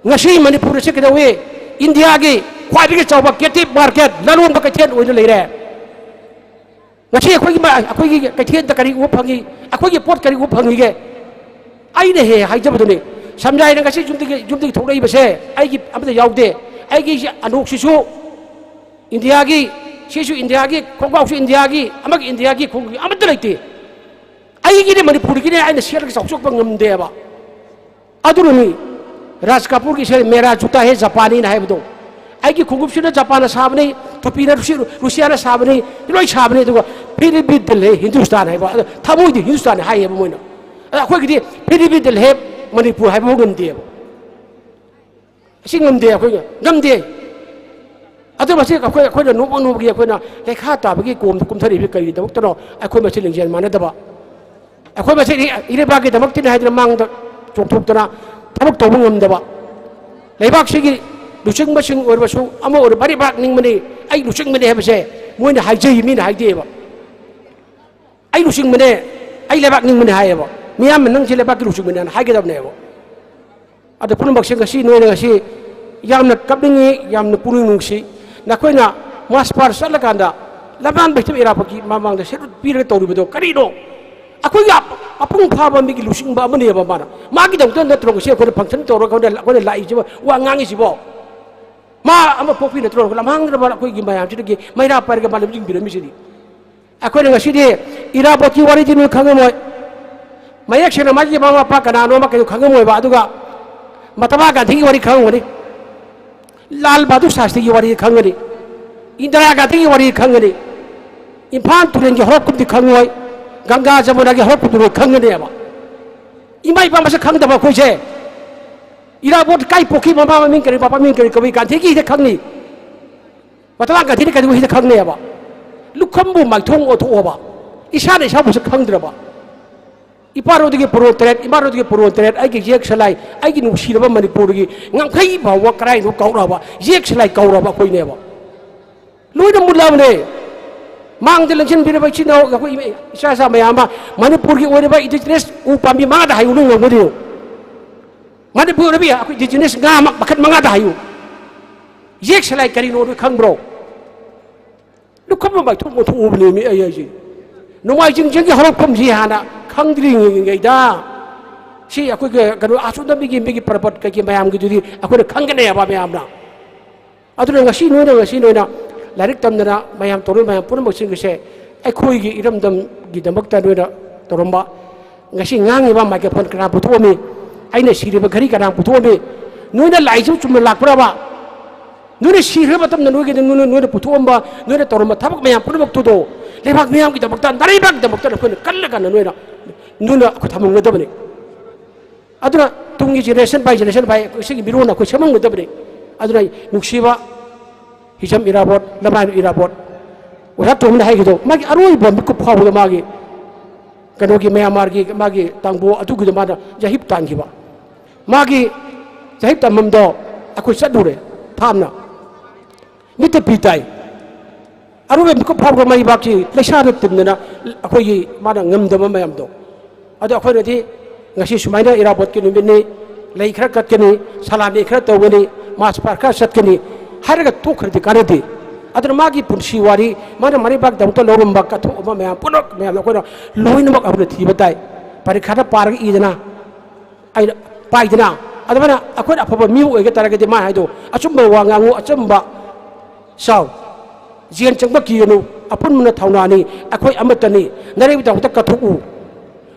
ꯉꯁꯤ ꯃꯅꯤꯄꯨꯔ ꯑꯁꯤ ꯀꯩꯗꯧꯏ? ꯏꯟꯗꯤꯌꯥꯒꯤ ꯈ꯭ꯋꯥꯏꯗꯒꯤ ꯆꯥꯎꯕ ꯀꯦꯇꯤꯞ ꯃꯥꯔꯀꯦꯠ, ꯂꯂꯣꯟꯕ ꯀꯩꯊꯦꯜ ꯑꯣꯏꯅ ꯂꯩꯔꯦ꯫ ꯉꯁꯤ ꯑꯩꯈꯣꯏꯒꯤ ꯃ-, ꯑꯩꯈꯣꯏꯒꯤ ꯀꯩꯊꯦꯜꯗ ꯀꯔꯤ ꯎꯕ ꯐꯪꯉꯤ? ꯑꯩꯈꯣꯏꯒꯤ ꯄꯣꯠ ꯀꯔꯤ ꯎꯕ ꯐꯪꯉꯤꯒꯦ? ꯑꯩꯅ ꯍꯦꯛ ꯍꯥꯏꯖꯕꯗꯨꯅꯤ, ꯁꯝꯖꯥꯏꯅ ꯉꯁꯤ ꯌꯨꯝꯗꯒꯤ, ꯌꯨꯝꯗꯒꯤ ꯊꯣꯛꯂꯛꯏꯕꯁꯦ ꯑꯩꯒꯤ ꯑꯃꯠꯇ ꯌꯥꯎꯗꯦ꯫ ꯑꯩꯒꯤ ꯑꯅꯣꯛꯁꯤꯁꯨ ꯏꯟꯗꯤꯌꯥꯒꯤ, ꯁꯤꯁꯨ ꯏꯟꯗꯤꯌꯥꯒꯤ, ꯈꯣꯡꯒ꯭ꯔꯥꯎꯁꯨ ꯏꯟꯗꯤꯌꯥꯒꯤ, ꯑꯃꯒꯤ ꯏꯟꯗꯤꯌꯥꯒꯤ ꯈꯣꯡꯎꯞ ꯑꯃꯠꯇ ꯂꯩꯇꯦ꯫ ꯑꯩꯒꯤꯅꯦ, ꯃꯅꯤꯄꯨꯔꯒꯤꯅꯦ, ꯑꯩꯅ ꯁꯦꯠꯂꯒ ꯆꯥꯎꯊꯣꯛꯄ ꯉꯝꯗꯦꯕ꯫ ꯑꯗꯨꯅꯅꯤ ꯔꯥꯖ ꯀꯥꯄꯨꯔꯒꯤ ꯏꯁꯩ "ꯃꯦꯔꯥ ꯖꯨꯇꯥ ꯍꯦ ꯖꯄꯥꯅꯤꯅ" ꯍꯥꯏꯕꯗꯣ꯫ ꯑꯩꯒꯤ ꯈꯣꯡꯎꯞꯁꯤꯅ ꯖꯄꯥꯟꯅ ꯁꯥꯕꯅꯤ, ꯇꯨꯄꯤꯅ ꯔꯨꯁꯤ-, ꯔꯨꯁꯤꯌꯥꯅ ꯁꯥꯕꯅꯤ, ꯂꯣꯏ ꯁꯥꯕꯅꯤ, ꯑꯗꯨꯒ "ꯐꯤꯔ ꯚꯤ ꯗꯤꯜ ꯍꯦ ꯍꯤꯟꯗꯨꯁꯇꯥꯟ" ꯍꯥꯏꯕ, ꯑꯗ ꯊꯃꯣꯏꯗꯤ ꯍꯤꯟꯗꯨꯁꯇꯥꯟ ꯍꯥꯏꯌꯦꯕ ꯃꯣꯏꯅ꯫ ꯑꯗ ꯑꯩꯈꯣꯏꯒꯤꯗꯤ "ꯐꯤꯔ ꯚꯤ ꯗꯤꯜ ꯍꯦ ꯃꯅꯤꯄꯨꯔ" ꯍꯥꯏꯕꯐꯥꯎ ꯉꯝꯗꯦꯕ꯫ ꯑꯁꯤ ꯉꯝꯗꯦ, ꯑꯩꯈꯣꯏꯅ ꯉꯝꯗꯦ꯫ ꯑꯗꯨ ꯃꯁꯤ ꯑꯩꯈꯣꯏ, ꯑꯩꯈꯣꯏꯅ ꯅꯣꯡꯃ ꯅꯣꯡꯃꯒꯤ ꯑꯩꯈꯣꯏꯅ ꯂꯩꯈꯥ ꯇꯥꯕꯒꯤ ꯀꯣꯝꯗ ꯀꯨꯝꯊꯔꯤꯕ ꯀꯔꯤꯒꯤꯗꯃꯛꯇꯅꯣ? ꯑꯩꯈꯣꯏ ꯃꯁꯦꯜ ꯂꯤꯡꯖꯦꯜ ꯃꯥꯟꯅꯗꯕ꯫ ꯑꯩꯈꯣꯏ ꯃꯁꯦꯜ ꯏ-, ꯏꯔꯩꯕꯥꯛꯀꯤꯗꯃꯛꯇꯅꯤ ꯍꯥꯏꯗꯅ ꯃꯥꯡꯗ ꯆꯣꯡꯊꯣꯛꯇꯅ ꯊꯕꯛ ꯇꯧꯕ ꯉꯝꯗꯕ, ꯂꯩꯕꯥꯛꯁꯤꯒꯤ ꯂꯨꯆꯤꯡꯕꯁꯤꯡ ꯑꯣꯏꯔꯕꯁꯨ, ꯑꯃ ꯑꯣꯏꯔꯕ ꯂꯩꯕꯥꯛ ꯅꯤꯡꯕꯅꯤ, ꯑꯩ ꯂꯨꯆꯤꯡꯕꯅꯤ ꯍꯥꯏꯕꯁꯦ ꯃꯣꯏꯅ ꯍꯥꯏꯖꯩ, ꯃꯤꯅ ꯍꯥꯏꯗꯦꯕ꯫ "ꯑꯩ ꯂꯨꯆꯤꯡꯕꯅꯦ, ꯑꯩ ꯂꯩꯕꯥꯛ ꯅꯤꯡꯕꯅꯦ" ꯍꯥꯏꯌꯦꯕ꯫ ꯃꯤꯌꯥꯝꯅ "ꯅꯪꯁꯦ ꯂꯩꯕꯥꯛꯀꯤ ꯂꯨꯆꯤꯡꯕꯅꯦꯅ" ꯍꯥꯏꯒꯗꯕꯅꯦꯕ꯫ ꯑꯗꯣ ꯄꯨꯝꯅꯃꯛꯁꯦ ꯉꯁꯤ ꯅꯣꯏꯅ ꯉꯁꯤ ꯌꯥꯝꯅ ꯀꯞꯅꯤꯡꯉꯤ, ꯌꯥꯝꯅ ꯄꯨꯛꯅꯤꯡ ꯅꯨꯡꯁꯤ꯫ ꯅꯈꯣꯏꯅ ꯃꯥꯔꯁ ꯄꯥꯁ ꯆꯠꯂꯀꯥꯟꯗ ꯂꯝꯍꯥꯟ ꯕꯩꯁꯅꯕ ꯏꯔꯥꯕꯣꯠꯀꯤ ꯃꯃꯥꯡꯗ ꯁꯦꯂꯨꯠ ꯄꯤꯔꯒ ꯇꯧꯔꯤꯕꯗꯣ ꯀꯔꯤꯅꯣ? ꯑꯩꯈꯣꯏꯒꯤ ꯑꯄ-, ꯃꯄꯨꯡ ꯐꯥꯕ ꯃꯤꯒꯤ ꯂꯨꯆꯤꯡꯕ ꯑꯃꯅꯦꯕ ꯃꯥꯅ꯫ ꯃꯥꯒꯤꯗꯃꯛꯇ ꯅꯠꯇ꯭ꯔꯣ ꯉꯁꯤ ꯑꯩꯈꯣꯏꯅ ꯐꯪꯁꯟ ꯇꯧꯔꯒ ꯑꯩꯈꯣꯏꯅ, ꯑꯩꯈꯣꯏꯅ ꯂꯥꯛꯏꯁꯤꯕꯣ, ꯋꯥ ꯉꯥꯡꯉꯤꯁꯤꯕꯣ? ꯃꯥ ꯑꯃ ꯄꯣꯛꯄꯤ ꯅꯠꯇ꯭ꯔꯣ ꯂꯝꯍꯥꯡꯗ꯭ꯔꯕ ꯑꯩꯈꯣꯏꯒꯤ ꯃꯌꯥꯝꯁꯤꯗꯒꯤ ꯃꯩꯔꯥ ꯄꯥꯏꯔꯒ ꯃꯥ ꯂꯝꯖꯤꯡꯕꯤꯔꯝꯃꯤꯁꯤꯗꯤ? ꯑꯩꯈꯣꯏꯅ ꯉꯁꯤꯗꯤ ꯏꯔꯥꯕꯣꯠꯀꯤ ꯋꯥꯔꯤꯗꯤ ꯅꯣꯏ ꯈꯪꯉꯝꯃꯣꯏ꯫ ꯃꯌꯦꯛ ꯁꯦꯡꯅ ꯃꯥꯒꯤ ꯃꯃꯥ ꯃꯄꯥ ꯀꯅꯥꯅꯣ ꯑꯃ ꯀꯩꯅꯣ ꯈꯪꯉꯝꯃꯣꯏꯕ꯫ ꯑꯗꯨꯒ ꯃꯍꯥꯇꯃꯥ ꯒꯥꯟꯙꯤꯒꯤ ꯋꯥꯔꯤ ꯈꯪꯉꯝꯒꯅꯤ, ꯂꯥꯜ ꯕꯍꯥꯗꯨꯔ ꯁꯥꯁꯇ꯭ꯔꯤꯒꯤ ꯋꯥꯔꯤ ꯈꯪꯒꯅꯤ, ꯏꯟꯗꯤꯔꯥ ꯒꯥꯟꯙꯤꯒꯤ ꯋꯥꯔꯤ ꯈꯪꯒꯅꯤ, ꯏꯝꯐꯥꯜ ꯇꯨꯔꯦꯜꯒꯤ ꯍꯧꯔꯛꯐꯝꯗꯤ ꯈꯪꯉꯣꯏ, ꯒꯪꯒꯥ ꯖꯃꯨꯅꯥꯒꯤ ꯍꯧꯔꯛꯐꯝꯗꯤ ꯅꯣꯏ ꯈꯪꯒꯅꯦꯕ꯫ ꯏꯃꯥ ꯏꯄꯥ ꯃꯁꯛ ꯈꯪꯗꯕ ꯑꯩꯈꯣꯏꯁꯦ ꯏꯔꯥꯕꯣꯠ ꯀꯥꯏ ꯄꯣꯛꯈꯤ, ꯃꯃꯥ ꯃꯃꯤꯡ ꯀꯔꯤ, ꯄꯥꯄꯥ ꯃꯃꯤꯡ ꯀꯔꯤ ꯀꯧꯏ, ꯒꯥꯟꯙꯤꯒꯤ ꯍꯤꯗ ꯈꯪꯅꯤ꯫ ꯃꯍꯥꯇꯃꯥ ꯒꯥꯟꯙꯤꯅ ꯀꯩꯗꯧꯕ ꯍꯤꯗ ꯈꯪꯅꯦꯕ? ꯂꯨꯈꯝꯕꯨ ꯃꯥꯏꯊꯣꯡ ꯑꯣꯟꯊꯣꯛꯑꯣꯕ, ꯏꯁꯥꯅ ꯏꯁꯥꯕꯨ ꯁꯛ ꯈꯪꯗ꯭ꯔꯕ꯫ ꯏꯄꯥꯔꯣꯗꯒꯤ ꯄꯨꯔꯣꯟ ꯇꯔꯦꯠ, ꯏꯃꯥꯔꯣꯗꯒꯤ ꯄꯨꯔꯣꯟ ꯇꯔꯦꯠ, ꯑꯩꯒꯤ ꯌꯦꯛ ꯁꯂꯥꯏ, ꯑꯩꯒꯤ ꯅꯨꯡꯁꯤꯔꯕ ꯃꯅꯤꯄꯨꯔꯒꯤ ꯉꯝꯈꯩ ꯐꯥꯎꯕ ꯀꯔꯥꯏꯅꯣ ꯀꯧꯔꯕ, ꯌꯦꯛ ꯁꯂꯥꯏ ꯀꯧꯔꯕ ꯑꯩꯈꯣꯏꯅꯦꯕ꯫ ꯂꯣꯏꯅ ꯃꯨꯠꯂꯕꯅꯦ꯫ ꯃꯥꯡꯗ ꯂꯦꯡꯁꯤꯟꯕꯤꯔꯕ ꯏꯆꯤꯟ ꯏꯅꯥꯎ, ꯑꯩꯈꯣꯏ ꯏꯃꯥ-, ꯏꯆꯥ ꯏꯆꯥ ꯃꯌꯥꯝ ꯑꯃ, ꯃꯅꯤꯄꯨꯔꯒꯤ ꯑꯣꯏꯔꯤꯕ indigenous ꯎ ꯄꯥꯝꯕꯤ ꯃꯉꯥꯗ ꯍꯥꯏꯌꯨ, ꯅꯣꯏ ꯉꯝꯒꯅꯤ? ꯃꯅꯤꯄꯨꯔ ꯑꯣꯏꯔꯤꯕ ꯑꯩꯈꯣꯏ indigenous ꯉꯥ ꯃ-, ꯃꯈꯜ ꯃꯉꯥꯗ ꯍꯥꯏꯌꯨ꯫ ꯌꯦꯛ ꯁꯂꯥꯏ ꯀꯔꯤꯅꯣ ꯅꯣꯏ ꯈꯪꯕ꯭ꯔꯣ? ꯂꯨꯈꯝ ꯃꯃꯥꯏ ꯊꯣꯛ ꯑꯣꯟꯊꯣꯛꯎꯕꯅꯦꯃꯤ ꯑꯩ ꯍꯥꯏꯁꯦ꯫ ꯅꯣꯡꯃꯥꯏꯖꯤꯡ ꯆꯤꯡꯒꯤ ꯍꯧꯔꯛꯐꯝꯁꯤ ꯍꯥꯟꯅ ꯈꯪꯗ꯭ꯔꯤꯉꯩꯗ, ꯁꯤ ꯑꯩꯈꯣꯏꯒꯤ ꯀꯩꯅꯣ, ꯑꯁꯣꯝꯗ ꯃꯤꯒꯤ, ꯃꯤꯒꯤ ꯄꯔꯕꯠ ꯀꯩꯒꯤ ꯃꯌꯥꯝꯒꯤꯗꯨꯗꯤ ꯑꯩꯈꯣꯏꯅ ꯈꯪꯒꯅꯦꯕ ꯃꯌꯥꯝꯅ꯫ ꯑꯗꯨꯅ ꯉꯁꯤ ꯅꯣꯏꯅ, ꯉꯁꯤ ꯅꯣꯏꯅ ꯂꯥꯏꯔꯤꯛ ꯇꯝꯗꯅ ꯃꯌꯥꯝ ꯇꯧꯔꯤꯕ ꯃꯌꯥꯝ ꯄꯨꯝꯅꯃꯛꯁꯤꯡ ꯑꯁꯦ ꯑꯩꯈꯣꯏꯒꯤ ꯏꯔꯝꯗꯝꯒꯤꯗꯃꯛꯇ ꯅꯣꯏꯅ ꯇꯧꯔꯝꯕ꯫ ꯉꯁꯤ ꯉꯥꯡꯉꯤꯕ microphone ꯀꯅꯥ ꯄꯨꯊꯣꯛꯑꯝꯃꯤ? ꯑꯩꯅ ꯁꯤꯔꯤꯕ ꯘꯔꯤ ꯀꯅꯥ ꯄꯨꯊꯣꯛꯑꯝꯃꯤ? ꯅꯣꯏꯅ ꯂꯥꯛꯏꯁꯤꯕꯨ ꯆꯨꯝꯅ ꯂꯥꯛꯄ꯭ꯔꯕ? ꯅꯣꯏꯅ ꯁꯤꯈ꯭ꯔ ꯃꯇꯝꯗ ꯅꯣꯏꯒꯤꯗ ꯅꯣꯏꯅ, ꯅꯣꯏꯅ ꯄꯨꯊꯣꯛꯑꯝꯕ, ꯅꯣꯏꯅ ꯇꯧꯔꯝꯕ ꯊꯕꯛ ꯃꯌꯥꯝ ꯄꯨꯝꯅꯃꯛꯇꯨꯗꯣ ꯂꯩꯕꯥꯛ ꯃꯤꯌꯥꯝꯒꯤꯗꯃꯛꯇ, ꯅꯥꯔꯩꯕꯥꯛꯀꯤꯗꯃꯛꯇ ꯅꯈꯣꯏꯅ ꯀꯜꯂ ꯀꯥꯟꯗ ꯅꯣꯏꯅ, ꯅꯣꯏꯅ ꯑꯩꯈꯣꯏ ꯊꯝꯃꯝꯒꯗꯕꯅꯤ꯫ ꯑꯗꯨꯅ ꯇꯨꯡꯒꯤ generation by generation by ꯁꯤꯒꯤ ꯃꯤꯔꯣꯟ ꯑꯩꯈꯣꯏ ꯁꯦꯝꯃꯝꯒꯗꯕꯅꯤ꯫ ꯑꯗꯨꯅ ꯑꯩ ꯅꯨꯡꯁꯤꯕ ꯍꯤꯖꯝ ꯏꯔꯥꯕꯣꯠ, ꯂꯃꯥꯏꯕ ꯏꯔꯥꯕꯣꯠ, ꯑꯣꯖꯥ ꯇꯣꯝꯕꯅ ꯍꯥꯏꯈꯤꯗꯣ, ꯃꯥꯒꯤ ꯑꯔꯣꯏꯕ ꯃꯤꯀꯨꯞ ꯐꯥꯎꯕꯗ ꯃꯥꯒꯤ ꯀꯩꯅꯣꯒꯤ ꯃ꯭ꯌꯥꯟꯃꯥꯔꯒꯤ ꯃꯥꯒꯤ ꯇꯥꯡꯕꯣ ꯑꯗꯨꯒꯤꯗ ꯃꯥꯅ ꯌꯥꯍꯤꯞ ꯇꯥꯟꯈꯤꯕ꯫ ꯃꯥꯒꯤ ꯆꯍꯤ ꯇꯝꯐꯝꯗꯣ ꯑꯩꯈꯣꯏ ꯆꯠꯂꯨꯔꯦ ꯊꯥꯞꯅ꯫ ꯃꯤꯠꯇ ꯄꯤ ꯇꯥꯏ꯫ ꯑꯔꯣꯏꯕ ꯃꯤꯀꯨꯞ ꯐꯥꯎꯕ ꯃꯩꯕꯥꯛꯁꯤ ꯂꯩꯁꯥꯅ ꯇꯤꯟꯗꯅ ꯑꯩꯈꯣꯏꯒꯤ ꯃꯥꯅ ꯉꯝꯗꯕ ꯃꯌꯥꯝꯗꯣ꯫ ꯑꯗꯣ ꯑꯩꯈꯣꯏꯅꯗꯤ ꯉꯁꯤ ꯁꯨꯃꯥꯏꯅ ꯏꯔꯥꯕꯣꯠꯀꯤ ꯅꯨꯃꯤꯠꯅꯤ, ꯂꯩ ꯈꯔ ꯀꯠꯀꯅꯤ, ꯁꯂꯥꯃꯤ ꯈꯔ ꯇꯧꯒꯅꯤ, ꯃꯥꯔꯆ ꯄꯥꯁ ꯈꯔ ꯆꯠꯀꯅꯤ ꯍꯥꯏꯔꯒ ꯇꯣꯛꯈ꯭ꯔꯗꯤ ꯀꯥꯟꯅꯗꯦ꯫ ꯑꯗꯨꯅ ꯃꯥꯒꯤ ꯄꯨꯟꯁꯤ ꯋꯥꯔꯤ, ꯃꯥꯅ ꯃꯔꯩꯕꯥꯛꯀꯤꯗꯃꯛꯇ ꯂꯧꯔꯝꯕ ꯀꯠꯊꯣꯛꯑꯝꯕ ꯃꯌꯥꯝ ꯄꯨꯝꯅꯃꯛ ꯃꯌꯥꯝꯗꯣ ꯑꯩꯈꯣꯏꯅ ꯂꯣꯏꯅꯃꯛ ꯑꯩꯈꯣꯏꯅ ꯊꯤꯕ ꯇꯥꯏ꯫ ꯄꯔꯤꯈꯥꯗ ꯄꯥꯔꯒ ꯏꯗꯅ, ꯑꯩꯅ ꯄꯥꯏꯗꯅ꯫ ꯑꯗꯨꯃꯥꯏꯅ ꯑꯩꯈꯣꯏꯅ ꯑꯐꯕ ꯃꯤ ꯑꯣꯏꯒ ꯇꯥꯔꯒꯗꯤ ꯃꯥ ꯍꯥꯏꯗꯣ, "ꯑꯆꯨꯝꯕ ꯋꯥ ꯉꯥꯡꯉꯨ, ꯑꯆꯨꯝꯕ ꯆꯥꯎ, ꯖꯦꯜ ꯆꯪꯕ ꯀꯤꯒꯅꯨ, ꯑꯄꯨꯟꯕꯅ ꯊꯧꯅꯥꯅꯤ, ꯑꯩꯈꯣꯏ ꯑꯃꯠꯇꯅꯤ, ꯅꯔꯩꯕꯗꯃꯛꯇ ꯀꯠꯊꯣꯛꯎ"꯫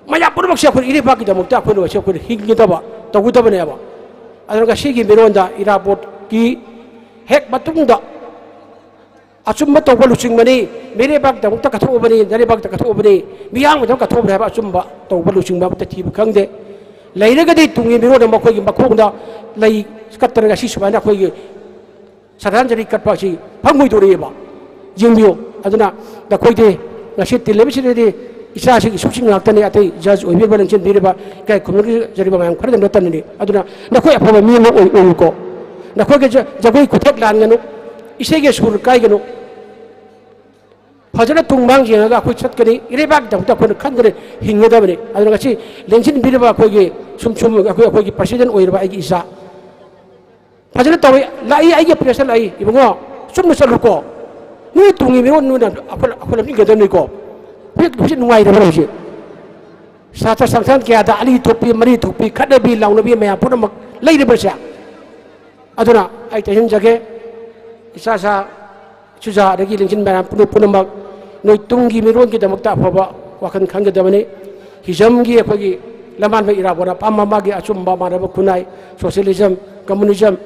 ꯃꯌꯥꯝ ꯄꯨꯝꯅꯃꯛꯁꯦ ꯑꯩꯈꯣꯏ ꯏꯔꯩꯕꯥꯛꯀꯤꯗꯃꯛꯇ ꯑꯩꯈꯣꯏꯅ ꯉꯁꯤ ꯑꯩꯈꯣꯏꯅ ꯍꯤꯡꯒꯗꯕ, ꯇꯧꯒꯗꯕꯅꯦꯕ꯫ ꯑꯗꯨꯅ ꯉꯁꯤꯒꯤ ꯃꯤꯔꯣꯟꯗ ꯏꯔꯥꯕꯣꯠꯀꯤ ꯍꯦꯛ ꯃꯇꯨꯡꯗ ꯑꯆꯨꯝꯕ ꯇꯧꯕ ꯂꯨꯆꯤꯡꯕꯅꯤ, ꯃꯤꯔꯩꯕꯥꯛꯀꯤꯗꯃꯛꯇ ꯀꯠꯊꯣꯛꯎꯕꯅꯤ, ꯅꯔꯩꯕꯥꯛꯇ ꯀꯠꯊꯣꯛꯎꯕꯅꯤ, ꯃꯤꯌꯥꯝꯒꯤꯗꯃꯛ ꯀꯠꯊꯣꯛꯎꯕꯅꯤ ꯍꯥꯏꯕ ꯑꯆꯨꯝꯕ ꯇꯧꯕ ꯂꯨꯆꯤꯡꯕ ꯑꯃꯠꯇ ꯊꯤꯕ ꯈꯪꯗꯦ꯫ ꯂꯩꯔꯒꯗꯤ ꯇꯨꯡꯒꯤ ꯃꯤꯔꯣꯟꯅ ꯃꯈꯣꯏꯒꯤ ꯃꯈꯣꯡꯗ ꯂꯩ ꯀꯠꯇꯅ ꯉꯁꯤ ꯁꯨꯃꯥꯏꯅ ꯑꯩꯈꯣꯏꯒꯤ ꯁ꯭ꯔꯗꯥꯟꯖꯂꯤ ꯀꯠꯄ ꯑꯁꯤ ꯐꯪꯉꯣꯏꯗꯣꯔꯤꯑꯕ꯫ ꯌꯦꯡꯕꯤꯌꯨ꯫ ꯑꯗꯨꯅ ꯅꯈꯣꯏꯗꯤ ꯉꯁꯤ ꯇꯤꯜꯂꯤꯕꯁꯤꯗꯗꯤ ꯏꯆꯥꯁꯤꯡꯒꯤ ꯏꯁꯨꯁꯤꯡ ꯉꯥꯛꯇꯅꯤ, ꯑꯇꯩ ꯖꯖ ꯑꯣꯏꯕꯤꯔꯤꯕ, ꯂꯦꯡꯁꯤꯟꯕꯤꯔꯤꯕ, ꯏꯀꯥꯏ ꯈꯨꯝꯅꯖꯔꯤꯕ ꯃꯌꯥꯝ ꯈꯔꯗ ꯅꯠꯇꯅꯅꯤ꯫ ꯑꯗꯨꯅ ꯅꯈꯣꯏ ꯑꯐꯕ ꯃꯤ ꯑꯃ ꯑꯣꯏ-, ꯑꯣꯏꯌꯨꯀꯣ꯫ ꯅꯈꯣꯏꯒꯤ ꯖ-, ꯖꯒꯣꯏ ꯈꯨꯊꯦꯛ ꯂꯥꯟꯒꯅꯨ, ꯏꯁꯩꯒꯤ ꯁꯨꯔ ꯀꯥꯏꯒꯅꯨ꯫ ꯐꯖꯅ ꯇꯨꯡ ꯃꯥꯡ ꯌꯦꯡꯉꯒ ꯑꯩꯈꯣꯏ ꯆꯠꯀꯅꯤ, ꯏꯔꯩꯕꯥꯛꯀꯤꯗꯃꯛꯇ ꯑꯩꯈꯣꯏꯅ ꯈꯟꯗꯅ ꯍꯤꯡꯒꯗꯕꯅꯤ꯫ ꯑꯗꯨꯅ ꯉꯁꯤ ꯂꯦꯡꯁꯤꯟꯕꯤꯔꯤꯕ ꯑꯩꯈꯣꯏꯒꯤ ꯁꯨꯝ ꯁꯨꯝ ꯑꯩꯈꯣꯏ, ꯑꯩꯈꯣꯏꯒꯤ ꯄ꯭ꯔꯁꯤꯗꯦꯟ ꯑꯣꯏꯔꯤꯕ ꯑꯩꯒꯤ ꯏꯆꯥ ꯐꯖꯅ ꯇꯧꯏ, ꯂꯥꯛꯏ, ꯑꯩꯒꯤ ꯄ꯭ꯔꯦꯁꯇ ꯂꯥꯛꯏ, "ꯏꯕꯨꯡꯉꯣ, ꯆꯨꯝꯅ ꯆꯠꯂꯨꯀꯣ, ꯅꯣꯏ ꯇꯨꯡꯒꯤ ꯃꯤꯔꯣꯟ ꯅꯣꯏꯅ ꯑꯩꯈꯣꯏ, ꯑꯩꯈꯣꯏ ꯂꯝꯖꯤꯡꯒꯗꯕꯅꯤꯀꯣ, ꯍꯧꯖꯤꯛ, ꯍꯧꯖꯤꯛ ꯅꯨꯡꯉꯥꯏꯔꯕ꯭ꯔꯥ ꯍꯧꯖꯤꯛ?" ꯁꯥꯇ꯭ꯔ ꯁꯪꯁꯊꯥꯟ ꯀꯌꯥꯗ ꯑꯅꯤ ꯊꯣꯛꯄꯤ, ꯃꯔꯤ ꯊꯣꯛꯄꯤ, ꯈꯠꯅꯕꯤ ꯂꯥꯎꯅꯕꯤ ꯃꯌꯥꯝ ꯄꯨꯝꯅꯃꯛ ꯂꯩꯔꯤꯕꯁꯦ꯫ ꯑꯗꯨꯅ ꯑꯩ ꯇꯩꯁꯤꯟꯖꯒꯦ, ꯏꯆꯥ ꯁꯥ ꯆꯨꯖꯥ ꯑꯗꯒꯤ ꯂꯤꯡꯖꯤꯟ ꯃꯌꯥꯝ ꯄꯨꯝꯅ-, ꯄꯨꯝꯅꯃꯛ ꯅꯣꯏ ꯇꯨꯡꯒꯤ ꯃꯤꯔꯣꯟꯒꯤꯗꯃꯛꯇ ꯑꯐꯕ ꯋꯥꯈꯜ ꯈꯟꯒꯗꯕꯅꯤ꯫ ꯍꯤꯖꯝꯒꯤ ꯑꯩꯈꯣꯏꯒꯤ ꯂꯃꯥꯟꯕ ꯏꯔꯥꯕꯣꯠ ꯑꯄꯥꯝꯕ ꯃꯥꯒꯤ ꯑꯆꯨꯝꯕ ꯃꯥꯟꯅꯕ ꯈꯨꯟꯅꯥꯏ, socialism, communism,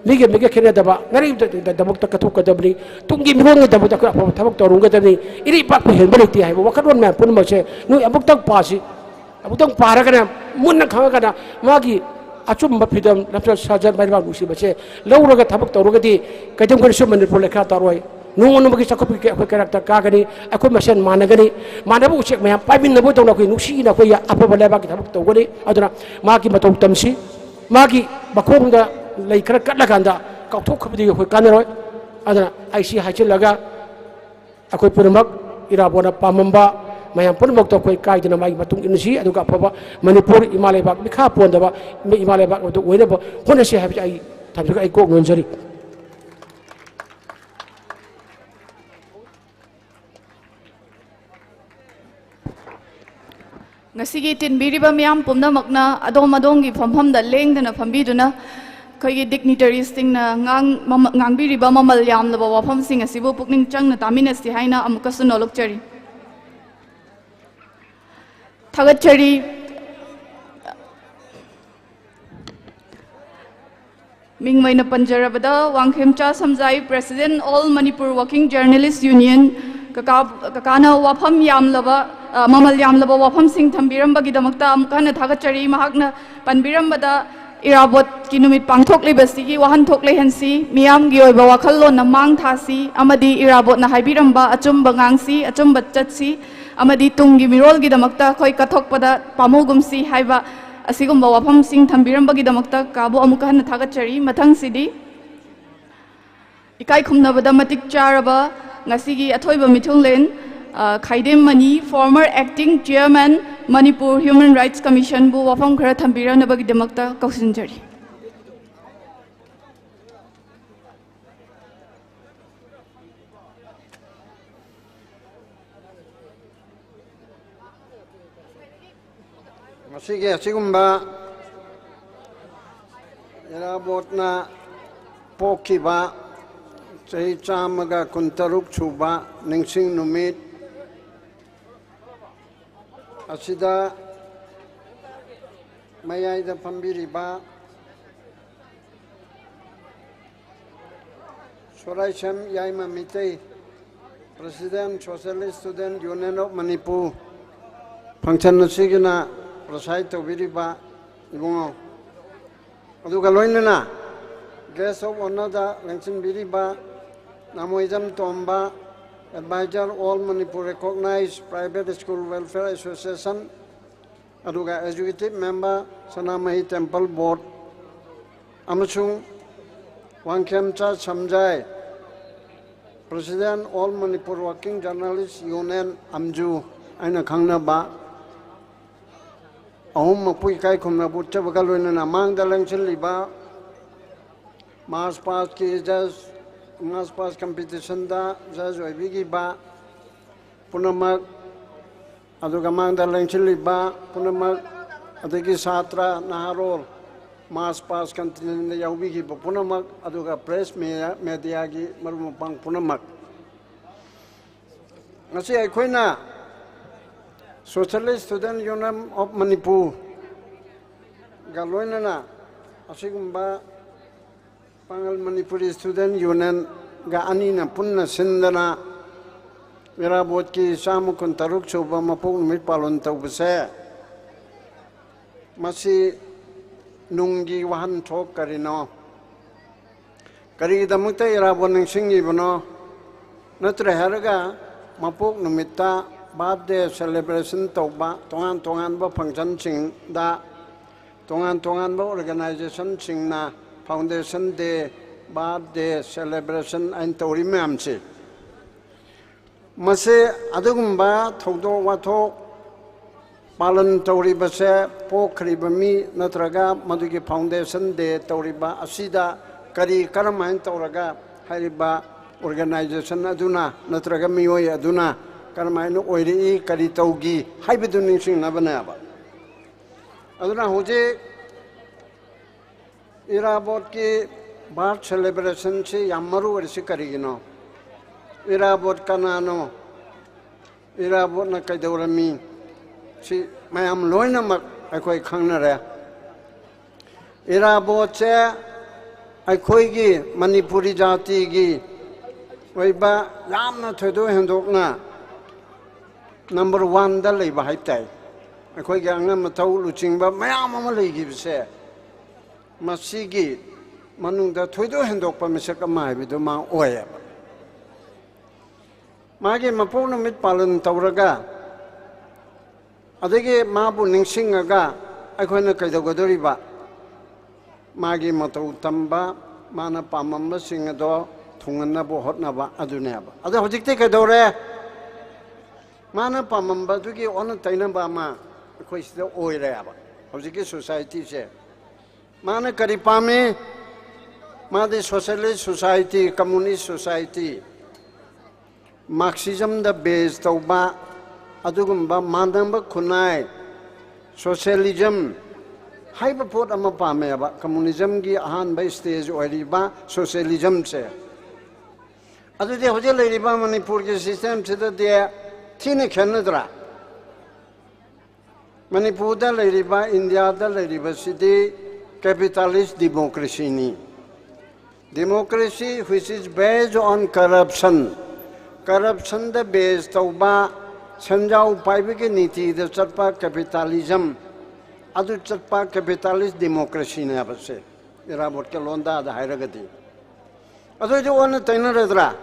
ꯃꯤꯒ ꯃꯤꯒ ꯈꯦꯠꯅꯗꯕ ꯅꯔꯩꯗꯃꯛꯇ ꯀꯠꯊꯣꯛꯀꯗꯕꯅꯤ꯫ ꯇꯨꯡꯒꯤ ꯃꯤꯔꯣꯟꯒꯤꯗꯃꯛꯇ ꯑꯩꯈꯣꯏ ꯑꯐꯕ ꯊꯕꯛ ꯇꯧꯔꯝꯒꯗꯕꯅꯤ꯫ ꯏꯔꯩ ꯏꯄꯥꯛꯄꯨ ꯍꯦꯟꯕ ꯂꯩꯇꯦ ꯍꯥꯏꯕ ꯋꯥꯈꯜꯂꯣꯟ ꯃꯌꯥꯝ ꯄꯨꯝꯅꯃꯛꯁꯦ ꯅꯣꯏ ꯑꯃꯨꯛꯇꯪ ꯄꯥꯁꯤ꯫ ꯑꯃꯨꯛꯇꯪ ꯄꯥꯔꯒꯅꯦ, ꯃꯨꯟꯅ ꯈꯪꯉꯒꯅ ꯃꯥꯒꯤ ꯑꯆꯨꯝꯕ ꯐꯤꯗꯝ, ꯂꯝꯆꯠ ꯁꯥꯖꯠ, ꯃꯥꯏ ꯃꯥ ꯅꯨꯡꯁꯤꯕꯁꯦ ꯂꯧꯔꯒ ꯊꯕꯛ ꯇꯧꯔꯒꯗꯤ ꯀꯩꯗꯧꯉꯩꯗꯁꯨ ꯃꯅꯤꯄꯨꯔ ꯂꯩꯈꯥ ꯇꯥꯔꯣꯏ꯫ ꯅꯣꯡꯃ ꯅꯣꯡꯃꯒꯤ ꯆꯥꯎꯈꯠꯄꯒꯤ ꯑꯩꯈꯣꯏ ꯀꯩꯔꯥꯛꯇ ꯀꯥꯒꯅꯤ꯫ ꯑꯩꯈꯣꯏ ꯃꯁꯦꯟ ꯃꯥꯟꯅꯒꯅꯤ꯫ ꯃꯥꯟꯅꯕ ꯎꯆꯦꯛ ꯃꯌꯥꯝ ꯄꯥꯏꯃꯤꯟꯅꯕꯗꯧꯅ ꯑꯩꯈꯣꯏ ꯅꯨꯡꯁꯤꯅ ꯑꯩꯈꯣꯏ ꯑꯐꯕ ꯂꯩꯕꯥꯛꯀꯤ ꯊꯕꯛ ꯇꯧꯒꯅꯤ꯫ ꯑꯗꯨꯅ ꯃꯥꯒꯤ ꯃꯇꯧ ꯇꯝꯁꯤ꯫ ꯃꯥꯒꯤ ꯃꯈꯣꯡꯗ ꯂꯩ ꯈꯔ ꯀꯠꯂꯀꯥꯟꯗ ꯀꯥꯎꯊꯣꯛꯈꯤꯕꯗꯤ ꯑꯩꯈꯣꯏ ꯀꯥꯟꯅꯔꯣꯏ꯫ ꯑꯗꯨꯅ ꯑꯩ ꯁꯤ ꯍꯥꯏꯖꯤꯜꯂꯒ, ꯑꯩꯈꯣꯏ ꯄꯨꯝꯅꯃꯛ ꯏꯔꯥꯕꯣꯠꯅ ꯄꯥꯝꯃꯝꯕ, ꯃꯌꯥꯝ ꯄꯨꯝꯅꯃꯛꯇ ꯑꯩꯈꯣꯏ ꯀꯥꯏꯗꯅ ꯃꯥꯒꯤ ꯃꯇꯨꯡ ꯏꯟꯅꯁꯤ, ꯑꯗꯨꯒ ꯑꯐꯕ ꯃꯅꯤꯄꯨꯔ ꯏꯃꯥ ꯂꯩꯕꯥꯛ ꯃꯤꯈꯥ ꯄꯣꯟꯗꯕ ꯏꯃꯥ ꯂꯩꯕꯥꯛ ꯑꯗꯨ ꯑꯣꯏꯅꯕ ꯍꯣꯠꯅꯁꯤ ꯍꯥꯏꯕꯁꯤ ꯑꯩ ꯊꯝꯖꯒ ꯑꯩ ꯀꯣꯛ ꯅꯣꯟꯖꯔꯤ꯫ ꯉꯁꯤꯒꯤ ꯇꯤꯟꯕꯤꯔꯤꯕ ꯃꯤꯌꯥꯝ ꯄꯨꯝꯅꯃꯛꯅ ꯑꯗꯣꯝ ꯑꯗꯣꯝꯒꯤ ꯐꯝꯐꯝꯗ ꯂꯦꯡꯗꯅ ꯐꯝꯕꯤꯗꯨꯅ ꯑꯩꯈꯣꯏꯒꯤ ꯗꯤꯒꯅꯤꯇꯔꯤꯁꯁꯤꯡꯅ ꯉꯥꯡ-, ꯃꯃ-, ꯉꯥꯡꯕꯤꯔꯤꯕ ꯃꯃꯜ ꯌꯥꯝꯂꯕ ꯋꯥꯐꯝꯁꯤꯡ ꯑꯁꯤꯕꯨ ꯄꯨꯛꯅꯤꯡ ꯆꯪꯅ ꯇꯥꯃꯤꯟꯅꯁꯤ ꯍꯥꯏꯅ ꯑꯃꯨꯛꯀꯁꯨ ꯅꯣꯂꯨꯛꯆꯔꯤ꯫ ꯊꯥꯒꯠꯆꯔꯤ꯫ ꯃꯤꯡ ꯑꯣꯏꯅ ꯄꯟꯖꯔꯕꯗ, Wangkhemcha ꯁꯝꯖꯥꯏ, President, All Manipur Working Journalist Union, ꯀꯀꯥ, ꯀꯀꯥꯅ ꯋꯥꯐꯝ ꯌꯥꯝꯂꯕ, ꯑ, ꯃꯃꯜ ꯌꯥꯝꯂꯕ ꯋꯥꯐꯝꯁꯤꯡ ꯊꯝꯕꯤꯔꯝꯕꯒꯤꯗꯃꯛꯇ ꯑꯃꯨꯛ ꯍꯟꯅ ꯊꯥꯒꯠꯆꯔꯤ꯫ ꯃꯍꯥꯛꯅ ꯄꯟꯕꯤꯔꯝꯕꯗ, ꯏꯔꯥꯕꯣꯠꯀꯤ ꯅꯨꯃꯤꯠ ꯄꯥꯡꯊꯣꯛꯂꯤꯕꯁꯤꯒꯤ ꯋꯥꯍꯟꯊꯣꯛ ꯂꯩꯍꯟꯁꯤ, ꯃꯤꯌꯥꯝꯒꯤ ꯑꯣꯏꯕ ꯋꯥꯈꯜꯂꯣꯟꯅ ꯃꯥꯡ ꯊꯥꯁꯤ ꯑꯃꯗꯤ ꯏꯔꯥꯕꯣꯠꯅ ꯍꯥꯏꯕꯤꯔꯝꯕ ꯑꯆꯨꯝꯕ ꯉꯥꯡꯁꯤ, ꯑꯆꯨꯝꯕ ꯆꯠꯁꯤ ꯑꯃꯗꯤ ꯇꯨꯡꯒꯤ ꯃꯤꯔꯣꯜꯒꯤꯗꯃꯛꯇ ꯑꯩꯈꯣꯏ ꯀꯠꯊꯣꯛꯄꯗ ꯄꯥꯝꯃꯨꯒꯨꯝꯁꯤ ꯍꯥꯏꯕ ꯑꯁꯤꯒꯨꯝꯕ ꯋꯥꯐꯝꯁꯤꯡ ꯊꯝꯕꯤꯔꯝꯕꯒꯤꯗꯃꯛꯇ ꯀꯥꯕꯨ ꯑꯃꯨꯛꯀ ꯍꯟꯅ ꯊꯥꯒꯠꯆꯔꯤ꯫ ꯃꯊꯪꯁꯤꯗꯤ ꯏꯀꯥꯏ ꯈꯨꯝꯅꯕꯗ ꯃꯇꯤꯛ ꯆꯥꯔꯕ ꯉꯁꯤꯒꯤ ꯑꯊꯣꯏꯕ ꯃꯤꯊꯨꯡꯂꯦꯟ, ꯑ, ꯈꯥꯏꯗꯦꯝ Mani, former acting chairman, Manipur Human Rights Commission ꯕꯨ ꯋꯥꯐꯝ ꯈꯔ ꯊꯝꯕꯤꯔꯝꯅꯕꯒꯤꯗꯃꯛꯇ ꯀꯧꯁꯤꯟꯖꯔꯤ꯫ ꯃꯁꯤꯒꯤ ꯑꯁꯤꯒꯨꯝꯕ ꯏꯔꯥꯕꯣꯠꯅ ꯄꯣꯛꯈꯤꯕ ꯆꯍꯤ ꯆꯥꯝꯃꯒ ꯀꯨꯟꯇꯔꯨꯛ ꯁꯨꯕ ꯅꯤꯡꯁꯤꯡ ꯅꯨꯃꯤꯠ ꯑꯁꯤꯗ ꯃꯌꯥꯏꯗ ꯐꯝꯕꯤꯔꯤꯕ ꯁꯣꯔꯥꯏꯁꯦꯝ ꯌꯥꯏꯃ Meitei, President, Socialist Student Union of Manipur, function ꯑꯁꯤꯒꯤꯅ preside ꯇꯧꯕꯤꯔꯤꯕ ꯏꯕꯨꯡꯉꯣ, ꯑꯗꯨꯒ ꯂꯣꯏꯅꯅ guest of honourꯗ ꯂꯦꯡꯁꯤꯟꯕꯤꯔꯤꯕ ꯅꯃꯣꯏꯖꯝ Tomba, Advisor, All Manipur Recognized Private School Welfare Association, ꯑꯗꯨꯒ Executive Member, ꯁꯅꯥꯃꯍꯤ Temple Board, ꯑꯃꯁꯨꯡ Wangkhemcha ꯁꯝꯖꯥꯏ, President All Manipur Working Journalist Union, ꯑꯝꯖꯨ, ꯑꯩꯅ ꯈꯪꯅꯕ, ꯑꯍꯨꯝꯃꯛꯄꯨ ꯏꯀꯥꯏ ꯈꯨꯝꯅꯕ ꯎꯠꯆꯕꯒ ꯂꯣꯏꯅꯅ ꯃꯥꯡꯗ ꯂꯦꯡꯁꯤꯜꯂꯤꯕ ꯃꯥꯔꯆ ꯄꯥꯁꯀꯤ ꯖꯁ, ꯃꯥꯔꯆ ꯄꯥꯁ ꯀꯝꯄꯤꯇꯤꯁꯟꯗ ꯖꯁ ꯑꯣꯏꯕꯤꯈꯤꯕ ꯄꯨꯝꯅꯃꯛ, ꯑꯗꯨꯒ ꯃꯥꯡꯗ ꯂꯦꯡꯁꯤꯜꯂꯤꯕ ꯄꯨꯝꯅꯃꯛ, ꯑꯗꯒꯤ ꯁꯥꯇ꯭ꯔ, ꯅꯍꯥꯔꯣꯜ, ꯃꯥꯔꯆ ꯄꯥꯁ ꯀꯟꯇꯤꯅꯦꯟꯗ ꯌꯥꯎꯕꯤꯈꯤꯕ ꯄꯨꯝꯅꯃꯛ, ꯑꯗꯨꯒ ꯄ꯭ꯔꯦꯁ ꯃꯦ-, ꯃꯦꯗꯤꯌꯥꯒꯤ ꯃꯔꯨꯞ ꯃꯄꯥꯡ ꯄꯨꯝꯅꯃꯛ, ꯉꯁꯤ ꯑꯩꯈꯣꯏꯅ Socialist Student Union of Manipur ꯒ ꯂꯣꯏꯅꯅ ꯑꯁꯤꯒꯨꯝꯕ ꯄꯥꯡꯒꯜ ꯃꯅꯤꯄꯨꯔꯤ Student Union ꯒ ꯑꯅꯤꯅ ꯄꯨꯟꯅ ꯁꯤꯟꯗꯅ ꯏꯔꯥꯕꯣꯠꯀꯤ ꯆꯥꯝꯃ ꯀꯨꯟꯇꯔꯨꯛ ꯁꯨꯕ ꯃꯄꯣꯛ ꯅꯨꯃꯤꯠ ꯄꯥꯂꯟ ꯇꯧꯕꯁꯦ, ꯃꯁꯤ ꯅꯨꯡꯒꯤ ꯋꯥꯍꯟꯊꯣꯛ ꯀꯔꯤꯅꯣ? ꯀꯔꯤꯒꯤꯗꯃꯛꯇ ꯏꯔꯥꯕꯣꯠ ꯅꯤꯡꯁꯤꯡꯉꯤꯕꯅꯣ? ꯅꯠꯇ꯭ꯔꯦ ꯍꯥꯏꯔꯒ ꯃꯄꯣꯛ ꯅꯨꯃꯤꯠꯇ birthday celebration ꯇꯧꯕ, ꯇꯣꯉꯥꯟ ꯇꯣꯉꯥꯟꯕ functionꯁꯤꯡꯗ ꯇꯣꯉꯥꯟ ꯇꯣꯉꯥꯟꯕ organizationꯁꯤꯡꯅ Foundation Day, birthday celebration ꯍꯥꯏꯅ ꯇꯧꯔꯤ ꯃꯌꯥꯝꯁꯦ, ꯃꯁꯤ ꯑꯗꯨꯒꯨꯝꯕ ꯊꯧꯗꯣꯛ ꯋꯥꯊꯣꯛ ꯄꯥꯂꯟ ꯇꯧꯔꯤꯕꯁꯦ, ꯄꯣꯛꯈ꯭ꯔꯤꯕ ꯃꯤ ꯅꯠꯇ꯭ꯔꯒ ꯃꯗꯨꯒꯤ Foundation Day ꯇꯧꯔꯤꯕ ꯑꯁꯤꯗ ꯀꯔꯤ, ꯀꯔꯝꯍꯥꯏꯅ ꯇꯧꯔꯒ ꯍꯥꯏꯔꯤꯕ organization ꯑꯗꯨꯅ ꯅꯠꯇ꯭ꯔꯒ ꯃꯤꯑꯣꯏ ꯑꯗꯨꯅ ꯀꯔꯝꯍꯥꯏꯅ ꯑꯣꯏꯔꯛꯏ, ꯀꯔꯤ ꯇꯧꯈꯤ ꯍꯥꯏꯕꯗꯨ ꯅꯤꯡꯁꯤꯡꯅꯕꯅꯦꯕ꯫ ꯑꯗꯨꯅ ꯍꯧꯖꯤꯛ ꯏꯔꯥꯕꯣꯠꯀꯤ birth celebrationꯁꯤ ꯌꯥꯝ ꯃꯔꯨ ꯑꯣꯏꯔꯤꯁꯤ ꯀꯔꯤꯒꯤꯅꯣ? ꯏꯔꯥꯕꯣꯠ ꯀꯅꯥꯅꯣ? ꯏꯔꯥꯕꯣꯠꯅ ꯀꯩꯗꯧꯔꯝꯃꯤ? ꯁꯤ ꯃꯌꯥꯝ ꯂꯣꯏꯅꯃꯛ ꯑꯩꯈꯣꯏ ꯈꯪꯅꯔꯦ꯫ ꯏꯔꯥꯕꯣꯠꯁꯦ ꯑꯩꯈꯣꯏꯒꯤ ꯃꯅꯤꯄꯨꯔꯤ ꯖꯥꯇꯤꯒꯤ ꯑꯣꯏꯕ ꯌꯥꯝꯅ ꯊꯣꯏꯗꯣꯛ ꯍꯦꯟꯗꯣꯛꯅ number oneꯗ ꯂꯩꯕ ꯍꯥꯏ ꯇꯥꯏ꯫ ꯑꯩꯈꯣꯏꯒꯤ ꯑꯉꯝ ꯑꯊꯧ ꯂꯨꯆꯤꯡꯕ ꯃꯌꯥꯝ ꯑꯃ ꯂꯩꯈꯤꯕꯁꯦ, ꯃꯁꯤꯒꯤ ꯃꯅꯨꯡꯗ ꯊꯣꯏꯗꯣꯛ ꯍꯦꯟꯗꯣꯛꯄ ꯃꯤꯁꯛ ꯑꯃ ꯍꯥꯏꯕꯗꯨ ꯃꯥ ꯑꯣꯏꯌꯦꯕ꯫ ꯃꯥꯒꯤ ꯃꯄꯣꯛ ꯅꯨꯃꯤꯠ ꯄꯥꯂꯟ ꯇꯧꯔꯒ, ꯑꯗꯒꯤ ꯃꯥꯕꯨ ꯅꯤꯡꯁꯤꯡꯉꯒ ꯑꯩꯈꯣꯏꯅ ꯀꯩꯗꯧꯒꯗꯧꯔꯤꯕ? ꯃꯥꯒꯤ ꯃꯇꯧ ꯇꯝꯕ, ꯃꯥꯅ ꯄꯥꯝꯃꯝꯕꯁꯤꯡ ꯑꯗꯣ ꯊꯨꯡꯍꯟꯅꯕ ꯍꯣꯠꯅꯕ ꯑꯗꯨꯅꯦꯕ꯫ ꯑꯗꯣ ꯍꯧꯖꯤꯛꯇꯤ ꯀꯩꯗꯧꯔꯦ? ꯃꯥꯅ ꯄꯥꯝꯃꯝꯕꯗꯨꯒꯤ ꯑꯣꯟꯅ ꯇꯩꯅꯕ ꯑꯃ ꯑꯩꯈꯣꯏ ꯁꯤꯗ ꯑꯣꯏꯔꯦꯕ ꯍꯧꯖꯤꯛꯀꯤ ꯁꯣꯁꯥꯏꯇꯤꯁꯦ꯫ ꯃꯥꯅ ꯀꯔꯤ ꯄꯥꯝꯃꯤ? ꯃꯥꯗꯤ ꯁꯣꯁꯤꯌꯦꯂꯤꯁ ꯁꯣꯁꯥꯏꯇꯤ, ꯀꯝꯃꯨꯅꯤꯁ ꯁꯣꯁꯥꯏꯇꯤ, ꯃꯥꯔꯛꯁꯤꯖꯝꯗ ꯕꯦꯖ ꯇꯧꯕ ꯑꯗꯨꯒꯨꯝꯕ ꯃꯥꯟꯅꯕ ꯈꯨꯟꯅꯥꯏ, ꯁꯣꯁꯤꯌꯦꯂꯤꯖꯝ ꯍꯥꯏꯕ ꯄꯣꯠ ꯑꯃ ꯄꯥꯝꯃꯦꯕ꯫ ꯀꯝꯃꯨꯅꯤꯖꯝꯒꯤ ꯑꯍꯥꯟꯕ ꯁ꯭ꯇꯦꯖ ꯑꯣꯏꯔꯤꯕ ꯁꯣꯁꯤꯌꯦꯂꯤꯖꯝꯁꯦ꯫ ꯑꯗꯨꯗꯤ ꯍꯧꯖꯤꯛ ꯂꯩꯔꯤꯕ ꯃꯅꯤꯄꯨꯔꯒꯤ ꯁꯤꯁꯇꯦꯝꯁꯤꯗꯗꯤ ꯊꯤꯅ ꯈꯦꯠꯅꯗ꯭ꯔꯥ? ꯃꯅꯤꯄꯨꯔꯗ ꯂꯩꯔꯤꯕ, ꯏꯟꯗꯤꯌꯥꯗ ꯂꯩꯔꯤꯕꯁꯤꯗꯤ ꯀꯦꯄꯤꯇꯥꯂꯤꯁ ꯗꯤꯃꯣꯀ꯭ꯔꯦꯁꯤꯅꯤ꯫ Democracy which is based on corruption, ꯀꯔꯞꯁꯟꯗ ꯕꯦꯖ ꯇꯧꯕ, ꯁꯦꯟꯖꯥꯎ ꯄꯥꯏꯕꯒꯤ ꯅꯤꯇꯤꯗ ꯆꯠꯄ ꯀꯦꯄꯤꯇꯥꯂꯤꯖꯝ, ꯑꯗꯨ ꯆꯠꯄ ꯀꯦꯄꯤꯇꯥꯂꯤꯁ ꯗꯤꯃꯣꯀ꯭ꯔꯦꯁꯤꯅꯦꯕꯁꯦ, ꯏꯔꯥꯕꯣꯠꯀ ꯂꯣꯟꯗꯥꯗ ꯍꯥꯏꯔꯒꯗꯤ꯫ ꯑꯗꯨꯏꯗꯤ ꯑꯣꯟꯅ ꯇꯩꯅꯔꯗ꯭ꯔꯥ?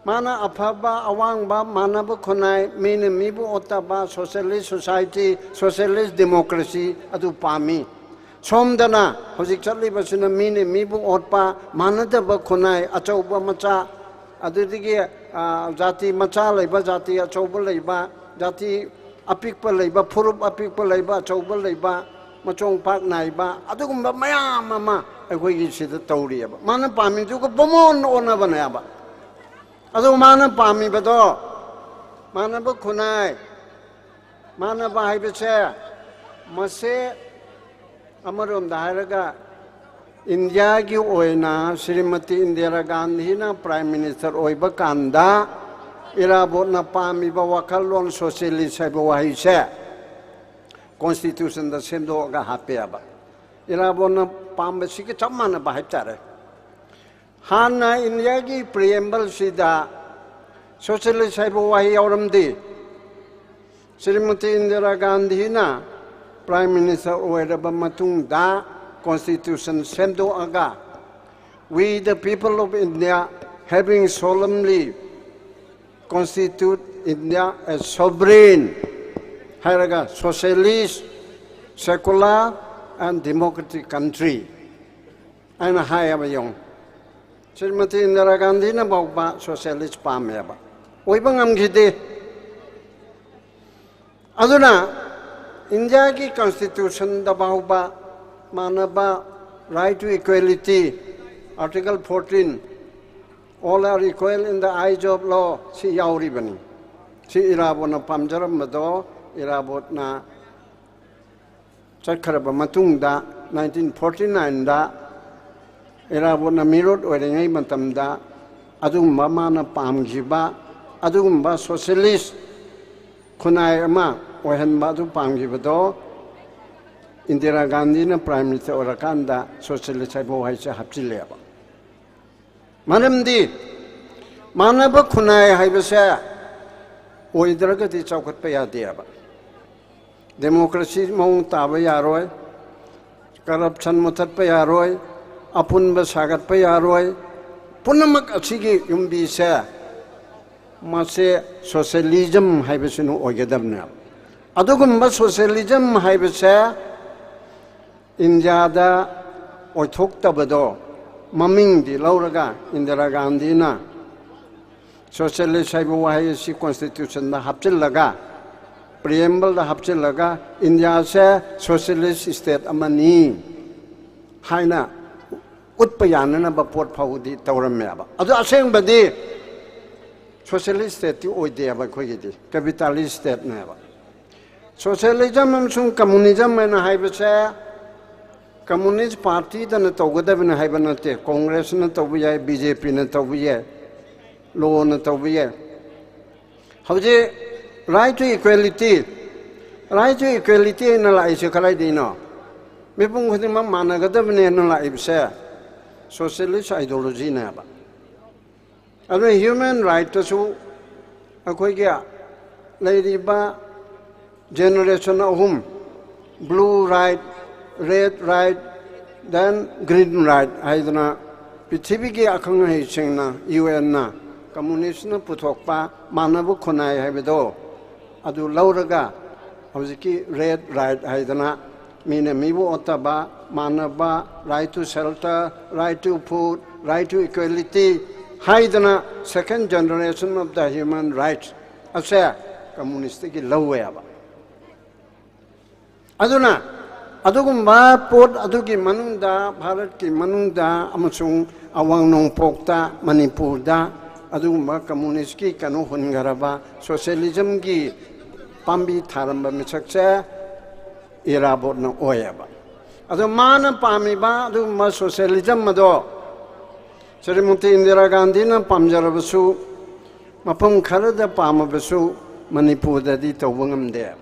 ꯃꯥꯅ ꯑꯐꯕ, ꯑꯋꯥꯡꯕ, ꯃꯥꯟꯅꯕ ꯈꯨꯟꯅꯥꯏ, ꯃꯤꯅ ꯃꯤꯕꯨ ꯑꯣꯠꯇꯕ, ꯁꯣꯁꯤꯌꯦꯂꯤꯁ ꯁꯣꯁꯥꯏꯇꯤ, ꯁꯣꯁꯤꯌꯦꯂꯤꯁ ꯗꯤꯃꯣꯀ꯭ꯔꯦꯁꯤ ꯑꯗꯨ ꯄꯥꯝꯃꯤ꯫ ꯁꯣꯝꯗꯅ ꯍꯧꯖꯤꯛ ꯆꯠꯂꯤꯕꯁꯤꯅ ꯃꯤꯅ ꯃꯤꯕꯨ ꯑꯣꯠꯄ, ꯃꯥꯟꯅꯗꯕ ꯈꯨꯟꯅꯥꯏ, ꯑꯆꯧꯕ ꯃꯆꯥ, ꯑꯗꯨꯗꯒꯤ, ꯑ, ꯖꯥꯇꯤ ꯃꯆꯥ ꯂꯩꯕ, ꯖꯥꯇꯤ ꯑꯆꯧꯕ ꯂꯩꯕ, ꯖꯥꯇꯤ ꯑꯄꯤꯛꯄ ꯂꯩꯕ, ꯐꯨꯔꯨꯞ ꯑꯄꯤꯛꯄ ꯂꯩꯕ, ꯑꯆꯧꯕ ꯂꯩꯕ, ꯃꯆꯣꯡ ꯄꯥꯛ ꯅꯥꯏꯕ, ꯑꯗꯨꯒꯨꯝꯕ ꯃꯌꯥꯝ ꯑꯃ ꯑꯩꯈꯣꯏꯒꯤ ꯁꯤꯗ ꯇꯧꯔꯤꯑꯕ꯫ ꯃꯥꯅ ꯄꯥꯝꯃꯤꯗꯨꯒ ꯄꯨꯃꯣꯟ ꯑꯣꯟꯅꯕꯅꯦꯕ꯫ ꯑꯗꯨ ꯃꯥꯅ ꯄꯥꯝꯃꯤꯕꯗꯣ, ꯃꯥꯟꯅꯕ ꯈꯨꯟꯅꯥꯏ, ꯃꯥꯟꯅꯕ ꯍꯥꯏꯕꯁꯦ, ꯃꯁꯦ ꯑꯃꯔꯣꯝꯗ ꯍꯥꯏꯔꯒ, ꯏꯟꯗꯤꯌꯥꯒꯤ ꯑꯣꯏꯅ ꯁ꯭ꯔꯤꯃꯇꯤ ꯏꯟꯗꯤꯔꯥ ꯒꯥꯟꯙꯤꯅ ꯄ꯭ꯔꯥꯏꯝ ꯃꯤꯅꯤꯁꯇꯔ ꯑꯣꯏꯕ ꯀꯥꯟꯗ, ꯏꯔꯥꯕꯣꯠꯅ ꯄꯥꯝꯃꯤꯕ ꯋꯥꯈꯜꯂꯣꯟ ꯁꯣꯁꯤꯌꯦꯂꯤꯁ ꯍꯥꯏꯕ ꯋꯥꯍꯩꯁꯦ ꯀꯣꯟꯁꯇꯤꯇ꯭ꯌꯨꯁꯟꯗ ꯁꯦꯝꯗꯣꯛꯑꯒ ꯍꯥꯞꯄꯦꯕ꯫ ꯏꯔꯥꯕꯣꯠꯅ ꯄꯥꯝꯕꯁꯤꯒ ꯆꯞ ꯃꯥꯟꯅꯕ ꯍꯥꯏꯕ ꯇꯥꯔꯦ꯫ ꯍꯥꯟꯅ ꯏꯟꯗꯤꯌꯥꯒꯤ ꯄ꯭ꯔꯤꯑꯦꯝꯕꯜꯁꯤꯗ ꯁꯣꯁꯤꯌꯦꯂꯤꯁ ꯍꯥꯏꯕ ꯋꯥꯍꯩ ꯌꯥꯎꯔꯝꯗꯦ꯫ ꯁ꯭ꯔꯤꯃꯇꯤ ꯏꯟꯗꯤꯔꯥ ꯒꯥꯟꯙꯤꯅ ꯄ꯭ꯔꯥꯏꯝ ꯃꯤꯅꯤꯁꯇꯔ ꯑꯣꯏꯔꯕ ꯃꯇꯨꯡꯗ constitution ꯁꯦꯝꯗꯣꯛꯑꯒ, "We the people of India, having solemnly constitute India as sovereign" ꯍꯥꯏꯔꯒ, socialist, secular, and democratic country ꯍꯥꯏꯅ ꯍꯥꯏꯌꯦꯕ꯫ ꯌꯦꯡꯉꯨ, ꯁ꯭ꯔꯤꯃꯇꯤ ꯏꯟꯗꯤꯔꯥ ꯒꯥꯟꯙꯤꯅ ꯐꯥꯎꯕ socialist ꯄꯥꯝꯃꯦꯕ, ꯑꯣꯏꯕ ꯉꯝꯈꯤꯗꯦ꯫ ꯑꯗꯨꯅ ꯏꯟꯗꯤꯌꯥꯒꯤ constitutionꯗ ꯐꯥꯎꯕ ꯃꯥꯟꯅꯕ, right to equality, article fourteen, all are equal in the eyes of law ꯁꯤ ꯌꯥꯎꯔꯤꯕꯅꯤ꯫ ꯁꯤ ꯏꯔꯥꯕꯣꯠꯅ ꯄꯥꯝꯖꯔꯝꯕꯗꯣ ꯏꯔꯥꯕꯣꯠꯅ ꯆꯠꯈ꯭ꯔꯕ ꯃꯇꯨꯡꯗ, nineteen forty nineꯗ ꯏꯔꯥꯕꯣꯠꯅ ꯃꯤꯔꯣꯠ ꯑꯣꯏꯔꯤꯉꯩ ꯃꯇꯝꯗ ꯑꯗꯨꯒꯨꯝꯕ ꯃꯥꯅ ꯄꯥꯝꯈꯤꯕ, ꯑꯗꯨꯒꯨꯝꯕ socialist ꯈꯨꯟꯅꯥꯏ ꯑꯃ ꯑꯣꯏꯍꯟꯕ ꯑꯗꯨ ꯄꯥꯝꯈꯤꯕꯗꯣ ꯏꯟꯗꯤꯔꯥ ꯒꯥꯟꯙꯤꯅ prime minister ꯑꯣꯏꯔꯀꯥꯟꯗ socialist ꯍꯥꯏꯕ ꯋꯥꯍꯩꯁꯦ ꯍꯥꯞꯆꯤꯜꯂꯦꯕ꯫ ꯃꯔꯝꯗꯤ ꯃꯥꯟꯅꯕ ꯈꯨꯟꯅꯥꯏ ꯍꯥꯏꯕꯁꯦ ꯑꯣꯏꯗ꯭ꯔꯒꯗꯤ ꯆꯥꯎꯈꯠꯄ ꯌꯥꯗꯦꯕ꯫ Democracy ꯃꯑꯣꯡ ꯇꯥꯕ ꯌꯥꯔꯣꯏ, corruption ꯃꯨꯊꯠꯄ ꯌꯥꯔꯣꯏ, ꯑꯄꯨꯟꯕ ꯁꯥꯒꯠꯄ ꯌꯥꯔꯣꯏ꯫ ꯄꯨꯝꯅꯃꯛ ꯑꯁꯤꯒꯤ ꯌꯨꯝꯕꯤꯁꯦ, ꯃꯁꯦ socialism ꯍꯥꯏꯕꯁꯤꯅ ꯑꯣꯏꯒꯗꯕꯅꯦꯕ꯫ ꯑꯗꯨꯒꯨꯝꯕ socialism ꯍꯥꯏꯕꯁꯦ ꯏꯟꯗꯤꯌꯥꯗ ꯑꯣꯏꯊꯣꯛꯇꯕꯗꯣ ꯃꯃꯤꯡꯗꯤ ꯂꯧꯔꯒ ꯏꯟꯗꯤꯔꯥ ꯒꯥꯟꯙꯤꯅ socialist ꯍꯥꯏꯕ ꯋꯥꯍꯩ ꯑꯁꯤ constitutionꯗ ꯍꯥꯞꯆꯤꯜꯂꯒ, preambleꯗ ꯍꯥꯞꯆꯤꯜꯂꯒ, ꯏꯟꯗꯤꯌꯥꯁꯦ socialist state ꯑꯃꯅꯤ ꯍꯥꯏꯅ ꯎꯠꯄ ꯌꯥꯅꯅꯕ ꯄꯣꯠ ꯐꯥꯎꯕꯗꯤ ꯇꯧꯔꯝꯃꯦꯕ꯫ ꯑꯗꯨ ꯑꯁꯦꯡꯕꯗꯤ socialist stateꯇꯤ ꯑꯣꯏꯗꯦꯕ, ꯑꯩꯈꯣꯏꯒꯤꯗꯤ capitalist stateꯅꯦꯕ꯫ Socialism ꯑꯃꯁꯨꯡ communism ꯍꯥꯏꯅ ꯍꯥꯏꯕꯁꯦ Communist Partyꯗꯅ ꯇꯧꯒꯗꯕꯅꯤ ꯍꯥꯏꯕ ꯅꯠꯇꯦ, Congressꯅ ꯇꯧꯕ ꯌꯥꯏ, BJPꯅ ꯇꯧꯕ ꯌꯥꯏ, lawꯅ ꯇꯧꯕ ꯌꯥꯏ꯫ ꯍꯧꯖꯤꯛ right to equality, right to equality ꯍꯥꯏꯅ ꯂꯥꯛꯏꯁꯦ ꯀꯗꯥꯏꯗꯒꯤꯅꯣ? ꯃꯤꯄꯨꯝ ꯈꯨꯗꯤꯡꯃꯛ ꯃꯥꯟꯅꯒꯗꯕꯅꯦꯅ ꯂꯥꯛꯏꯕꯁꯦ socialist ideologyꯅꯦꯕ꯫ ꯑꯗꯨꯅ human rightꯇꯁꯨ ꯑꯩꯈꯣꯏꯒꯤ ꯂꯩꯔꯤꯕ generation ꯑꯍꯨꯝ, blue right, red right, then green right ꯍꯥꯏꯗꯅ ꯄ꯭ꯔꯤꯊꯤꯕꯤꯒꯤ ꯑꯈꯪ ꯑꯍꯩꯁꯤꯡꯅ, UNꯅ, communistꯅ ꯄꯨꯊꯣꯛꯄ ꯃꯥꯟꯅꯕ ꯈꯨꯟꯅꯥꯏ ꯍꯥꯏꯕꯗꯣ ꯑꯗꯨ ꯂꯧꯔꯒ ꯍꯧꯖꯤꯛꯀꯤ red right ꯍꯥꯏꯗꯅ ꯃꯤꯅ ꯃꯤꯕꯨ ꯑꯣꯠꯇꯕ, ꯃꯥꯟꯅꯕ, right to shelter, right to food, right to equality ꯍꯥꯏꯗꯅ second generation of the human rights ꯑꯁꯦ ꯀꯝꯃꯨꯅꯤꯁꯇꯒꯤ ꯂꯧꯋꯦꯕ꯫ ꯑꯗꯨꯅ ꯑꯗꯨꯒꯨꯝꯕ ꯄꯣꯠ ꯑꯗꯨꯒꯤ ꯃꯅꯨꯡꯗ, ꯚꯥꯔꯠꯀꯤ ꯃꯅꯨꯡꯗ ꯑꯃꯁꯨꯡ ꯑꯋꯥꯡ ꯅꯣꯡꯄꯣꯛꯇ, ꯃꯅꯤꯄꯨꯔꯗ ꯑꯗꯨꯒꯨꯝꯕ ꯀꯝꯃꯨꯅꯤꯁꯀꯤ ꯀꯩꯅꯣ ꯍꯨꯟꯈ꯭ꯔꯕ, ꯁꯣꯁꯤꯌꯦꯂꯤꯖꯝꯒꯤ ꯄꯥꯝꯕꯤ ꯊꯥꯔꯝꯕ ꯃꯤꯁꯛꯁꯦ ꯏꯔꯥꯕꯣꯠꯅ ꯑꯣꯏꯌꯦꯕ꯫ ꯑꯗꯣ ꯃꯥꯅ ꯄꯥꯝꯃꯤꯕ ꯑꯗꯨꯒꯨꯝꯕ ꯁꯣꯁꯤꯌꯦꯂꯤꯖꯝ ꯑꯗꯣ ꯁ꯭ꯔꯤꯃꯇꯤ ꯏꯟꯗꯤꯔꯥ ꯒꯥꯟꯙꯤꯅ ꯄꯥꯝꯖꯔꯕꯁꯨ, ꯃꯐꯝ ꯈꯔꯗ ꯄꯥꯝꯃꯕꯁꯨ, ꯃꯅꯤꯄꯨꯔꯗꯗꯤ ꯇꯧꯕ ꯉꯝꯗꯦ꯫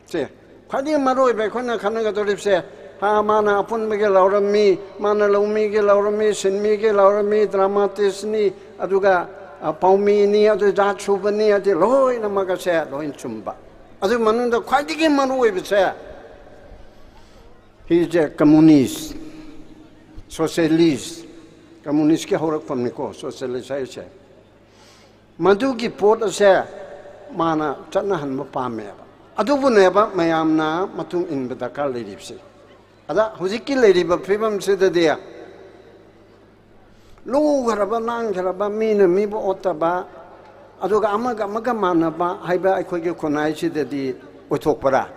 ꯁꯦ, ꯈ꯭ꯋꯥꯏꯗꯒꯤ ꯃꯔꯨꯑꯣꯏꯕ ꯑꯩꯈꯣꯏꯅ ꯈꯟꯅꯒꯗꯧꯔꯤꯕꯁꯦ, ꯍꯥ, ꯃꯥꯅ ꯑꯄꯨꯟꯕꯒꯤ ꯂꯧꯔꯝꯃꯤ, ꯃꯥꯅ ꯂꯧꯃꯤꯒꯤ ꯂꯧꯔꯝꯃꯤ, ꯁꯤꯟꯃꯤꯒꯤ ꯂꯧꯔꯝꯃꯤ, ꯗ꯭ꯔꯃꯥꯇꯤꯁꯅꯤ, ꯑꯗꯨꯒ, ꯑ, ꯄꯥꯎꯃꯤꯅꯤ, ꯑꯗꯨ ꯖꯥꯠ ꯁꯨꯕꯅꯤ, ꯑꯗꯨ ꯂꯣꯏꯅꯃꯛ ꯑꯁꯦ ꯂꯣꯏ ꯆꯨꯝꯕ꯫ ꯑꯗꯨ ꯃꯅꯨꯡꯗ ꯈ꯭ꯋꯥꯏꯗꯒꯤ ꯃꯔꯨꯑꯣꯏꯕꯁꯦ, he is a communist, socialist, ꯀꯝꯃꯨꯅꯤꯁꯀꯤ ꯍꯧꯔꯛꯐꯝꯅꯤꯀꯣ socialist ꯍꯥꯏꯁꯦ꯫ ꯃꯗꯨꯒꯤ ꯄꯣꯠ ꯑꯁꯦ ꯃꯥꯅ ꯆꯠꯅꯍꯟꯕ ꯄꯥꯝꯃꯦꯕ꯫ ꯑꯗꯨꯕꯨꯅꯦꯕ ꯃꯌꯥꯝꯅ ꯃꯇꯨꯡ ꯏꯟꯕ ꯗꯔꯀꯥꯔ ꯂꯩꯔꯤꯕꯁꯦ꯫ ꯑꯗ ꯍꯧꯖꯤꯛꯀꯤ ꯂꯩꯔꯤꯕ ꯐꯤꯕꯝꯁꯤꯗꯗꯤ ꯂꯨꯈ꯭ꯔꯕ, ꯅꯥꯟꯈ꯭ꯔꯕ, ꯃꯤꯅ ꯃꯤꯕꯨ ꯑꯣꯠꯇꯕ, ꯑꯗꯨꯒ ꯑꯃꯒ ꯑꯃꯒ ꯃꯥꯟꯅꯕ ꯍꯥꯏꯕ ꯑꯩꯈꯣꯏꯒꯤ ꯈꯨꯟꯅꯥꯏꯁꯤꯗꯗꯤ ꯑꯣꯏꯊꯣꯛꯄꯔꯥ?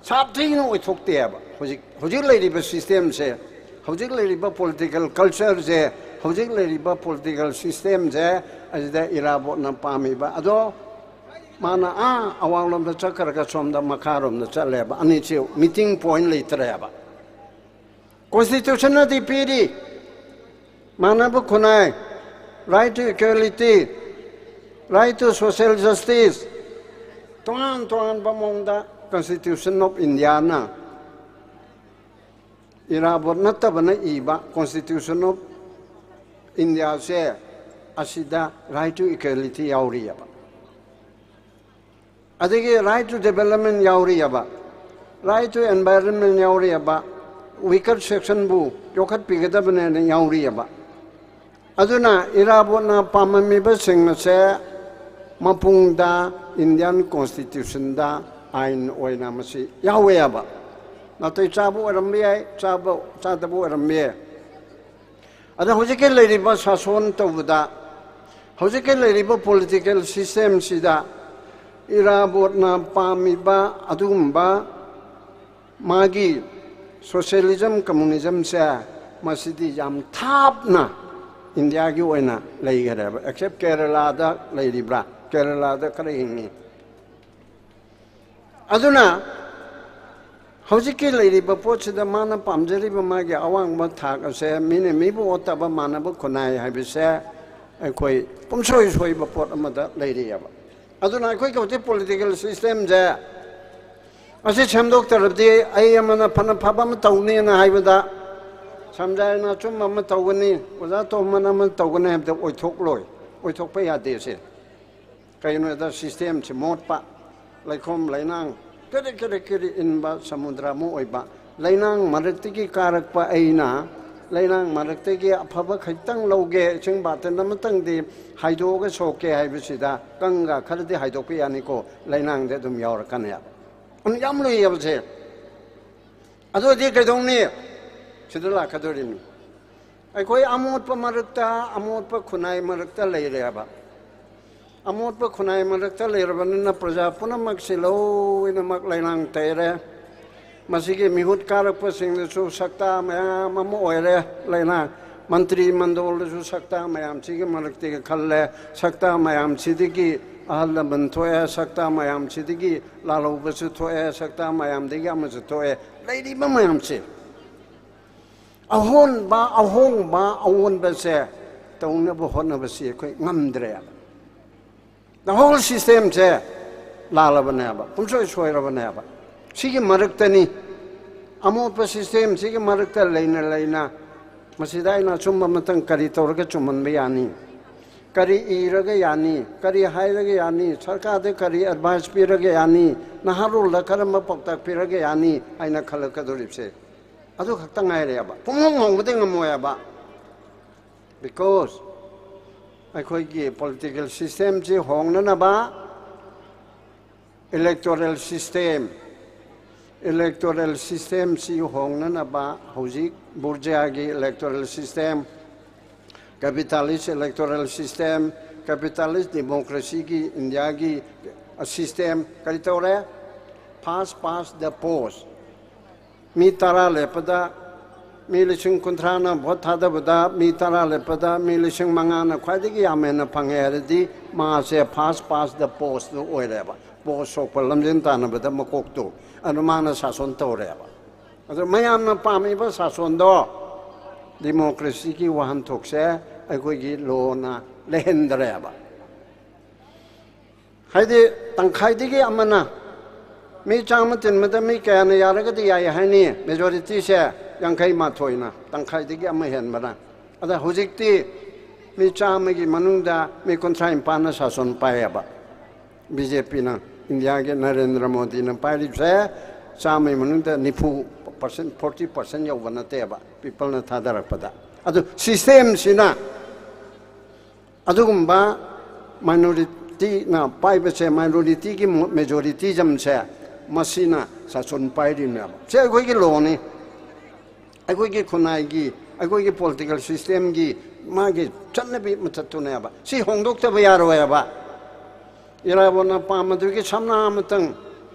ꯁꯥꯊꯤꯅ ꯑꯣꯏꯊꯣꯛꯇꯦꯕ꯫ ꯍꯧꯖꯤꯛ, ꯍꯧꯖꯤꯛ ꯂꯩꯔꯤꯕ ꯁꯤꯁꯇꯦꯝꯁꯦ, ꯍꯧꯖꯤꯛ ꯂꯩꯔꯤꯕ ꯄꯣꯂꯤꯇꯤꯀꯦꯜ ꯀꯜꯆꯔꯁꯦ, ꯍꯧꯖꯤꯛ ꯂꯩꯔꯤꯕ ꯄꯣꯂꯤꯇꯤꯀꯦꯜ ꯁꯤꯁꯇꯦꯝꯁꯦ, ꯑꯁꯤꯗ ꯏꯔꯥꯕꯣꯠꯅ ꯄꯥꯝꯃꯤꯕ ꯑꯗꯣ ꯃꯥꯅ ꯑꯥ ꯑꯋꯥꯡꯂꯣꯝꯗ ꯆꯠꯈ꯭ꯔꯒ ꯁꯣꯝꯗ ꯃꯈꯥꯔꯣꯝꯗ ꯆꯠꯂꯦꯕ꯫ ꯑꯅꯤꯁꯤ ꯃꯤꯇꯤꯡ ꯄꯣꯏꯟ ꯂꯩꯇ꯭ꯔꯦꯕ꯫ ꯀꯣꯟꯁꯇꯤꯇ꯭ꯌꯨꯁꯟꯅꯗꯤ ꯄꯤꯔꯤ, ꯃꯥꯟꯅꯕ ꯈꯨꯟꯅꯥꯏ, right to equality, right to social justice, ꯇꯣꯉꯥꯟ ꯇꯣꯉꯥꯟꯕ ꯃꯑꯣꯡꯗ Constitution of Indiaꯅ, ꯏꯔꯥꯕꯣꯠ ꯅꯠꯇꯕꯅ ꯏꯕ Constitution of Indiaꯁꯦ, ꯑꯁꯤꯗ right to equality ꯌꯥꯎꯔꯤꯑꯕ꯫ ꯑꯗꯒꯤ right to development ꯌꯥꯎꯔꯤꯑꯕ, right to environment ꯌꯥꯎꯔꯤꯑꯕ, weaker sectionꯕꯨ ꯌꯣꯛꯈꯠꯄꯤꯒꯗꯕꯅꯦꯅ ꯌꯥꯎꯔꯤꯑꯕ꯫ ꯑꯗꯨꯅ ꯏꯔꯥꯕꯣꯠꯅ ꯄꯥꯝꯃꯝꯃꯤꯕꯁꯤꯡ ꯑꯁꯦ ꯃꯄꯨꯡꯗ Indian Constitutionꯗ ꯑꯥꯏꯟ ꯑꯣꯏꯅ ꯃꯁꯤ ꯌꯥꯎꯋꯦꯕ꯫ ꯅꯥꯇꯩ ꯆꯥꯕ ꯑꯣꯏꯔꯝꯕ ꯌꯥꯏ, ꯆꯥꯕ ꯆꯥꯗꯕ ꯑꯣꯏꯔꯝꯕ ꯌꯥꯏ꯫ ꯑꯗ ꯍꯧꯖꯤꯛꯀꯤ ꯂꯩꯔꯤꯕ ꯁꯥꯁꯣꯟ ꯇꯧꯕꯗ, ꯍꯧꯖꯤꯛꯀꯤ ꯂꯩꯔꯤꯕ ꯄꯣꯂꯤꯇꯤꯀꯦꯜ ꯁꯤꯁꯇꯦꯝꯁꯤꯗ ꯏꯔꯥꯕꯣꯠꯅ ꯄꯥꯝꯃꯤꯕ ꯑꯗꯨꯒꯨꯝꯕ ꯃꯥꯒꯤ ꯁꯣꯁꯤꯌꯦꯂꯤꯖꯝ, ꯀꯝꯃꯨꯅꯤꯖꯝꯁꯦ ꯃꯁꯤꯗꯤ ꯌꯥꯝ ꯊꯥꯞꯅ ꯏꯟꯗꯤꯌꯥꯒꯤ ꯑꯣꯏꯅ ꯂꯩꯈꯔꯦꯕ꯫ ꯑꯦꯛꯁꯦꯞ ꯀꯦꯔꯂꯥꯗ ꯂꯩꯔꯤꯕ꯭ꯔꯥ? ꯀꯦꯔꯂꯥꯗ ꯈꯔ ꯍꯤꯡꯉꯤ꯫ ꯑꯗꯨꯅ ꯍꯧꯖꯤꯛꯀꯤ ꯂꯩꯔꯤꯕ ꯄꯣꯠꯁꯤꯗ ꯃꯥꯅ ꯄꯥꯝꯖꯔꯤꯕ ꯃꯥꯒꯤ ꯑꯋꯥꯡꯕ ꯊꯥꯛ ꯑꯁꯦ ꯃꯤꯅ ꯃꯤꯕꯨ ꯑꯣꯠꯇꯕ ꯃꯥꯟꯅꯕ ꯈꯨꯟꯅꯥꯏ ꯍꯥꯏꯕꯁꯦ ꯑꯩꯈꯣꯏ ꯄꯨꯝꯁꯣꯏ ꯁꯣꯏꯕ ꯄꯣꯠ ꯑꯃꯗ ꯂꯩꯔꯤꯑꯕ꯫ ꯑꯗꯨꯅ ꯑꯩꯈꯣꯏꯒꯤ ꯍꯧꯖꯤꯛ ꯄꯣꯂꯤꯇꯤꯀꯦꯜ ꯁꯤꯁꯇꯦꯝꯁꯦ ꯑꯁꯤ ꯁꯦꯝꯗꯣꯛꯇ꯭ꯔꯕꯗꯤ ꯑꯩ ꯑꯃꯅ ꯐꯅ ꯐꯕ ꯑꯃ ꯇꯧꯅꯦꯅ ꯍꯥꯏꯕꯗ ꯁꯝꯖꯥꯏꯅ ꯑꯆꯨꯝꯕ ꯑꯃ ꯇꯧꯒꯅꯤ, ꯑꯣꯖꯥ ꯇꯣꯝꯕꯅ ꯑꯃ ꯇꯧꯒꯅꯤ ꯍꯥꯏꯕꯗ ꯑꯣꯏꯊꯣꯛꯂꯣꯏ, ꯑꯣꯏꯊꯣꯛꯄ ꯌꯥꯗꯦ꯫ ꯑꯁꯦ ꯀꯩꯅꯣꯗ ꯁꯤꯁꯇꯦꯝꯁꯤ ꯃꯣꯠꯄ, ꯂꯩꯈꯣꯝ ꯂꯩꯅꯥꯡ ꯀꯔꯤ ꯀꯔꯤ ꯀꯔꯤ ꯏꯟꯕ ꯁꯃꯨꯗ꯭ꯔ ꯑꯃ ꯑꯣꯏꯕ, ꯂꯩꯅꯥꯡ ꯃꯔꯛꯇꯒꯤ ꯀꯥꯔꯛꯄ ꯑꯩꯅ ꯂꯩꯅꯥꯡ ꯃꯔꯛꯇꯒꯤ ꯑꯐꯕ ꯈꯖꯤꯛꯇꯪ ꯂꯧꯒꯦ, ꯏꯁꯤꯡ ꯕꯥꯇꯟ ꯑꯃꯇꯪꯗꯤ ꯍꯥꯏꯗꯣꯛꯑꯒ ꯁꯣꯛꯀꯦ ꯍꯥꯏꯕꯁꯤꯗ ꯀꯪꯒ ꯈꯔꯗꯤ ꯍꯥꯏꯗꯣꯛꯄ ꯌꯥꯅꯤꯀꯣ, ꯂꯩꯅꯥꯡꯗꯤ ꯑꯗꯨꯝ ꯌꯥꯎꯔꯛꯀꯅꯦꯕ꯫ ꯑꯗꯨ ꯌꯥꯝ ꯂꯨꯏꯌꯦꯕꯁꯦ꯫ ꯑꯗꯨ ꯑꯣꯏꯔꯗꯤ ꯀꯩꯗꯧꯅꯤ? ꯁꯤꯗ ꯂꯥꯛꯀꯗꯣꯔꯤꯅꯤ꯫ ꯑꯩꯈꯣꯏ ꯑꯃꯣꯠꯄ ꯃꯔꯛꯇ, ꯑꯃꯣꯠꯄ ꯈꯨꯟꯅꯥꯏ ꯃꯔꯛꯇ ꯂꯩꯔꯦꯕ꯫ ꯑꯃꯣꯠꯄ ꯈꯨꯟꯅꯥꯏ ꯃꯔꯛꯇ ꯂꯩꯔꯕꯅꯤꯅ ꯄ꯭ꯔꯖꯥ ꯄꯨꯝꯅꯃꯛꯁꯤ ꯂꯣꯏꯅꯃꯛ ꯂꯩꯅꯥꯡ ꯇꯩꯔꯦ꯫ ꯃꯁꯤꯒꯤ ꯃꯤꯍꯨꯠ ꯀꯥꯔꯛꯄꯁꯤꯡꯗꯁꯨ ꯁꯛꯇꯥ ꯃꯌꯥꯝ ꯑꯃ ꯑꯣꯏꯔꯦ ꯂꯩꯅꯥꯡ꯫ ꯃꯟꯇ꯭ꯔꯤ ꯃꯟꯗꯣꯜꯗꯁꯨ ꯁꯛꯇꯥ ꯃꯌꯥꯝꯁꯤꯒꯤ ꯃꯔꯛꯇꯒꯤ ꯈꯜꯂꯦ꯫ ꯁꯛꯇꯥ ꯃꯌꯥꯝꯁꯤꯗꯒꯤ ꯑꯍꯜ ꯂꯃꯟ ꯊꯣꯛꯑꯦ, ꯁꯛꯇꯥ ꯃꯌꯥꯝꯁꯤꯗꯒꯤ ꯂꯥꯜꯍꯧꯕꯁꯨ ꯊꯣꯛꯑꯦ, ꯁꯛꯇꯥ ꯃꯌꯥꯝꯗꯒꯤ ꯑꯃꯁꯨ ꯊꯣꯛꯑꯦ꯫ ꯂꯩꯔꯤꯕ ꯃꯌꯥꯝꯁꯦ ꯑꯍꯣꯟꯕ, ꯑꯍꯣꯡꯕ, ꯑꯑꯣꯟꯕꯁꯦ ꯇꯧꯅꯕ ꯍꯣꯠꯅꯕꯁꯤ ꯑꯩꯈꯣꯏ ꯉꯝꯗ꯭ꯔꯦꯕ꯫ The whole systemꯁꯦ ꯂꯥꯜꯂꯕꯅꯦꯕ, ꯄꯨꯝꯁꯣꯏ ꯁꯣꯏꯔꯕꯅꯦꯕ꯫ ꯁꯤꯒꯤ ꯃꯔꯛꯇꯅꯤ, ꯑꯃꯣꯠꯄ systemꯁꯤꯒꯤ ꯃꯔꯛꯇ ꯂꯩꯅ ꯂꯩꯅ ꯃꯁꯤꯗ ꯑꯩꯅ ꯑꯆꯨꯝꯕ ꯑꯃꯇꯪ ꯀꯔꯤ ꯇꯧꯔꯒ ꯆꯨꯝꯍꯟꯕ ꯌꯥꯅꯤ? ꯀꯔꯤ ꯏꯔꯒ ꯌꯥꯅꯤ? ꯀꯔꯤ ꯍꯥꯏꯔꯒ ꯌꯥꯅꯤ? ꯁꯔꯀꯥꯔꯗ ꯀꯔꯤ advice ꯄꯤꯔꯒ ꯌꯥꯅꯤ? ꯅꯍꯥꯔꯣꯜꯗ ꯀꯔꯝꯕ ꯄꯥꯎꯇꯥꯛ ꯄꯤꯔꯒ ꯌꯥꯅꯤ ꯍꯥꯏꯅ ꯈꯜꯂꯛꯀꯗꯧꯔꯤꯕꯁꯦ ꯑꯗꯨ ꯈꯛꯇ ꯉꯥꯏꯔꯦꯕ꯫ ꯄꯨꯡꯍꯣꯡ ꯍꯣꯡꯕꯗꯤ ꯉꯝꯃꯣꯏꯕ꯫ Because ꯑꯩꯈꯣꯏꯒꯤ political systemꯁꯤ ꯍꯣꯡꯅꯅꯕ Electoral system, electoral system ꯁꯤ ꯍꯣꯡꯅꯅꯕ ꯍꯧꯖꯤꯛ ꯕꯨꯔꯖꯤꯌꯥꯒꯤ electoral system, capitalist electoral system, capitalist democracy ꯒꯤ ꯏꯟꯗꯤꯌꯥꯒꯤ system ꯀꯔꯤ ꯇꯧꯔꯦ? First past the post. ꯃꯤ ꯇꯔꯥ ꯂꯦꯞꯄꯗ ꯃꯤ ꯂꯤꯁꯤꯡ ꯀꯨꯟꯊ꯭ꯔꯥꯅ ꯚꯣꯠ ꯊꯥꯗꯕꯗ ꯃꯤ ꯇꯔꯥ ꯂꯦꯞꯄꯗ ꯃꯤ ꯂꯤꯁꯤꯡ ꯃꯉꯥꯅ ꯈ꯭ꯋꯥꯏꯗꯒꯤ ꯌꯥꯝ ꯍꯦꯟꯅ ꯐꯪꯉꯦ ꯍꯥꯏꯔꯗꯤ ꯃꯥꯁꯦ first past the post two ꯑꯣꯏꯔꯦꯕ꯫ Post ꯁꯣꯛꯄ ꯂꯝꯖꯦꯟ ꯇꯥꯟꯅꯕꯗ ꯃꯀꯣꯛꯇꯨ ꯑꯗꯨ ꯃꯥꯅ ꯁꯥꯁꯣꯟ ꯇꯧꯔꯦꯕ꯫ ꯑꯗꯨ ꯃꯌꯥꯝꯅ ꯄꯥꯝꯃꯤꯕ ꯁꯥꯁꯣꯟꯗꯣ democracy ꯒꯤ ꯋꯥꯍꯟꯊꯣꯛꯁꯦ ꯑꯩꯈꯣꯏꯒꯤ law ꯅ ꯂꯩꯍꯟꯗ꯭ꯔꯦꯕ꯫ ꯍꯥꯏꯗꯤ ꯇꯪꯈꯥꯏꯗꯒꯤ ꯑꯃꯅ, ꯃꯤ ꯆꯥꯝꯃ ꯇꯤꯟꯕꯗ ꯃꯤ ꯀꯌꯥꯅ ꯌꯥꯔꯒꯗꯤ ꯌꯥꯏ ꯍꯥꯏꯅꯤ? Majority ꯁꯦ ꯌꯥꯡꯈꯩ ꯃꯥꯊꯣꯏꯅ, ꯇꯪꯈꯥꯏꯗꯒꯤ ꯑꯃ ꯍꯦꯟꯕꯅ꯫ ꯑꯗ ꯍꯧꯖꯤꯛꯇꯤ ꯃꯤ ꯆꯥꯝꯃꯒꯤ ꯃꯅꯨꯡꯗ ꯃꯤ ꯀꯨꯟꯊ꯭ꯔꯥ ꯅꯤꯄꯥꯟꯅ ꯁꯥꯁꯣꯟ ꯄꯥꯏꯌꯦꯕ꯫ ꯕꯤ ꯖꯦ ꯄꯤꯅ ꯏꯟꯗꯤꯌꯥꯒꯤ ꯅꯔꯦꯟꯗ꯭ꯔ ꯃꯣꯗꯤꯅ ꯄꯥꯏꯔꯤꯕꯁꯦ ꯆꯥꯝꯃꯒꯤ ꯃꯅꯨꯡꯗ ꯅꯤꯐꯨ percent, forty percent ꯌꯧꯕ ꯅꯠꯇꯦꯕ, people ꯅ ꯊꯥꯗꯔꯛꯄꯗ꯫ ꯑꯗꯨ system ꯁꯤꯅ ꯑꯗꯨꯒꯨꯝꯕ minority ꯅ ꯄꯥꯏꯕꯁꯦ, minority ꯒꯤ majorityism ꯁꯦ ꯃꯁꯤꯅ ꯁꯥꯁꯣꯟ ꯄꯥꯏꯔꯤꯅꯦꯕ꯫ ꯁꯤ ꯑꯩꯈꯣꯏꯒꯤ law ꯅꯤ꯫ ꯑꯩꯈꯣꯏꯒꯤ ꯈꯨꯟꯅꯥꯏꯒꯤ, ꯑꯩꯈꯣꯏꯒꯤ political system ꯒꯤ ꯃꯥꯒꯤ ꯆꯠꯅꯕꯤ ꯃꯊꯛꯇꯨꯅꯦꯕ꯫ ꯁꯤ ꯍꯣꯡꯗꯣꯛꯇꯕ ꯌꯥꯔꯣꯏꯕ꯫ ꯏꯔꯥꯕꯣꯠꯅ ꯄꯥꯝꯕꯗꯨꯒꯤ ꯁꯝꯅ ꯑꯃꯇꯪ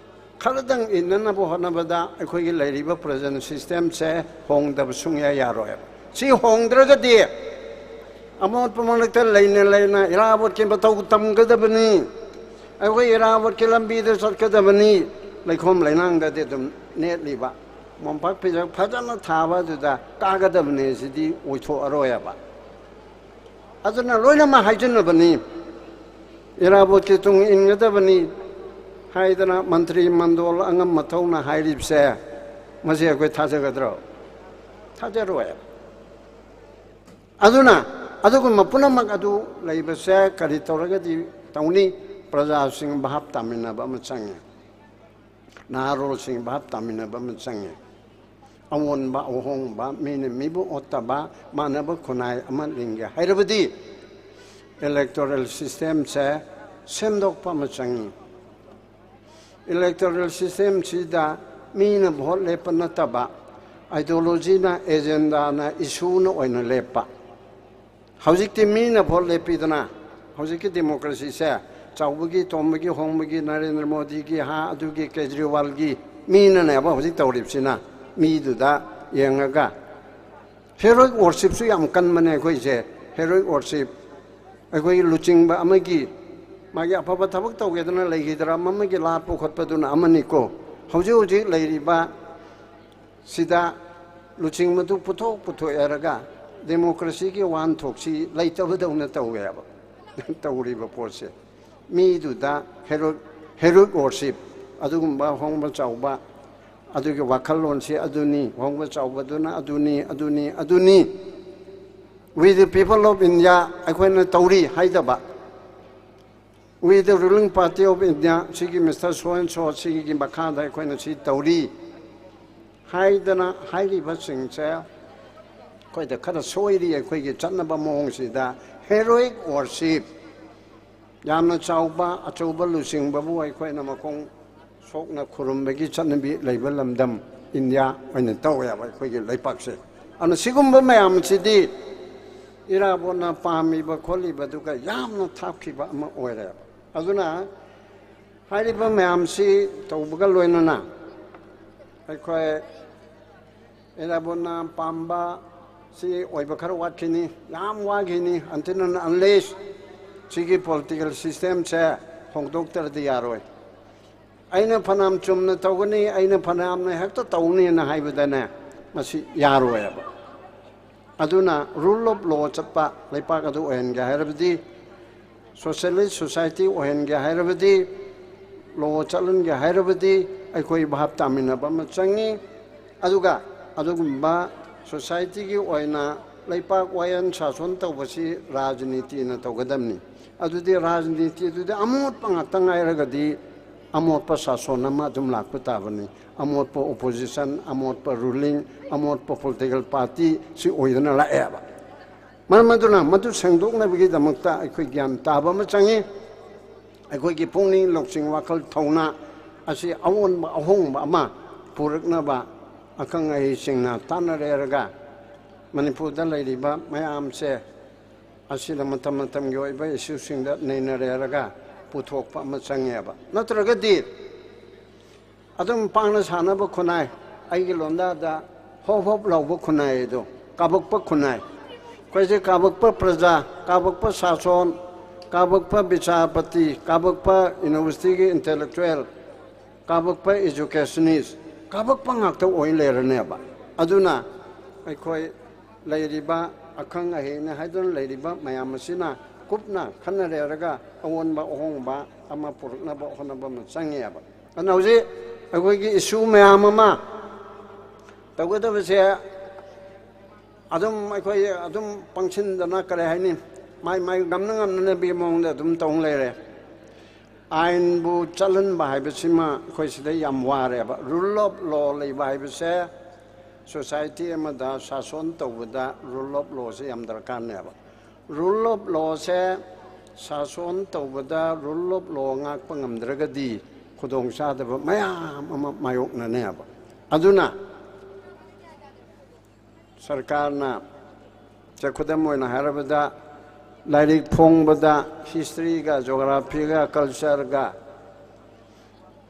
ꯈꯔꯗꯪ ꯏꯟꯅꯅꯕ ꯍꯣꯠꯅꯕꯗ ꯑꯩꯈꯣꯏꯒꯤ ꯂꯩꯔꯤꯕ present system ꯁꯦ ꯍꯣꯡꯗꯕ ꯁꯨꯡꯌꯥ ꯌꯥꯔꯣꯏꯕ꯫ ꯁꯤ ꯍꯣꯡꯗ꯭ꯔꯒꯗꯤ ꯑꯃꯣꯠꯄ ꯃꯔꯛꯇ ꯂꯩꯅ ꯂꯩꯅ ꯏꯔꯥꯕꯣꯠꯀꯤ ꯃꯇꯧ ꯇꯝꯒꯗꯕꯅꯤ꯫ ꯑꯩꯈꯣꯏ ꯏꯔꯥꯕꯣꯠꯀꯤ ꯂꯝꯕꯤꯗ ꯆꯠꯀꯗꯕꯅꯤ꯫ ꯂꯩꯈꯣꯝ ꯂꯩꯅꯥꯡꯗꯗꯤ ꯑꯗꯨꯝ ꯅꯦꯠꯂꯤꯕ꯫ ꯃꯣꯝꯄꯥꯛ ꯐꯤꯗꯛ ꯐꯖꯅ ꯊꯥꯕ ꯑꯗꯨꯗ ꯀꯥꯒꯗꯕꯅꯦ ꯁꯤꯗꯤ ꯑꯣꯏꯊꯣꯛꯑꯔꯣꯏꯕ꯫ ꯑꯗꯨꯅ ꯂꯣꯏꯅꯃꯛ ꯍꯥꯏꯖꯤꯟꯅꯕꯅꯤ꯫ ꯏꯔꯥꯕꯣꯠꯀꯤ ꯇꯨꯡ ꯏꯟꯒꯗꯕꯅꯤ ꯍꯥꯏꯗꯅ ꯃꯟꯇ꯭ꯔꯤ ꯃꯟꯗꯣꯜ ꯑꯉꯝ ꯃꯊꯧꯅ ꯍꯥꯏꯔꯤꯕꯁꯦ, ꯃꯁꯤ ꯑꯩꯈꯣꯏ ꯊꯥꯖꯒꯗ꯭ꯔꯣ? ꯊꯥꯖꯔꯣꯏ꯫ ꯑꯗꯨꯅ ꯑꯗꯨꯒꯨꯝꯕ ꯄꯨꯝꯅꯃꯛ ꯑꯗꯨ ꯂꯩꯕꯁꯦ ꯀꯔꯤ ꯇꯧꯔꯒꯗꯤ ꯇꯧꯅꯤ? ꯄ꯭ꯔꯖꯥꯁꯤꯡ ꯚꯥꯞ ꯇꯥꯃꯤꯟꯅꯕ ꯑꯃ ꯆꯪꯉꯤ꯫ ꯅꯍꯥꯔꯣꯜꯁꯤꯡ ꯚꯥꯞ ꯇꯥꯃꯤꯟꯅꯕ ꯑꯃ ꯆꯪꯉꯤ꯫ ꯑꯑꯣꯟꯕ ꯑꯍꯣꯡꯕ, ꯃꯤꯅ ꯃꯤꯕꯨ ꯑꯣꯠꯇꯕ, ꯃꯥꯟꯅꯕ ꯈꯨꯟꯅꯥꯏ ꯑꯃ ꯂꯤꯡꯒꯦ ꯍꯥꯏꯔꯕꯗꯤ electoral system ꯁꯦ ꯁꯦꯝꯗꯣꯛꯄ ꯑꯃ ꯆꯪꯉꯤ꯫ Electoral systemꯁꯤꯗ ꯃꯤꯅ ꯚꯣꯠ ꯂꯦꯞꯄ ꯅꯠꯇꯕ, ideologyꯅ, agendaꯅ, issueꯅ ꯑꯣꯏꯅ ꯂꯦꯞꯄ꯫ ꯍꯧꯖꯤꯛꯇꯤ ꯃꯤꯅ ꯚꯣꯠ ꯂꯦꯞꯄꯤꯗꯅ, ꯍꯧꯖꯤꯛꯀꯤ democracyꯁꯦ ꯆꯥꯎꯕꯒꯤ, ꯇꯣꯝꯕꯒꯤ, ꯍꯣꯡꯕꯒꯤ, ꯅꯔꯦꯟꯗ꯭ꯔ ꯃꯣꯗꯤꯒꯤ, ꯍꯥ, ꯑꯗꯨꯒꯤ ꯀꯦꯖ꯭ꯔꯤꯋꯥꯜꯒꯤ ꯃꯤꯅꯅꯦꯕ ꯍꯧꯖꯤꯛ ꯇꯧꯔꯤꯕꯁꯤꯅ꯫ ꯃꯤꯗꯨꯗ ꯌꯦꯡꯉꯒ heroic worshipꯁꯨ ꯌꯥꯝ ꯀꯟꯕꯅꯦ ꯑꯩꯈꯣꯏꯁꯦ꯫ Heroic worship, ꯑꯩꯈꯣꯏꯒꯤ ꯂꯨꯆꯤꯡꯕ ꯑꯃꯒꯤ ꯃꯥꯒꯤ ꯑꯐꯕ ꯊꯕꯛ ꯇꯧꯒꯦꯗꯅ ꯂꯩꯈꯤꯗ꯭ꯔꯥ, ꯑꯃꯒꯤ ꯂꯥꯠꯄ ꯈꯣꯠꯄꯗꯨꯅ ꯑꯃꯅꯤꯀꯣ꯫ ꯍꯧꯖꯤꯛ ꯍꯧꯖꯤꯛ ꯂꯩꯔꯤꯕ ꯁꯤꯗ ꯂꯨꯆꯤꯡꯕꯗꯨ ꯄꯨꯊꯣꯛ ꯄꯨꯊꯣꯛꯑꯦꯔꯒ democracyꯒꯤ ꯋꯥꯍꯟꯊꯣꯛꯁꯤ ꯂꯩꯇꯕꯗꯧꯅ ꯇꯧꯋꯦꯕ꯫ ꯇꯧꯔꯤꯕ ꯄꯣꯠꯁꯦ, ꯃꯤꯗꯨꯗ heroic, heroic worship, ꯑꯗꯨꯒꯨꯝꯕ ꯍꯣꯡꯕ ꯆꯥꯎꯕ, ꯑꯗꯨꯒꯤ ꯋꯥꯈꯜꯂꯣꯟꯁꯤ ꯑꯗꯨꯅꯤ, ꯍꯣꯡꯕ ꯆꯥꯎꯕꯗꯨꯅ ꯑꯗꯨꯅꯤ, ꯑꯗꯨꯅꯤ, ꯑꯗꯨꯅꯤ꯫ We the people of India, ꯑꯩꯈꯣꯏꯅ ꯇꯧꯔꯤ ꯍꯥꯏꯗꯕ, We the ruling party of India, ꯁꯤꯒꯤ Mister So and So ꯁꯤꯒꯤ ꯃꯈꯥꯗ ꯑꯩꯈꯣꯏꯅ ꯁꯤ ꯇꯧꯔꯤ ꯍꯥꯏꯗꯅ ꯍꯥꯏꯔꯤꯕꯁꯤꯡꯁꯦ ꯑꯩꯈꯣꯏꯗ ꯈꯔ ꯁꯣꯏꯔꯤ꯫ ꯑꯩꯈꯣꯏꯒꯤ ꯆꯠꯅꯕ ꯃꯑꯣꯡꯁꯤꯗ heroic worship, ꯌꯥꯝꯅ ꯆꯥꯎꯕ ꯑꯆꯧꯕ ꯂꯨꯆꯤꯡꯕꯕꯨ ꯑꯩꯈꯣꯏꯅ ꯃꯈꯣꯡ ꯁꯣꯛꯅ ꯈꯨꯔꯨꯝꯕꯒꯤ ꯆꯠꯅꯕꯤ ꯂꯩꯕ ꯂꯝꯗꯝ ꯏꯟꯗꯤꯌꯥ ꯑꯣꯏꯅ ꯇꯧꯋꯦꯕ ꯑꯩꯈꯣꯏꯒꯤ ꯂꯩꯄꯥꯛꯁꯦ꯫ ꯑꯗꯨꯅ ꯁꯤꯒꯨꯝꯕ ꯃꯌꯥꯝꯁꯤꯗꯤ ꯏꯔꯥꯕꯣꯠꯅ ꯄꯥꯝꯃꯤꯕ ꯈꯣꯠꯂꯤꯕꯗꯨꯒ ꯌꯥꯝꯅ ꯊꯥꯞꯈꯤꯕ ꯑꯃ ꯑꯣꯏꯔꯦꯕ꯫ ꯑꯗꯨꯅ ꯍꯥꯏꯔꯤꯕ ꯃꯌꯥꯝꯁꯤ ꯇꯧꯕꯒ ꯂꯣꯏꯅꯅ ꯑꯩꯈꯣꯏ ꯏꯔꯥꯕꯣꯠꯅ ꯄꯥꯝꯕ ꯁꯤ ꯑꯣꯏꯕ ꯈꯔ ꯋꯥꯠꯈꯤꯅꯤ, ꯌꯥꯝ ꯋꯥꯈꯤꯅꯤ꯫ Until and unless ꯁꯤꯒꯤ political systemꯁꯦ ꯍꯣꯡꯗꯣꯛꯇ꯭ꯔꯗꯤ ꯌꯥꯔꯣꯏ꯫ ꯑꯩꯅ ꯐꯅꯌꯥꯝ ꯆꯨꯝꯅ ꯇꯧꯒꯅꯤ, ꯑꯩꯅ ꯐꯅꯌꯥꯝꯅ ꯍꯦꯛꯇ ꯇꯧꯅꯤꯅ ꯍꯥꯏꯕꯗꯅꯦ, ꯃꯁꯤ ꯌꯥꯔꯣꯏꯕ꯫ ꯑꯗꯨꯅ rule of law ꯆꯠꯄ ꯂꯩꯄꯥꯛ ꯑꯗꯨ ꯑꯣꯏꯍꯟꯒꯦ ꯍꯥꯏꯔꯕꯗꯤ, socialist society ꯑꯣꯏꯍꯟꯒꯦ ꯍꯥꯏꯔꯕꯗꯤ, law ꯆꯠꯍꯟꯒꯦ ꯍꯥꯏꯔꯕꯗꯤ ꯑꯩꯈꯣꯏ ꯚꯥꯞ ꯇꯥꯃꯤꯟꯅꯕ ꯑꯃ ꯆꯪꯉꯤ꯫ ꯑꯗꯨꯒ ꯑꯗꯨꯒꯨꯝꯕ societyꯒꯤ ꯑꯣꯏꯅ ꯂꯩꯄꯥꯛ ꯋꯥꯌꯦꯜ ꯁꯥꯁꯣꯟ ꯇꯧꯕꯁꯤ ꯔꯥꯖꯅꯤꯇꯤꯅ ꯇꯧꯒꯗꯕꯅꯤ꯫ ꯑꯗꯨꯗꯤ ꯔꯥꯖꯅꯤꯇꯤ ꯑꯗꯨꯗꯤ ꯑꯃꯣꯠꯄ ꯉꯥꯛꯇ ꯉꯥꯏꯔꯒꯗꯤ ꯑꯃꯣꯠꯄ ꯁꯥꯁꯣꯟ ꯑꯃ ꯑꯗꯨꯝ ꯂꯥꯛꯄ ꯇꯥꯕꯅꯤ꯫ ꯑꯃꯣꯠꯄ opposition, ꯑꯃꯣꯠꯄ ruling, ꯑꯃꯣꯠꯄ political party ꯁꯤ ꯑꯣꯏꯗꯨꯅ ꯂꯥꯛꯑꯦꯕ꯫ ꯃꯔꯝ ꯑꯗꯨꯅ ꯃꯗꯨ ꯁꯦꯡꯗꯣꯛꯅꯕꯒꯤꯗꯃꯛꯇ ꯑꯩꯈꯣꯏ ꯒ꯭ꯌꯥꯟ ꯇꯥꯕ ꯑꯃ ꯆꯪꯉꯤ꯫ ꯑꯩꯈꯣꯏꯒꯤ ꯄꯨꯛꯅꯤꯡ ꯂꯧꯁꯤꯡ, ꯋꯥꯈꯜ ꯊꯧꯅꯥ, ꯑꯁꯤ ꯑꯑꯣꯟꯕ ꯑꯍꯣꯡꯕ ꯑꯃ ꯄꯨꯔꯛꯅꯕ ꯑꯈꯪ ꯑꯍꯩꯁꯤꯡꯅ ꯇꯥꯟꯅꯔꯦꯔꯒ ꯃꯅꯤꯄꯨꯔꯗ ꯂꯩꯔꯤꯕ ꯃꯌꯥꯝꯁꯦ ꯑꯁꯤꯗ ꯃꯇꯝ ꯃꯇꯝꯒꯤ ꯑꯣꯏꯕ ꯏꯁꯨꯁꯤꯡꯗ ꯅꯩꯅꯔꯦꯔꯒ ꯄꯨꯊꯣꯛꯄ ꯑꯃ ꯆꯪꯉꯦꯕ꯫ ꯅꯠꯇ꯭ꯔꯒꯗꯤ ꯑꯗꯨꯝ ꯄꯥꯡꯅ ꯁꯥꯟꯅꯕ ꯈꯨꯟꯅꯥꯏ, ꯑꯩꯒꯤ ꯂꯣꯟꯗꯥꯗ ꯍꯣꯞ ꯍꯣꯞ ꯂꯥꯎꯕ ꯈꯨꯟꯅꯥꯏ ꯑꯗꯣ, ꯀꯥꯕꯛꯄ ꯈꯨꯟꯅꯥꯏ꯫ ꯑꯩꯈꯣꯏꯁꯦ ꯀꯥꯕꯛꯄ ꯄ꯭ꯔꯖꯥ, ꯀꯥꯕꯛꯄ ꯁꯥꯁꯣꯟ, ꯀꯥꯕꯛꯄ ꯕꯤꯆꯥꯔꯄꯇꯤ, ꯀꯥꯕꯛꯄ ꯌꯨꯅꯤꯚꯔꯁꯤꯇꯤꯒꯤ ꯏꯟꯇꯦꯂꯦꯛꯆꯨꯋꯦꯜ, ꯀꯥꯕꯛꯄ ꯏꯖꯨꯀꯦꯁꯅꯤꯁ, ꯀꯥꯕꯛꯄ ꯉꯥꯛꯇ ꯑꯣꯏ ꯂꯩꯔꯅꯦꯕ꯫ ꯑꯗꯨꯅ ꯑꯩꯈꯣꯏ ꯂꯩꯔꯤꯕ ꯑꯈꯪ ꯑꯍꯩꯅ ꯍꯥꯏꯗꯨꯅ ꯂꯩꯔꯤꯕ ꯃꯌꯥꯝ ꯑꯁꯤꯅ ꯀꯨꯞꯅ ꯈꯟꯅꯔꯦꯔꯒ ꯑꯑꯣꯟꯕ ꯑꯍꯣꯡꯕ ꯑꯃ ꯄꯨꯔꯛꯅꯕ ꯍꯣꯠꯅꯕ ꯑꯃ ꯆꯪꯉꯦꯕ꯫ ꯑꯗꯨꯅ ꯍꯧꯖꯤꯛ ꯑꯩꯈꯣꯏꯒꯤ ꯏꯁꯨ ꯃꯌꯥꯝ ꯑꯃ ꯇꯧꯒꯗꯕꯁꯦ ꯑꯗꯨꯝ ꯑꯩꯈꯣꯏ ꯑꯗꯨꯝ ꯄꯪꯁꯤꯟꯗꯅ, ꯀꯔꯤ ꯍꯥꯏꯅꯤ, ꯃꯥꯏ ꯃꯥꯏ ꯉꯝꯅ ꯉꯝꯅꯅꯕꯒꯤ ꯃꯑꯣꯡꯗ ꯑꯗꯨꯝ ꯇꯧ ꯂꯩꯔꯦ꯫ ꯑꯥꯏꯟꯕꯨ ꯆꯠꯍꯟꯕ ꯍꯥꯏꯕꯁꯤꯃ ꯑꯩꯈꯣꯏ ꯁꯤꯗ ꯌꯥꯝ ꯋꯥꯔꯦꯕ꯫ Rule of law ꯂꯩꯕ ꯍꯥꯏꯕꯁꯦ ꯁꯣꯁꯥꯏꯇꯤ ꯑꯃꯗ ꯁꯥꯁꯣꯟ ꯇꯧꯕꯗ rule of lawꯁꯦ ꯌꯥꯝ ꯗꯔꯀꯥꯔꯅꯦꯕ꯫ Rule of lawꯁꯦ ꯁꯥꯁꯣꯟ ꯇꯧꯕꯗ rule of law ꯉꯥꯛꯄ ꯉꯝꯗ꯭ꯔꯒꯗꯤ ꯈꯨꯗꯣꯡꯆꯥꯗꯕ ꯃꯌꯥꯝ ꯑꯃ ꯃꯥꯌꯣꯛꯅꯅꯦꯕ꯫ ꯑꯗꯨꯅ ꯁꯔꯀꯥꯔꯅ, ꯁꯦ, ꯈꯨꯗꯝ ꯑꯣꯏꯅ ꯍꯥꯏꯔꯕꯗ, ꯂꯥꯏꯔꯤꯛ ꯐꯣꯡꯕꯗ historyꯒ geographyꯒ cultureꯒ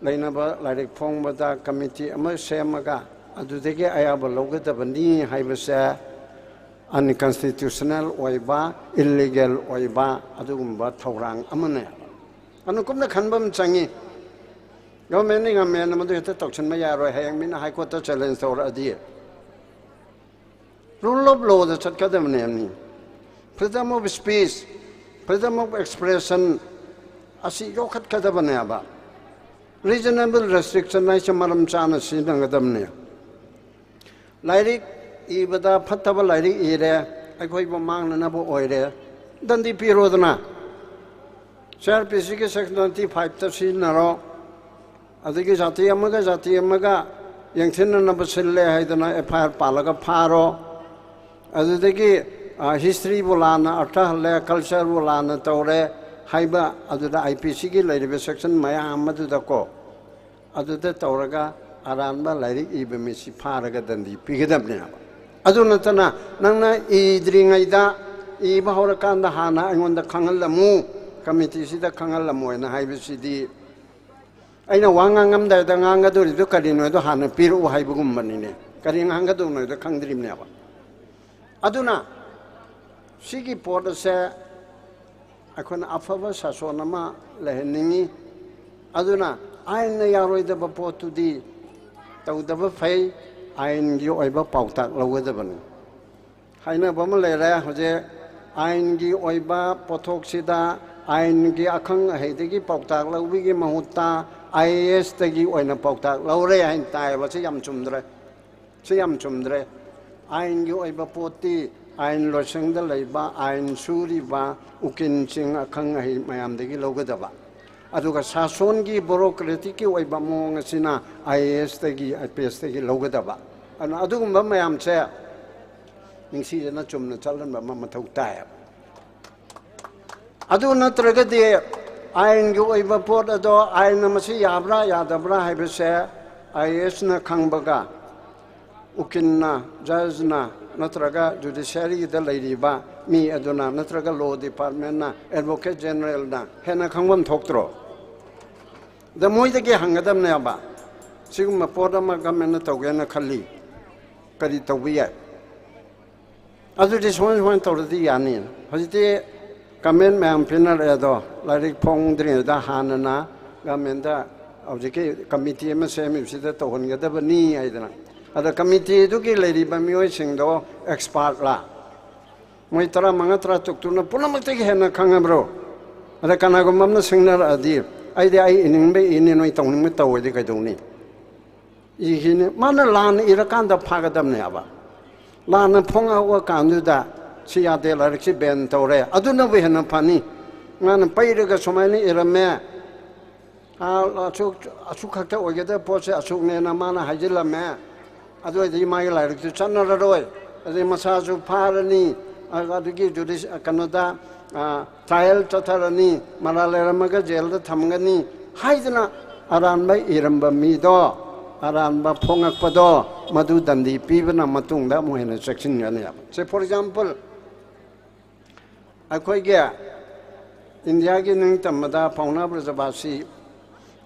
ꯂꯩꯅꯕ ꯂꯥꯏꯔꯤꯛ ꯐꯣꯡꯕꯗ committee ꯑꯃ ꯁꯦꯝꯃꯒ ꯑꯗꯨꯗꯒꯤ ꯑꯌꯥꯕ ꯂꯧꯒꯗꯕꯅꯤ ꯍꯥꯏꯕꯁꯦ unconstitutional ꯑꯣꯏꯕ, illegal ꯑꯣꯏꯕ ꯑꯗꯨꯒꯨꯝꯕ ꯊꯧꯔꯥꯡ ꯑꯃꯅꯦ꯫ ꯑꯗꯨꯅ ꯀꯨꯞꯅ ꯈꯟꯕ ꯑꯃ ꯆꯪꯉꯤ꯫ Governmentꯅ ꯉꯝꯃꯦꯅ ꯃꯗꯨ ꯍꯦꯛꯇ ꯇꯧꯁꯤꯟꯕ ꯌꯥꯔꯣꯏ, ꯍꯌꯦꯡ ꯃꯤꯅ High Courtꯇ challenge ꯇꯧꯔꯛꯑꯗꯤ꯫ Rule of lawꯗ ꯆꯠꯀꯗꯕꯅꯦꯕꯅꯤ꯫ Freedom of speech, freedom of expression ꯑꯁꯤ ꯌꯣꯛꯈꯠꯀꯗꯕꯅꯦꯕ꯫ Reasonable restriction ꯍꯥꯏꯁꯦ ꯃꯔꯝ ꯆꯥꯅ ꯁꯤꯖꯤꯟꯅꯒꯗꯕꯅꯦ꯫ ꯂꯥꯏꯔꯤꯛ ꯏꯕꯗ ꯐꯠꯇꯕ ꯂꯥꯏꯔꯤꯛ ꯏꯔꯦ, ꯑꯩꯈꯣꯏꯕꯨ ꯃꯥꯡꯅꯅꯕ ꯑꯣꯏꯔꯦ, ꯗꯟꯗꯤ ꯄꯤꯔꯣꯗꯅ꯫ CrPCꯒꯤ section ninety fiveꯇ ꯁꯤꯖꯤꯟꯅꯔꯣ꯫ ꯑꯗꯒꯤ ꯖꯥꯇꯤ ꯑꯃꯒ ꯖꯥꯇꯤ ꯑꯃꯒ ꯌꯦꯡꯊꯤꯟꯅꯅꯕ ꯁꯤꯜꯂꯦ ꯍꯥꯏꯗꯅ FIR ꯄꯥꯜꯂꯒ ꯐꯥꯔꯣ꯫ ꯑꯗꯨꯗꯒꯤ, ꯑ, historyꯕꯨ ꯂꯥꯟꯅ ꯑꯔꯊꯍꯜꯂꯦ, cultureꯕꯨ ꯂꯥꯟꯅ ꯇꯧꯔꯦ ꯍꯥꯏꯕ, ꯑꯗꯨꯗ IPCꯒꯤ ꯂꯩꯔꯤꯕ section ꯃꯌꯥꯝ ꯑꯗꯨꯗꯀꯣ, ꯑꯗꯨꯗ ꯇꯧꯔꯒ ꯑꯔꯥꯟꯕ ꯂꯥꯏꯔꯤꯛ ꯏꯕ ꯃꯤꯁꯤ ꯐꯥꯔꯒ ꯗꯟꯗꯤ ꯄꯤꯒꯗꯕꯅꯦꯕ꯫ ꯑꯗꯨ ꯅꯠꯇꯅ ꯅꯪꯅ ꯏꯗ꯭ꯔꯤꯉꯩꯗ, ꯏꯕ ꯍꯧꯔꯀꯥꯟꯗ ꯍꯥꯟꯅ ꯑꯩꯉꯣꯟꯗ ꯈꯪꯍꯜꯂꯝꯃꯨ, ꯀꯃꯤꯇꯤꯁꯤꯗ ꯈꯪꯍꯜꯂꯝꯃꯣ ꯍꯥꯏꯅ ꯍꯥꯏꯕꯁꯤꯗꯤ, ꯑꯩꯅ ꯋꯥ ꯉꯥꯡꯉꯝꯗꯥꯏꯗ ꯉꯥꯡꯒꯗꯧꯔꯤꯗꯨ ꯀꯔꯤꯅꯣꯗꯣ ꯍꯥꯟꯅ ꯄꯤꯔꯛꯎ ꯍꯥꯏꯕꯒꯨꯝꯕꯅꯤꯅꯦ꯫ ꯀꯔꯤ ꯉꯥꯡꯒꯗꯧꯅꯣꯗꯣ ꯈꯪꯗ꯭ꯔꯤꯕꯅꯦꯕ꯫ ꯑꯗꯨꯅ ꯁꯤꯒꯤ ꯄꯣꯠ ꯑꯁꯦ ꯑꯩꯈꯣꯏꯅ ꯑꯐꯕ ꯁꯥꯁꯣꯟ ꯑꯃ ꯂꯩꯍꯟꯅꯤꯡꯉꯤ꯫ ꯑꯗꯨꯅ ꯑꯥꯏꯟꯅ ꯌꯥꯔꯣꯏꯗꯕ ꯄꯣꯠꯇꯨꯗꯤ ꯇꯧꯗꯕ ꯐꯩ, ꯑꯥꯏꯟꯒꯤ ꯑꯣꯏꯕ ꯄꯥꯎꯇꯥꯛ ꯂꯧꯒꯗꯕꯅꯤ꯫ ꯍꯥꯏꯅꯕ ꯑꯃ ꯂꯩꯔꯦ ꯍꯧꯖꯤꯛ, ꯑꯥꯏꯟꯒꯤ ꯑꯣꯏꯕ ꯄꯣꯠꯊꯣꯛꯁꯤꯗ ꯑꯥꯏꯟꯒꯤ ꯑꯈꯪ ꯑꯍꯩꯗꯒꯤ ꯄꯥꯎꯇꯥꯛ ꯂꯧꯕꯒꯤ ꯃꯍꯨꯠꯇ ꯑꯥꯏ ꯑꯦ ꯑꯦꯁꯇꯒꯤ ꯑꯣꯏꯅ ꯄꯥꯎꯇꯥꯛ ꯂꯧꯔꯦ ꯍꯥꯏꯅ ꯇꯥꯏꯌꯦꯕ꯫ ꯁꯤ ꯌꯥꯝ ꯆꯨꯝꯗ꯭ꯔꯦ꯫ ꯁꯤ ꯌꯥꯝ ꯆꯨꯝꯗ꯭ꯔꯦ꯫ ꯑꯥꯏꯟꯒꯤ ꯑꯣꯏꯕ ꯄꯣꯠꯇꯤ ꯑꯥꯏꯟ ꯂꯣꯏꯁꯪꯗ ꯂꯩꯕ, ꯑꯥꯏꯟ ꯁꯨꯔꯤꯕ ꯎꯀꯤꯜꯁꯤꯡ, ꯑꯈꯪ ꯑꯍꯩ ꯃꯌꯥꯝꯗꯒꯤ ꯂꯧꯒꯗꯕ꯫ ꯑꯗꯨꯒ ꯁꯥꯁꯣꯟꯒꯤ ꯕꯣꯔꯣꯀ꯭ꯔꯦꯇꯤꯛꯀꯤ ꯑꯣꯏꯕ ꯃꯑꯣꯡ ꯑꯁꯤꯅ ꯑꯥꯏ ꯑꯦ ꯑꯦꯁꯇꯒꯤ, ꯑꯥꯏ ꯄꯤ ꯑꯦꯁꯇꯒꯤ ꯂꯧꯒꯗꯕ꯫ ꯑꯗꯨꯅ ꯑꯗꯨꯒꯨꯝꯕ ꯃꯌꯥꯝꯁꯦ ꯅꯤꯡꯁꯤꯗꯅ ꯆꯨꯝꯅ ꯆꯠꯍꯟꯕ ꯑꯃ ꯃꯊꯧ ꯇꯥꯏꯌꯦꯕ꯫ ꯑꯗꯨ ꯅꯠꯇ꯭ꯔꯒꯗꯤ ꯑꯥꯏꯟꯒꯤ ꯑꯣꯏꯕ ꯄꯣꯠ ꯑꯗꯣ ꯑꯥꯏꯟꯅ ꯃꯁꯤ ꯌꯥꯕ꯭ꯔꯥ ꯌꯥꯗꯕ꯭ꯔꯥ ꯍꯥꯏꯕꯁꯦ ꯑꯥꯏ ꯑꯦ ꯑꯦꯁꯅ ꯈꯪꯕꯒ, ꯎꯀꯤꯜꯅ, ꯖꯖꯅ, ꯅꯠꯇ꯭ꯔꯒ ꯖꯨꯗꯤꯁꯤꯌꯥꯔꯤꯒꯤꯗ ꯂꯩꯔꯤꯕ ꯃꯤ ꯑꯗꯨꯅ, ꯅꯠꯇ꯭ꯔꯒ ꯂꯣ ꯗꯤꯄꯥꯔꯠꯃꯦꯟꯅ, ꯑꯦꯗꯚꯣꯀꯦꯠ ꯖꯦꯅꯔꯦꯜꯅ ꯍꯦꯟꯅ ꯈꯪꯐꯝ ꯊꯣꯛꯇ꯭ꯔꯣ? ꯑꯗ ꯃꯣꯏꯗꯒꯤ ꯍꯪꯒꯗꯕꯅꯦꯕ, ꯁꯤꯒꯨꯝꯕ ꯄꯣꯠ ꯑꯃ ꯒꯃꯦꯟꯅ ꯇꯧꯒꯦꯅ ꯈꯜꯂꯤ, ꯀꯔꯤ ꯇꯧꯕ ꯌꯥꯏ? ꯑꯗꯨꯗꯤ ꯁꯨꯃꯥꯏ ꯁꯨꯃꯥꯏꯅ ꯇꯧꯔꯗꯤ ꯌꯥꯅꯤ꯫ ꯍꯧꯖꯤꯛꯇꯤ ꯀꯃꯦꯟ ꯃꯌꯥꯝ ꯄꯤꯅꯔꯛꯑꯦ, ꯑꯗꯣ ꯂꯥꯏꯔꯤꯛ ꯐꯣꯡꯗ꯭ꯔꯤꯉꯩꯗ ꯍꯥꯟꯅꯅ ꯒꯃꯦꯟꯗ ꯍꯧꯖꯤꯛꯀꯤ ꯀꯃꯤꯇꯤ ꯑꯃ ꯁꯦꯝꯃꯤꯕꯁꯤꯗ ꯇꯧꯍꯟꯒꯗꯕꯅꯤ ꯍꯥꯏꯗꯅ꯫ ꯑꯗ ꯀꯃꯤꯇꯤꯗꯨꯒꯤ ꯂꯩꯔꯤꯕ ꯃꯤꯑꯣꯏꯁꯤꯡꯗꯣ ꯑꯦꯛꯁꯄꯥꯔꯠꯂꯥ? ꯃꯣꯏ ꯇꯔꯥꯃꯉꯥ ꯇꯔꯥꯇꯔꯨꯛꯇꯨꯅ ꯄꯨꯝꯅꯃꯛꯇꯒꯤ ꯍꯦꯟꯅ ꯈꯪꯉꯕ꯭ꯔꯣ? ꯑꯗ ꯀꯅꯥꯒꯨꯝꯕ ꯑꯃꯅ ꯁꯤꯡꯅꯔꯛꯑꯗꯤ, ꯑꯩꯗꯤ ꯑꯩ ꯏꯅꯤꯡꯕ ꯏꯅꯤ, ꯅꯣꯏ ꯇꯧꯅꯤꯡꯕ ꯇꯧꯑꯣꯗꯤ ꯀꯩꯗꯧꯅꯤ? ꯏꯈꯤꯅꯤ꯫ ꯃꯥꯅ ꯂꯥꯟꯅ ꯏꯔꯀꯥꯟꯗ ꯐꯥꯒꯗꯕꯅꯦꯕ꯫ ꯂꯥꯟꯅ ꯐꯣꯡꯉꯛꯑ ꯀꯥꯟꯗꯨꯗ ꯁꯤ ꯌꯥꯗꯦ, ꯂꯥꯏꯔꯤꯛꯁꯤ ꯕꯦꯟ ꯇꯧꯔꯦ, ꯑꯗꯨꯅꯕꯨ ꯍꯦꯟꯅ ꯐꯅꯤ꯫ ꯃꯥꯅ ꯄꯩꯔꯒ ꯁꯨꯃꯥꯏꯅ ꯏꯔꯝꯃꯦ, ꯑꯥ, ꯑꯁꯨꯛ, ꯑꯁꯨꯛ ꯈꯛꯇ ꯑꯣꯏꯒꯗꯕ ꯄꯣꯠꯁꯦ ꯑꯁꯨꯛꯅꯦꯅ ꯃꯥꯅ ꯍꯥꯏꯖꯤꯜꯂꯝꯃꯦ, ꯑꯗꯨ ꯑꯣꯏꯔꯗꯤ ꯃꯥꯒꯤ ꯂꯥꯏꯔꯤꯛꯇꯨ ꯆꯠꯅꯔꯔꯣꯏ꯫ ꯑꯗꯩ ꯃꯁꯥꯁꯨ ꯐꯥꯔꯅꯤ, ꯑ-, ꯑꯗꯨꯒꯤ ꯖꯨꯗꯤꯁ-, ꯀꯩꯅꯣꯗ, ꯑ, ꯇ꯭ꯔꯥꯏꯌꯦꯜ ꯆꯠꯊꯔꯅꯤ, ꯃꯔꯥꯜ ꯂꯩꯔꯝꯃꯒ ꯖꯦꯜꯗ ꯊꯝꯒꯅꯤ ꯍꯥꯏꯗꯅ ꯑꯔꯥꯟꯕ ꯏꯔꯝꯕ ꯃꯤꯗꯣ, ꯑꯔꯥꯟꯕ ꯐꯣꯡꯉꯛꯄꯗꯣ, ꯃꯗꯨ ꯗꯟꯗꯤ ꯄꯤꯕꯅ ꯃꯇꯨꯡꯗ ꯑꯃꯨꯛ ꯍꯦꯟꯅ ꯆꯦꯛꯁꯤꯟꯒꯅꯦꯕ꯫ ꯁꯦ, for example, ꯑꯩꯈꯣꯏꯒꯤ ꯏꯟꯗꯤꯌꯥꯒꯤ ꯅꯤꯡꯇꯝꯕꯗ ꯄꯥꯎꯅꯥ ꯕ꯭ꯔꯖꯕꯥꯁꯤ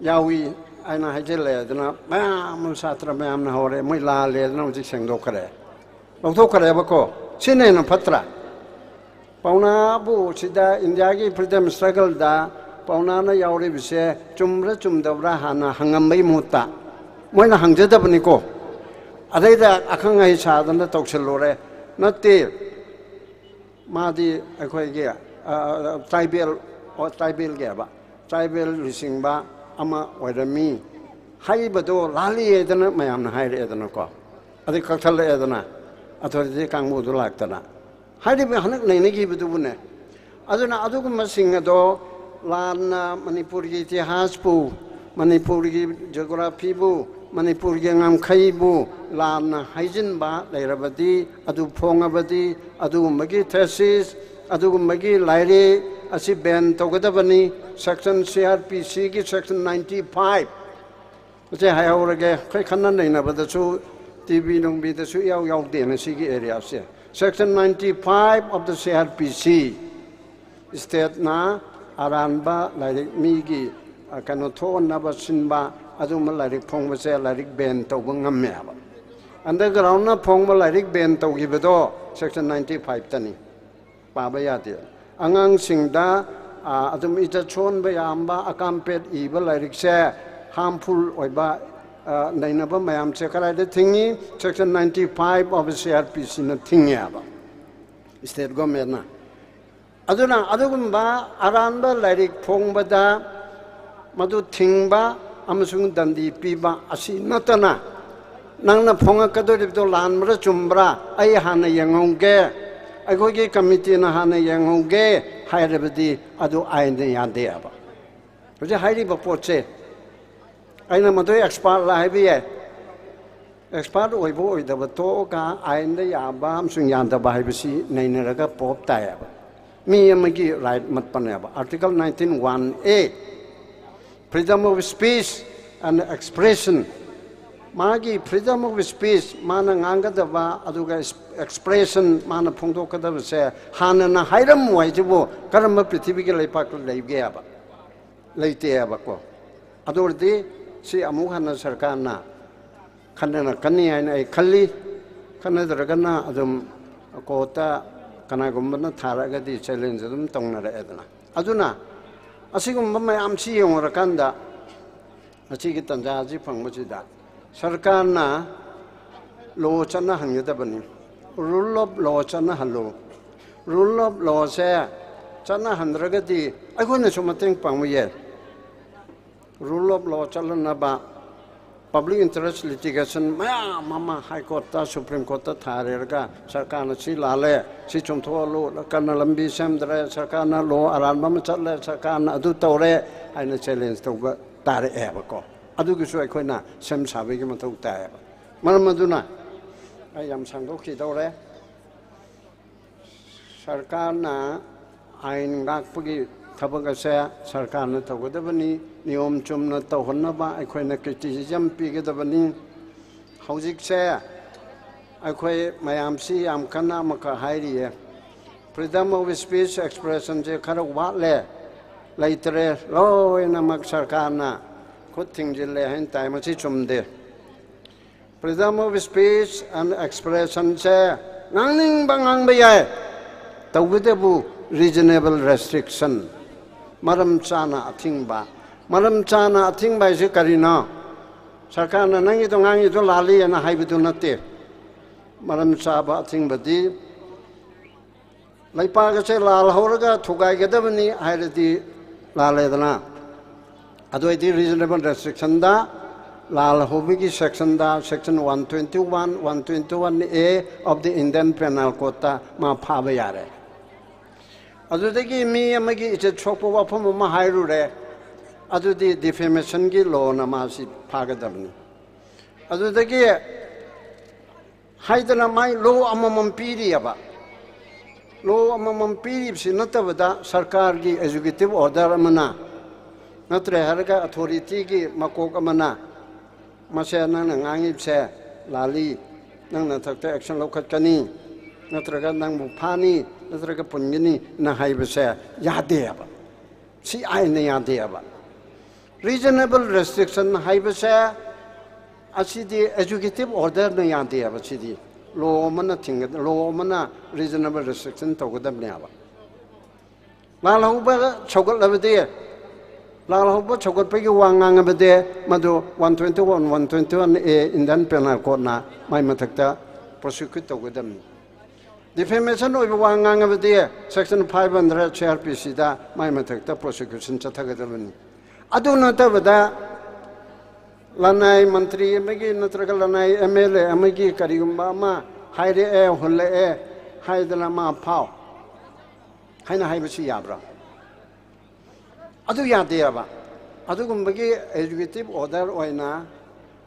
ꯌꯥꯎꯏ ꯍꯥꯏꯅ ꯍꯥꯏꯖꯤꯜꯂꯦ ꯑꯗꯨꯅ ꯃꯌꯥꯝ ꯑꯃ, ꯁꯥꯇ꯭ꯔ ꯃꯌꯥꯝꯅ ꯍꯧꯔꯦ, ꯃꯣꯏ ꯂꯥꯜꯂꯦ ꯑꯗꯨꯅ ꯍꯧꯖꯤꯛ ꯁꯦꯡꯗꯣꯛꯈ꯭ꯔꯦ, ꯂꯧꯊꯣꯛꯈ꯭ꯔꯦꯕꯀꯣ꯫ ꯁꯤꯅ ꯍꯦꯟꯅ ꯐꯠꯇ꯭ꯔꯥ? ꯄꯥꯎꯅꯥꯕꯨ ꯁꯤꯗ ꯏꯟꯗꯤꯌꯥꯒꯤ freedom struggle ꯗ ꯄꯥꯎꯅꯥꯅ ꯌꯥꯎꯔꯤꯕꯁꯦ ꯆꯨꯝꯕ꯭ꯔꯥ ꯆꯨꯝꯗꯕ꯭ꯔꯥ ꯍꯥꯟꯅ ꯍꯪꯉꯝꯕꯒꯤ ꯃꯍꯨꯠꯇ, ꯃꯣꯏꯅ ꯍꯪꯖꯗꯕꯅꯤꯀꯣ, ꯑꯗꯩꯗ ꯑꯈꯪ ꯑꯍꯩ ꯁꯥꯗꯅ ꯇꯧꯁꯤꯜꯂꯨꯔꯦ꯫ ꯅꯠꯇꯦ, ꯃꯥꯗꯤ ꯑꯩꯈꯣꯏꯒꯤ, ꯑ, tribal, ꯑꯣ, tribal ꯒꯤ ꯍꯥꯏꯕ, tribal ꯂꯨꯆꯤꯡꯕ ꯑꯃ ꯑꯣꯏꯔꯝꯃꯤ ꯍꯥꯏꯕꯗꯣ ꯂꯥꯜꯂꯤ ꯍꯥꯏꯗꯅ ꯃꯌꯥꯝꯅ ꯍꯥꯏꯔꯛꯑꯦꯗꯅꯀꯣ, ꯑꯗꯩ ꯀꯛꯊꯠꯂꯛꯑꯦꯗꯅ, authority ꯀꯥꯡꯕꯨꯗꯨ ꯂꯥꯛꯇꯅ꯫ ꯍꯥꯏꯔꯤꯕ ꯍꯟꯗꯛ ꯅꯩꯅꯈꯤꯕꯗꯨꯕꯨꯅꯦ꯫ ꯑꯗꯨꯅ ꯑꯗꯨꯒꯨꯝꯕꯁꯤꯡ ꯑꯗꯣ ꯂꯥꯟꯅ ꯃꯅꯤꯄꯨꯔꯒꯤ ꯏꯇꯤꯍꯥꯁꯄꯨ, ꯃꯅꯤꯄꯨꯔꯒꯤ geography ꯕꯨ, ꯃꯅꯤꯄꯨꯔꯒꯤ ꯉꯝꯈꯩꯕꯨ ꯂꯥꯟꯅ ꯍꯥꯏꯖꯤꯟꯕ ꯂꯩꯔꯕꯗꯤ, ꯑꯗꯨ ꯐꯣꯡꯉꯕꯗꯤ, ꯑꯗꯨꯒꯨꯝꯕꯒꯤ thesis, ꯑꯗꯨꯒꯨꯝꯕꯒꯤ ꯂꯥꯏꯔꯤꯛ ꯑꯁꯤ ban ꯇꯧꯒꯗꯕꯅꯤ꯫ Section, C R P C ꯒꯤ section ninety five ꯑꯁꯤ ꯍꯥꯏꯍꯧꯔꯒꯦ꯫ ꯑꯩꯈꯣꯏ ꯈꯟꯅ ꯅꯩꯅꯕꯗꯁꯨ, ꯇꯤ ꯚꯤ ꯅꯨꯡꯕꯤꯗꯁꯨ ꯏꯌꯥꯎ ꯌꯥꯎꯗꯦꯅ ꯁꯤꯒꯤ area say. Section ninety five of the C R P C, state ꯅ ꯑꯔꯥꯟꯕ ꯂꯥꯏꯔꯤꯛ ꯃꯤꯒꯤ, ꯑ, ꯀꯩꯅꯣ ꯊꯣꯛꯍꯟꯅꯕ ꯁꯤꯟꯕ ꯑꯗꯨꯒꯨꯝꯕ ꯂꯥꯏꯔꯤꯛ ꯐꯣꯡꯕꯁꯦ ꯂꯥꯏꯔꯤꯛ ban ꯇꯧꯕ ꯉꯝꯃꯦ ꯍꯥꯏꯕ꯫ Underground ꯅ ꯐꯣꯡꯕ ꯂꯥꯏꯔꯤꯛ ban ꯇꯧꯈꯤꯕꯗꯣ section ninety five ꯇꯅꯤ꯫ ꯄꯥꯕ ꯌꯥꯗꯦ꯫ ꯑꯉꯥꯡꯁꯤꯡꯗ, ꯑ, ꯑꯗꯨꯝ ꯏꯖꯠ ꯁꯣꯟꯕ ꯌꯥꯝꯕ, ꯑꯀꯥꯝꯄꯦꯠ ꯏꯕ ꯂꯥꯏꯔꯤꯛꯁꯦ harmful ꯑꯣꯏꯕ, ꯑ, ꯅꯩꯅꯕ ꯃꯌꯥꯝꯁꯦ ꯀꯗꯥꯏꯗ ꯊꯤꯡꯉꯤ? Section ninety five of C R P C ꯅ ꯊꯤꯡꯉꯦ ꯍꯥꯏꯕ, state government ꯅ꯫ ꯑꯗꯨꯅ ꯑꯗꯨꯒꯨꯝꯕ ꯑꯔꯥꯟꯕ ꯂꯥꯏꯔꯤꯛ ꯐꯣꯡꯕꯗ ꯃꯗꯨ ꯊꯤꯡꯕ ꯑꯃꯁꯨꯡ ꯗꯟꯗꯤ ꯄꯤꯕ ꯑꯁꯤ ꯅꯠꯇꯅ, ꯅꯪꯅ ꯐꯣꯡꯉꯛꯀꯗꯧꯔꯤꯕꯗꯣ ꯂꯥꯟꯕ꯭ꯔꯥ ꯆꯨꯝꯕ꯭ꯔꯥ ꯑꯩ ꯍꯥꯟꯅ ꯌꯦꯡꯍꯧꯒꯦ, ꯑꯩꯈꯣꯏꯒꯤ committee ꯅ ꯍꯥꯟꯅ ꯌꯦꯡꯍꯧꯒꯦ ꯍꯥꯏꯔꯕꯗꯤ ꯑꯗꯨ ꯑꯥꯏꯟꯅ ꯌꯥꯗꯦ ꯍꯥꯏꯕ꯫ ꯍꯧꯖꯤꯛ ꯍꯥꯏꯔꯤꯕ ꯄꯣꯠꯁꯦ ꯑꯩꯅ ꯃꯗꯨ expert ꯂ ꯍꯥꯏꯕ ꯌꯥꯏ꯫ Expert ꯑꯣꯏꯕ ꯑꯣꯏꯗꯕ ꯇꯣꯛꯑꯒ ꯑꯥꯏꯟꯗ ꯌꯥꯕ ꯑꯃꯁꯨꯡ ꯌꯥꯗꯕ ꯍꯥꯏꯕꯁꯤ ꯅꯩꯅꯔꯒ ꯄꯣꯞ ꯇꯥꯏꯌꯦꯕ꯫ ꯃꯤ ꯑꯃꯒꯤ right ꯃꯠꯄꯅꯦꯕ꯫ Article nineteen one A, Freedom of speech and expression, ꯃꯥꯒꯤ freedom of speech, ꯃꯥꯅ ꯉꯥꯡꯒꯗꯕ, ꯑꯗꯨꯒ expression, ꯃꯥꯅ ꯐꯣꯡꯗꯣꯛꯀꯗꯕꯁꯦ ꯍꯥꯟꯅꯅ ꯍꯥꯏꯔꯝꯃꯨ ꯍꯥꯏꯁꯤꯕꯨ ꯀꯔꯝꯕ ꯄ꯭ꯔꯤꯊꯤꯕꯤꯒꯤ ꯂꯩꯄꯥꯛꯇ ꯂꯩꯒꯦ ꯍꯥꯏꯕ? ꯂꯩꯇꯦ ꯍꯥꯏꯕꯀꯣ꯫ ꯑꯗꯨ ꯑꯣꯏꯔꯗꯤ ꯁꯤ ꯑꯃꯨꯛ ꯍꯟꯅ ꯁꯔꯀꯥꯔꯅ ꯈꯟꯅꯔꯛꯀꯅꯤ ꯍꯥꯏꯅ ꯑꯩ ꯈꯜꯂꯤ꯫ ꯈꯟꯅꯗ꯭ꯔꯒꯅ ꯑꯗꯨꯝ ꯀꯣꯔꯠꯇ ꯀꯅꯥꯒꯨꯝꯕꯅ ꯊꯥꯔꯛꯑꯒꯗꯤ challenge ꯑꯗꯨꯝ ꯇꯧꯅꯔꯛꯑꯦꯗꯅ꯫ ꯑꯗꯨꯅ ꯑꯁꯤꯒꯨꯝꯕ ꯃꯌꯥꯝꯁꯤ ꯌꯦꯡꯉꯨꯔꯀꯥꯟꯗ, ꯉꯁꯤꯒꯤ ꯇꯥꯟꯖꯥ ꯑꯁꯤ ꯐꯪꯕꯁꯤꯗ ꯁꯔꯀꯥꯔꯅ law ꯆꯠꯅꯍꯟꯒꯗꯕꯅꯤ꯫ Rule of law ꯆꯠꯅꯍꯜꯂꯨ꯫ Rule of lawꯁꯦ ꯆꯠꯅꯍꯟꯗ꯭ꯔꯒꯗꯤ ꯑꯩꯈꯣꯏꯅꯁꯨ ꯃꯇꯦꯡ ꯄꯥꯡꯕ ꯌꯥꯏ꯫ Rule of law ꯆꯠꯍꯟꯅꯕ public interest litigation ꯃꯌꯥꯝ ꯑꯃ High Courtꯇ, Supreme Courtꯇ ꯊꯥꯔꯦꯔꯒ ꯁꯔꯀꯥꯔꯅ ꯁꯤ ꯂꯥꯜꯂꯦ, ꯁꯤ ꯆꯨꯝꯊꯣꯛꯍꯜꯂꯨ, ꯁꯔꯀꯥꯔꯅ ꯂꯝꯕꯤ ꯁꯦꯝꯗ꯭ꯔꯦ, ꯁꯔꯀꯥꯔꯅ law ꯑꯔꯥꯟꯕ ꯑꯃ ꯆꯠꯂꯦ, ꯁꯔꯀꯥꯔꯅ ꯑꯗꯨ ꯇꯧꯔꯦ ꯍꯥꯏꯅ challenge ꯇꯧꯕ ꯇꯥꯔꯛꯑꯦꯕꯀꯣ꯫ ꯑꯗꯨꯒꯤꯁꯨ ꯑꯩꯈꯣꯏꯅ ꯁꯦꯝ ꯁꯥꯕꯒꯤ ꯃꯊꯧ ꯇꯥꯏꯌꯦꯕ꯫ ꯃꯔꯝ ꯑꯗꯨꯅ ꯑꯩ ꯌꯥꯝ ꯁꯥꯡꯗꯣꯛꯈꯤꯗꯧꯔꯦ꯫ ꯁꯔꯀꯥꯔꯅ ꯑꯥꯏꯟ ꯉꯥꯛꯄꯒꯤ ꯊꯕꯛ ꯑꯁꯦ ꯁꯔꯀꯥꯔꯅ ꯇꯧꯒꯗꯕꯅꯤ꯫ ꯅꯤꯌꯣꯝ ꯆꯨꯝꯅ ꯇꯧꯍꯟꯅꯕ ꯑꯩꯈꯣꯏꯅ criticism ꯄꯤꯒꯗꯕꯅꯤ꯫ ꯍꯧꯖꯤꯛꯁꯦ ꯑꯩꯈꯣꯏ ꯃꯌꯥꯝꯁꯤ ꯌꯥꯝ ꯀꯟꯅ ꯑꯃꯈꯛ ꯍꯥꯏꯔꯤꯌꯦ, freedom of speech expressionꯁꯦ ꯈꯔ ꯋꯥꯠꯂꯦ, ꯂꯩꯇ꯭ꯔꯦ, ꯂꯣꯏꯅꯃꯛ ꯁꯔꯀꯥꯔꯅ ꯈꯨꯠ ꯊꯤꯡꯖꯤꯜꯂꯦ ꯍꯥꯏꯅ ꯇꯥꯏ꯫ ꯃꯁꯤ ꯆꯨꯝꯗꯦ꯫ Freedom of speech and expressionꯁꯦ ꯉꯥꯡꯅꯤꯡꯕ ꯉꯥꯡꯕ ꯌꯥꯏ, ꯇꯧꯕꯇꯕꯨ reasonable restriction, ꯃꯔꯝ ꯆꯥꯅ ꯑꯊꯤꯡꯕ꯫ ꯃꯔꯝ ꯆꯥꯅ ꯑꯊꯤꯡꯕ ꯍꯥꯏꯁꯦ ꯀꯔꯤꯅꯣ? ꯁꯔꯀꯥꯔꯅ ꯅꯪꯒꯤꯗꯣ ꯉꯥꯡꯉꯤꯗꯣ ꯂꯥꯜꯂꯤꯅ ꯍꯥꯏꯕꯗꯨ ꯅꯠꯇꯦ꯫ ꯃꯔꯝ ꯆꯥꯕ ꯑꯊꯤꯡꯕꯗꯤ ꯂꯩꯄꯥꯛ ꯑꯁꯦ ꯂꯥꯜꯍꯧꯔꯒ ꯊꯨꯒꯥꯏꯒꯗꯕꯅꯤ ꯍꯥꯏꯔꯗꯤ ꯂꯥꯜꯂꯦꯗꯅ꯫ ꯑꯗꯨ ꯑꯣꯏꯗꯤ reasonable restrictionꯗ, ꯂꯥꯜꯍꯧꯕꯒꯤ sectionꯗ, section one twenty one, one twenty one A of the Indian Penal Codeꯇ ꯃꯥ ꯐꯥꯕ ꯌꯥꯔꯦ꯫ ꯑꯗꯨꯗꯒꯤ ꯃꯤ ꯑꯃꯒꯤ ꯏꯖꯠ ꯁꯣꯛꯄ ꯋꯥꯐꯝ ꯑꯃ ꯍꯥꯏꯔꯨꯔꯦ, ꯑꯗꯨꯗꯤ defamationꯒꯤ lawꯅ ꯃꯥꯁꯤ ꯐꯥꯒꯗꯕꯅꯤ꯫ ꯑꯗꯨꯗꯒꯤ ꯍꯥꯏꯗꯅ ꯃꯥꯏ law ꯑꯃꯃꯝ ꯄꯤꯔꯤꯑꯕ꯫ Law ꯑꯃꯃꯝ ꯄꯤꯔꯤꯕꯁꯤ ꯅꯠꯇꯕꯗ ꯁꯔꯀꯥꯔꯒꯤ executive order ꯑꯃꯅ ꯅꯠꯇ꯭ꯔꯦ ꯍꯥꯏꯔꯒ ꯑꯣꯊꯣꯔꯤꯇꯤꯒꯤ ꯃꯀꯣꯛ ꯑꯃꯅ ꯃꯁꯦ ꯅꯪꯅ ꯉꯥꯡꯉꯤꯕꯁꯦ ꯂꯥꯜꯂꯤ, ꯅꯪ ꯅꯊꯛꯇ ꯑꯦꯛꯁꯟ ꯂꯧꯈꯠꯀꯅꯤ, ꯅꯠꯇ꯭ꯔꯒ ꯅꯪꯕꯨ ꯐꯥꯅꯤ, ꯅꯠꯇ꯭ꯔꯒ ꯄꯨꯟꯒꯅꯤꯅ ꯍꯥꯏꯕꯁꯦ ꯌꯥꯗꯦꯕ꯫ ꯁꯤ ꯑꯥꯏꯟꯅ ꯌꯥꯗꯦꯕ꯫ ꯔꯤꯖꯅꯦꯕꯜ ꯔꯦꯁꯇ꯭ꯔꯤꯛꯁꯟ ꯍꯥꯏꯕꯁꯦ ꯑꯁꯤꯗꯤ ꯑꯦꯖꯨꯀꯦꯇꯤꯚ ꯑꯣꯔꯗꯔꯅ ꯌꯥꯗꯦꯕ꯫ ꯁꯤꯗꯤ ꯂꯣ ꯑꯃꯅ ꯊꯤꯡꯒꯗ ꯂꯣ ꯑꯃꯅ ꯔꯤꯖꯅꯦꯕꯜ ꯔꯦꯁꯇ꯭ꯔꯤꯛꯁꯟ ꯇꯧꯒꯗꯕꯅꯦꯕ꯫ ꯂꯥꯜꯍꯧꯕ ꯁꯧꯒꯠꯂꯕꯗꯤ, ꯂꯥꯜꯍꯧꯕ ꯁꯧꯒꯠꯄꯒꯤ ꯋꯥ ꯉꯥꯡꯉꯕꯗꯤ ꯃꯗꯨ one twenty one, one twenty one A Indian penal ꯀꯣꯗꯅ ꯃꯥꯏ ꯃꯊꯛꯇ ꯄ꯭ꯔꯣꯁꯤꯀ꯭ꯌꯨꯠ ꯇꯧꯒꯗꯕꯅꯤ꯫ ꯗꯤꯐꯦꯃꯦꯁꯟ ꯑꯣꯏꯕ ꯋꯥ ꯉꯥꯡꯉꯕꯗꯤ section five hundred C R P ꯁꯤꯗ ꯃꯥꯏ ꯃꯊꯛꯇ ꯄ꯭ꯔꯣꯁꯤꯀ꯭ꯌꯨꯁꯟ ꯆꯠꯊꯒꯗꯕꯅꯤ꯫ ꯑꯗꯨ ꯅꯠꯇꯕꯗ ꯂꯅꯥꯏ ꯃꯟꯇ꯭ꯔꯤ ꯑꯃꯒꯤ ꯅꯠꯇ꯭ꯔꯒ ꯂꯅꯥꯏ ꯑꯦꯝ ꯑꯦꯜ ꯑꯦ ꯑꯃꯒꯤ ꯀꯔꯤꯒꯨꯝꯕ ꯑꯃ ꯍꯥꯏꯔꯛꯑꯦ, ꯍꯨꯜꯂꯛꯑꯦ ꯍꯥꯏꯗꯅ ꯃꯥ ꯐꯥꯎ ꯍꯥꯏꯅ ꯍꯥꯏꯕꯁꯤ ꯌꯥꯕ꯭ꯔꯥ? ꯑꯗꯨ ꯌꯥꯗꯦꯕ꯫ ꯑꯗꯨꯒꯨꯝꯕꯒꯤ ꯑꯦꯖꯨꯀꯦꯇꯤꯚ ꯑꯣꯔꯗꯔ ꯑꯣꯏꯅ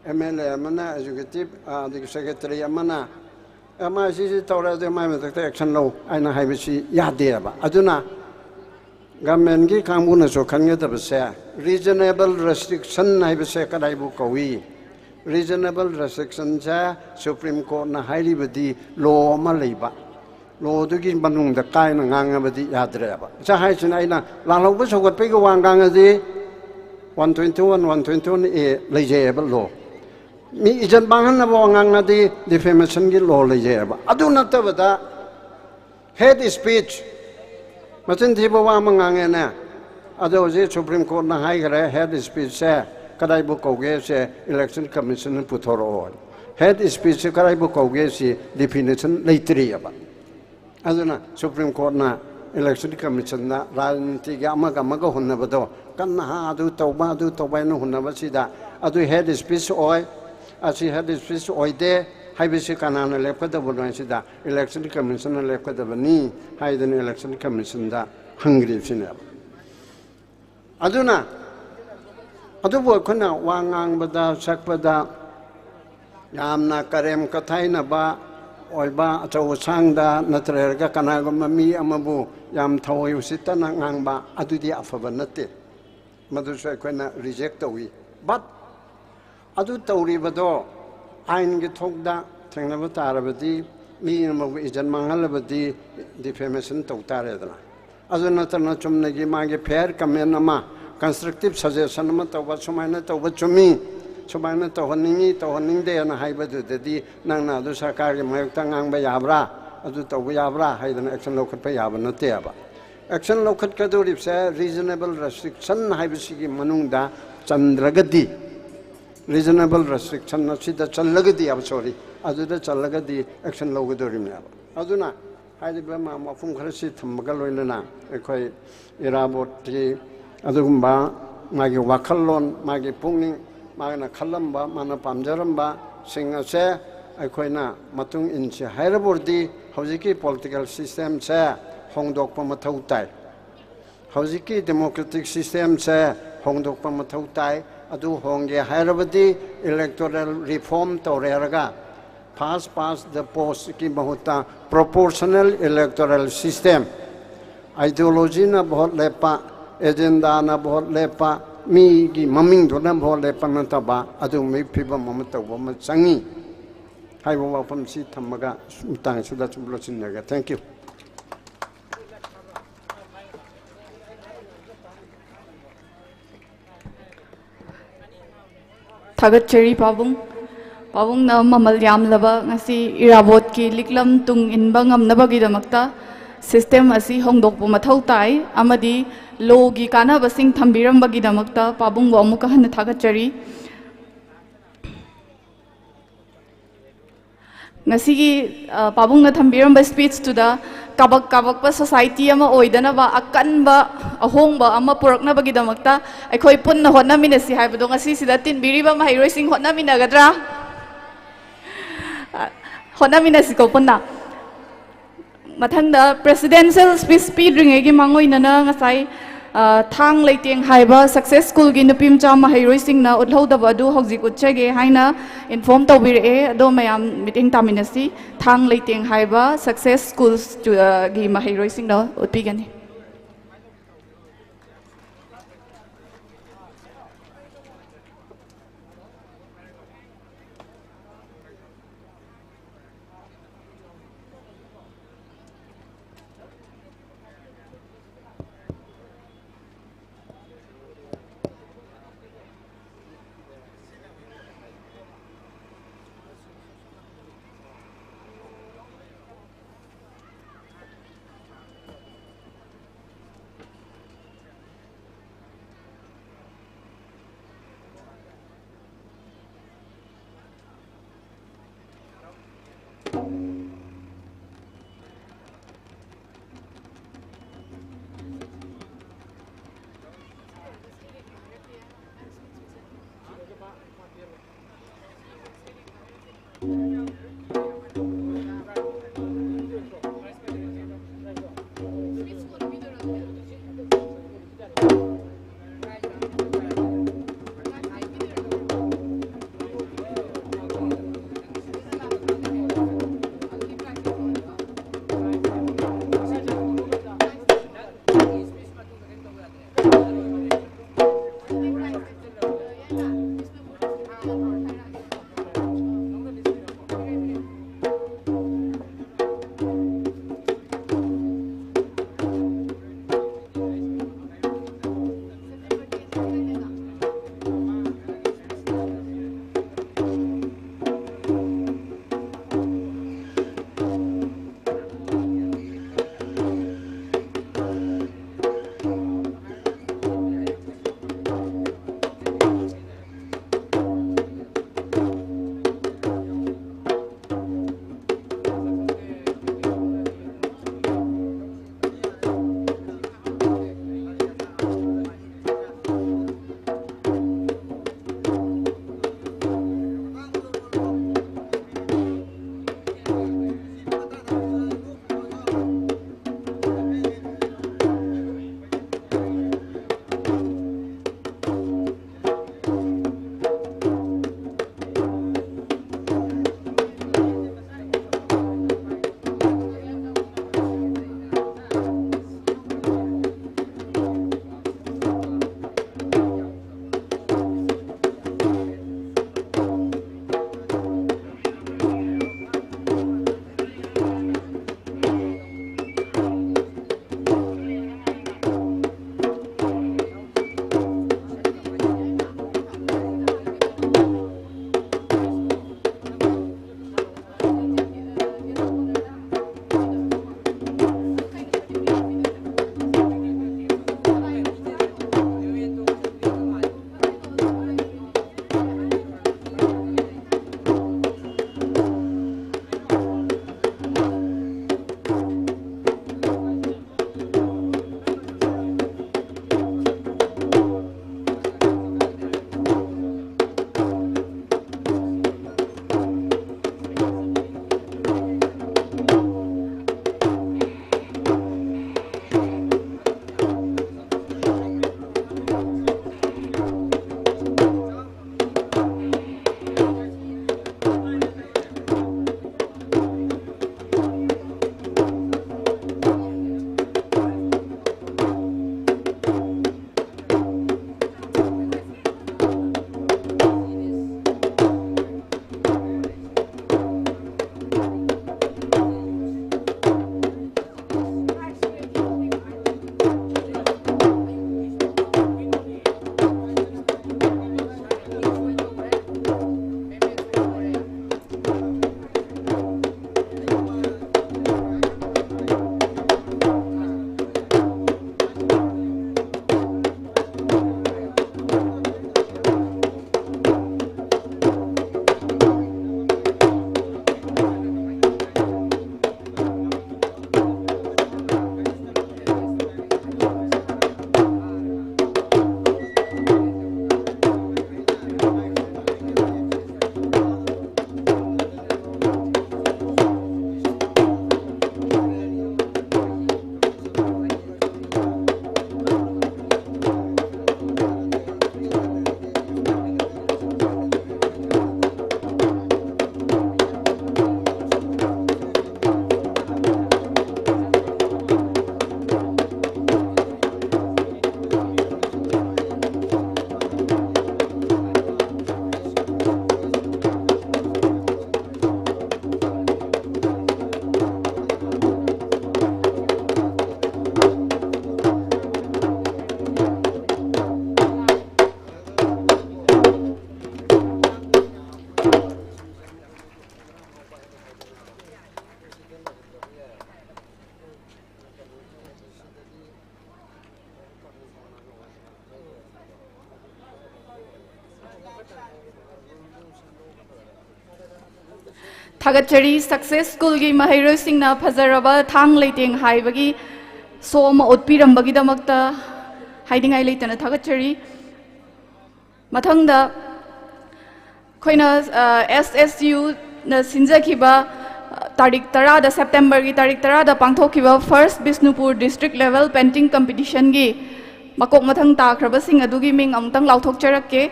ꯑꯦꯝ ꯑꯦꯜ ꯑꯦ ꯑꯃꯅ ꯑꯦꯖꯨꯀꯦꯇꯤꯚ, ꯑ, ꯑꯗꯒꯤ ꯁꯦꯀ꯭ꯔꯦꯇꯔꯤ ꯑꯃꯅ, "ꯑꯦ, ꯃꯥ ꯁꯤꯁꯤ ꯇꯧꯔꯦ, ꯑꯗꯨ ꯃꯥꯏ ꯃꯊꯛꯇ ꯑꯦꯛꯁꯟ ꯂꯧ" ꯍꯥꯏꯅ ꯍꯥꯏꯕꯁꯤ ꯌꯥꯗꯦꯕ꯫ ꯑꯗꯨꯅ ꯒꯚꯔꯟꯃꯦꯟꯒꯤ ꯀꯥꯡꯕꯨꯅꯁꯨ ꯈꯟꯒꯗꯕꯁꯦ, ꯔꯤꯖꯅꯦꯕꯜ ꯔꯦꯁꯇ꯭ꯔꯤꯛꯁꯟ ꯍꯥꯏꯕꯁꯦ ꯀꯗꯥꯏꯕꯨ ꯀꯧꯏ? ꯔꯤꯖꯅꯦꯕꯜ ꯔꯦꯁꯇ꯭ꯔꯤꯛꯁꯟꯁꯦ ꯁꯨꯄ꯭ꯔꯤꯝ ꯀꯣꯔꯠꯅ ꯍꯥꯏꯔꯤꯕꯗꯤ ꯂꯣ ꯑꯃ ꯂꯩꯕ, ꯂꯣꯗꯨꯒꯤ ꯃꯅꯨꯡꯗ ꯀꯥꯏꯅ ꯉꯥꯡꯉꯕꯗꯤ ꯌꯥꯗ꯭ꯔꯦꯕ꯫ ꯏꯆꯥ ꯍꯥꯏꯁꯤꯅ ꯑꯩꯅ ꯂꯥꯜꯍꯧꯕ ꯁꯧꯒꯠꯄꯒꯤ ꯋꯥ ꯉꯥꯡꯉꯗꯤ one twenty one, one twenty one A ꯂꯩꯖꯩꯑꯕ ꯂꯣ꯫ ꯃꯤ ꯏꯖꯠ ꯃꯥꯡꯍꯟꯅꯕ ꯋꯥ ꯉꯥꯡꯉꯗꯤ ꯗꯤꯐꯦꯃꯦꯁꯟꯒꯤ ꯂꯣ ꯂꯩꯖꯩꯑꯕ꯫ ꯑꯗꯨ ꯅꯠꯇꯕꯗ ꯍꯦꯠ ꯁ꯭ꯄꯤꯆ, ꯃꯆꯤꯟ ꯊꯤꯕ ꯋꯥ ꯑꯃ ꯉꯥꯡꯉꯦꯅꯦ, ꯑꯗꯣ ꯍꯧꯖꯤꯛ ꯁꯨꯄ꯭ꯔꯤꯝ ꯀꯣꯔꯠꯅ ꯍꯥꯏꯈ꯭ꯔꯦ, ꯍꯦꯠ ꯁ꯭ꯄꯤꯆꯁꯦ ꯀꯗꯥꯏꯕꯨ ꯀꯧꯒꯦꯁꯦ ꯏꯂꯦꯛꯁꯟ ꯀꯃꯤꯁꯟꯅ ꯄꯨꯊꯣꯔꯛꯑꯣ꯫ ꯍꯦꯠ ꯁ꯭ꯄꯤꯆꯁꯦ ꯀꯗꯥꯏꯕꯨ ꯀꯧꯒꯦ ꯁꯤ ꯗꯤꯐꯤꯅꯤꯁꯟ ꯂꯩꯇ꯭ꯔꯤꯑꯕ꯫ ꯑꯗꯨꯅ ꯁꯨꯄ꯭ꯔꯤꯝ ꯀꯣꯔꯠꯅ ꯏꯂꯦꯛꯁꯟ ꯀꯃꯤꯁꯟꯗ ꯔꯥꯖꯅꯤꯇꯤꯒꯤ ꯑꯃꯒ ꯑꯃꯒ ꯍꯨꯟꯅꯕꯗꯣ, ꯀꯟꯅ ꯑꯗꯨ ꯇꯧꯕ, ꯑꯗꯨ ꯇꯧꯕ ꯍꯥꯏꯅ ꯍꯨꯟꯅꯕꯁꯤꯗ, ꯑꯗꯨ ꯍꯦꯠ ꯁ꯭ꯄꯤꯆ ꯑꯣꯏ, ꯑꯁꯤ ꯍꯦꯠ ꯁ꯭ꯄꯤꯆ ꯑꯣꯏꯗꯦ ꯍꯥꯏꯕꯁꯤ ꯀꯅꯥꯅ ꯂꯦꯞꯀꯗꯕꯅꯣ ꯍꯥꯏꯁꯤꯗ, ꯏꯂꯦꯛꯁꯟ ꯀꯃꯤꯁꯟꯅ ꯂꯦꯞꯀꯗꯕꯅꯤ ꯍꯥꯏꯗꯅ ꯏꯂꯦꯛꯁꯟ ꯀꯃꯤꯁꯟꯗ ꯍꯪꯈ꯭ꯔꯤꯕꯁꯤꯅꯦꯕ꯫ ꯑꯗꯨꯅ, ꯑꯗꯨꯕꯨ ꯑꯩꯈꯣꯏꯅ ꯋꯥ ꯉꯥꯡꯕꯗ, ꯁꯛꯄꯗ ꯌꯥꯝꯅ ꯀꯔꯦꯝ ꯀꯊꯥꯏꯅꯕ ꯑꯣꯏꯕ, ꯑꯆꯧ ꯑꯁꯥꯡꯗ ꯅꯠꯇ꯭ꯔꯒ ꯀꯅꯥꯒꯨꯝꯕ ꯃꯤ ꯑꯃꯕꯨ ꯌꯥꯝ ꯊꯑꯣꯏ ꯎꯁꯤꯠꯇꯅ ꯉꯥꯡꯕ, ꯑꯗꯨꯗꯤ ꯑꯐꯕ ꯅꯠꯇꯦ꯫ ꯃꯗꯨꯁꯨ ꯑꯩꯈꯣꯏꯅ ꯔꯤꯖꯦꯛ ꯇꯧꯏ꯫ ꯕꯠ ꯑꯗꯨ ꯇꯧꯔꯤꯕꯗꯣ ꯑꯥꯏꯟꯒꯤ ꯊꯣꯛꯇ ꯊꯦꯡꯅꯕ ꯇꯥꯔꯕꯗꯤ, ꯃꯤ ꯑꯃꯕꯨ ꯏꯖꯠ ꯃꯥꯡꯍꯜꯂꯕꯗꯤ ꯗꯤꯐꯦꯃꯦꯁꯟ ꯇꯧ ꯇꯥꯔꯦꯗꯅ꯫ ꯑꯗꯨ ꯅꯠꯇꯅ ꯆꯨꯝꯅꯒꯤ ꯃꯥꯒꯤ ꯐꯦꯌꯔ ꯀꯃꯦꯟ ꯑꯃ, ꯀꯟꯁꯇ꯭ꯔꯛꯇꯤꯞ ꯁꯖꯦꯁꯟ ꯑꯃ ꯇꯧꯕ, ꯁꯨꯃꯥꯏꯅ ꯇꯧꯕ ꯆꯨꯝꯃꯤ, ꯁꯨꯃꯥꯏꯅ ꯇꯧꯍꯟꯅꯤꯡꯉꯤ, ꯇꯧꯍꯟꯅꯤꯡꯗꯦꯅ ꯍꯥꯏꯕꯗꯨꯗꯗꯤ ꯅꯪꯅ ꯑꯗꯨ ꯁꯔꯀꯥꯔꯒꯤ ꯃꯥꯌꯣꯛꯇ ꯉꯥꯡꯕ ꯌꯥꯕ꯭ꯔꯥ, ꯑꯗꯨ ꯇꯧꯕ ꯌꯥꯕ꯭ꯔꯥ ꯍꯥꯏꯗꯅ ꯑꯦꯛꯁꯟ ꯂꯧꯈꯠꯄ ꯌꯥꯕ ꯅꯠꯇꯦꯕ꯫ ꯑꯦꯛꯁꯟ ꯂꯧꯈꯠꯀꯗꯧꯔꯤꯕꯁꯦ ꯔꯤꯖꯅꯦꯕꯜ ꯔꯦꯁꯇ꯭ꯔꯤꯛꯁꯟ ꯍꯥꯏꯕꯁꯤꯒꯤ ꯃꯅꯨꯡꯗ ꯆꯟꯗ꯭ꯔꯒꯗꯤ, ꯔꯤꯖꯅꯦꯕꯜ ꯔꯦꯁꯇ꯭ꯔꯤꯛꯁꯟ ꯑꯁꯤꯗ ꯆꯜꯂꯒꯗꯤ, ꯑꯥꯏ ꯑꯦꯝ ꯁꯣꯔꯤ, ꯑꯗꯨꯗ ꯆꯜꯂꯒꯗꯤ ꯑꯦꯛꯁꯟ ꯂꯧꯒꯗꯧꯔꯤꯕꯅꯦꯕ꯫ ꯑꯗꯨꯅ ꯍꯥꯏꯔꯤꯕ ꯃ-, ꯃꯐꯝ ꯈꯔꯁꯤ ꯊꯝꯕꯒ ꯂꯣꯏꯅꯅ ꯑꯩꯈꯣꯏ ꯏꯔꯥꯕꯣꯠꯀꯤ ꯑꯗꯨꯒꯨꯝꯕ ꯃꯥꯒꯤ ꯋꯥꯈꯜꯂꯣꯟ, ꯃꯥꯒꯤ ꯄꯨꯛꯅꯤꯡ, ꯃꯥꯅ ꯈꯜꯂꯝꯕ, ꯃꯥꯅ ꯄꯥꯝꯖꯔꯝꯕꯁꯤꯡ ꯑꯁꯦ ꯑꯩꯈꯣꯏꯅ ꯃꯇꯨꯡ ꯏꯟꯁꯤ ꯍꯥꯏꯔꯕ ꯑꯣꯏꯔꯗꯤ ꯍꯧꯖꯤꯛꯀꯤ ꯄꯣꯂꯤꯇꯤꯀꯦꯜ ꯁꯤꯁꯇꯦꯝꯁꯦ ꯍꯣꯡꯗꯣꯛꯄ ꯃꯊꯧ ꯇꯥꯏ꯫ ꯍꯧꯖꯤꯛꯀꯤ ꯗꯦꯃꯣꯀ꯭ꯔꯦꯇꯤꯛ ꯁꯤꯁꯇꯦꯝꯁꯦ ꯍꯣꯡꯗꯣꯛꯄ ꯃꯊꯧ ꯇꯥꯏ꯫ ꯑꯗꯨ ꯍꯣꯡꯒꯦ ꯍꯥꯏꯔꯕꯗꯤ ꯏꯂꯦꯛꯇꯣꯔꯦꯜ ꯔꯤꯐꯣꯔꯝ ꯇꯧꯔꯦꯔꯒ ꯐꯥꯁ ꯄꯥꯁ ꯗ ꯄꯣꯁꯀꯤ ꯃꯍꯨꯠꯇ ꯄ꯭ꯔꯣꯄꯣꯔꯁꯅꯦꯜ ꯏꯂꯦꯛꯇꯣꯔꯦꯜ ꯁꯤꯁꯇꯦꯝ, ꯑꯥꯏꯗꯤꯌꯣꯂꯣꯖꯤꯅ ꯚꯣꯠ ꯂꯦꯞꯄ, ꯑꯦꯖꯦꯟꯗꯥꯅ ꯚꯣꯠ ꯂꯦꯞꯄ, ꯃꯤꯒꯤ ꯃꯃꯤꯡꯗꯨꯅ ꯚꯣꯠ ꯂꯦꯞꯄ ꯅꯠꯇꯕ ꯑꯗꯨꯒꯨꯝꯕꯒꯤ ꯐꯤꯕꯝ ꯑꯃ ꯇꯧꯕ ꯑꯃ ꯆꯪꯉꯤ ꯍꯥꯏꯕ ꯋꯥꯐꯝꯁꯤ ꯊꯝꯃꯒ ꯃꯇꯥꯡꯁꯤꯗ ꯁꯨꯝ ꯂꯣꯏꯁꯤꯟꯖꯔꯒꯦ꯫ Thank you꯫ ꯊꯥꯒꯠꯆꯔꯤ ꯄꯥꯕꯨꯡ꯫ ꯄꯥꯕꯨꯡꯅ ꯃꯃꯜ ꯌꯥꯝꯂꯕ ꯉꯁꯤ ꯏꯔꯥꯕꯣꯠꯀꯤ ꯂꯤꯛꯂꯝ ꯇꯨꯡ ꯏꯟꯕ ꯉꯝꯅꯕꯒꯤꯗꯃꯛꯇ ꯁꯤꯁꯇꯦꯝ ꯑꯁꯤ ꯍꯣꯡꯗꯣꯛꯄ ꯃꯊꯧ ꯇꯥꯏ ꯑꯃꯗꯤ ꯂꯣꯒꯤ ꯀꯥꯟꯅꯕꯁꯤꯡ ꯊꯝꯕꯤꯔꯝꯕꯒꯤꯗꯃꯛꯇ ꯄꯥꯕꯨꯡꯕꯨ ꯑꯃꯨꯛꯀ ꯍꯟꯅ ꯊꯥꯒꯠꯆꯔꯤ꯫ ꯉꯁꯤꯒꯤ, ꯑ, ꯄꯥꯕꯨꯡꯅ ꯊꯝꯕꯤꯔꯝꯕ ꯁ꯭ꯄꯤꯆꯇꯨꯗ ꯀꯥꯕꯛ ꯀꯥꯕꯛꯄ ꯁꯣꯁꯥꯏꯇꯤ ꯑꯃ ꯑꯣꯏꯗꯅꯕ ꯑꯀꯟꯕ ꯑꯍꯣꯡꯕ ꯑꯃ ꯄꯨꯔꯛꯅꯕꯒꯤꯗꯃꯛꯇ ꯑꯩꯈꯣꯏ ꯄꯨꯟꯅ ꯍꯣꯠꯅꯃꯤꯟꯅꯁꯤ ꯍꯥꯏꯕꯗꯣ ꯉꯁꯤꯁꯤꯗ ꯇꯤꯟꯕꯤꯔꯤꯕ ꯃꯍꯩꯔꯣꯏꯁꯤꯡ ꯍꯣꯠꯅꯃꯤꯟꯅꯒꯗ꯭ꯔꯥ? ꯑ, ꯍꯣꯠꯅꯃꯤꯟꯅꯁꯤꯀꯣ ꯄꯨꯟꯅ꯫ ꯃꯊꯪꯗ ꯄ꯭ꯔꯦꯁꯤꯗꯦꯟꯁꯤꯌꯦꯜ ꯁ꯭ꯄꯤꯆ ꯄꯤꯗ꯭ꯔꯤꯉꯩꯒꯤ ꯃꯥꯡꯑꯣꯏꯅꯅ ꯉꯁꯥꯏ, ꯑ, ꯊꯥꯡ ꯂꯩꯇꯦꯡ ꯍꯥꯏꯕ ꯁꯛꯁꯦꯁ ꯁ꯭ꯀꯨꯜꯒꯤ ꯅꯨꯄꯤ ꯃꯆꯥ ꯃꯍꯩꯔꯣꯏꯁꯤꯡꯅ ꯎꯠꯍꯧꯗꯕ ꯑꯗꯨ ꯍꯧꯖꯤꯛ ꯎꯠꯆꯒꯦ ꯍꯥꯏꯅ ꯏꯟꯐꯣꯔꯝ ꯇꯧꯕꯤꯔꯛꯑꯦ꯫ ꯑꯗꯣ ꯃꯌꯥꯝ ꯃꯤꯠꯌꯦꯡ ꯇꯥꯃꯤꯟꯅꯁꯤ꯫ ꯊꯥꯡ ꯂꯩꯇꯦꯡ ꯍꯥꯏꯕ ꯁꯛꯁꯦꯁ ꯁ꯭ꯀꯨꯜꯁ ꯇꯨ, ꯑ, ꯒꯤ ꯃꯍꯩꯔꯣꯏꯁꯤꯡꯅ ꯎꯠꯄꯤꯒꯅꯤ꯫ ꯊꯥꯒꯠꯆꯔꯤ꯫ ꯁꯛꯁꯦꯁ ꯁ꯭ꯀꯨꯜꯒꯤ ꯃꯍꯩꯔꯣꯏꯁꯤꯡꯅ ꯐꯖꯔꯕ ꯊꯥꯡ ꯂꯩꯇꯦꯡ ꯍꯥꯏꯕꯒꯤ ꯁꯣ ꯑꯃ ꯎꯠꯄꯤꯔꯝꯕꯒꯤꯗꯃꯛꯇ ꯍꯥꯏꯅꯤꯡꯉꯥꯏ ꯂꯩꯇꯅ ꯊꯥꯒꯠꯆꯔꯤ꯫ ꯃꯊꯪꯗ ꯑꯩꯈꯣꯏꯅ, ꯑ, ꯑꯦꯁ ꯑꯦꯁ ꯌꯨꯅ ꯁꯤꯟꯖꯈꯤꯕ, ꯑ, ꯇꯥꯔꯤꯛ ꯇꯔꯥꯗ, ꯁꯦꯞꯇꯦꯝꯕꯔꯒꯤ ꯇꯥꯔꯤꯛ ꯇꯔꯥꯗ ꯄꯥꯡꯊꯣꯛꯈꯤꯕ ꯐꯥꯔꯁ ꯕꯤꯁꯅꯨꯄꯨꯔ ꯗꯤꯁꯇ꯭ꯔꯤꯛ ꯂꯦꯚꯦꯜ ꯄꯦꯟꯇꯤꯡ ꯀꯝꯄꯤꯇꯤꯁꯟꯒꯤ ꯃꯀꯣꯛ ꯃꯊꯪ ꯇꯥꯈ꯭ꯔꯕꯁꯤꯡ ꯑꯗꯨꯒꯤ ꯃꯤꯡ ꯑꯃꯨꯛꯇꯪ ꯂꯥꯎꯊꯣꯛꯆꯔꯛꯀꯦ꯫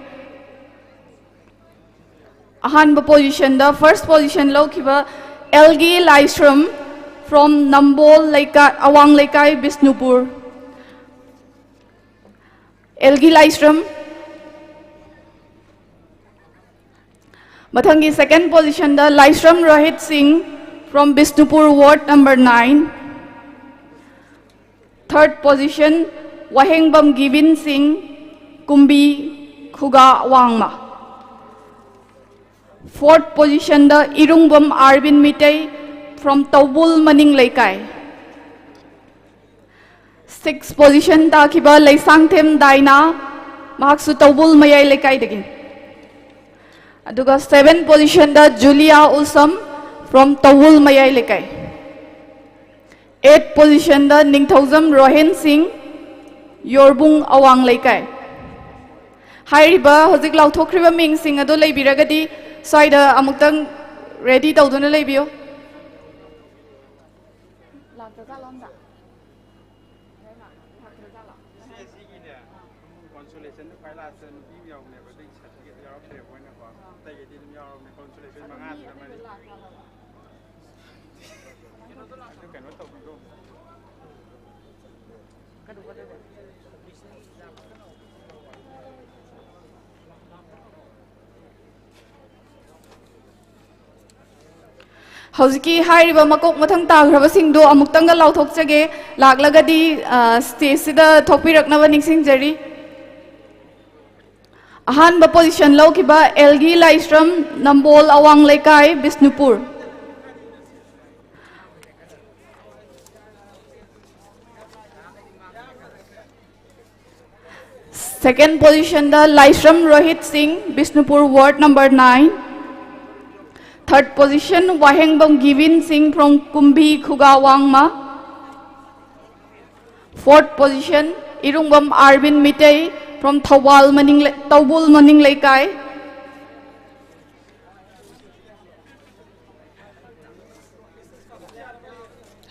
ꯑꯍꯥꯟꯕ ꯄꯣꯖꯤꯁꯟꯗ ꯐꯥꯔꯁ ꯄꯣꯖꯤꯁꯟ ꯂꯧꯈꯤꯕ ꯑꯦꯜꯒꯤ ꯂꯥꯏꯁ꯭ꯔꯝ from ꯅꯝꯕꯣꯜ ꯂꯩꯀꯥꯏ, ꯑꯋꯥꯡ ꯂꯩꯀꯥꯏ, ꯕꯤꯁꯅꯨꯄꯨꯔ꯫ ꯑꯦꯜꯒꯤ ꯂꯥꯏꯁ꯭ꯔꯝ꯫ ꯃꯊꯪꯒꯤ ꯁꯦꯀꯦꯟ ꯄꯣꯖꯤꯁꯟꯗ ꯂꯥꯏꯁ꯭ꯔꯝ Rohit Singh from Bishnupur, ward number nine꯫ Third position Wahengbam Gibin Singh, Kumbi, ꯈꯨꯒꯥ ꯋꯥꯡꯃ꯫ ꯐꯣꯔꯠ ꯄꯣꯖꯤꯁꯟꯗ ꯏꯔꯨꯡꯕꯝ ꯑꯥꯔꯕꯤꯟ ꯃꯤꯇꯩ from ꯇꯧꯕꯨꯜ ꯃꯅꯤꯡ ꯂꯩꯀꯥꯏ꯫ ꯁꯤꯛꯁ ꯄꯣꯖꯤꯁꯟ ꯇꯥꯈꯤꯕ ꯂꯩꯁꯥꯡꯊꯦꯝ ꯗꯥꯏꯅꯥ, ꯃꯍꯥꯛꯁꯨ ꯇꯧꯕꯨꯜ ꯃꯌꯥꯏ ꯂꯩꯀꯥꯏꯗꯒꯤ꯫ ꯑꯗꯨꯒ ꯁꯦꯚꯦꯟ ꯄꯣꯖꯤꯁꯟꯗ ꯖꯨꯂꯤꯌꯥ ꯎꯁꯝ from ꯇꯧꯕꯨꯜ ꯃꯌꯥꯏ ꯂꯩꯀꯥꯏ꯫ ꯑꯦꯠ ꯄꯣꯖꯤꯁꯟꯗ ꯅꯤꯡꯊꯧꯖꯝ ꯔꯣꯍꯦꯟ ꯁꯤꯡ, ꯌꯣꯔꯕꯨꯡ ꯑꯋꯥꯡ ꯂꯩꯀꯥꯏ꯫ ꯍꯥꯏꯔꯤꯕ ꯍꯧꯖꯤꯛ ꯂꯥꯎꯊꯣꯛꯈ꯭ꯔꯤꯕ ꯃꯤꯡꯁꯤꯡ ꯑꯗꯨ ꯂꯩꯕꯤꯔꯒꯗꯤ ꯁ꯭ꯋꯥꯏꯗ ꯑꯃꯨꯛꯇꯪ ꯔꯦꯗꯤ ꯇꯧꯗꯨꯅ ꯂꯩꯕꯤꯌꯨ꯫ ꯂꯥꯛꯇ꯭ꯔꯖꯥꯠꯂꯣ ꯑꯝꯇ? ꯂꯥꯛꯇ꯭ꯔꯖꯥꯠꯂꯣ? ꯁꯤ ꯑꯁꯤꯒꯤꯅꯦ, ꯀꯣꯟꯁꯣꯂꯦꯁꯟꯗ ꯈ꯭ꯋꯥꯏ ꯂꯥꯁꯇ ꯅꯨꯄꯤ ꯑꯃ ꯌꯥꯎꯕꯅꯦꯕ, ꯑꯗꯨꯒꯤ ꯁꯥꯔꯇꯤꯐꯤꯀꯦꯠ ꯌꯥꯎꯔꯛꯇ꯭ꯔꯦꯕ ꯃꯣꯏꯅꯀꯣ꯫ ꯑꯇꯩꯒꯩꯗꯤ ꯑꯗꯨꯝ ꯌꯥꯎꯔꯕꯅꯦ, ꯀꯣꯟꯁꯣꯂꯦꯁꯟ ꯃꯉꯥꯗꯨꯗ ꯃꯔꯤ꯫ ꯑꯗꯨ ꯀꯩꯅꯣ ꯇꯧꯕꯤꯔꯣ꯫ ꯍꯧꯖꯤꯛꯀꯤ ꯍꯥꯏꯔꯤꯕ ꯃꯀꯣꯛ ꯃꯊꯪ ꯇꯥꯈ꯭ꯔꯕꯁꯤꯡꯗꯣ ꯑꯃꯨꯛꯇꯪꯒ ꯂꯥꯎꯊꯣꯛꯆꯒꯦ꯫ ꯂꯥꯛꯂꯒꯗꯤ, ꯑ, ꯁ꯭ꯇꯦꯖꯁꯤꯗ ꯊꯣꯛꯄꯤꯔꯛꯅꯕ ꯅꯤꯡꯁꯤꯡꯖꯔꯤ꯫ ꯑꯍꯥꯟꯕ ꯄꯣꯖꯤꯁꯟ ꯂꯧꯈꯤꯕ ꯑꯦꯜꯒꯤ ꯂꯥꯏꯁ꯭ꯔꯝ, ꯅꯝꯕꯣꯜ ꯑꯋꯥꯡ ꯂꯩꯀꯥꯏ, ꯕꯤꯁꯅꯨꯄꯨꯔ꯫ Second position ꯗ ꯂꯥꯏꯁ꯭ꯔꯝ ꯔꯣꯍꯤꯠ ꯁꯤꯡ, Bishnupur, ward number nine. Third position, ꯋꯥꯍꯦꯡꯕꯝ ꯒꯤꯕꯤꯟ ꯁꯤꯡ from ꯀꯨꯝꯕꯤ, ꯈꯨꯒꯥ ꯋꯥꯡꯃ꯫ Fourth position, ꯏꯔꯨꯡꯕꯝ Arbin Meetei from Thoubal ꯃꯅꯤꯡ ꯂꯩ-, ꯇꯧꯕꯨꯜ ꯃꯅꯤꯡ ꯂꯩꯀꯥꯏ꯫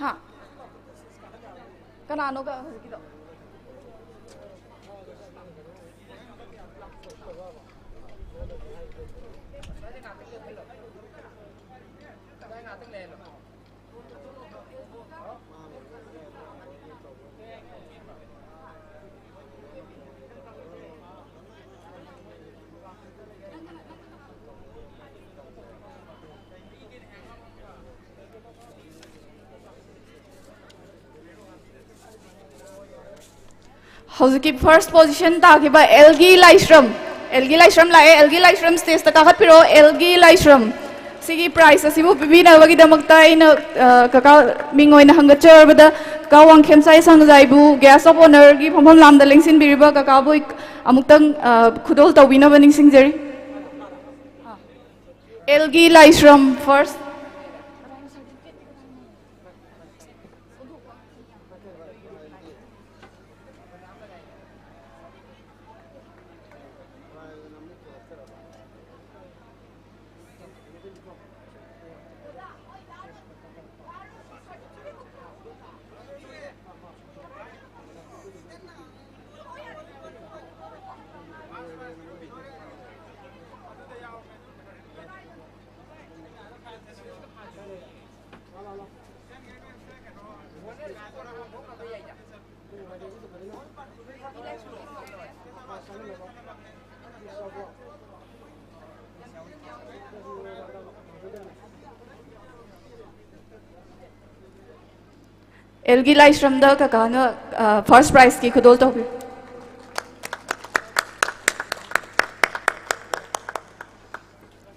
ꯍꯥ? ꯀꯅꯥꯅꯣꯒ ꯍꯧꯖꯤꯛꯀꯤꯗꯣ? ꯍꯧꯖꯤꯛꯀꯤ first position ꯇꯥꯈꯤꯕ ꯑꯦꯜꯒꯤ ꯂꯥꯏꯁ꯭ꯔꯝ, ꯑꯦꯜꯒꯤ ꯂꯥꯏꯁ꯭ꯔꯝ ꯂꯥꯛꯑꯦ꯫ ꯑꯦꯜꯒꯤ ꯂꯥꯏꯁ꯭ꯔꯝ stage ꯇ ꯀꯥꯈꯠꯄꯤꯔꯛꯑꯣ꯫ ꯑꯦꯜꯒꯤ ꯂꯥꯏꯁ꯭ꯔꯝ, ꯁꯤꯒꯤ prize ꯑꯁꯤꯕꯨ ꯄꯤꯕꯤꯅꯕꯒꯤꯗꯃꯛꯇ ꯑꯩꯅ, ꯑ, ꯀꯀꯥ ꯃꯤꯡ ꯑꯣꯏꯅ ꯍꯪꯒꯠꯆꯔꯕꯗ, ꯀꯀꯥ ꯋꯥꯡꯈꯦꯝꯆꯥꯏ ꯁꯪꯖꯥꯏꯕꯨ guest of honour ꯒꯤ ꯐꯝꯐꯝ ꯂꯥꯝꯗ ꯂꯦꯡꯁꯤꯟꯕꯤꯔꯤꯕ ꯀꯀꯥꯕꯨ ꯑꯃꯨꯛꯇꯪ, ꯑ, ꯈꯨꯗꯣꯜ ꯇꯧꯕꯤꯅꯕ ꯅꯤꯡꯁꯤꯡꯖꯔꯤ꯫ ꯑꯦꯜꯒꯤ ꯂꯥꯏꯁ꯭ꯔꯝ first꯫ ꯑꯦꯜꯒꯤ ꯂꯥꯏꯁ꯭ꯔꯝꯗ ꯀꯀꯥꯅ, ꯑ, first prize ꯀꯤ ꯈꯨꯗꯣꯜ ꯇꯧꯕꯤꯌꯨ꯫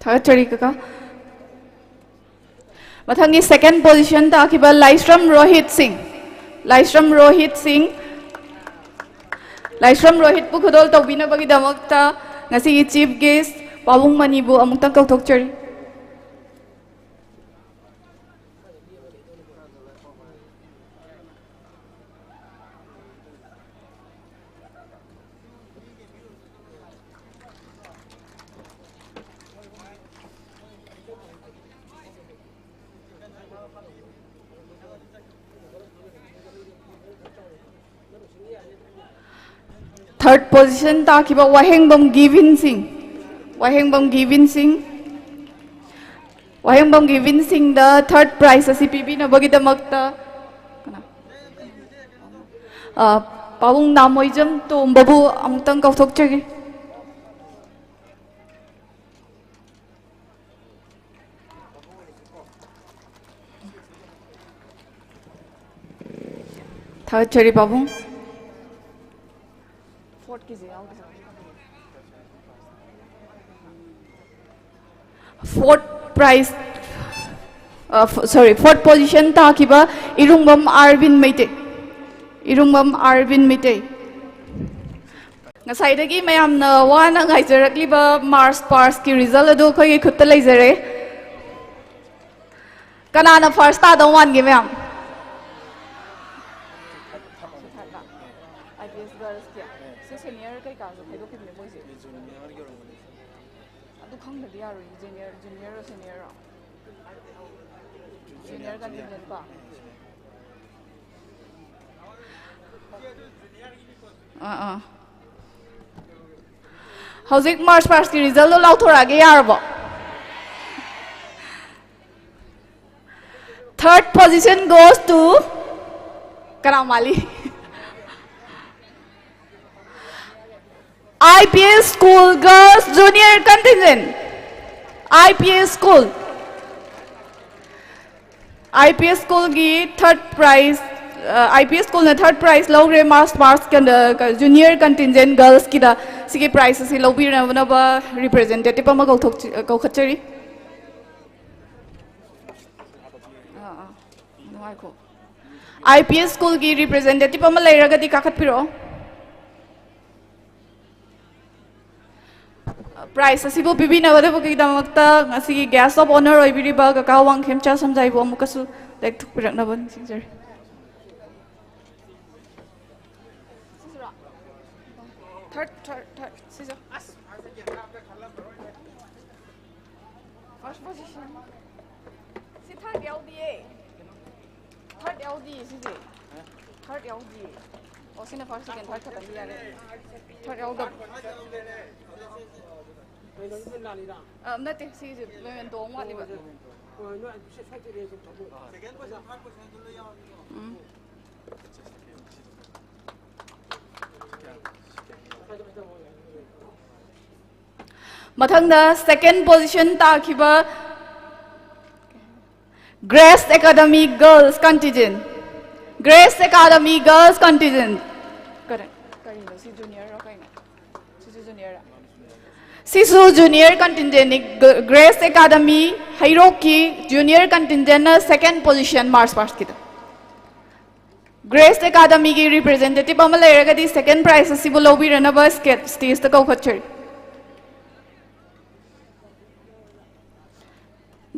ꯊꯥꯒꯠꯆꯔꯤ ꯀꯀꯥ꯫ ꯃꯊꯪꯒꯤ second position ꯇꯥꯈꯤꯕ ꯂꯥꯏꯁ꯭ꯔꯝ ꯔꯣꯍꯤꯠ ꯁꯤꯡ꯫ ꯂꯥꯏꯁ꯭ꯔꯝ ꯔꯣꯍꯤꯠ ꯁꯤꯡ, ꯂꯥꯏꯁ꯭ꯔꯝ ꯔꯣꯍꯤꯠꯄꯨ ꯈꯨꯗꯣꯜ ꯇꯧꯕꯤꯅꯕꯒꯤꯗꯃꯛꯇ ꯉꯁꯤꯒꯤ chief guest ꯄꯥꯕꯨꯡ ꯃꯅꯤꯕꯨ ꯑꯃꯨꯛꯇꯪ ꯀꯧꯊꯣꯛꯆꯔꯤ꯫ Third position ꯇꯥꯈꯤꯕ ꯋꯥꯍꯦꯡꯕꯝ ꯒꯤꯕꯤꯟ ꯁꯤꯡ, ꯋꯥꯍꯦꯡꯕꯝ ꯒꯤꯕꯤꯟ ꯁꯤꯡ, ꯋꯥꯍꯦꯡꯕꯝ ꯒꯤꯕꯤꯟ ꯁꯤꯡꯗ third prize ꯑꯁꯤ ꯄꯤꯕꯤꯅꯕꯒꯤꯗꯃꯛꯇ ꯀꯅꯥ? ꯑ, ꯄꯥꯕꯨꯡ ꯅꯥꯃꯣꯏꯖꯝ ꯇꯣꯝꯕꯕꯨ ꯑꯃꯨꯛꯇꯪ ꯀꯧꯊꯣꯛꯆꯒꯦ꯫ ꯊꯥꯒꯠꯆꯔꯤ ꯄꯥꯕꯨꯡ꯫ Fourth prize, ꯑ, ꯐ-, sorry, fourth position ꯇꯥꯈꯤꯕ ꯏꯔꯨꯡꯕꯝ ꯑꯥꯔꯕꯤꯟ ꯃꯩꯇꯩ꯫ ꯏꯔꯨꯡꯕꯝ ꯑꯥꯔꯕꯤꯟ ꯃꯩꯇꯩ꯫ ꯉꯁꯥꯏꯗꯒꯤ ꯃꯌꯥꯝꯅ ꯋꯥꯅ ꯉꯥꯏꯖꯔꯛꯂꯤꯕ march past ꯀꯤ result ꯑꯗꯨ ꯑꯩꯈꯣꯏꯒꯤ ꯈꯨꯠꯇ ꯂꯩꯖꯔꯦ꯫ ꯀꯅꯥꯅ first ꯇꯥꯗꯧ ꯃꯥꯟꯒꯦ, ꯃꯌꯥꯝ? I P S girls ꯀꯤ? ꯁꯤ senior ꯀꯩꯀꯥꯁꯨ ꯈꯥꯏꯗꯣꯛꯈꯤꯕꯅꯦ ꯃꯣꯏꯁꯦ꯫ ꯑꯗꯨ ꯈꯪꯗꯗꯤ ꯌꯥꯔꯣꯏ, junior, junior ꯔꯣ, senior ꯔꯣ? Junior contingent ꯀꯣ? ꯑꯥ, ꯑꯥ꯫ ꯍꯧꯖꯤꯛ march past ꯀꯤ result ꯇꯣ ꯂꯥꯎꯊꯣꯔꯛꯑꯒꯦ, ꯌꯥꯔꯕꯣ? Third position goes to ꯀꯅꯥ ꯃꯥꯜꯂꯤ? I P S school girls junior contingent, I P S school, I P S school ꯒꯤ third prize, ꯑ, I P S school ꯅ third prize ꯂꯧꯈ꯭ꯔꯦ, march past ꯀꯟ-, ꯀ-, junior contingent girls ꯀꯤꯗ꯫ ꯁꯤꯒꯤ prize ꯑꯁꯤ ꯂꯧꯕꯤꯅꯕ representative ꯑꯃ ꯀꯧꯊꯣꯛꯆ-, ꯀꯧꯈꯠꯆꯔꯤ꯫ ꯑꯥ, ꯑꯥ, ꯉꯥꯏꯈꯣ꯫ I P S school ꯒꯤ representative ꯑꯃ ꯂꯩꯔꯒꯗꯤ ꯀꯥꯈꯠꯄꯤꯔꯛꯑꯣ꯫ Prize ꯑꯁꯤꯕꯨ ꯄꯤꯕꯤꯅꯕꯗꯕꯨꯒꯤꯗꯃꯛꯇ ꯉꯁꯤꯒꯤ Guest of Honour ꯑꯣꯏꯕꯤꯔꯤꯕ ꯀꯀꯥ ꯋꯥꯡꯈꯦꯝꯆꯥ ꯁꯝꯖꯥꯏꯕꯨ ꯑꯃꯨꯛꯀꯁꯨ ꯂꯦꯛꯊꯣꯛꯄꯤꯔꯛꯅꯕ ꯅꯤꯡꯁꯤꯡꯖꯔꯤ꯫ ꯁꯤꯁꯤꯔꯣ? Third, third, third. ꯁꯤꯁꯦ꯫ ꯑꯁ꯫ First position. ꯁꯤ third ꯌꯥꯎꯗꯤꯌꯦ꯫ Third ꯌꯥꯎꯗꯤꯌꯦ ꯁꯤꯁꯦ꯫ Third ꯌꯥꯎꯗꯤꯌꯦ꯫ ꯑꯣ, ꯁꯤꯅ first, second, third ꯈꯛꯇꯅꯤ, ꯌꯥꯔꯦ꯫ Third ꯌꯥꯎꯗꯕ꯫ ꯑ, ꯅꯠꯇꯦ, ꯁꯤꯁꯦ memento ꯑꯃ ꯋꯥꯠꯂꯤꯕ꯫ ꯎꯝ꯫ ꯃꯊꯪꯗ second position ꯇꯥꯈꯤꯕ Grace Academy Girls Contingent, Grace Academy Girls Contingent꯫ ꯀꯔꯤ-, ꯀꯔꯤꯅꯣ ꯁꯤ, junior ꯔꯣ ꯀꯩꯅꯣ? ꯁꯤꯁꯨ junior ꯔꯥ? ꯁꯤꯁꯨ junior contingent ꯅꯤ꯫ ꯒ-, Grace Academy ꯍꯩꯔꯣꯛꯀꯤ junior contingent ꯅ second position march past ꯀꯤꯗ꯫ Grace Academy ꯒꯤ representative ꯑꯃ ꯂꯩꯔꯒꯗꯤ second prize ꯑꯁꯤꯕꯨ ꯂꯧꯕꯤꯔꯅꯕ ꯁ꯭ꯀꯦ-, stage ꯇ ꯀꯧꯈꯠꯆꯔꯤ꯫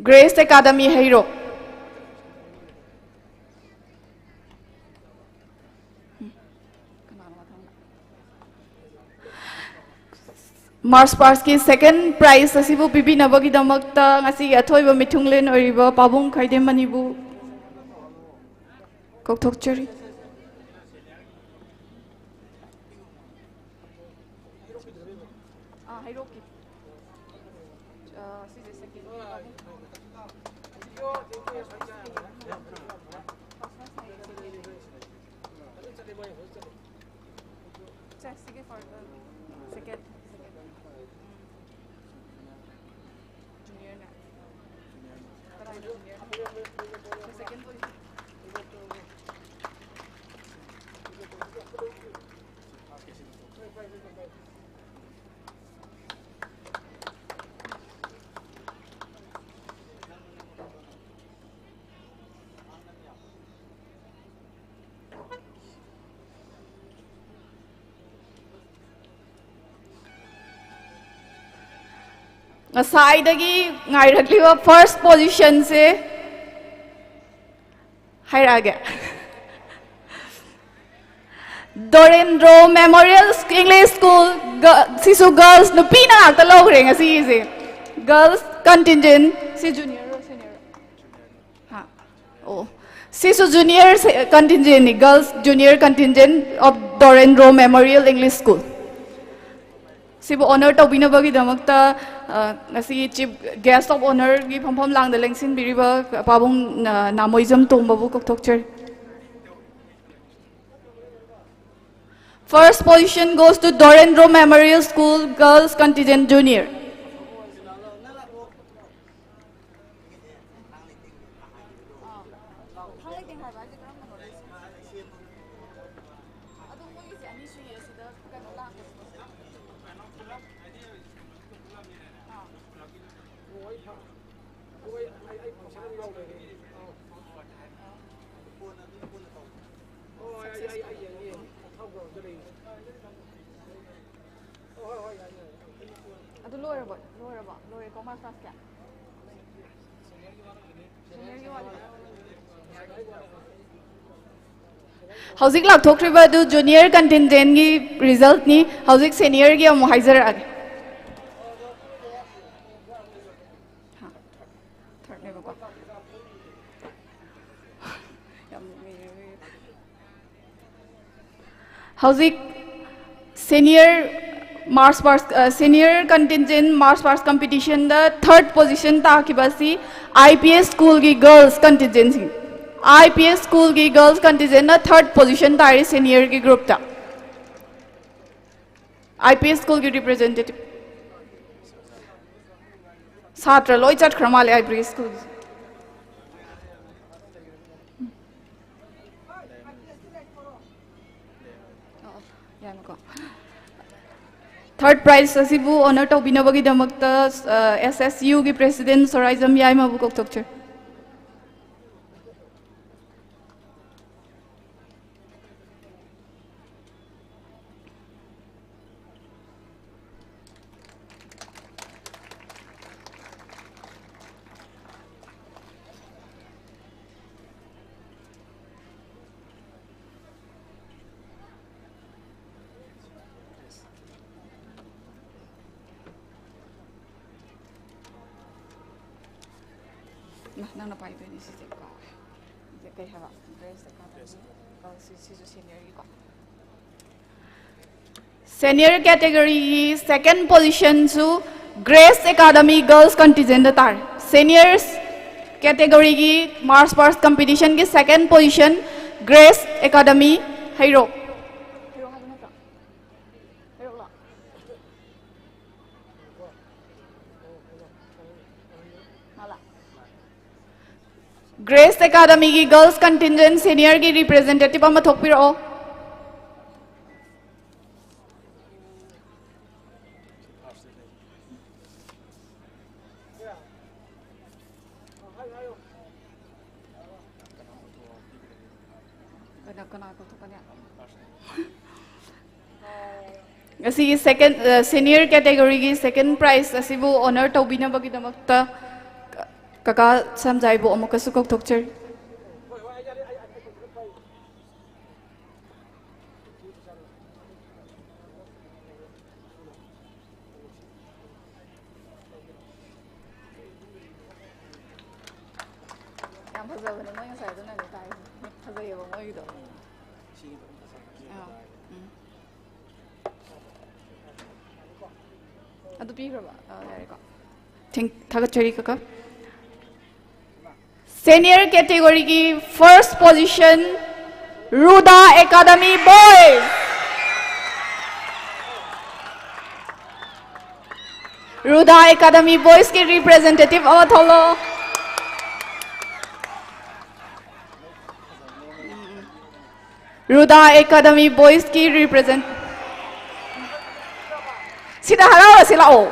Grace Academy ꯍꯩꯔꯣꯛ꯫ March past ꯀꯤ second prize ꯑꯁꯤꯕꯨ ꯄꯤꯕꯤꯅꯕꯒꯤꯗꯃꯛꯇ ꯉꯁꯤꯒꯤ ꯑꯊꯣꯏꯕ ꯃꯤꯊꯨꯡꯂꯦꯟ ꯑꯣꯏꯔꯤꯕ ꯄꯥꯕꯨꯡ ꯈꯥꯏꯗꯦꯝꯃꯅꯤꯕꯨ ꯀꯧꯊꯣꯛꯆꯔꯤ꯫ ꯑꯥ, ꯍꯩꯔꯣꯛꯀꯤ꯫ ꯑꯥ, ꯁꯤꯁꯦ second꯫ ꯁꯦ, ꯁꯤꯒꯤ first, second, second꯫ Junior ꯅ꯫ ꯀꯅꯥꯅꯣ junior? Second position꯫ ꯉꯁꯥꯏꯗꯒꯤ ꯉꯥꯏꯔꯛꯂꯤꯕ first positionꯁꯦ ꯍꯥꯏꯔꯛꯑꯒꯦ꯫ ꯗꯣꯔꯦꯟꯗ꯭ꯔꯣ Memorial English School, ꯁꯤꯁꯨ girls, ꯅꯨꯄꯤꯅ ꯉꯥꯛꯇ ꯂꯧꯈ꯭ꯔꯦ ꯉꯁꯤꯒꯤꯁꯦ꯫ Girls contingent, ꯁꯤ junior ꯔꯣ, senior ꯔꯣ? ꯍꯥ? ꯑꯣ, ꯁꯤꯁꯨ junior contingentꯅꯤ, girls junior contingent of Dorendro Memorial English School꯫ ꯁꯤꯕꯨ honor ꯇꯧꯕꯤꯅꯕꯒꯤꯗꯃꯛꯇ, ꯑ, ꯉꯁꯤꯒꯤ chief guest of honorꯒꯤ ꯐꯝꯐꯝ ꯂꯥꯡꯗ ꯂꯦꯡꯁꯤꯟꯕꯤꯔꯤꯕ ꯄꯥꯕꯨꯡ, ꯑ, ꯅꯥꯃꯣꯏꯖꯝ ꯇꯣꯝꯕꯕꯨ ꯀꯧꯊꯣꯛꯆꯔꯤ꯫ First position goes to Dorendro Memorial School Girls Contingent Junior. ꯑꯗꯨ ꯂꯣꯏꯔꯕꯣ? ꯂꯣꯏꯔꯕꯣ? ꯂꯣꯏꯔꯦꯀꯣ, march past ꯀꯌꯥ? Seniorꯒꯤ ꯋꯥꯠꯂꯤ꯫ ꯍꯧꯖꯤꯛ ꯂꯥꯎꯊꯣꯛꯈ꯭ꯔꯤꯕ ꯑꯗꯨ junior contingentꯒꯤ resultꯅꯤ꯫ ꯍꯧꯖꯤꯛ seniorꯒꯤ ꯑꯃꯨꯛ ꯍꯥꯏꯖꯔꯛꯑꯒꯦ꯫ ꯍꯥ, thirdꯅꯦꯕꯀꯣ꯫ ꯌꯥꯝ ꯅꯣꯛꯅꯤꯡꯉꯦ꯫ ꯍꯧꯖꯤꯛ senior march past, ꯑ, senior contingent march past competitionꯗ third position ꯇꯥꯈꯤꯕ ꯑꯁꯤ IPS schoolꯒꯤ girls contingentꯁꯤꯡ꯫ IPS schoolꯒꯤ girls contingentꯅ third position ꯇꯥꯔꯤ seniorꯒꯤ groupꯇ꯫ IPS schoolꯒꯤ representative꯫ ꯁꯥꯇ꯭ꯔ ꯂꯣꯏ ꯆꯠꯈ꯭ꯔ ꯃꯥꯜꯂꯦ IPS schoolꯒꯤ꯫ ꯑꯣ, ꯌꯥꯅꯤꯀꯣ꯫ Third prize ꯑꯁꯤꯕꯨ honor ꯇꯧꯕꯤꯅꯕꯒꯤꯗꯃꯛꯇ, ꯑ, SSUꯒꯤ president ꯁꯣꯔꯥꯏꯖꯝ ꯌꯥꯏꯃꯕꯨ ꯀꯧꯊꯣꯛꯆꯔꯤ꯫ ꯅꯪꯅ ꯄꯥꯏꯗꯣꯏꯅꯤ ꯁꯤꯁꯦ ꯀꯣ꯫ ꯁꯤꯁꯦ ꯀꯩ ꯍꯥꯏꯕ? Grace Academy꯫ ꯑ, ꯁꯤ-, ꯁꯤꯁꯨ seniorꯒꯤꯀꯣ꯫ Senior categoryꯒꯤ second positionꯁꯨ Grace Academy Girls Contingentꯗ ꯇꯥꯔꯦ꯫ Seniors categoryꯒꯤ march past competitionꯒꯤ second position Grace Academy, ꯍꯩꯔꯣꯛ꯫ ꯍꯩꯔꯣꯛ ꯍꯥꯏꯕ ꯅꯠꯇ꯭ꯔꯣ? ꯍꯩꯔꯣꯛꯂꯣ? Malai. Grace Academyꯒꯤ Girls Contingent seniorꯒꯤ representative ꯑꯃ ꯊꯣꯛꯄꯤꯔꯛꯑꯣ꯫ ꯀꯅꯥ, ꯀꯅꯥ ꯀꯧꯊꯣꯛꯀꯅꯤ? ꯉꯁꯤꯒꯤ second, ꯑ, senior categoryꯒꯤ second prize ꯑꯁꯤꯕꯨ honor ꯇꯧꯕꯤꯅꯕꯒꯤꯗꯃꯛꯇ ꯀ-, ꯀꯀꯥ ꯁꯝꯖꯥꯏꯕꯨ ꯑꯃꯨꯛꯀꯁꯨ ꯀꯧꯊꯣꯛꯆꯔꯤ꯫ ꯌꯥꯝ ꯐꯖꯕꯅꯦ ꯃꯣꯏ ꯉꯁꯥꯏ ꯑꯗꯨꯅꯅꯦ ꯇꯥꯏꯁꯦ꯫ ꯐꯖꯩꯌꯦꯕ ꯃꯣꯏꯒꯤꯗꯣ꯫ ꯑꯥ, ꯎꯝ꯫ ꯑꯗꯨ ꯄꯤꯈ꯭ꯔꯕ? ꯑꯥ, ꯌꯥꯔꯦꯀꯣ꯫ Thank-, ꯊꯥꯒꯠꯆꯔꯤ ꯀꯀꯥ꯫ Senior categoryꯒꯤ first position Ruda Academy Boys꯫ Ruda Academy Boysꯀꯤ representative ꯑꯃ ꯊꯣꯛꯂꯛꯑꯣ꯫ Ruda Academy Boysꯀꯤ represent-, ꯁꯤꯗ ꯍꯔꯥꯎꯔꯁꯤ ꯂꯥꯛꯑꯣ꯫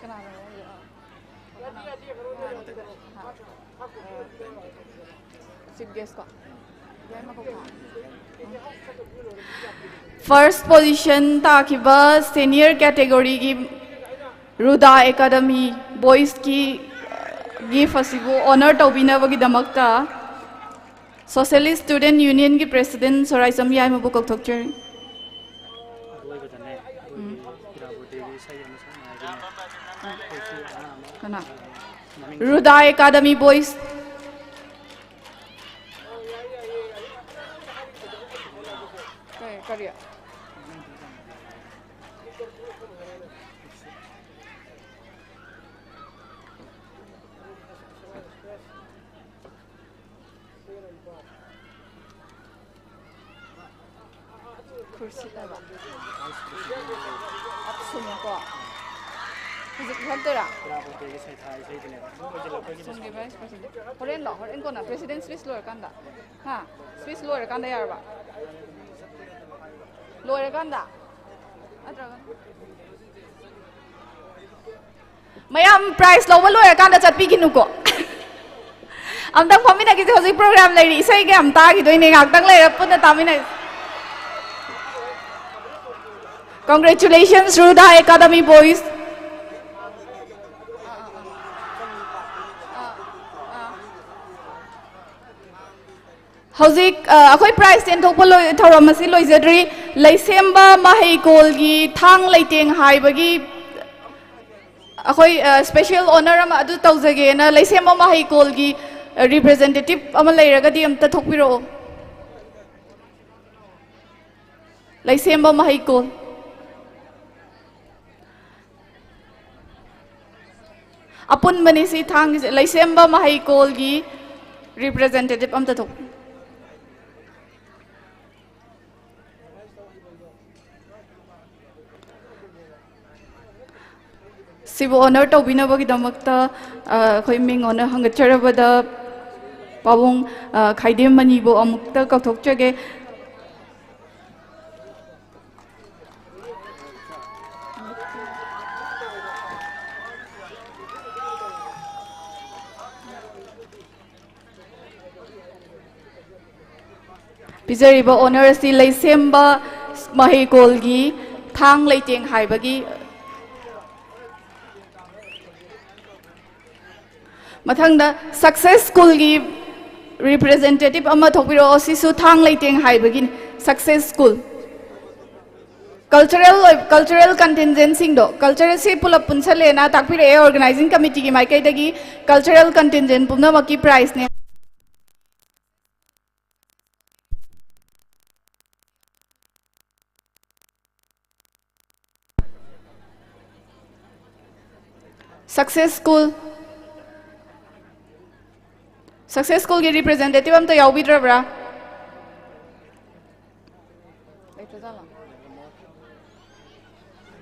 ꯀꯅꯥꯅꯣ? ꯆꯤꯐ ꯒꯦꯁ ꯀꯣ? First position ꯇꯥꯈꯤꯕ senior categoryꯒꯤ Ruda Academy Boysꯀꯤ gift ꯑꯁꯤꯕꯨ honor ꯇꯧꯕꯤꯅꯕꯒꯤꯗꯃꯛꯇ Socialist Student Unionꯒꯤ President ꯁꯣꯔꯥꯏꯆꯝ ꯌꯥꯏꯃꯕꯨ ꯀꯧꯊꯣꯛꯆꯔꯤ꯫ ꯑꯗꯨ ꯑꯣꯏꯕꯗꯅꯦ, ꯑꯩꯈꯣꯏꯒꯤ ꯏꯔꯥꯕꯣꯠ ꯗꯦꯒꯤ ꯏꯁꯩ ꯑꯃ ꯁꯛꯅꯉꯥꯏꯒꯤ ꯀꯅꯥ? ꯔꯨꯗꯥ ꯑꯦꯀꯥꯗꯃꯤ ꯕꯣꯏꯁ꯫ ꯀꯔꯤ, ꯀꯔꯤ? ꯈꯨꯔꯁꯤꯠ ꯍꯥꯏꯕ? ꯑꯞꯁꯨꯝ ꯀꯣ꯫ ꯍꯧꯖꯤꯛ ꯂꯣꯟꯗꯣꯏꯔꯥ? ꯁꯣꯝꯒꯤ ꯚꯥꯏꯁ ꯄ꯭ꯔꯦꯁꯤꯗꯦꯟ꯫ ꯍꯣꯔꯦꯟꯂꯣ? ꯍꯣꯔꯦꯟ ꯀꯣꯟꯅ ꯄ꯭ꯔꯦꯁꯤꯗꯦꯟ ꯁ꯭ꯄꯤꯆ ꯂꯣꯏꯔꯀꯥꯟꯗ? ꯍꯥ? ꯁ꯭ꯄꯤꯆ ꯂꯣꯏꯔꯀꯥꯟꯗ ꯌꯥꯔꯕ? ꯂꯣꯏꯔꯀꯥꯟꯗ? ꯅꯠꯇ꯭ꯔꯒ? ꯃꯌꯥꯝ ꯄ꯭ꯔꯥꯏꯖ ꯂꯧꯕ ꯂꯣꯏꯔꯀꯥꯟꯗ ꯆꯠꯄꯤꯈꯤꯅꯨꯀꯣ꯫ ꯑꯝꯇꯪ ꯐꯝꯃꯤꯟꯅꯈꯤꯁꯦ, ꯍꯧꯖꯤꯛ ꯄ꯭ꯔꯣꯒ꯭ꯔꯥꯝ ꯂꯩꯔꯤ, ꯏꯁꯩꯒ ꯌꯥꯝ ꯇꯥꯈꯤꯗꯣꯏꯅꯦ, ꯉꯥꯛꯇꯪ ꯂꯩꯔ ꯄꯨꯟꯅ ꯇꯥꯃꯤꯟꯅꯁꯤ꯫ Congratulations, Ruda Academy Boys. ꯍꯧꯖꯤꯛ, ꯑ, ꯑꯩꯈꯣꯏ ꯄ꯭ꯔꯥꯏꯖ ꯌꯦꯟꯊꯣꯛꯄ ꯂꯣꯏ-, ꯊꯧꯔꯝ ꯑꯁꯤ ꯂꯣꯏꯖꯗ꯭ꯔꯤ꯫ ꯂꯩꯁꯦꯝꯕ ꯃꯍꯩꯀꯣꯜꯒꯤ ꯊꯥꯡ ꯂꯩꯇꯦꯡ ꯍꯥꯏꯕꯒꯤ ꯑꯩꯈꯣꯏ, ꯑ, ꯁ꯭ꯄꯦꯁꯦꯜ ꯑꯣꯅꯔ ꯑꯃ ꯑꯗꯨ ꯇꯧꯖꯒꯦꯅ ꯂꯩꯁꯦꯝꯕ ꯃꯍꯩꯀꯣꯜꯒꯤ, ꯑ, ꯔꯤꯄ꯭ꯔꯦꯖꯦꯟꯇꯦꯇꯤꯚ ꯑꯃ ꯂꯩꯔꯒꯗꯤ ꯑꯝꯇ ꯊꯣꯛꯄꯤꯔꯛꯑꯣ꯫ ꯂꯩꯁꯦꯝꯕ ꯃꯍꯩꯀꯣꯜ꯫ ꯑꯄꯨꯟꯕꯅꯤ ꯁꯤ ꯊꯥꯡꯒꯤꯁꯦ꯫ ꯂꯩꯁꯦꯝꯕ ꯃꯍꯩꯀꯣꯜꯒꯤ ꯔꯤꯄ꯭ꯔꯦꯖꯦꯟꯇꯦꯇꯤꯚ ꯑꯝꯇ ꯊꯣꯛ-, ꯁꯤꯕꯨ ꯑꯣꯅꯔ ꯇꯧꯕꯤꯅꯕꯒꯤꯗꯃꯛꯇ, ꯑ, ꯑꯩꯈꯣꯏ ꯃꯤꯡ ꯑꯣꯅꯔ ꯍꯪꯒꯠꯆꯔꯕꯗ ꯄꯥꯕꯨꯡ, ꯑ, ꯈꯥꯏꯗꯦꯝ ꯃꯅꯤꯕꯨ ꯑꯃꯨꯛꯇ ꯀꯧꯊꯣꯛꯆꯒꯦ꯫ ꯄꯤꯖꯔꯤꯕ ꯑꯣꯅꯔ ꯑꯁꯤ ꯂꯩꯁꯦꯝꯕ ꯃꯍꯩꯀꯣꯜꯒꯤ ꯊꯥꯡ ꯂꯩꯇꯦꯡ ꯍꯥꯏꯕꯒꯤ꯫ ꯃꯊꯪꯗ ꯁꯛꯁꯦꯁ ꯁ꯭ꯀꯨꯜꯒꯤ ꯔꯤꯄ꯭ꯔꯦꯖꯦꯟꯇꯦꯇꯤꯚ ꯑꯃ ꯊꯣꯛꯄꯤꯔꯛꯑꯣ꯫ ꯁꯤꯁꯨ ꯊꯥꯡ ꯂꯩꯇꯦꯡ ꯍꯥꯏꯕꯒꯤꯅꯤ, ꯁꯛꯁꯦꯁ ꯁ꯭ꯀꯨꯜ꯫ ꯀꯜꯆꯔꯦꯜ ꯑꯣꯏ-, ꯀꯜꯆꯔꯦꯜ ꯀꯟꯇꯤꯟꯖꯦꯟꯁꯤꯡꯗꯣ, ꯀꯜꯆꯔꯦꯜꯁꯤ ꯄꯨꯂꯞ ꯄꯨꯟꯁꯜꯂꯦꯅ ꯇꯥꯛꯄꯤꯔꯛꯑꯦ ꯑꯣꯔꯒꯅꯥꯏꯖꯤꯡ ꯀꯃꯤꯇꯤꯒꯤ ꯃꯥꯏꯀꯩꯗꯒꯤ꯫ ꯀꯜꯆꯔꯦꯜ ꯀꯟꯇꯤꯟꯖꯦꯟ ꯄꯨꯝꯅꯃꯛꯀꯤ ꯄ꯭ꯔꯥꯏꯖꯅꯦ꯫ ꯁꯛꯁꯦꯁ ꯁ꯭ꯀꯨꯜ, ꯁꯛꯁꯦꯁ ꯁ꯭ꯀꯨꯜꯒꯤ ꯔꯤꯄ꯭ꯔꯖꯦꯟꯇꯦꯇꯤꯚ ꯑꯝꯇ ꯌꯥꯎꯕꯤꯗ꯭ꯔꯕ꯭ꯔꯥ? ꯂꯩꯇ꯭ꯔꯖꯥꯠꯂꯣ?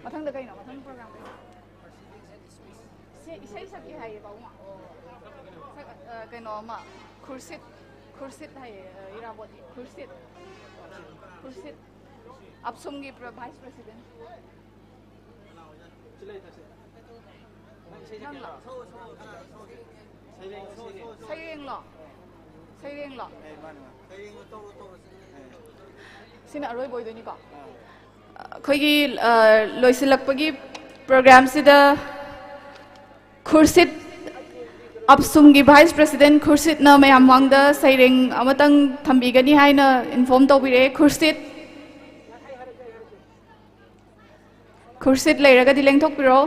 ꯃꯊꯪꯗ ꯀꯩꯅꯣ? ꯃꯊꯪ ꯄ꯭ꯔꯣꯒ꯭ꯔꯥꯝ ꯀꯩꯅꯣ? ꯁꯤ ꯏꯁꯩ ꯁꯛꯀꯦ ꯍꯥꯏꯌꯦ ꯄꯥꯕꯨꯡ꯫ ꯁꯛ-, ꯑ, ꯀꯩꯅꯣ ꯑꯃ, ꯈꯨꯔꯁꯤꯠ, ꯈꯨꯔꯁꯤꯠ ꯍꯥꯏꯌꯦ, ꯑ, ꯏꯔꯥꯕꯣꯠ ꯈꯨꯔꯁꯤꯠ꯫ ꯈꯨꯔꯁꯤꯠ꯫ ꯑꯞꯁꯨꯝꯒꯤ ꯄ꯭ꯔ-, vice president. ꯅꯪꯂꯣ? ꯁꯩꯔꯦꯡꯂꯣ? ꯁꯩꯔꯦꯡꯂꯣ? ꯁꯤꯅ ꯑꯔꯣꯏꯕ ꯑꯣꯏꯗꯣꯏꯅꯤꯀꯣ? ꯑꯩꯈꯣꯏꯒꯤ, ꯑ, ꯂꯣꯏꯁꯤꯜꯂꯛꯄꯒꯤ ꯄ꯭ꯔꯣꯒ꯭ꯔꯥꯝꯁꯤꯗ ꯈꯨꯔꯁꯤꯠ, ꯑꯞꯁꯨꯝꯒꯤ ꯚꯥꯏꯁ ꯄ꯭ꯔꯁꯤꯗꯦꯟ ꯈꯨꯔꯁꯤꯠꯅ ꯃꯌꯥꯝ ꯃꯥꯡꯗ ꯁꯩꯔꯦꯡ ꯑꯃꯇꯪ ꯊꯝꯕꯤꯒꯅꯤ ꯍꯥꯏꯅ ꯏꯟꯐꯣꯔꯝ ꯇꯧꯕꯤꯔꯛꯑꯦ꯫ ꯈꯨꯔꯁꯤꯠ, ꯈꯨꯔꯁꯤꯠ ꯂꯩꯔꯒꯗꯤ ꯂꯦꯡꯊꯣꯛꯄꯤꯔꯣ꯫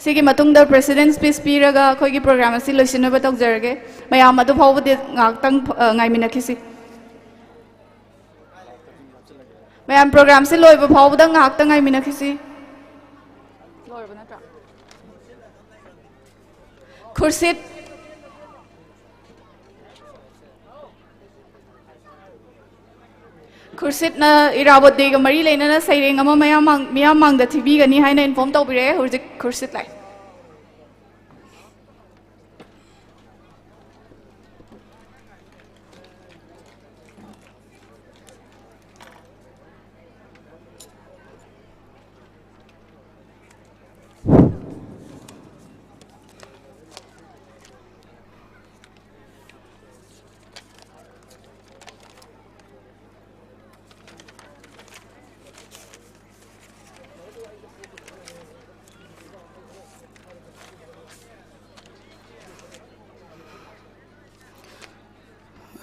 ꯁꯤꯒꯤ ꯃꯇꯨꯡꯗ ꯄ꯭ꯔꯦꯁꯤꯗꯦꯟ ꯁ꯭ꯄꯤꯆ ꯄꯤꯔꯒ ꯑꯩꯈꯣꯏꯒꯤ ꯄ꯭ꯔꯣꯒ꯭ꯔꯥꯝ ꯑꯁꯤ ꯂꯣꯏꯁꯤꯟꯅꯕ ꯇꯧꯖꯔꯒꯦ꯫ ꯃꯌꯥꯝ ꯑꯗꯨ ꯐꯥꯎꯕꯗꯤ ꯉꯥꯏꯍꯥꯛꯇꯪ, ꯑ, ꯉꯥꯏꯃꯤꯟꯅꯈꯤꯁꯤ꯫ ꯃꯌꯥꯝ ꯄ꯭ꯔꯣꯒ꯭ꯔꯥꯝꯁꯤ ꯂꯣꯏꯕ ꯐꯥꯎꯕꯗ ꯉꯥꯏꯍꯥꯛꯇꯪ ꯉꯥꯏꯃꯤꯟꯅꯈꯤꯁꯤ꯫ ꯂꯣꯏꯔꯕ ꯅꯠꯇ꯭ꯔꯥ? ꯈꯨꯔꯁꯤꯠ꯫ ꯈꯨꯔꯁꯤꯠꯅ ꯏꯔꯥꯕꯣꯠ ꯗꯦꯒ ꯃꯔꯤ ꯂꯩꯅꯅ ꯁꯩꯔꯦꯡ ꯑꯃ ꯃꯌꯥꯝ ꯃꯥꯡ-, ꯃꯤꯌꯥꯝ ꯃꯥꯡꯗ ꯊꯤꯕꯤꯒꯅꯤ ꯍꯥꯏꯅ ꯏꯟꯐꯣꯔꯝ ꯇꯧꯕꯤꯔꯛꯑꯦ꯫ ꯍꯧꯖꯤꯛ ꯈꯨꯔꯁꯤꯠ ꯂꯥꯛꯑꯦ꯫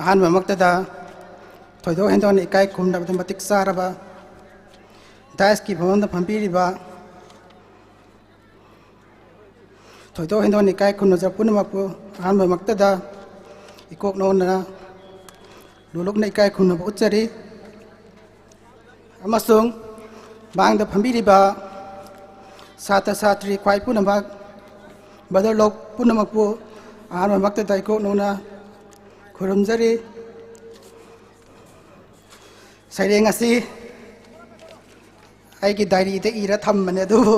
ꯑꯍꯥꯟꯕꯃꯛꯇꯗ ꯊꯣꯏꯗꯣꯛ ꯍꯦꯟꯗꯣꯛꯅ ꯏꯀꯥꯏ ꯈꯨꯝꯅꯕꯗ ꯃꯇꯤꯛ ꯆꯥꯔꯕ ꯗꯥꯏꯁꯀꯤ ꯐꯝꯐꯝꯗ ꯐꯝꯕꯤꯔꯤꯕ ꯊꯣꯏꯗꯣꯛ ꯍꯦꯟꯗꯣꯛꯅ ꯏꯀꯥꯏ ꯈꯨꯝꯅꯖꯕ ꯄꯨꯝꯅꯃꯛꯄꯨ ꯑꯍꯥꯟꯕꯃꯛꯇꯗ ꯏꯀꯣꯛ ꯅꯧꯅ ꯂꯨꯂꯨꯛꯅ ꯏꯀꯥꯏ ꯈꯨꯝꯅꯕ ꯎꯠꯆꯔꯤ꯫ ꯑꯃꯁꯨꯡ ꯃꯥꯡꯗ ꯐꯝꯕꯤꯔꯤꯕ ꯁꯥꯇ꯭ꯔ ꯁꯥꯇ꯭ꯔꯤ ꯈ꯭ꯋꯥꯏ ꯄꯨꯝꯅꯃꯛ, ꯕ꯭ꯔꯗꯔ ꯂꯣꯛ ꯄꯨꯝꯅꯃꯛꯄꯨ ꯑꯍꯥꯟꯕꯃꯛꯇꯗ ꯏꯀꯣꯛ ꯅꯧꯅ ꯈꯨꯔꯨꯝꯖꯔꯤ꯫ ꯁꯩꯔꯦꯡ ꯑꯁꯤ ꯑꯩꯒꯤ ꯗꯥꯏꯔꯤꯗ ꯏꯔ ꯊꯝꯕꯅꯦ, ꯑꯗꯨꯕꯨ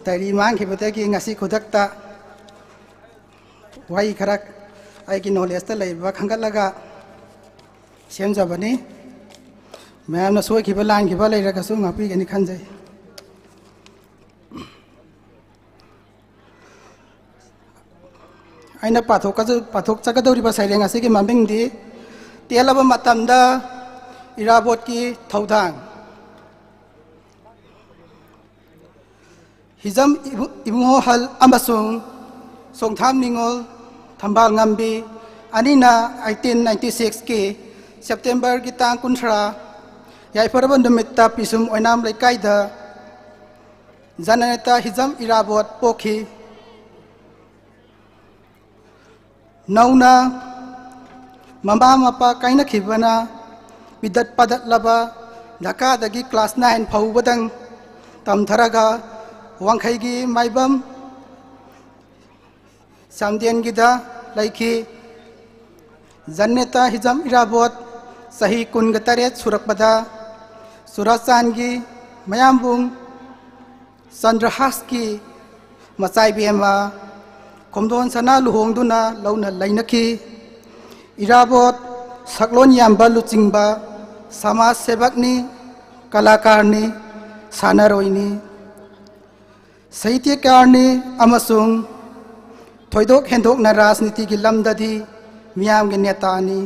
ꯗꯥꯏꯔꯤ ꯃꯥꯡꯈꯤꯕꯗꯒꯤ ꯉꯁꯤ ꯈꯨꯗꯛꯇ ꯋꯥꯍꯩ ꯈꯔ ꯑꯩꯒꯤ ꯅꯣꯂꯦꯖꯇ ꯂꯩꯕ ꯈꯟꯒꯠꯂꯒ ꯁꯦꯝꯖꯕꯅꯤ꯫ ꯃꯌꯥꯝꯅ ꯁꯣꯏꯈꯤꯕ ꯂꯥꯟꯈꯤꯕ ꯂꯩꯔꯒꯁꯨ ꯉꯥꯛꯄꯤꯒꯅꯤ ꯈꯟꯖꯩ꯫ ꯑꯩꯅ ꯄꯥꯊꯣꯛꯀ-, ꯄꯥꯊꯣꯛꯆꯒꯗꯧꯔꯤꯕ ꯁꯩꯔꯦꯡ ꯑꯁꯤꯒꯤ ꯃꯃꯤꯡꯗꯤ ꯇꯦꯜꯂꯕ ꯃꯇꯝꯗ ꯏꯔꯥꯕꯣꯠꯀꯤ ꯊꯧꯗꯥꯡ꯫ ꯍꯤꯖꯝ ꯏꯕꯨ-, ꯏꯕꯨꯡꯉꯣ ꯍꯜ ꯑꯃꯁꯨꯡ ꯆꯣꯡꯊꯥꯝ ꯅꯤꯉꯣꯜ ꯊꯝꯕꯥꯜ ꯉꯝꯕꯤ ꯑꯅꯤꯅ ꯑꯩꯠꯇꯤꯟ ꯅꯥꯏꯟꯇꯤ ꯁꯤꯛꯁꯀꯤ ꯁꯦꯞꯇꯦꯝꯕꯔꯒꯤ ꯇꯥꯡ ꯀꯨꯟꯊ꯭ꯔꯥ, ꯌꯥꯏꯐꯔꯕ ꯅꯨꯃꯤꯠꯇ ꯄꯤꯁꯨꯝ ꯑꯣꯏꯅꯥꯝ ꯂꯩꯀꯥꯏꯗ ꯖꯅꯅꯦꯇꯥ ꯍꯤꯖꯝ ꯏꯔꯥꯕꯣꯠ ꯄꯣꯛꯈꯤ꯫ ꯅꯧꯅ ꯃꯃꯥ ꯃꯄꯥ ꯀꯥꯏꯅꯈꯤꯕꯅ ꯃꯤꯗꯠ ꯄꯥꯗꯠꯂꯕ ꯙꯀꯥꯗꯒꯤ ꯀ꯭ꯂꯥꯁ ꯅꯥꯏꯟ ꯐꯥꯎꯕꯗꯪ ꯇꯝꯊꯔꯒ ꯋꯥꯡꯈꯩꯒꯤ ꯃꯥꯏꯕꯝ ꯆꯥꯟꯗꯦꯜꯒꯤꯗ ꯂꯩꯈꯤ꯫ ꯖꯟꯅꯦꯇꯥ ꯍꯤꯖꯝ ꯏꯔꯥꯕꯣꯠ ꯆꯍꯤ ꯀꯨꯟꯒ ꯇꯔꯦꯠ ꯁꯨꯔꯛꯄꯗ ꯆꯨꯔꯥꯆꯥꯟꯒꯤ ꯃꯌꯥꯝꯕꯨꯡ ꯆꯟꯗ꯭ꯔꯍꯥꯁꯀꯤ ꯃꯆꯥꯏꯕꯦꯝꯃ ꯈꯣꯝꯗꯣꯟ ꯁꯅꯥ ꯂꯨꯍꯣꯡꯗꯨꯅ ꯂꯧꯅ ꯂꯩꯅꯈꯤ꯫ ꯏꯔꯥꯕꯣꯠ ꯁꯛꯂꯣꯟ ꯌꯥꯝꯕ ꯂꯨꯆꯤꯡꯕ ꯁꯃꯥꯖ ꯁꯦꯕꯛꯅꯤ, ꯀꯂꯥꯀꯥꯔꯅꯤ, ꯁꯥꯟꯅꯔꯣꯏꯅꯤ, ꯁꯥꯍꯤꯇ꯭ꯌꯀꯥꯔꯅꯤ ꯑꯃꯁꯨꯡ ꯊꯣꯏꯗꯣꯛ ꯍꯦꯟꯗꯣꯛꯅ ꯔꯥꯖꯅꯤꯇꯤꯒꯤ ꯂꯝꯗꯗꯤ ꯃꯤꯌꯥꯝꯒꯤ ꯅꯦꯇꯥꯅꯤ꯫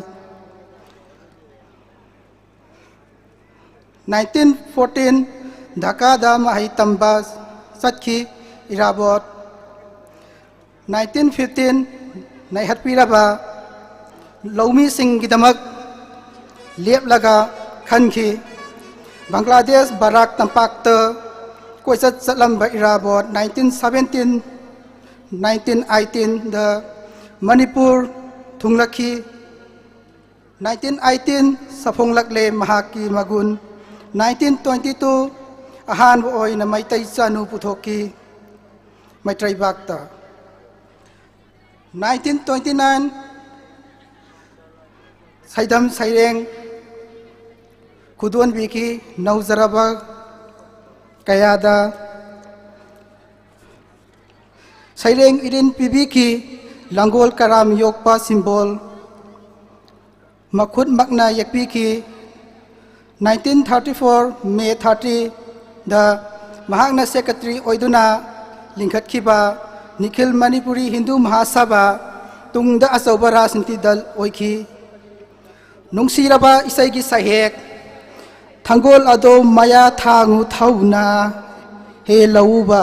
ꯅꯥꯏꯟꯇꯤꯟ ꯐꯣꯔꯇꯤꯟ ꯙꯥꯀꯥꯗ ꯃꯍꯩ ꯇꯝꯕ ꯆꯠꯈꯤ꯫ ꯏꯔꯥꯕꯣꯠ ꯅꯥꯏꯟꯇꯤꯟ ꯐꯤꯐꯇꯤꯟ ꯅꯩꯍꯠꯄꯤꯔꯕ ꯂꯧꯃꯤꯁꯤꯡꯒꯤꯗꯃꯛ ꯂꯦꯞꯂꯒ ꯈꯟꯈꯤ꯫ ꯕꯪꯒ꯭ꯂꯥꯗꯦꯁ ꯕꯔꯥꯛ ꯇꯝꯄꯥꯛꯇ ꯀꯣꯏꯆꯠ ꯆꯠꯂꯝꯕ ꯏꯔꯥꯕꯣꯠ nineteen seventeen, nineteen eighteen ꯗ ꯃꯅꯤꯄꯨꯔ ꯊꯨꯡꯂꯛꯈꯤ꯫ Nineteen eighteen ꯁꯥꯐꯣꯡꯂꯛꯂꯦ ꯃꯍꯥꯛꯀꯤ ꯃꯒꯨꯟ꯫ Nineteen twenty two ꯑꯍꯥꯟꯕ ꯑꯣꯏꯅ ꯃꯩꯇꯩ ꯆꯅꯨ ꯄꯨꯊꯣꯛꯈꯤ ꯃꯩꯇ꯭ꯔꯩꯕꯥꯛꯇ꯫ Nineteen twenty nine ꯁꯩꯗꯝ ꯁꯩꯔꯦꯡ ꯈꯨꯗꯣꯟꯕꯤꯈꯤ ꯅꯧꯖꯔꯕ ꯀꯌꯥꯗ꯫ ꯁꯩꯔꯦꯡ ꯏꯔꯤꯟ ꯄꯤꯕꯤꯈꯤ ꯂꯥꯡꯒꯣꯜ ꯀꯔꯥꯝ ꯌꯣꯛꯄ ꯁꯤꯝꯕꯣꯜ꯫ ꯃꯈꯨꯠꯃꯛꯅ ꯌꯦꯛꯄꯤꯈꯤ꯫ Nineteen thirty four May thirty ꯗ ꯃꯍꯥꯛꯅ ꯁꯦꯀ꯭ꯔꯦꯇꯔꯤ ꯑꯣꯏꯗꯨꯅ ꯂꯤꯡꯈꯠꯈꯤꯕ ꯅꯤꯈꯤꯜ ꯃꯅꯤꯄꯨꯔꯤ ꯍꯤꯟꯗꯨ ꯃꯍꯥꯁꯚꯥ, ꯇꯨꯡꯗ ꯑꯆꯧꯕ ꯔꯥꯖꯅꯤꯇꯤ ꯗꯜ ꯑꯣꯏꯈꯤ꯫ ꯅꯨꯡꯁꯤꯔꯕ ꯏꯁꯩꯒꯤ ꯁꯩꯍꯦꯛ ꯊꯥꯡꯒꯣꯜ ꯑꯗꯣ ꯃꯌꯥ ꯊꯥꯡꯉꯨ ꯊꯧꯅ ꯍꯦ ꯂꯧꯎꯕ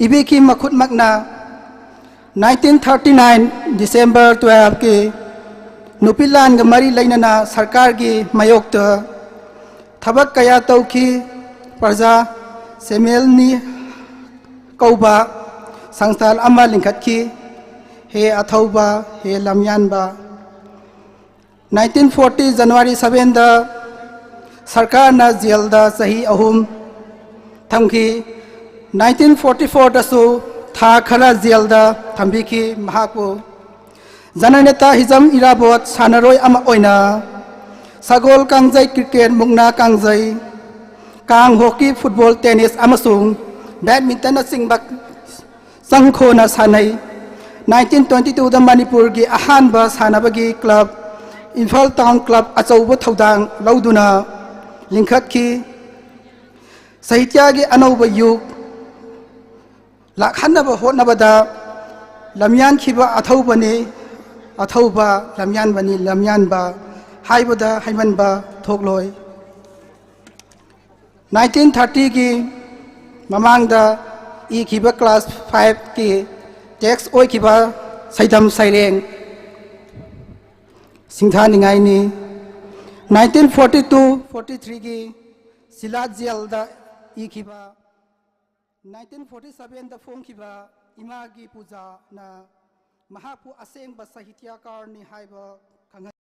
ꯏꯕꯤꯈꯤ ꯃꯈꯨꯠꯃꯛꯅ꯫ Nineteen thirty nine December twelve ꯀꯤ ꯅꯨꯄꯤ ꯂꯥꯟꯒ ꯃꯔꯤ ꯂꯩꯅꯅ ꯁꯔꯀꯥꯔꯒꯤ ꯃꯥꯌꯣꯛꯇ ꯊꯕꯛ ꯀꯌꯥ ꯇꯧꯈꯤ꯫ ꯄ꯭ꯔꯖꯥ ꯁꯦꯃꯦꯜꯅꯤ ꯀꯧꯕ ꯁꯪꯁꯊꯥꯟ ꯑꯃ ꯂꯤꯡꯈꯠꯈꯤ꯫ ꯍꯦ ꯑꯊꯧꯕ, ꯍꯦ ꯂꯝꯌꯥꯟꯕ꯫ Nineteen forty January seven ꯗ ꯁꯔꯀꯥꯔꯅ ꯖꯦꯜꯗ ꯆꯍꯤ ꯑꯍꯨꯝ ꯊꯝꯈꯤ꯫ Nineteen forty four ꯗꯁꯨ ꯊꯥ ꯈꯔ ꯖꯦꯜꯗ ꯊꯝꯕꯤꯈꯤ ꯃꯍꯥꯛꯄꯨ꯫ ꯖꯅꯅꯦꯇꯥ ꯍꯤꯖꯝ ꯏꯔꯥꯕꯣꯠ ꯁꯥꯟꯅꯔꯣꯏ ꯑꯃ ꯑꯣꯏꯅ ꯁꯒꯣꯜ ꯀꯥꯡꯖꯩ, ꯀ꯭ꯔꯤꯀꯦꯠ, ꯃꯨꯛꯅꯥ ꯀꯥꯡꯖꯩ, ꯀꯥꯡ ꯍꯣꯀꯤ, ꯐꯨꯠꯕꯣꯜ, ꯇꯦꯅꯤꯁ ꯑꯃꯁꯨꯡ ꯕꯦꯗꯃꯤꯟꯇꯟꯅꯆꯤꯡꯕ ꯆꯪꯈꯣꯅ ꯁꯥꯟꯅꯩ꯫ Nineteen twenty two ꯗ ꯃꯅꯤꯄꯨꯔꯒꯤ ꯑꯍꯥꯟꯕ ꯁꯥꯟꯅꯕꯒꯤ ꯀ꯭ꯂꯕ ꯏꯝꯐꯥꯜ ꯇꯥꯎꯟ ꯀ꯭ꯂꯕ ꯑꯆꯧꯕ ꯊꯧꯗꯥꯡ ꯂꯧꯗꯨꯅ ꯂꯤꯡꯈꯠꯈꯤ꯫ ꯁꯥꯍꯤꯇ꯭ꯌꯒꯤ ꯑꯅꯧꯕ ꯌꯨꯒ ꯂꯥꯛꯍꯟꯅꯕ ꯍꯣꯠꯅꯕꯗ ꯂꯝꯌꯥꯟꯈꯤꯕ ꯑꯊꯧꯕꯅꯤ, ꯑꯊꯧꯕ ꯂꯝꯌꯥꯟꯕꯅꯤ, ꯂꯝꯌꯥꯟꯕ ꯍꯥꯏꯕꯗ ꯍꯥꯏꯃꯟꯕ ꯊꯣꯛꯂꯣꯏ꯫ Nineteen thirty ꯒꯤ ꯃꯃꯥꯡꯗ ꯏꯈꯤꯕ class five ꯀꯤ text ꯑꯣꯏꯈꯤꯕ ꯁꯩꯗꯝ ꯁꯩꯔꯦꯡ ꯁꯤꯡꯊꯥꯅꯤꯡꯉꯥꯏꯅꯤ꯫ Nineteen forty two forty three ꯒꯤ ꯁꯤꯂꯥ ꯖꯦꯜꯗ ꯏꯈꯤꯕ, ꯅꯥꯏꯟꯇꯤꯟ ꯐꯣꯔꯇꯤ ꯁꯚꯦꯟꯗ ꯐꯣꯡꯈꯤꯕ ꯏꯃꯥꯒꯤ ꯄꯨꯖꯥꯅ ꯃꯍꯥꯛꯄꯨ ꯑꯁꯦꯡꯕ ꯁꯥꯍꯤꯇ꯭ꯌꯀꯥꯔꯅꯤ ꯍꯥꯏꯕ ꯈꯪꯍꯟ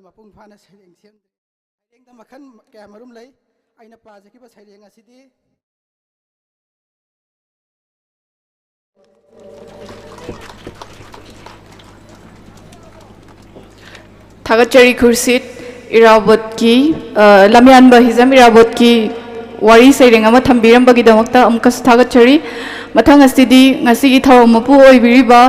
ꯃꯄꯨꯡ ꯐꯥꯅ ꯁꯩꯔꯦꯡ ꯁꯦꯝꯗ꯭ꯔꯤ꯫ ꯁꯩꯔꯦꯡꯗ ꯃꯈꯜ ꯀꯌꯥ ꯃꯔꯨꯝ ꯂꯩ꯫ ꯑꯩꯅ ꯄꯥꯖꯈꯤꯕ ꯁꯩꯔꯦꯡ ꯑꯁꯤꯗꯤ ꯊꯥꯒꯠꯆꯔꯤ ꯈꯨꯔꯁꯤꯠ ꯏꯔꯥꯕꯣꯠꯀꯤ, ꯑ, ꯂꯝꯌꯥꯟꯕ ꯍꯤꯖꯝ ꯏꯔꯥꯕꯣꯠꯀꯤ ꯋꯥꯔꯤ ꯁꯩꯔꯦꯡ ꯑꯃ ꯊꯝꯕꯤꯔꯝꯕꯒꯤꯗꯃꯛꯇ ꯑꯃꯨꯛꯀꯁꯨ ꯊꯥꯒꯠꯆꯔꯤ꯫ ꯃꯊꯪ ꯑꯁꯤꯗꯤ ꯉꯁꯤꯒꯤ ꯊꯧꯔꯝ ꯃꯄꯨ ꯑꯣꯏꯕꯤꯔꯤꯕ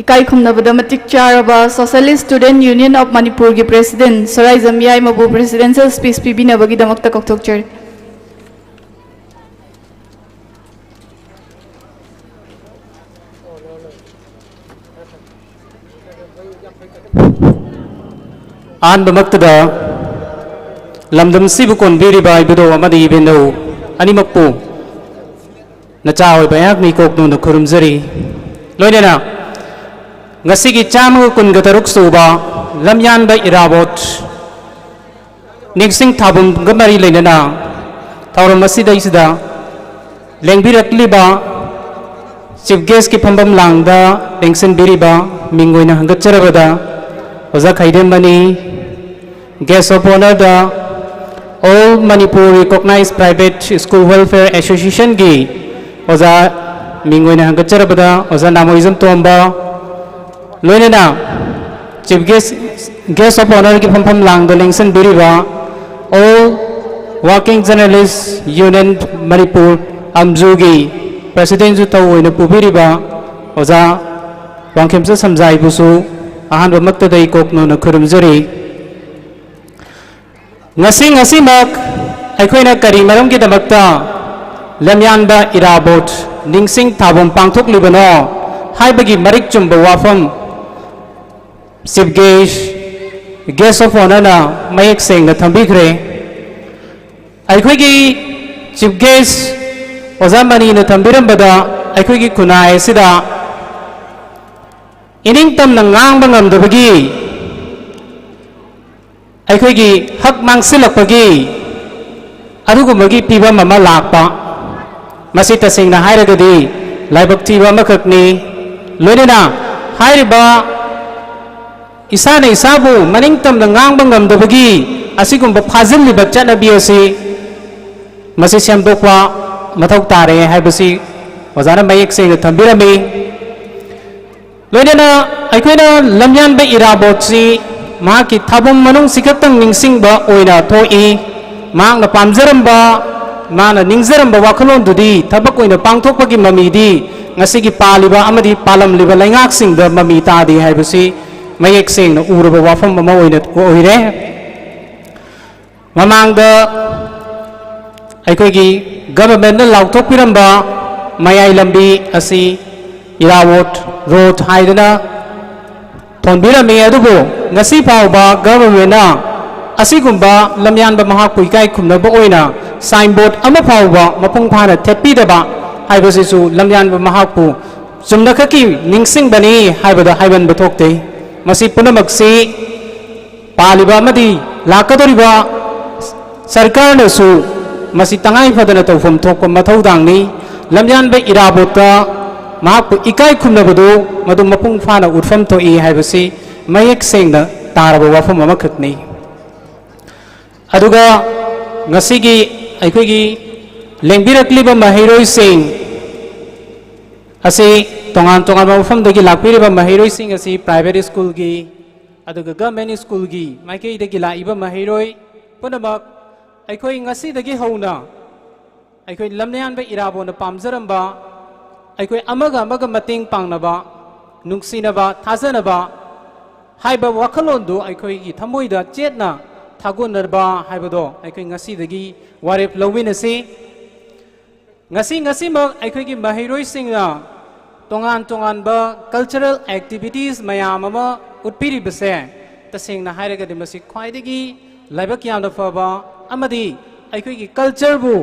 ꯏꯀꯥꯏ ꯈꯨꯝꯅꯕꯗ ꯃꯇꯤꯛ ꯆꯥꯔꯕ Socialist Student Union of ꯃꯅꯤꯄꯨꯔꯒꯤ President ꯁꯣꯔꯥꯏꯖꯝ ꯌꯥꯏꯃꯕꯨ Presidential Speech ꯄꯤꯕꯤꯅꯕꯒꯤꯗꯃꯛꯇ ꯀꯧꯊꯣꯛꯆꯔꯤ꯫ ꯑꯍꯥꯟꯕꯃꯛꯇꯗ ꯂꯝꯗꯝꯁꯤꯕꯨ ꯀꯣꯟꯕꯤꯔꯤꯕ ꯏꯕꯨꯙꯧ ꯑꯃꯗꯤ ꯏꯕꯦꯟꯙꯧ ꯑꯅꯤꯃꯛꯄꯨ ꯅꯆꯥ ꯑꯣꯏꯕ ꯑꯩꯍꯥꯛꯅ ꯏꯀꯣꯛ ꯅꯧꯅ ꯈꯨꯔꯨꯝꯖꯔꯤ꯫ ꯂꯣꯏꯅꯅ ꯉꯁꯤꯒꯤ ꯆꯥꯝꯃꯒ ꯀꯨꯟꯒ ꯇꯔꯨꯛ ꯁꯨꯕ ꯂꯝꯌꯥꯟꯕ ꯏꯔꯥꯕꯣꯠ ꯅꯤꯡꯁꯤꯡ ꯊꯥꯕꯝꯒ ꯃꯔꯤ ꯂꯩꯅꯅ ꯊꯧꯔꯝ ꯑꯁꯤꯗꯩꯁꯤꯗ ꯂꯦꯡꯕꯤꯔꯛꯂꯤꯕ ꯆꯤꯐ ꯒꯦꯁꯀꯤ ꯐꯝꯐꯝ ꯂꯥꯡꯗ ꯂꯦꯡꯁꯤꯟꯕꯤꯔꯤꯕ ꯃꯤꯡ ꯑꯣꯏꯅ ꯍꯪꯒꯠꯆꯔꯕꯗ ꯑꯣꯖꯥ ꯈꯩꯗꯦꯝꯃꯅꯤ, guest of honourꯗ All Manipur Recognized Private School Welfare Associationꯒꯤ ꯑꯣꯖꯥ ꯃꯤꯡ ꯑꯣꯏꯅ ꯍꯪꯒꯠꯆꯔꯕꯗ ꯑꯣꯖꯥ ꯅꯥꯃꯣꯏꯖꯝ ꯇꯣꯝꯕ, ꯂꯣꯏꯅꯅ ꯆꯤꯐ ꯒꯦꯁ, guest of honourꯒꯤ ꯐꯝꯐꯝ ꯂꯥꯡꯗ ꯂꯦꯡꯁꯤꯟꯕꯤꯔꯤꯕ All Working Journalist Union Manipur, ꯑꯝꯖꯨꯒꯤ ꯄ꯭ꯔꯦꯁꯤꯗꯦꯟꯁꯨ ꯊꯧ ꯑꯣꯏꯅ ꯄꯨꯕꯤꯔꯤꯕ ꯑꯣꯖꯥ ꯋꯥꯡꯈꯦꯝꯆꯠ ꯁꯝꯖꯥꯏꯕꯨꯁꯨ ꯑꯍꯥꯟꯕꯃꯛꯇꯗ ꯏꯀꯣꯛ ꯅꯧꯅ ꯈꯨꯔꯨꯝꯖꯔꯤ꯫ ꯉꯁꯤ, ꯉꯁꯤꯃꯛ ꯑꯩꯈꯣꯏꯅ ꯀꯔꯤ ꯃꯔꯝꯒꯤꯗꯃꯛꯇ ꯂꯝꯌꯥꯟꯕ ꯏꯔꯥꯕꯣꯠ ꯅꯤꯡꯁꯤꯡ ꯊꯥꯕꯝ ꯄꯥꯡꯊꯣꯛꯂꯤꯕꯅꯣ ꯍꯥꯏꯕꯒꯤ ꯃꯔꯤꯛ ꯆꯨꯝꯕ ꯋꯥꯐꯝ ꯆꯤꯐ ꯒꯦꯁ, guest of honourꯅ ꯃꯌꯦꯛ ꯁꯦꯡꯅ ꯊꯝꯕꯤꯈ꯭ꯔꯦ꯫ ꯑꯩꯈꯣꯏꯒꯤ ꯆꯤꯐ ꯒꯦꯁ ꯑꯣꯖꯥ ꯃꯅꯤꯅ ꯊꯝꯕꯤꯔꯝꯕꯗ ꯑꯩꯈꯣꯏꯒꯤ ꯈꯨꯟꯅꯥꯏ ꯑꯁꯤꯗ ꯏꯅꯤꯡꯇꯝꯅ ꯉꯥꯡꯕ ꯉꯝꯗꯕꯒꯤ, ꯑꯩꯈꯣꯏꯒꯤ ꯍꯛ ꯃꯥꯡꯁꯤꯜꯂꯛꯄꯒꯤ ꯑꯗꯨꯒꯨꯝꯕꯒꯤ ꯐꯤꯕꯝ ꯑꯃ ꯂꯥꯛꯄ, ꯃꯁꯤ ꯇꯁꯦꯡꯅ ꯍꯥꯏꯔꯒꯗꯤ ꯂꯥꯏꯕꯛ ꯊꯤꯕ ꯑꯃꯈꯛꯅꯤ꯫ ꯂꯣꯏꯅꯅ ꯍꯥꯏꯔꯤꯕ ꯏꯁꯥꯅ ꯏꯁꯥꯕꯨ ꯃꯅꯤꯡ ꯇꯝꯅ ꯉꯥꯡꯕ ꯉꯝꯗꯕꯒꯤ ꯑꯁꯤꯒꯨꯝꯕ ꯐꯥꯖꯤꯜꯂꯤꯕ ꯆꯠꯅꯕꯤ ꯑꯁꯤ ꯃꯁꯤ ꯁꯦꯝꯗꯣꯛꯄ ꯃꯊꯧ ꯇꯥꯔꯦ ꯍꯥꯏꯕꯁꯤ ꯑꯣꯖꯥꯅ ꯃꯌꯦꯛ ꯁꯦꯡꯅ ꯊꯝꯕꯤꯔꯝꯃꯤ꯫ ꯂꯣꯏꯅꯅ ꯑꯩꯈꯣꯏꯅ ꯂꯝꯌꯥꯟꯕ ꯏꯔꯥꯕꯣꯠꯁꯤ ꯃꯍꯥꯛꯀꯤ ꯊꯥꯕꯝ ꯃꯅꯨꯡꯁꯤ ꯈꯛꯇꯪ ꯅꯤꯡꯁꯤꯡꯕ ꯑꯣꯏꯅ ꯊꯣꯛꯏ꯫ ꯃꯍꯥꯛꯅ ꯄꯥꯝꯖꯔꯝꯕ, ꯃꯥꯅ ꯅꯤꯡꯖꯔꯝꯕ ꯋꯥꯈꯜꯂꯣꯟꯗꯨꯗꯤ ꯊꯕꯛ ꯑꯣꯏꯅ ꯄꯥꯡꯊꯣꯛꯄꯒꯤ ꯃꯃꯤꯗꯤ ꯉꯁꯤꯒꯤ ꯄꯥꯜꯂꯤꯕ ꯑꯃꯗꯤ ꯄꯥꯜꯂꯝꯂꯤꯕ ꯂꯩꯉꯥꯛꯁꯤꯡꯗ ꯃꯃꯤ ꯇꯥꯗꯦ ꯍꯥꯏꯕꯁꯤ ꯃꯌꯦꯛ ꯁꯦꯡꯅ ꯎꯔꯕ ꯋꯥꯐꯝ ꯑꯃ ꯑꯣꯏꯅ ꯑꯣꯏꯔꯦ꯫ ꯃꯃꯥꯡꯗ ꯑꯩꯈꯣꯏꯒꯤ ꯒꯚꯔꯟꯃꯦꯟꯠꯅ ꯂꯥꯎꯊꯣꯛꯄꯤꯔꯝꯕ ꯃꯌꯥꯏ ꯂꯝꯕꯤ ꯑꯁꯤ ꯏꯔꯥꯕꯣꯠ ꯔꯣꯗ ꯍꯥꯏꯗꯅ ꯊꯣꯟꯕꯤꯔꯝꯃꯤ꯫ ꯑꯗꯨꯕꯨ ꯉꯁꯤ ꯐꯥꯎꯕ ꯒꯚꯔꯟꯃꯦꯟꯅ ꯑꯁꯤꯒꯨꯝꯕ ꯂꯝꯌꯥꯟꯕ ꯃꯍꯥꯛꯄꯨ ꯏꯀꯥꯏ ꯈꯨꯝꯅꯕ ꯑꯣꯏꯅ ꯁꯥꯏꯟꯕꯣꯔꯗ ꯑꯃ ꯐꯥꯎꯕ ꯃꯄꯨꯡ ꯐꯥꯅ ꯊꯦꯠꯄꯤꯗꯕ ꯍꯥꯏꯕꯁꯤꯁꯨ ꯂꯝꯌꯥꯟꯕ ꯃꯍꯥꯛꯄꯨ ꯆꯨꯝꯅꯈꯛꯀꯤ ꯅꯤꯡꯁꯤꯡꯕꯅꯤ ꯍꯥꯏꯕꯗ ꯍꯥꯏꯃꯟꯕ ꯊꯣꯛꯇꯦ꯫ ꯃꯁꯤ ꯄꯨꯝꯅꯃꯛꯁꯤ ꯄꯥꯜꯂꯤꯕ ꯑꯃꯗꯤ ꯂꯥꯛꯀꯗꯧꯔꯤꯕ ꯁꯔꯀꯥꯔꯅꯁꯨ ꯃꯁꯤ ꯇꯉꯥꯏ ꯐꯗꯅ ꯇꯧꯐꯝ ꯊꯣꯛꯄ ꯃꯊꯧꯗꯥꯡꯅꯤ꯫ ꯂꯝꯌꯥꯟꯕ ꯏꯔꯥꯕꯣꯠꯇ ꯃꯍꯥꯛꯄꯨ ꯏꯀꯥꯏ ꯈꯨꯝꯅꯕꯗꯨ ꯃꯗꯨ ꯃꯄꯨꯡ ꯐꯥꯅ ꯎꯠꯐꯝ ꯊꯣꯛꯏ ꯍꯥꯏꯕꯁꯤ ꯃꯌꯦꯛ ꯁꯦꯡꯅ ꯇꯥꯔꯕ ꯋꯥꯐꯝ ꯑꯃꯈꯛꯅꯤ꯫ ꯑꯗꯨꯒ ꯉꯁꯤꯒꯤ ꯑꯩꯈꯣꯏꯒꯤ ꯂꯦꯡꯕꯤꯔꯛꯂꯤꯕ ꯃꯍꯩꯔꯣꯏꯁꯤꯡ ꯑꯁꯤ ꯇꯣꯉꯥꯟ ꯇꯣꯉꯥꯟꯕ ꯃꯐꯝꯗꯒꯤ ꯂꯥꯛꯄꯤꯔꯤꯕ ꯃꯍꯩꯔꯣꯏꯁꯤꯡ ꯑꯁꯤ ꯄ꯭ꯔꯥꯏꯚꯦꯠ ꯁ꯭ꯀꯨꯜꯒꯤ ꯑꯗꯨꯒ ꯒꯚꯔꯟꯃꯦꯟ ꯁ꯭ꯀꯨꯜꯒꯤ ꯃꯥꯏꯀꯩꯗꯒꯤ ꯂꯥꯛꯏꯕ ꯃꯍꯩꯔꯣꯏ ꯄꯨꯝꯅꯃꯛ ꯑꯩꯈꯣꯏ ꯉꯁꯤꯗꯒꯤ ꯍꯧꯅ ꯑꯩꯈꯣꯏ ꯂꯝꯌꯥꯟꯕ ꯏꯔꯥꯕꯣꯠꯅ ꯄꯥꯝꯖꯔꯝꯕ ꯑꯩꯈꯣꯏ ꯑꯃꯒ ꯑꯃꯒ ꯃꯇꯦꯡ ꯄꯥꯡꯅꯕ, ꯅꯨꯡꯁꯤꯅꯕ, ꯊꯥꯖꯅꯕ ꯍꯥꯏꯕ ꯋꯥꯈꯜꯂꯣꯟꯗꯨ ꯑꯩꯈꯣꯏꯒꯤ ꯊꯃꯣꯏꯗ ꯆꯦꯠꯅ ꯊꯥꯒꯣꯟꯅꯕ ꯍꯥꯏꯕꯗꯣ ꯑꯩꯈꯣꯏ ꯉꯁꯤꯗꯒꯤ ꯋꯥꯔꯦꯞ ꯂꯧꯃꯤꯟꯅꯁꯤ꯫ ꯉꯁꯤ ꯉꯁꯤꯃꯛ ꯑꯩꯈꯣꯏꯒꯤ ꯃꯍꯩꯔꯣꯏꯁꯤꯡꯅ ꯇꯣꯉꯥꯟ ꯇꯣꯉꯥꯟꯕ cultural activities ꯃꯌꯥꯝ ꯑꯃ ꯎꯠꯄꯤꯔꯤꯕꯁꯦ ꯇꯁꯦꯡꯅ ꯍꯥꯏꯔꯒꯗꯤ ꯃꯁꯤ ꯈ꯭ꯋꯥꯏꯗꯒꯤ ꯂꯥꯏꯕꯛ ꯌꯥꯝꯅ ꯐꯕ ꯑꯃꯗꯤ ꯑꯩꯈꯣꯏꯒꯤ cultureꯕꯨ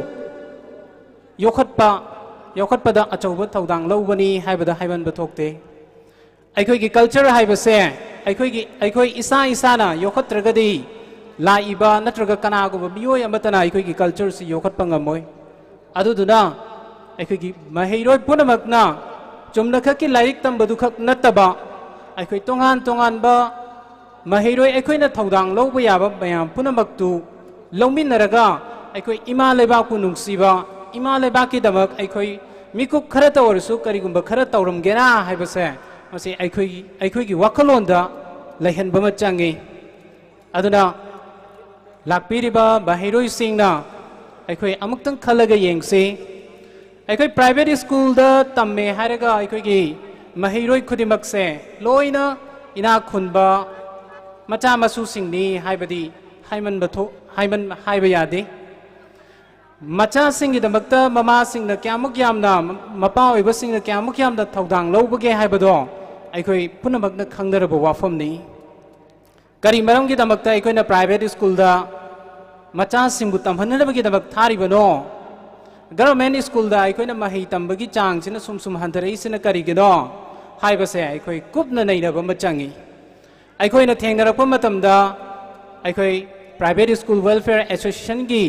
ꯌꯣꯛꯈꯠꯄ, ꯌꯣꯛꯈꯠꯄꯗ ꯑꯆꯧꯕ ꯊꯧꯗꯥꯡ ꯂꯧꯕꯅꯤ ꯍꯥꯏꯕꯗ ꯍꯥꯏꯃꯟꯕ ꯊꯣꯛꯇꯦ꯫ ꯑꯩꯈꯣꯏꯒꯤ culture ꯍꯥꯏꯕꯁꯦ ꯑꯩꯈꯣꯏꯒꯤ, ꯑꯩꯈꯣꯏ ꯏꯁꯥ ꯏꯁꯥꯅ ꯌꯣꯛꯈꯠꯇ꯭ꯔꯒꯗꯤ ꯂꯥꯛꯏꯕ ꯅꯠꯇ꯭ꯔꯒ ꯀꯅꯥꯒꯨꯝꯕ ꯃꯤꯑꯣꯏ ꯑꯃꯠꯇꯅ ꯑꯩꯈꯣꯏꯒꯤ cultureꯁꯤ ꯌꯣꯛꯈꯠꯄ ꯉꯝꯃꯣꯏ꯫ ꯑꯗꯨꯗꯨꯅ ꯑꯩꯈꯣꯏꯒꯤ ꯃꯍꯩꯔꯣꯏ ꯄꯨꯝꯅꯃꯛꯅ ꯆꯨꯝꯅꯈꯛꯀꯤ ꯂꯥꯏꯔꯤꯛ ꯇꯝꯕꯗꯨꯈꯛ ꯅꯠꯇꯕ ꯑꯩꯈꯣꯏ ꯇꯣꯉꯥꯟ ꯇꯣꯉꯥꯟꯕ ꯃꯍꯩꯔꯣꯏ ꯑꯩꯈꯣꯏꯅ ꯊꯧꯗꯥꯡ ꯂꯧꯕ ꯌꯥꯕ ꯃꯌꯥꯝ ꯄꯨꯝꯅꯃꯛꯇꯨ ꯂꯧꯃꯤꯟꯅꯔꯒ ꯑꯩꯈꯣꯏ ꯏꯃꯥ ꯂꯩꯕꯥꯛꯄꯨ ꯅꯨꯡꯁꯤꯕ, ꯏꯃꯥ ꯂꯩꯕꯥꯛꯀꯤꯗꯃꯛ ꯑꯩꯈꯣꯏ ꯃꯤꯀꯨꯞ ꯈꯔꯇ ꯑꯣꯏꯔꯁꯨ ꯀꯔꯤꯒꯨꯝꯕ ꯈꯔ ꯇꯧꯔꯝꯒꯦꯔꯥ ꯍꯥꯏꯕꯁꯦ ꯃꯁꯤ ꯑꯩꯈꯣꯏꯒꯤ, ꯑꯩꯈꯣꯏꯒꯤ ꯋꯥꯈꯜꯂꯣꯟꯗ ꯂꯩꯍꯟꯕ ꯑꯃ ꯆꯪꯉꯤ꯫ ꯑꯗꯨꯅ ꯂꯥꯛꯄꯤꯔꯤꯕ ꯃꯍꯩꯔꯣꯏꯁꯤꯡꯅ ꯑꯩꯈꯣꯏ ꯑꯃꯨꯛꯇꯪ ꯈꯜꯂꯒ ꯌꯦꯡꯁꯤ꯫ ꯑꯩꯈꯣꯏ private schoolꯗ ꯇꯝꯃꯦ ꯍꯥꯏꯔꯒ ꯑꯩꯈꯣꯏꯒꯤ ꯃꯍꯩꯔꯣꯏ ꯈꯨꯗꯤꯡꯃꯛꯁꯦ ꯂꯣꯏꯅ ꯏꯅꯥꯛ ꯈꯨꯟꯕ ꯃꯆꯥ ꯃꯁꯨꯁꯤꯡꯅꯤ ꯍꯥꯏꯕꯗꯤ ꯍꯥꯏꯃꯟꯕ ꯊꯣꯛ-, ꯍꯥꯏꯃꯟ-, ꯍꯥꯏꯕ ꯌꯥꯗꯦ꯫ ꯃꯆꯥꯁꯤꯡꯒꯤꯗꯃꯛꯇ ꯃꯃꯥꯁꯤꯡꯅ ꯀꯌꯥꯃꯨꯛ ꯌꯥꯝꯅ, ꯃꯄꯥ ꯑꯣꯏꯕꯁꯤꯡꯅ ꯀꯌꯥꯃꯨꯛ ꯌꯥꯝꯅ ꯊꯧꯗꯥꯡ ꯂꯧꯕꯒꯦ ꯍꯥꯏꯕꯗꯣ ꯑꯩꯈꯣꯏ ꯄꯨꯝꯅꯃꯛꯅ ꯈꯪꯅꯔꯕ ꯋꯥꯐꯝꯅꯤ꯫ ꯀꯔꯤ ꯃꯔꯝꯒꯤꯗꯃꯛꯇ ꯑꯩꯈꯣꯏꯅ private schoolꯗ ꯃꯆꯥꯁꯤꯡꯕꯨ ꯇꯝꯍꯟꯅꯅꯕꯒꯤꯗꯃꯛ ꯊꯥꯔꯤꯕꯅꯣ? Government schoolꯗ ꯑꯩꯈꯣꯏꯅ ꯃꯍꯩ ꯇꯝꯕꯒꯤ ꯆꯥꯡꯁꯤꯅ ꯁꯨꯝ ꯁꯨꯝ ꯍꯟꯊꯔꯛꯏꯁꯤꯅ ꯀꯔꯤꯒꯤꯅꯣ ꯍꯥꯏꯕꯁꯦ ꯑꯩꯈꯣꯏ ꯀꯨꯞꯅ ꯅꯩꯅꯕ ꯑꯃ ꯆꯪꯏ꯫ ꯑꯩꯈꯣꯏꯅ ꯊꯦꯡꯅꯔꯛꯄ ꯃꯇꯝꯗ ꯑꯩꯈꯣꯏ Private School Welfare Associationꯒꯤ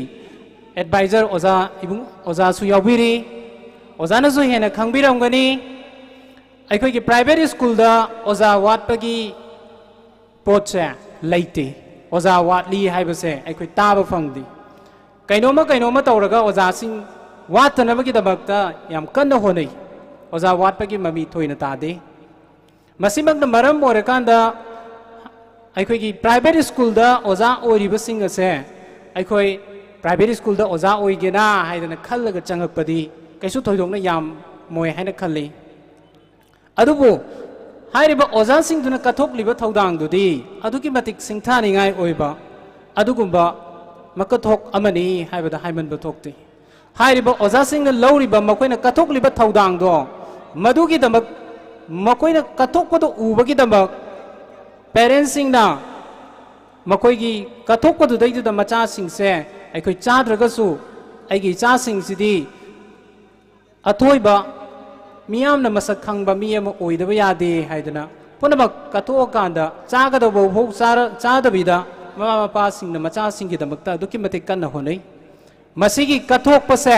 advisor ꯑꯣꯖꯥ ꯏꯕꯨꯡ ꯑꯣꯖꯥꯁꯨ ꯌꯥꯎꯕꯤꯔꯤ꯫ ꯑꯣꯖꯥꯅꯁꯨ ꯍꯦꯟꯅ ꯈꯪꯕꯤꯔꯝꯒꯅꯤ꯫ ꯑꯩꯈꯣꯏꯒꯤ private schoolꯗ ꯑꯣꯖꯥ ꯋꯥꯠꯄꯒꯤ ꯄꯣꯠꯁꯦ ꯂꯩꯇꯦ꯫ ꯑꯣꯖꯥ ꯋꯥꯠꯂꯤ ꯍꯥꯏꯕꯁꯦ ꯑꯩꯈꯣꯏ ꯇꯥꯕ ꯐꯪꯗꯦ꯫ ꯀꯩꯅꯣꯝꯃ ꯀꯩꯅꯣꯝꯃ ꯇꯧꯔꯒ ꯑꯣꯖꯥꯁꯤꯡ ꯋꯥꯠꯇꯅꯕꯒꯤꯗꯃꯛꯇ ꯌꯥꯝ ꯀꯟꯅ ꯍꯣꯠꯅꯩ꯫ ꯑꯣꯖꯥ ꯋꯥꯠꯄꯒꯤ ꯃꯃꯤ ꯊꯣꯏꯅ ꯇꯥꯗꯦ꯫ ꯃꯁꯤꯃꯛꯅ ꯃꯔꯝ ꯑꯣꯏꯔꯀꯥꯟꯗ ꯑꯩꯈꯣꯏꯒꯤ private schoolꯗ ꯑꯣꯖꯥ ꯑꯣꯏꯔꯤꯕꯁꯤꯡ ꯑꯁꯦ ꯑꯩꯈꯣꯏ private schoolꯗ ꯑꯣꯖꯥ ꯑꯣꯏꯒꯦꯅ ꯍꯥꯏꯗꯅ ꯈꯜꯂꯒ ꯆꯪꯉꯛꯄꯗꯤ ꯀꯩꯁꯨ ꯊꯣꯏꯗꯣꯛꯅ ꯌꯥꯝꯃꯣꯏ ꯍꯥꯏꯅ ꯈꯜꯂꯤ꯫ ꯑꯗꯨꯕꯨ ꯍꯥꯏꯔꯤꯕ ꯑꯣꯖꯥꯁꯤꯡꯗꯨꯅ ꯀꯠꯊꯣꯛꯂꯤꯕ ꯊꯧꯗꯥꯡꯗꯨꯗꯤ ꯑꯗꯨꯛꯀꯤ ꯃꯇꯤꯛ ꯁꯤꯡꯊꯥꯅꯤꯡꯉꯥꯏ ꯑꯣꯏꯕ ꯑꯗꯨꯒꯨꯝꯕ ꯃꯀꯊꯣꯛ ꯑꯃꯅꯤ ꯍꯥꯏꯕꯗ ꯍꯥꯏꯃꯟꯕ ꯊꯣꯛꯇꯦ꯫ ꯍꯥꯏꯔꯤꯕ ꯑꯣꯖꯥꯁꯤꯡꯅ ꯂꯧꯔꯤꯕ ꯃꯈꯣꯏꯅ ꯀꯠꯊꯣꯛꯂꯤꯕ ꯊꯧꯗꯥꯡꯗꯣ, ꯃꯗꯨꯒꯤꯗꯃꯛ, ꯃꯈꯣꯏꯅ ꯀꯠꯊꯣꯛꯄꯗꯨ ꯎꯕꯒꯤꯗꯃꯛ parentsꯁꯤꯡꯅ ꯃꯈꯣꯏꯒꯤ ꯀꯠꯊꯣꯛꯄꯗꯨꯗꯩꯗꯨꯗ ꯃꯆꯥꯁꯤꯡꯁꯦ ꯑꯩꯈꯣꯏ ꯆꯥꯗ꯭ꯔꯒꯁꯨ ꯑꯩꯒꯤ ꯏꯆꯥꯁꯤꯡꯁꯤꯗꯤ ꯑꯊꯣꯏꯕ, ꯃꯤꯌꯥꯝꯅ ꯃꯁꯛ ꯈꯪꯕ ꯃꯤ ꯑꯃ ꯑꯣꯏꯗꯕ ꯌꯥꯗꯦ ꯍꯥꯏꯗꯅ ꯄꯨꯝꯅꯃꯛ ꯀꯠꯊꯣꯛꯑꯀꯥꯟꯗ ꯆꯥꯒꯗꯧꯕ ꯐꯥꯎ ꯆꯥꯔ-, ꯆꯥꯗꯕꯤꯗ ꯃꯃꯥ ꯃꯄꯥꯁꯤꯡꯅ ꯃꯆꯥꯁꯤꯡꯒꯤꯗꯃꯛꯇ ꯑꯗꯨꯛꯀꯤ ꯃꯇꯤꯛ ꯀꯟꯅ ꯍꯣꯠꯅꯩ꯫ ꯃꯁꯤꯒꯤ ꯀꯠꯊꯣꯛꯄꯁꯦ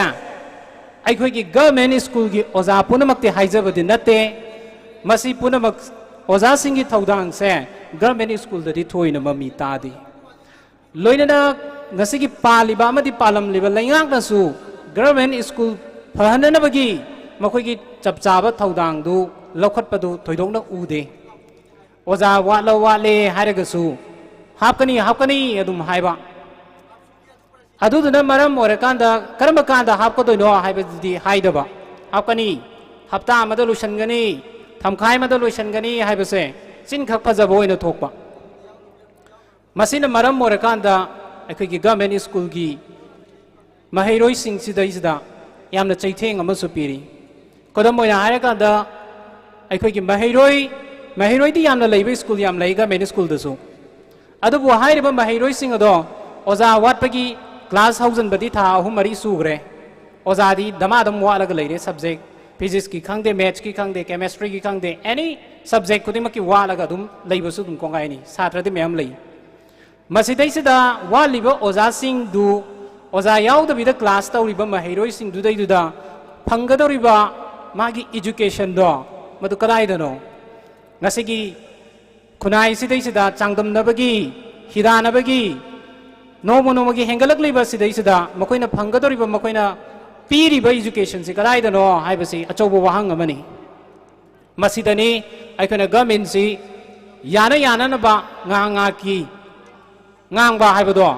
ꯑꯩꯈꯣꯏꯒꯤ government schoolꯒꯤ ꯑꯣꯖꯥ ꯄꯨꯝꯅꯃꯛꯇꯤ ꯍꯥꯏꯖꯕꯗꯤ ꯅꯠꯇꯦ꯫ ꯃꯁꯤ ꯄꯨꯝꯅꯃꯛ ꯑꯣꯖꯥꯁꯤꯡꯒꯤ ꯊꯧꯗꯥꯡꯁꯦ government schoolꯗꯗꯤ ꯊꯣꯏꯅ ꯃꯃꯤ ꯇꯥꯗꯦ꯫ ꯂꯣꯏꯅꯅ ꯉꯁꯤꯒꯤ ꯄꯥꯜꯂꯤꯕ ꯑꯃꯗꯤ ꯄꯥꯜꯂꯝꯂꯤꯕ ꯂꯩꯉꯥꯛꯅꯁꯨ government school ꯐꯍꯟꯅꯅꯕꯒꯤ ꯃꯈꯣꯏꯒꯤ ꯆꯞ ꯆꯥꯕ ꯊꯧꯗꯥꯡꯗꯨ ꯂꯧꯈꯠꯄꯗꯨ ꯊꯣꯏꯗꯣꯛꯅ ꯎꯗꯦ꯫ ꯑꯣꯖꯥ ꯋꯥꯠꯂ ꯋꯥꯠꯂꯦ ꯍꯥꯏꯔꯒꯁꯨ ꯍꯥꯞꯀꯅꯤ, ꯍꯥꯞꯀꯅꯤ ꯑꯗꯨꯝ ꯍꯥꯏꯕ꯫ ꯑꯗꯨꯗꯨꯅ ꯃꯔꯝ ꯑꯣꯏꯔꯀꯥꯟꯗ ꯀꯔꯝꯕ ꯀꯥꯟꯗ ꯍꯥꯞꯀꯗꯣꯏꯅꯣ ꯍꯥꯏꯕꯗꯨꯗꯤ ꯍꯥꯏꯗꯕ꯫ ꯍꯥꯞꯀꯅꯤ, ꯍꯞꯇꯥ ꯑꯃꯗ ꯂꯣꯏꯁꯤꯟꯒꯅꯤ, ꯊꯝꯈꯥꯏ ꯑꯃꯗ ꯂꯣꯏꯁꯤꯟꯒꯅꯤ ꯍꯥꯏꯕꯁꯦ ꯆꯤꯟꯈꯛ ꯐꯖꯕ ꯑꯣꯏꯅ ꯊꯣꯛꯄ꯫ ꯃꯁꯤꯅ ꯃꯔꯝ ꯑꯣꯏꯔꯀꯥꯟꯗ ꯑꯩꯈꯣꯏꯒꯤ government schoolꯒꯤ ꯃꯍꯩꯔꯣꯏꯁꯤꯡꯁꯤꯗꯩꯁꯤꯗ ꯌꯥꯝꯅ ꯆꯩꯊꯦꯡ ꯑꯃꯁꯨ ꯄꯤꯔꯤ꯫ ꯈꯨꯗꯝ ꯑꯣꯏꯅ ꯍꯥꯏꯔꯀꯥꯟꯗ, ꯑꯩꯈꯣꯏꯒꯤ ꯃꯍꯩꯔꯣꯏ, ꯃꯍꯩꯔꯣꯏꯗꯤ ꯌꯥꯝꯅ ꯂꯩꯕ ꯁ꯭ꯀꯨꯜ ꯌꯥꯝ ꯂꯩ ꯒꯚꯔꯟꯃꯦꯟꯠ ꯁ꯭ꯀꯨꯜꯗꯁꯨ꯫ ꯑꯗꯨꯕꯨ ꯍꯥꯏꯔꯤꯕ ꯃꯍꯩꯔꯣꯏꯁꯤꯡ ꯑꯗꯣ ꯑꯣꯖꯥ ꯋꯥꯠꯄꯒꯤ ꯀ꯭ꯂꯥꯁ ꯍꯧꯖꯤꯟꯕꯗꯤ ꯊꯥ ꯑꯍꯨꯝ ꯃꯔꯤ ꯁꯨꯈ꯭ꯔꯦ꯫ ꯑꯣꯖꯥꯗꯤ ꯗꯃꯥꯗꯝ ꯋꯥꯠꯂꯒ ꯂꯩꯔꯦ꯫ ꯁꯕꯖꯦꯛ ꯐꯤꯖꯤꯛꯁꯀꯤ ꯈꯪꯗꯦ, ꯃꯦꯠꯁꯀꯤ ꯈꯪꯗꯦ, ꯀꯦꯃꯦꯁꯇ꯭ꯔꯤꯒꯤ ꯈꯪꯗꯦ, ꯑꯦꯅꯤ ꯁꯕꯖꯦꯛ ꯈꯨꯗꯤꯡꯃꯛꯀꯤ ꯋꯥꯠꯂꯒ ꯑꯗꯨꯝ ꯂꯩꯕꯁꯨ ꯑꯗꯨꯝ ꯀꯣꯡꯒꯥꯏꯅꯤ꯫ ꯁꯥꯇ꯭ꯔꯗꯤ ꯃꯌꯥꯝ ꯂꯩ꯫ ꯃꯁꯤꯗꯩꯁꯤꯗ ꯋꯥꯠꯂꯤꯕ ꯑꯣꯖꯥꯁꯤꯡꯗꯨ, ꯑꯣꯖꯥ ꯌꯥꯎꯗꯕꯤꯗ ꯀ꯭ꯂꯥꯁ ꯇꯧꯔꯤꯕ ꯃꯍꯩꯔꯣꯏꯁꯤꯡꯗꯨꯗꯩꯗꯨꯗ ꯐꯪꯒꯗꯧꯔꯤꯕ ꯃꯥꯒꯤ ꯏꯖꯨꯀꯦꯁꯟꯗꯣ ꯃꯗꯨ ꯀꯗꯥꯏꯗꯅꯣ? ꯉꯁꯤꯒꯤ ꯈꯨꯟꯅꯥꯏꯁꯤꯗꯩꯁꯤꯗ ꯆꯥꯡꯗꯝꯅꯕꯒꯤ, ꯍꯤꯗꯥꯟꯅꯕꯒꯤ, ꯅꯣꯡꯃ ꯅꯣꯡꯃꯒꯤ ꯍꯦꯟꯒꯠꯂꯛꯂꯤꯕ ꯁꯤꯗꯩꯁꯤꯗ ꯃꯈꯣꯏꯅ ꯐꯪꯒꯗꯧꯔꯤꯕ, ꯃꯈꯣꯏꯅ ꯄꯤꯔꯤꯕ ꯏꯖꯨꯀꯦꯁꯟꯁꯤ ꯀꯗꯥꯏꯗꯅꯣ ꯍꯥꯏꯕꯁꯤ ꯑꯆꯧꯕ ꯋꯥꯍꯪ ꯑꯃꯅꯤ꯫ ꯃꯁꯤꯗꯅꯤ ꯑꯩꯈꯣꯏꯅ ꯒꯚꯔꯟꯃꯦꯟꯠꯁꯤ ꯌꯥꯅ ꯌꯥꯅꯅꯕ ꯉꯥꯏꯍꯥꯛ ꯉꯥꯏꯍꯥꯛꯀꯤ ꯉꯥꯡꯕ ꯍꯥꯏꯕꯗꯣ,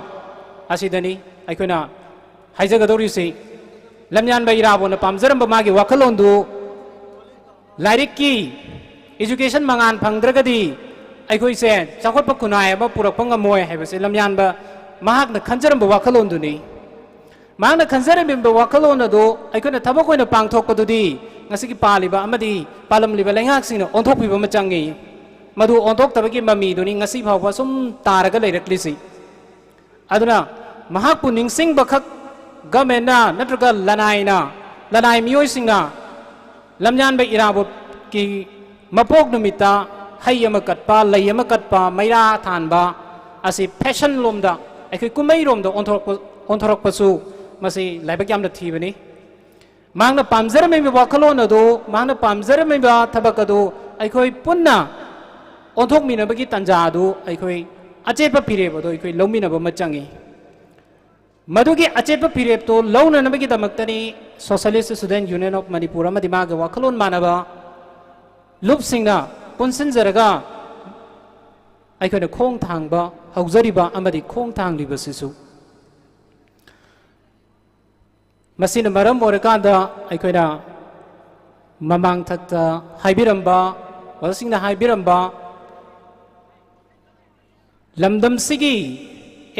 ꯑꯁꯤꯗꯅꯤ ꯑꯩꯈꯣꯏꯅ ꯍꯥꯏꯖꯒꯗꯧꯔꯤꯁꯤ꯫ ꯂꯝꯌꯥꯟꯕ ꯏꯔꯥꯕꯣꯠꯅ ꯄꯥꯝꯖꯔꯝꯕ ꯃꯥꯒꯤ ꯋꯥꯈꯜꯂꯣꯟꯗꯨ ꯂꯥꯏꯔꯤꯛꯀꯤ, ꯏꯖꯨꯀꯦꯁꯟ ꯃꯉꯥꯜ ꯐꯪꯗ꯭ꯔꯒꯗꯤ ꯑꯩꯈꯣꯏꯁꯦ ꯆꯥꯎꯈꯠꯄ ꯈꯨꯟꯅꯥꯏ ꯑꯃ ꯄꯨꯔꯛꯄ ꯉꯝꯃꯣꯏ ꯍꯥꯏꯕꯁꯦ ꯂꯝꯌꯥꯟꯕ ꯃꯍꯥꯛꯅ ꯈꯟꯖꯔꯝꯕ ꯋꯥꯈꯜꯂꯣꯟꯗꯨꯅꯤ꯫ ꯃꯍꯥꯛꯅ ꯈꯟꯖꯔꯝꯃꯤꯕ ꯋꯥꯈꯜꯂꯣꯟ ꯑꯗꯨ ꯑꯩꯈꯣꯏꯅ ꯊꯕꯛ ꯑꯣꯏꯅ ꯄꯥꯡꯊꯣꯛꯄꯗꯨꯗꯤ ꯉꯁꯤꯒꯤ ꯄꯥꯜꯂꯤꯕ ꯑꯃꯗꯤ ꯄꯥꯜꯂꯝꯂꯤꯕ ꯂꯩꯉꯥꯛꯁꯤꯡꯅ ꯑꯣꯟꯊꯣꯛꯄꯤꯕ ꯑꯃ ꯆꯪꯏ꯫ ꯃꯗꯨ ꯑꯣꯟꯊꯣꯛꯇꯕꯒꯤ ꯃꯃꯤꯗꯨꯅꯤ ꯉꯁꯤ ꯐꯥꯎꯕ ꯁꯨꯝ ꯇꯥꯔꯒ ꯂꯩꯔꯛꯂꯤꯁꯤ꯫ ꯑꯗꯨꯅ ꯃꯍꯥꯛꯄꯨ ꯅꯤꯡꯁꯤꯡꯕꯈꯛ ꯒꯚꯔꯟꯃꯦꯟꯠꯅ ꯅꯠꯇ꯭ꯔꯒ ꯂꯅꯥꯏꯅ, ꯂꯅꯥꯏ ꯃꯤꯑꯣꯏꯁꯤꯡꯅ ꯂꯝꯌꯥꯟꯕ ꯏꯔꯥꯕꯣꯠꯀꯤ ꯃꯄꯣꯛ ꯅꯨꯃꯤꯠꯇ ꯍꯩ ꯑꯃ ꯀꯠꯄ, ꯂꯩ ꯑꯃ ꯀꯠꯄ, ꯃꯩꯔꯥ ꯊꯥꯟꯕ ꯑꯁꯤ ꯐꯦꯁꯟ ꯂꯣꯝꯗ, ꯑꯩꯈꯣꯏ ꯀꯨꯝꯍꯩꯔꯣꯝꯗ ꯑꯣꯟꯊꯣꯔꯛꯄ, ꯑꯣꯟꯊꯣꯔꯛꯄꯁꯨ ꯃꯁꯤ ꯂꯥꯏꯕꯛ ꯌꯥꯝꯅ ꯊꯤꯕꯅꯤ꯫ ꯃꯍꯥꯛꯅ ꯄꯥꯝꯖꯔꯝꯃꯤꯕ ꯋꯥꯈꯜꯂꯣꯟ ꯑꯗꯨ, ꯃꯍꯥꯛꯅ ꯄꯥꯝꯖꯔꯝꯃꯤꯕ ꯊꯕꯛ ꯑꯗꯨ ꯑꯩꯈꯣꯏ ꯄꯨꯟꯅ ꯑꯣꯟꯊꯣꯛꯃꯤꯟꯅꯕꯒꯤ ꯇꯥꯟꯖꯥ ꯑꯗꯨ ꯑꯩꯈꯣꯏ ꯑꯆꯦꯠꯄ ꯐꯤꯔꯦꯞ ꯑꯗꯨ ꯑꯩꯈꯣꯏ ꯂꯧꯃꯤꯟꯅꯕ ꯑꯃ ꯆꯪꯏ꯫ ꯃꯗꯨꯒꯤ ꯑꯆꯦꯠꯄ ꯐꯤꯔꯦꯞꯇꯨ ꯂꯧꯅꯅꯕꯒꯤꯗꯃꯛꯇꯅꯤ Socialist Student Union of Manipur ꯑꯃꯗꯤ ꯃꯥꯒ ꯋꯥꯈꯜꯂꯣꯟ ꯃꯥꯟꯅꯕ ꯂꯨꯞꯁꯤꯡꯅ ꯄꯨꯟꯁꯤꯟꯖꯔꯒ ꯑꯩꯈꯣꯏꯅ ꯈꯣꯡ ꯊꯥꯡꯕ ꯍꯧꯖꯔꯤꯕ ꯑꯃꯗꯤ ꯈꯣꯡ ꯊꯥꯡꯂꯤꯕꯁꯤꯁꯨ꯫ ꯃꯁꯤꯅ ꯃꯔꯝ ꯑꯣꯏꯔꯀꯥꯟꯗ ꯑꯩꯈꯣꯏꯅ ꯃꯃꯥꯡꯊꯛꯇ ꯍꯥꯏꯕꯤꯔꯝꯕ, ꯑꯣꯖꯥꯁꯤꯡꯅ ꯍꯥꯏꯕꯤꯔꯝꯕ, ꯂꯝꯗꯝꯁꯤꯒꯤ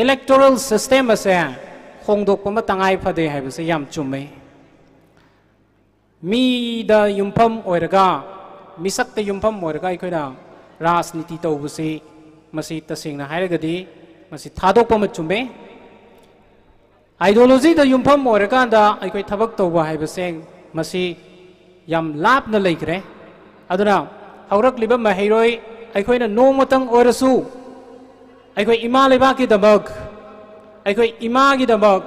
electoral system ꯑꯁꯦ ꯍꯣꯡꯗꯣꯛꯄ ꯑꯃ ꯇꯉꯥꯏ ꯐꯗꯦ ꯍꯥꯏꯕꯁꯦ ꯌꯥꯝ ꯆꯨꯝꯃꯦ꯫ ꯃꯤꯗ ꯌꯨꯝꯐꯝ ꯑꯣꯏꯔꯒ ꯃꯤꯁꯛꯇ ꯌꯨꯝꯐꯝ ꯑꯣꯏꯔꯒ ꯑꯩꯈꯣꯏꯅ ꯔꯥꯖꯅꯤꯇꯤ ꯇꯧꯕꯁꯤ, ꯃꯁꯤ ꯇꯁꯦꯡꯅ ꯍꯥꯏꯔꯒꯗꯤ ꯃꯁꯤ ꯊꯥꯗꯣꯛꯄ ꯑꯃ ꯆꯨꯝꯃꯦ꯫ ꯑꯥꯏꯗꯤꯌꯣꯂꯣꯖꯤꯗ ꯌꯨꯝꯐꯝ ꯑꯣꯏꯔꯀꯥꯟꯗ ꯑꯩꯈꯣꯏ ꯊꯕꯛ ꯇꯧꯕ ꯍꯥꯏꯕꯁꯦ ꯃꯁꯤ ꯌꯥꯝ ꯂꯥꯞꯅ ꯂꯩꯈ꯭ꯔꯦ꯫ ꯑꯗꯨꯅ ꯍꯧꯔꯛꯂꯤꯕ ꯃꯍꯩꯔꯣꯏ ꯑꯩꯈꯣꯏꯅ ꯅꯣꯡꯃꯇꯪ ꯑꯣꯏꯔꯁꯨ ꯑꯩꯈꯣꯏ ꯏꯃꯥ ꯂꯩꯕꯥꯛꯀꯤꯗꯃꯛ, ꯑꯩꯈꯣꯏ ꯏꯃꯥꯒꯤꯗꯃꯛ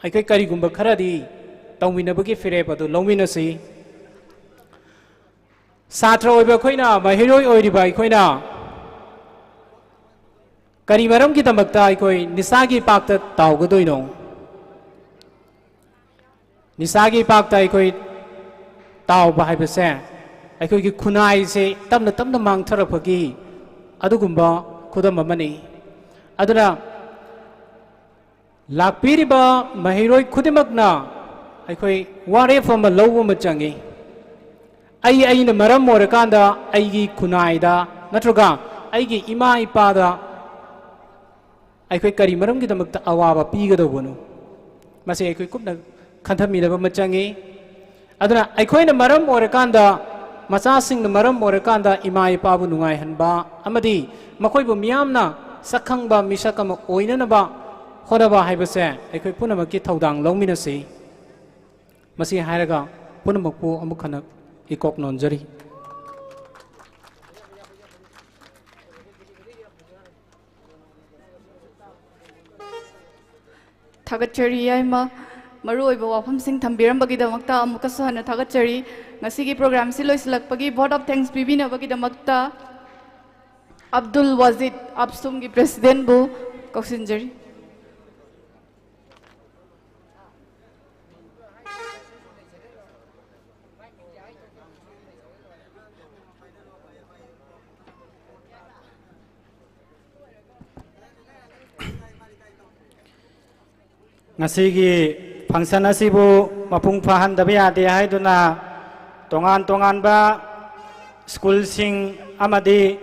ꯑꯩꯈꯣꯏ ꯀꯔꯤꯒꯨꯝꯕ ꯈꯔꯗꯤ ꯇꯧꯃꯤꯟꯅꯕꯒꯤ ꯐꯤꯔꯦꯞ ꯑꯗꯨ ꯂꯧꯃꯤꯟꯅꯁꯤ꯫ ꯁꯥꯇ꯭ꯔ ꯑꯣꯏꯕ ꯑꯩꯈꯣꯏꯅ, ꯃꯍꯩꯔꯣꯏ ꯑꯣꯏꯔꯤꯕ ꯑꯩꯈꯣꯏꯅ ꯀꯔꯤ ꯃꯔꯝꯒꯤꯗꯃꯛꯇ ꯑꯩꯈꯣꯏ ꯅꯤꯁꯥꯒꯤ ꯄꯥꯛꯇ ꯇꯥꯎꯒꯗꯣꯏꯅꯣ? ꯅꯤꯁꯥꯒꯤ ꯄꯥꯛꯇ ꯑꯩꯈꯣꯏ ꯇꯥꯎꯕ ꯍꯥꯏꯕꯁꯦ ꯑꯩꯈꯣꯏꯒꯤ ꯈꯨꯟꯅꯥꯏꯁꯦ ꯇꯞꯅ ꯇꯞꯅ ꯃꯥꯡꯊꯔꯛꯄꯒꯤ ꯑꯗꯨꯒꯨꯝꯕ ꯈꯨꯗꯝ ꯑꯃꯅꯤ꯫ ꯑꯗꯨꯅ ꯂꯥꯛꯄꯤꯔꯤꯕ ꯃꯍꯩꯔꯣꯏ ꯈꯨꯗꯤꯡꯃꯛꯅ ꯑꯩꯈꯣꯏ ꯋꯥꯔꯦꯞ ꯑꯃ ꯂꯧꯕ ꯑꯃ ꯆꯪꯏ꯫ ꯑꯩ ꯑꯩꯅ ꯃꯔꯝ ꯑꯣꯏꯔꯀꯥꯟꯗ ꯑꯩꯒꯤ ꯈꯨꯟꯅꯥꯏꯗ ꯅꯠꯇ꯭ꯔꯒ ꯑꯩꯒꯤ ꯏꯃꯥ ꯏꯄꯥꯗ ꯑꯩꯈꯣꯏ ꯀꯔꯤ ꯃꯔꯝꯒꯤꯗꯃꯛꯇ ꯑꯋꯥꯕ ꯄꯤꯒꯗꯧꯕꯅꯣ? ꯃꯁꯤ ꯑꯩꯈꯣꯏ ꯀꯨꯞꯅ ꯈꯟꯊꯃꯤꯟꯅꯕ ꯑꯃ ꯆꯪꯏ꯫ ꯑꯗꯨꯅ ꯑꯩꯈꯣꯏꯅ ꯃꯔꯝ ꯑꯣꯏꯔꯀꯥꯟꯗ, ꯃꯆꯥꯁꯤꯡꯅ ꯃꯔꯝ ꯑꯣꯏꯔꯀꯥꯟꯗ ꯏꯃꯥ ꯏꯄꯥꯕꯨ ꯅꯨꯡꯉꯥꯏꯍꯟꯕ ꯑꯃꯗꯤ ꯃꯈꯣꯏꯕꯨ ꯃꯤꯌꯥꯝꯅ ꯁꯛꯈꯪꯕ ꯃꯤꯁꯛ ꯑꯃ ꯑꯣꯏꯅꯅꯕ ꯍꯣꯠꯅꯕ ꯍꯥꯏꯕꯁꯦ ꯑꯩꯈꯣꯏ ꯄꯨꯝꯅꯃꯛꯀꯤ ꯊꯧꯗꯥꯡ ꯂꯧꯃꯤꯟꯅꯁꯤ꯫ ꯃꯁꯤ ꯍꯥꯏꯔꯒ ꯄꯨꯝꯅꯃꯛꯄꯨ ꯑꯃꯨꯛ ꯍꯟꯅ ꯏꯀꯣꯛ ꯅꯣꯟꯖꯔꯤ꯫ ꯊꯥꯒꯠꯆꯔꯤ ꯌꯥꯏꯃ꯫ ꯃꯔꯨꯑꯣꯏꯕ ꯋꯥꯐꯝꯁꯤꯡ ꯊꯝꯕꯤꯔꯝꯕꯒꯤꯗꯃꯛꯇ ꯑꯃꯨꯛꯀꯁꯨ ꯍꯟꯅ ꯊꯥꯒꯠꯆꯔꯤ꯫ ꯉꯁꯤꯒꯤ ꯄ꯭ꯔꯣꯒ꯭ꯔꯥꯝꯁꯤ ꯂꯣꯏꯁꯤꯜꯂꯛꯄꯒꯤ vote of thanks ꯄꯤꯕꯤꯅꯕꯒꯤꯗꯃꯛꯇ ꯑꯕꯗꯨꯜ ꯋꯥꯖꯤꯗ, ꯑꯞꯁꯨꯝꯒꯤ ꯄ꯭ꯔꯦꯁꯤꯗꯦꯟꯕꯨ ꯀꯧꯁꯤꯟꯖꯔꯤ꯫ ꯉꯁꯤꯒꯤ function ꯑꯁꯤꯕꯨ ꯃꯄꯨꯡ ꯐꯥꯍꯟꯗꯕ ꯌꯥꯗꯦ ꯍꯥꯏꯗꯨꯅ ꯇꯣꯉꯥꯟ ꯇꯣꯉꯥꯟꯕ ꯁ꯭ꯀꯨꯜꯁꯤꯡ ꯑꯃꯗꯤ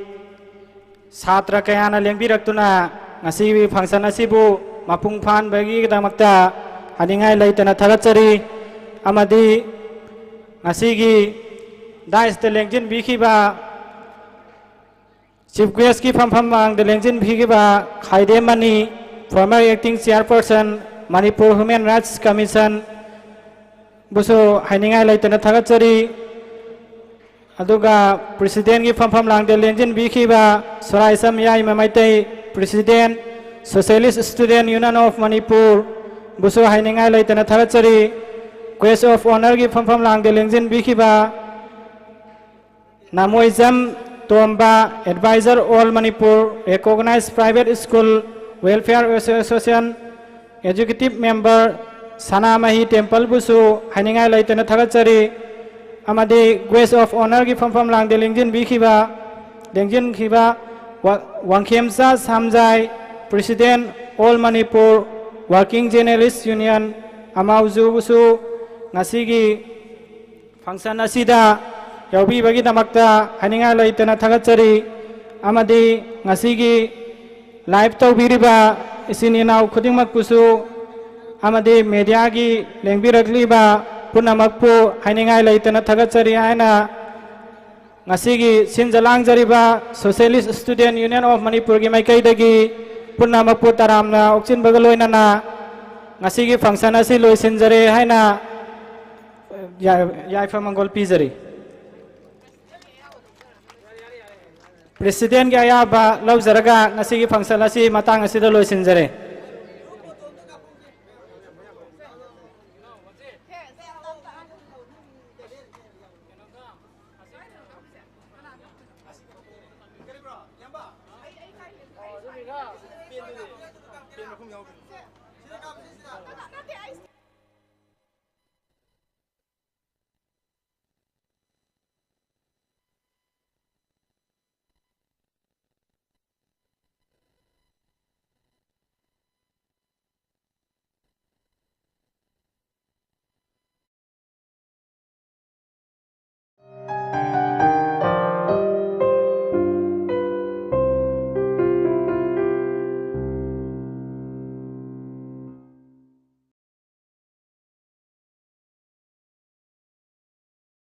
ꯁꯥꯇ꯭ꯔ ꯀꯌꯥꯅ ꯂꯦꯡꯕꯤꯔꯛꯇꯨꯅ ꯉꯁꯤꯒꯤ function ꯑꯁꯤꯕꯨ ꯃꯄꯨꯡ ꯐꯥꯍꯟꯕꯒꯤꯗꯃꯛꯇ ꯍꯥꯏꯅꯤꯡꯉꯥꯏ ꯂꯩꯇꯅ ꯊꯥꯒꯠꯆꯔꯤ꯫ ꯑꯃꯗꯤ ꯉꯁꯤꯒꯤ ꯗꯥꯏꯁꯇ ꯂꯦꯡꯁꯤꯟꯕꯤꯈꯤꯕ, ꯆꯤꯐ ꯒꯦꯁꯀꯤ ꯐꯝꯐꯝ ꯃꯥꯡꯗ ꯂꯦꯡꯁꯤꯟꯕꯤꯈꯤꯕ Khaidem Mani, former acting chairperson, Manipur Human Rights Commission, ꯕꯨꯁꯨ ꯍꯥꯏꯅꯤꯡꯉꯥꯏ ꯂꯩꯇꯅ ꯊꯥꯒꯠꯆꯔꯤ꯫ ꯑꯗꯨꯒ ꯄ꯭ꯔꯦꯁꯤꯗꯦꯟꯒꯤ ꯐꯝꯐꯝ ꯂꯥꯡꯗ ꯂꯦꯡꯁꯤꯟꯕꯤꯈꯤꯕ ꯁꯣꯔꯥꯏꯁꯝ ꯌꯥꯏꯃ Meitei, President, Socialist Student Union of Manipur, ꯕꯨꯁꯨ ꯍꯥꯏꯅꯤꯡꯉꯥꯏ ꯂꯩꯇꯅ ꯊꯥꯒꯠꯆꯔꯤ꯫ Guest of Honourꯒꯤ ꯐꯝꯐꯝ ꯂꯥꯡꯗ ꯂꯦꯡꯁꯤꯟꯕꯤꯈꯤꯕ ꯅꯥꯃꯣꯏꯖꯝ ꯇꯣꯝꯕ, Advisor, All Manipur Recognized Private School Welfare Association, Executive Member, ꯁꯅꯥꯃꯍꯤ ꯇꯦꯝꯄꯜꯕꯨꯁꯨ ꯍꯥꯏꯅꯤꯡꯉꯥꯏ ꯂꯩꯇꯅ ꯊꯥꯒꯠꯆꯔꯤ꯫ ꯑꯃꯗꯤ Guest of Honourꯒꯤ ꯐꯝꯐꯝ ꯂꯥꯡꯗ ꯂꯦꯡꯁꯤꯟꯕꯤꯈꯤꯕ, ꯂꯦꯡꯁꯤꯟꯈꯤꯕ ꯋꯥ-, Wangkhemcha ꯁꯥꯝꯖꯥꯏ, President, All Manipur Working Journalist Union, ꯑꯃꯥꯎꯖꯨꯕꯨꯁꯨ ꯉꯁꯤꯒꯤ function ꯑꯁꯤꯗ ꯌꯥꯎꯕꯤꯕꯒꯤꯗꯃꯛꯇ ꯍꯥꯏꯅꯤꯡꯉꯥꯏ ꯂꯩꯇꯅ ꯊꯥꯒꯠꯆꯔꯤ꯫ ꯑꯃꯗꯤ ꯉꯁꯤꯒꯤ live ꯇꯧꯕꯤꯔꯤꯕ ꯏꯆꯤꯟ ꯏꯅꯥꯎ ꯈꯨꯗꯤꯡꯃꯛꯄꯨꯁꯨ ꯑꯃꯗꯤ mediaꯒꯤ ꯂꯦꯡꯕꯤꯔꯛꯂꯤꯕ ꯄꯨꯝꯅꯃꯛꯄꯨ ꯍꯥꯏꯅꯤꯡꯉꯥꯏ ꯂꯩꯇꯅ ꯊꯥꯒꯠꯆꯔꯤ ꯍꯥꯏꯅ ꯉꯁꯤꯒꯤ ꯁꯤꯟꯖ ꯂꯥꯡꯖꯔꯤꯕ Socialist Student Union of Manipurꯒꯤ ꯃꯥꯏꯀꯩꯗꯒꯤ ꯄꯨꯝꯅꯃꯛꯄꯨ ꯇꯔꯥꯝꯅ ꯑꯣꯛꯆꯤꯟꯕꯒ ꯂꯣꯏꯅꯅ ꯉꯁꯤꯒꯤ function ꯑꯁꯤ ꯂꯣꯏꯁꯤꯟꯖꯔꯦ ꯍꯥꯏꯅ ꯌꯥꯏ-, ꯌꯥꯏꯐ ꯃꯪꯒꯣꯜ ꯄꯤꯖꯔꯤ꯫ Presidentꯀꯤ ꯑꯌꯥꯕ ꯂꯧꯖꯔꯒ ꯉꯁꯤꯒꯤ function ꯑꯁꯤ ꯃꯇꯥꯡ ꯑꯁꯤꯗ ꯂꯣꯏꯁꯤꯟꯖꯔꯦ꯫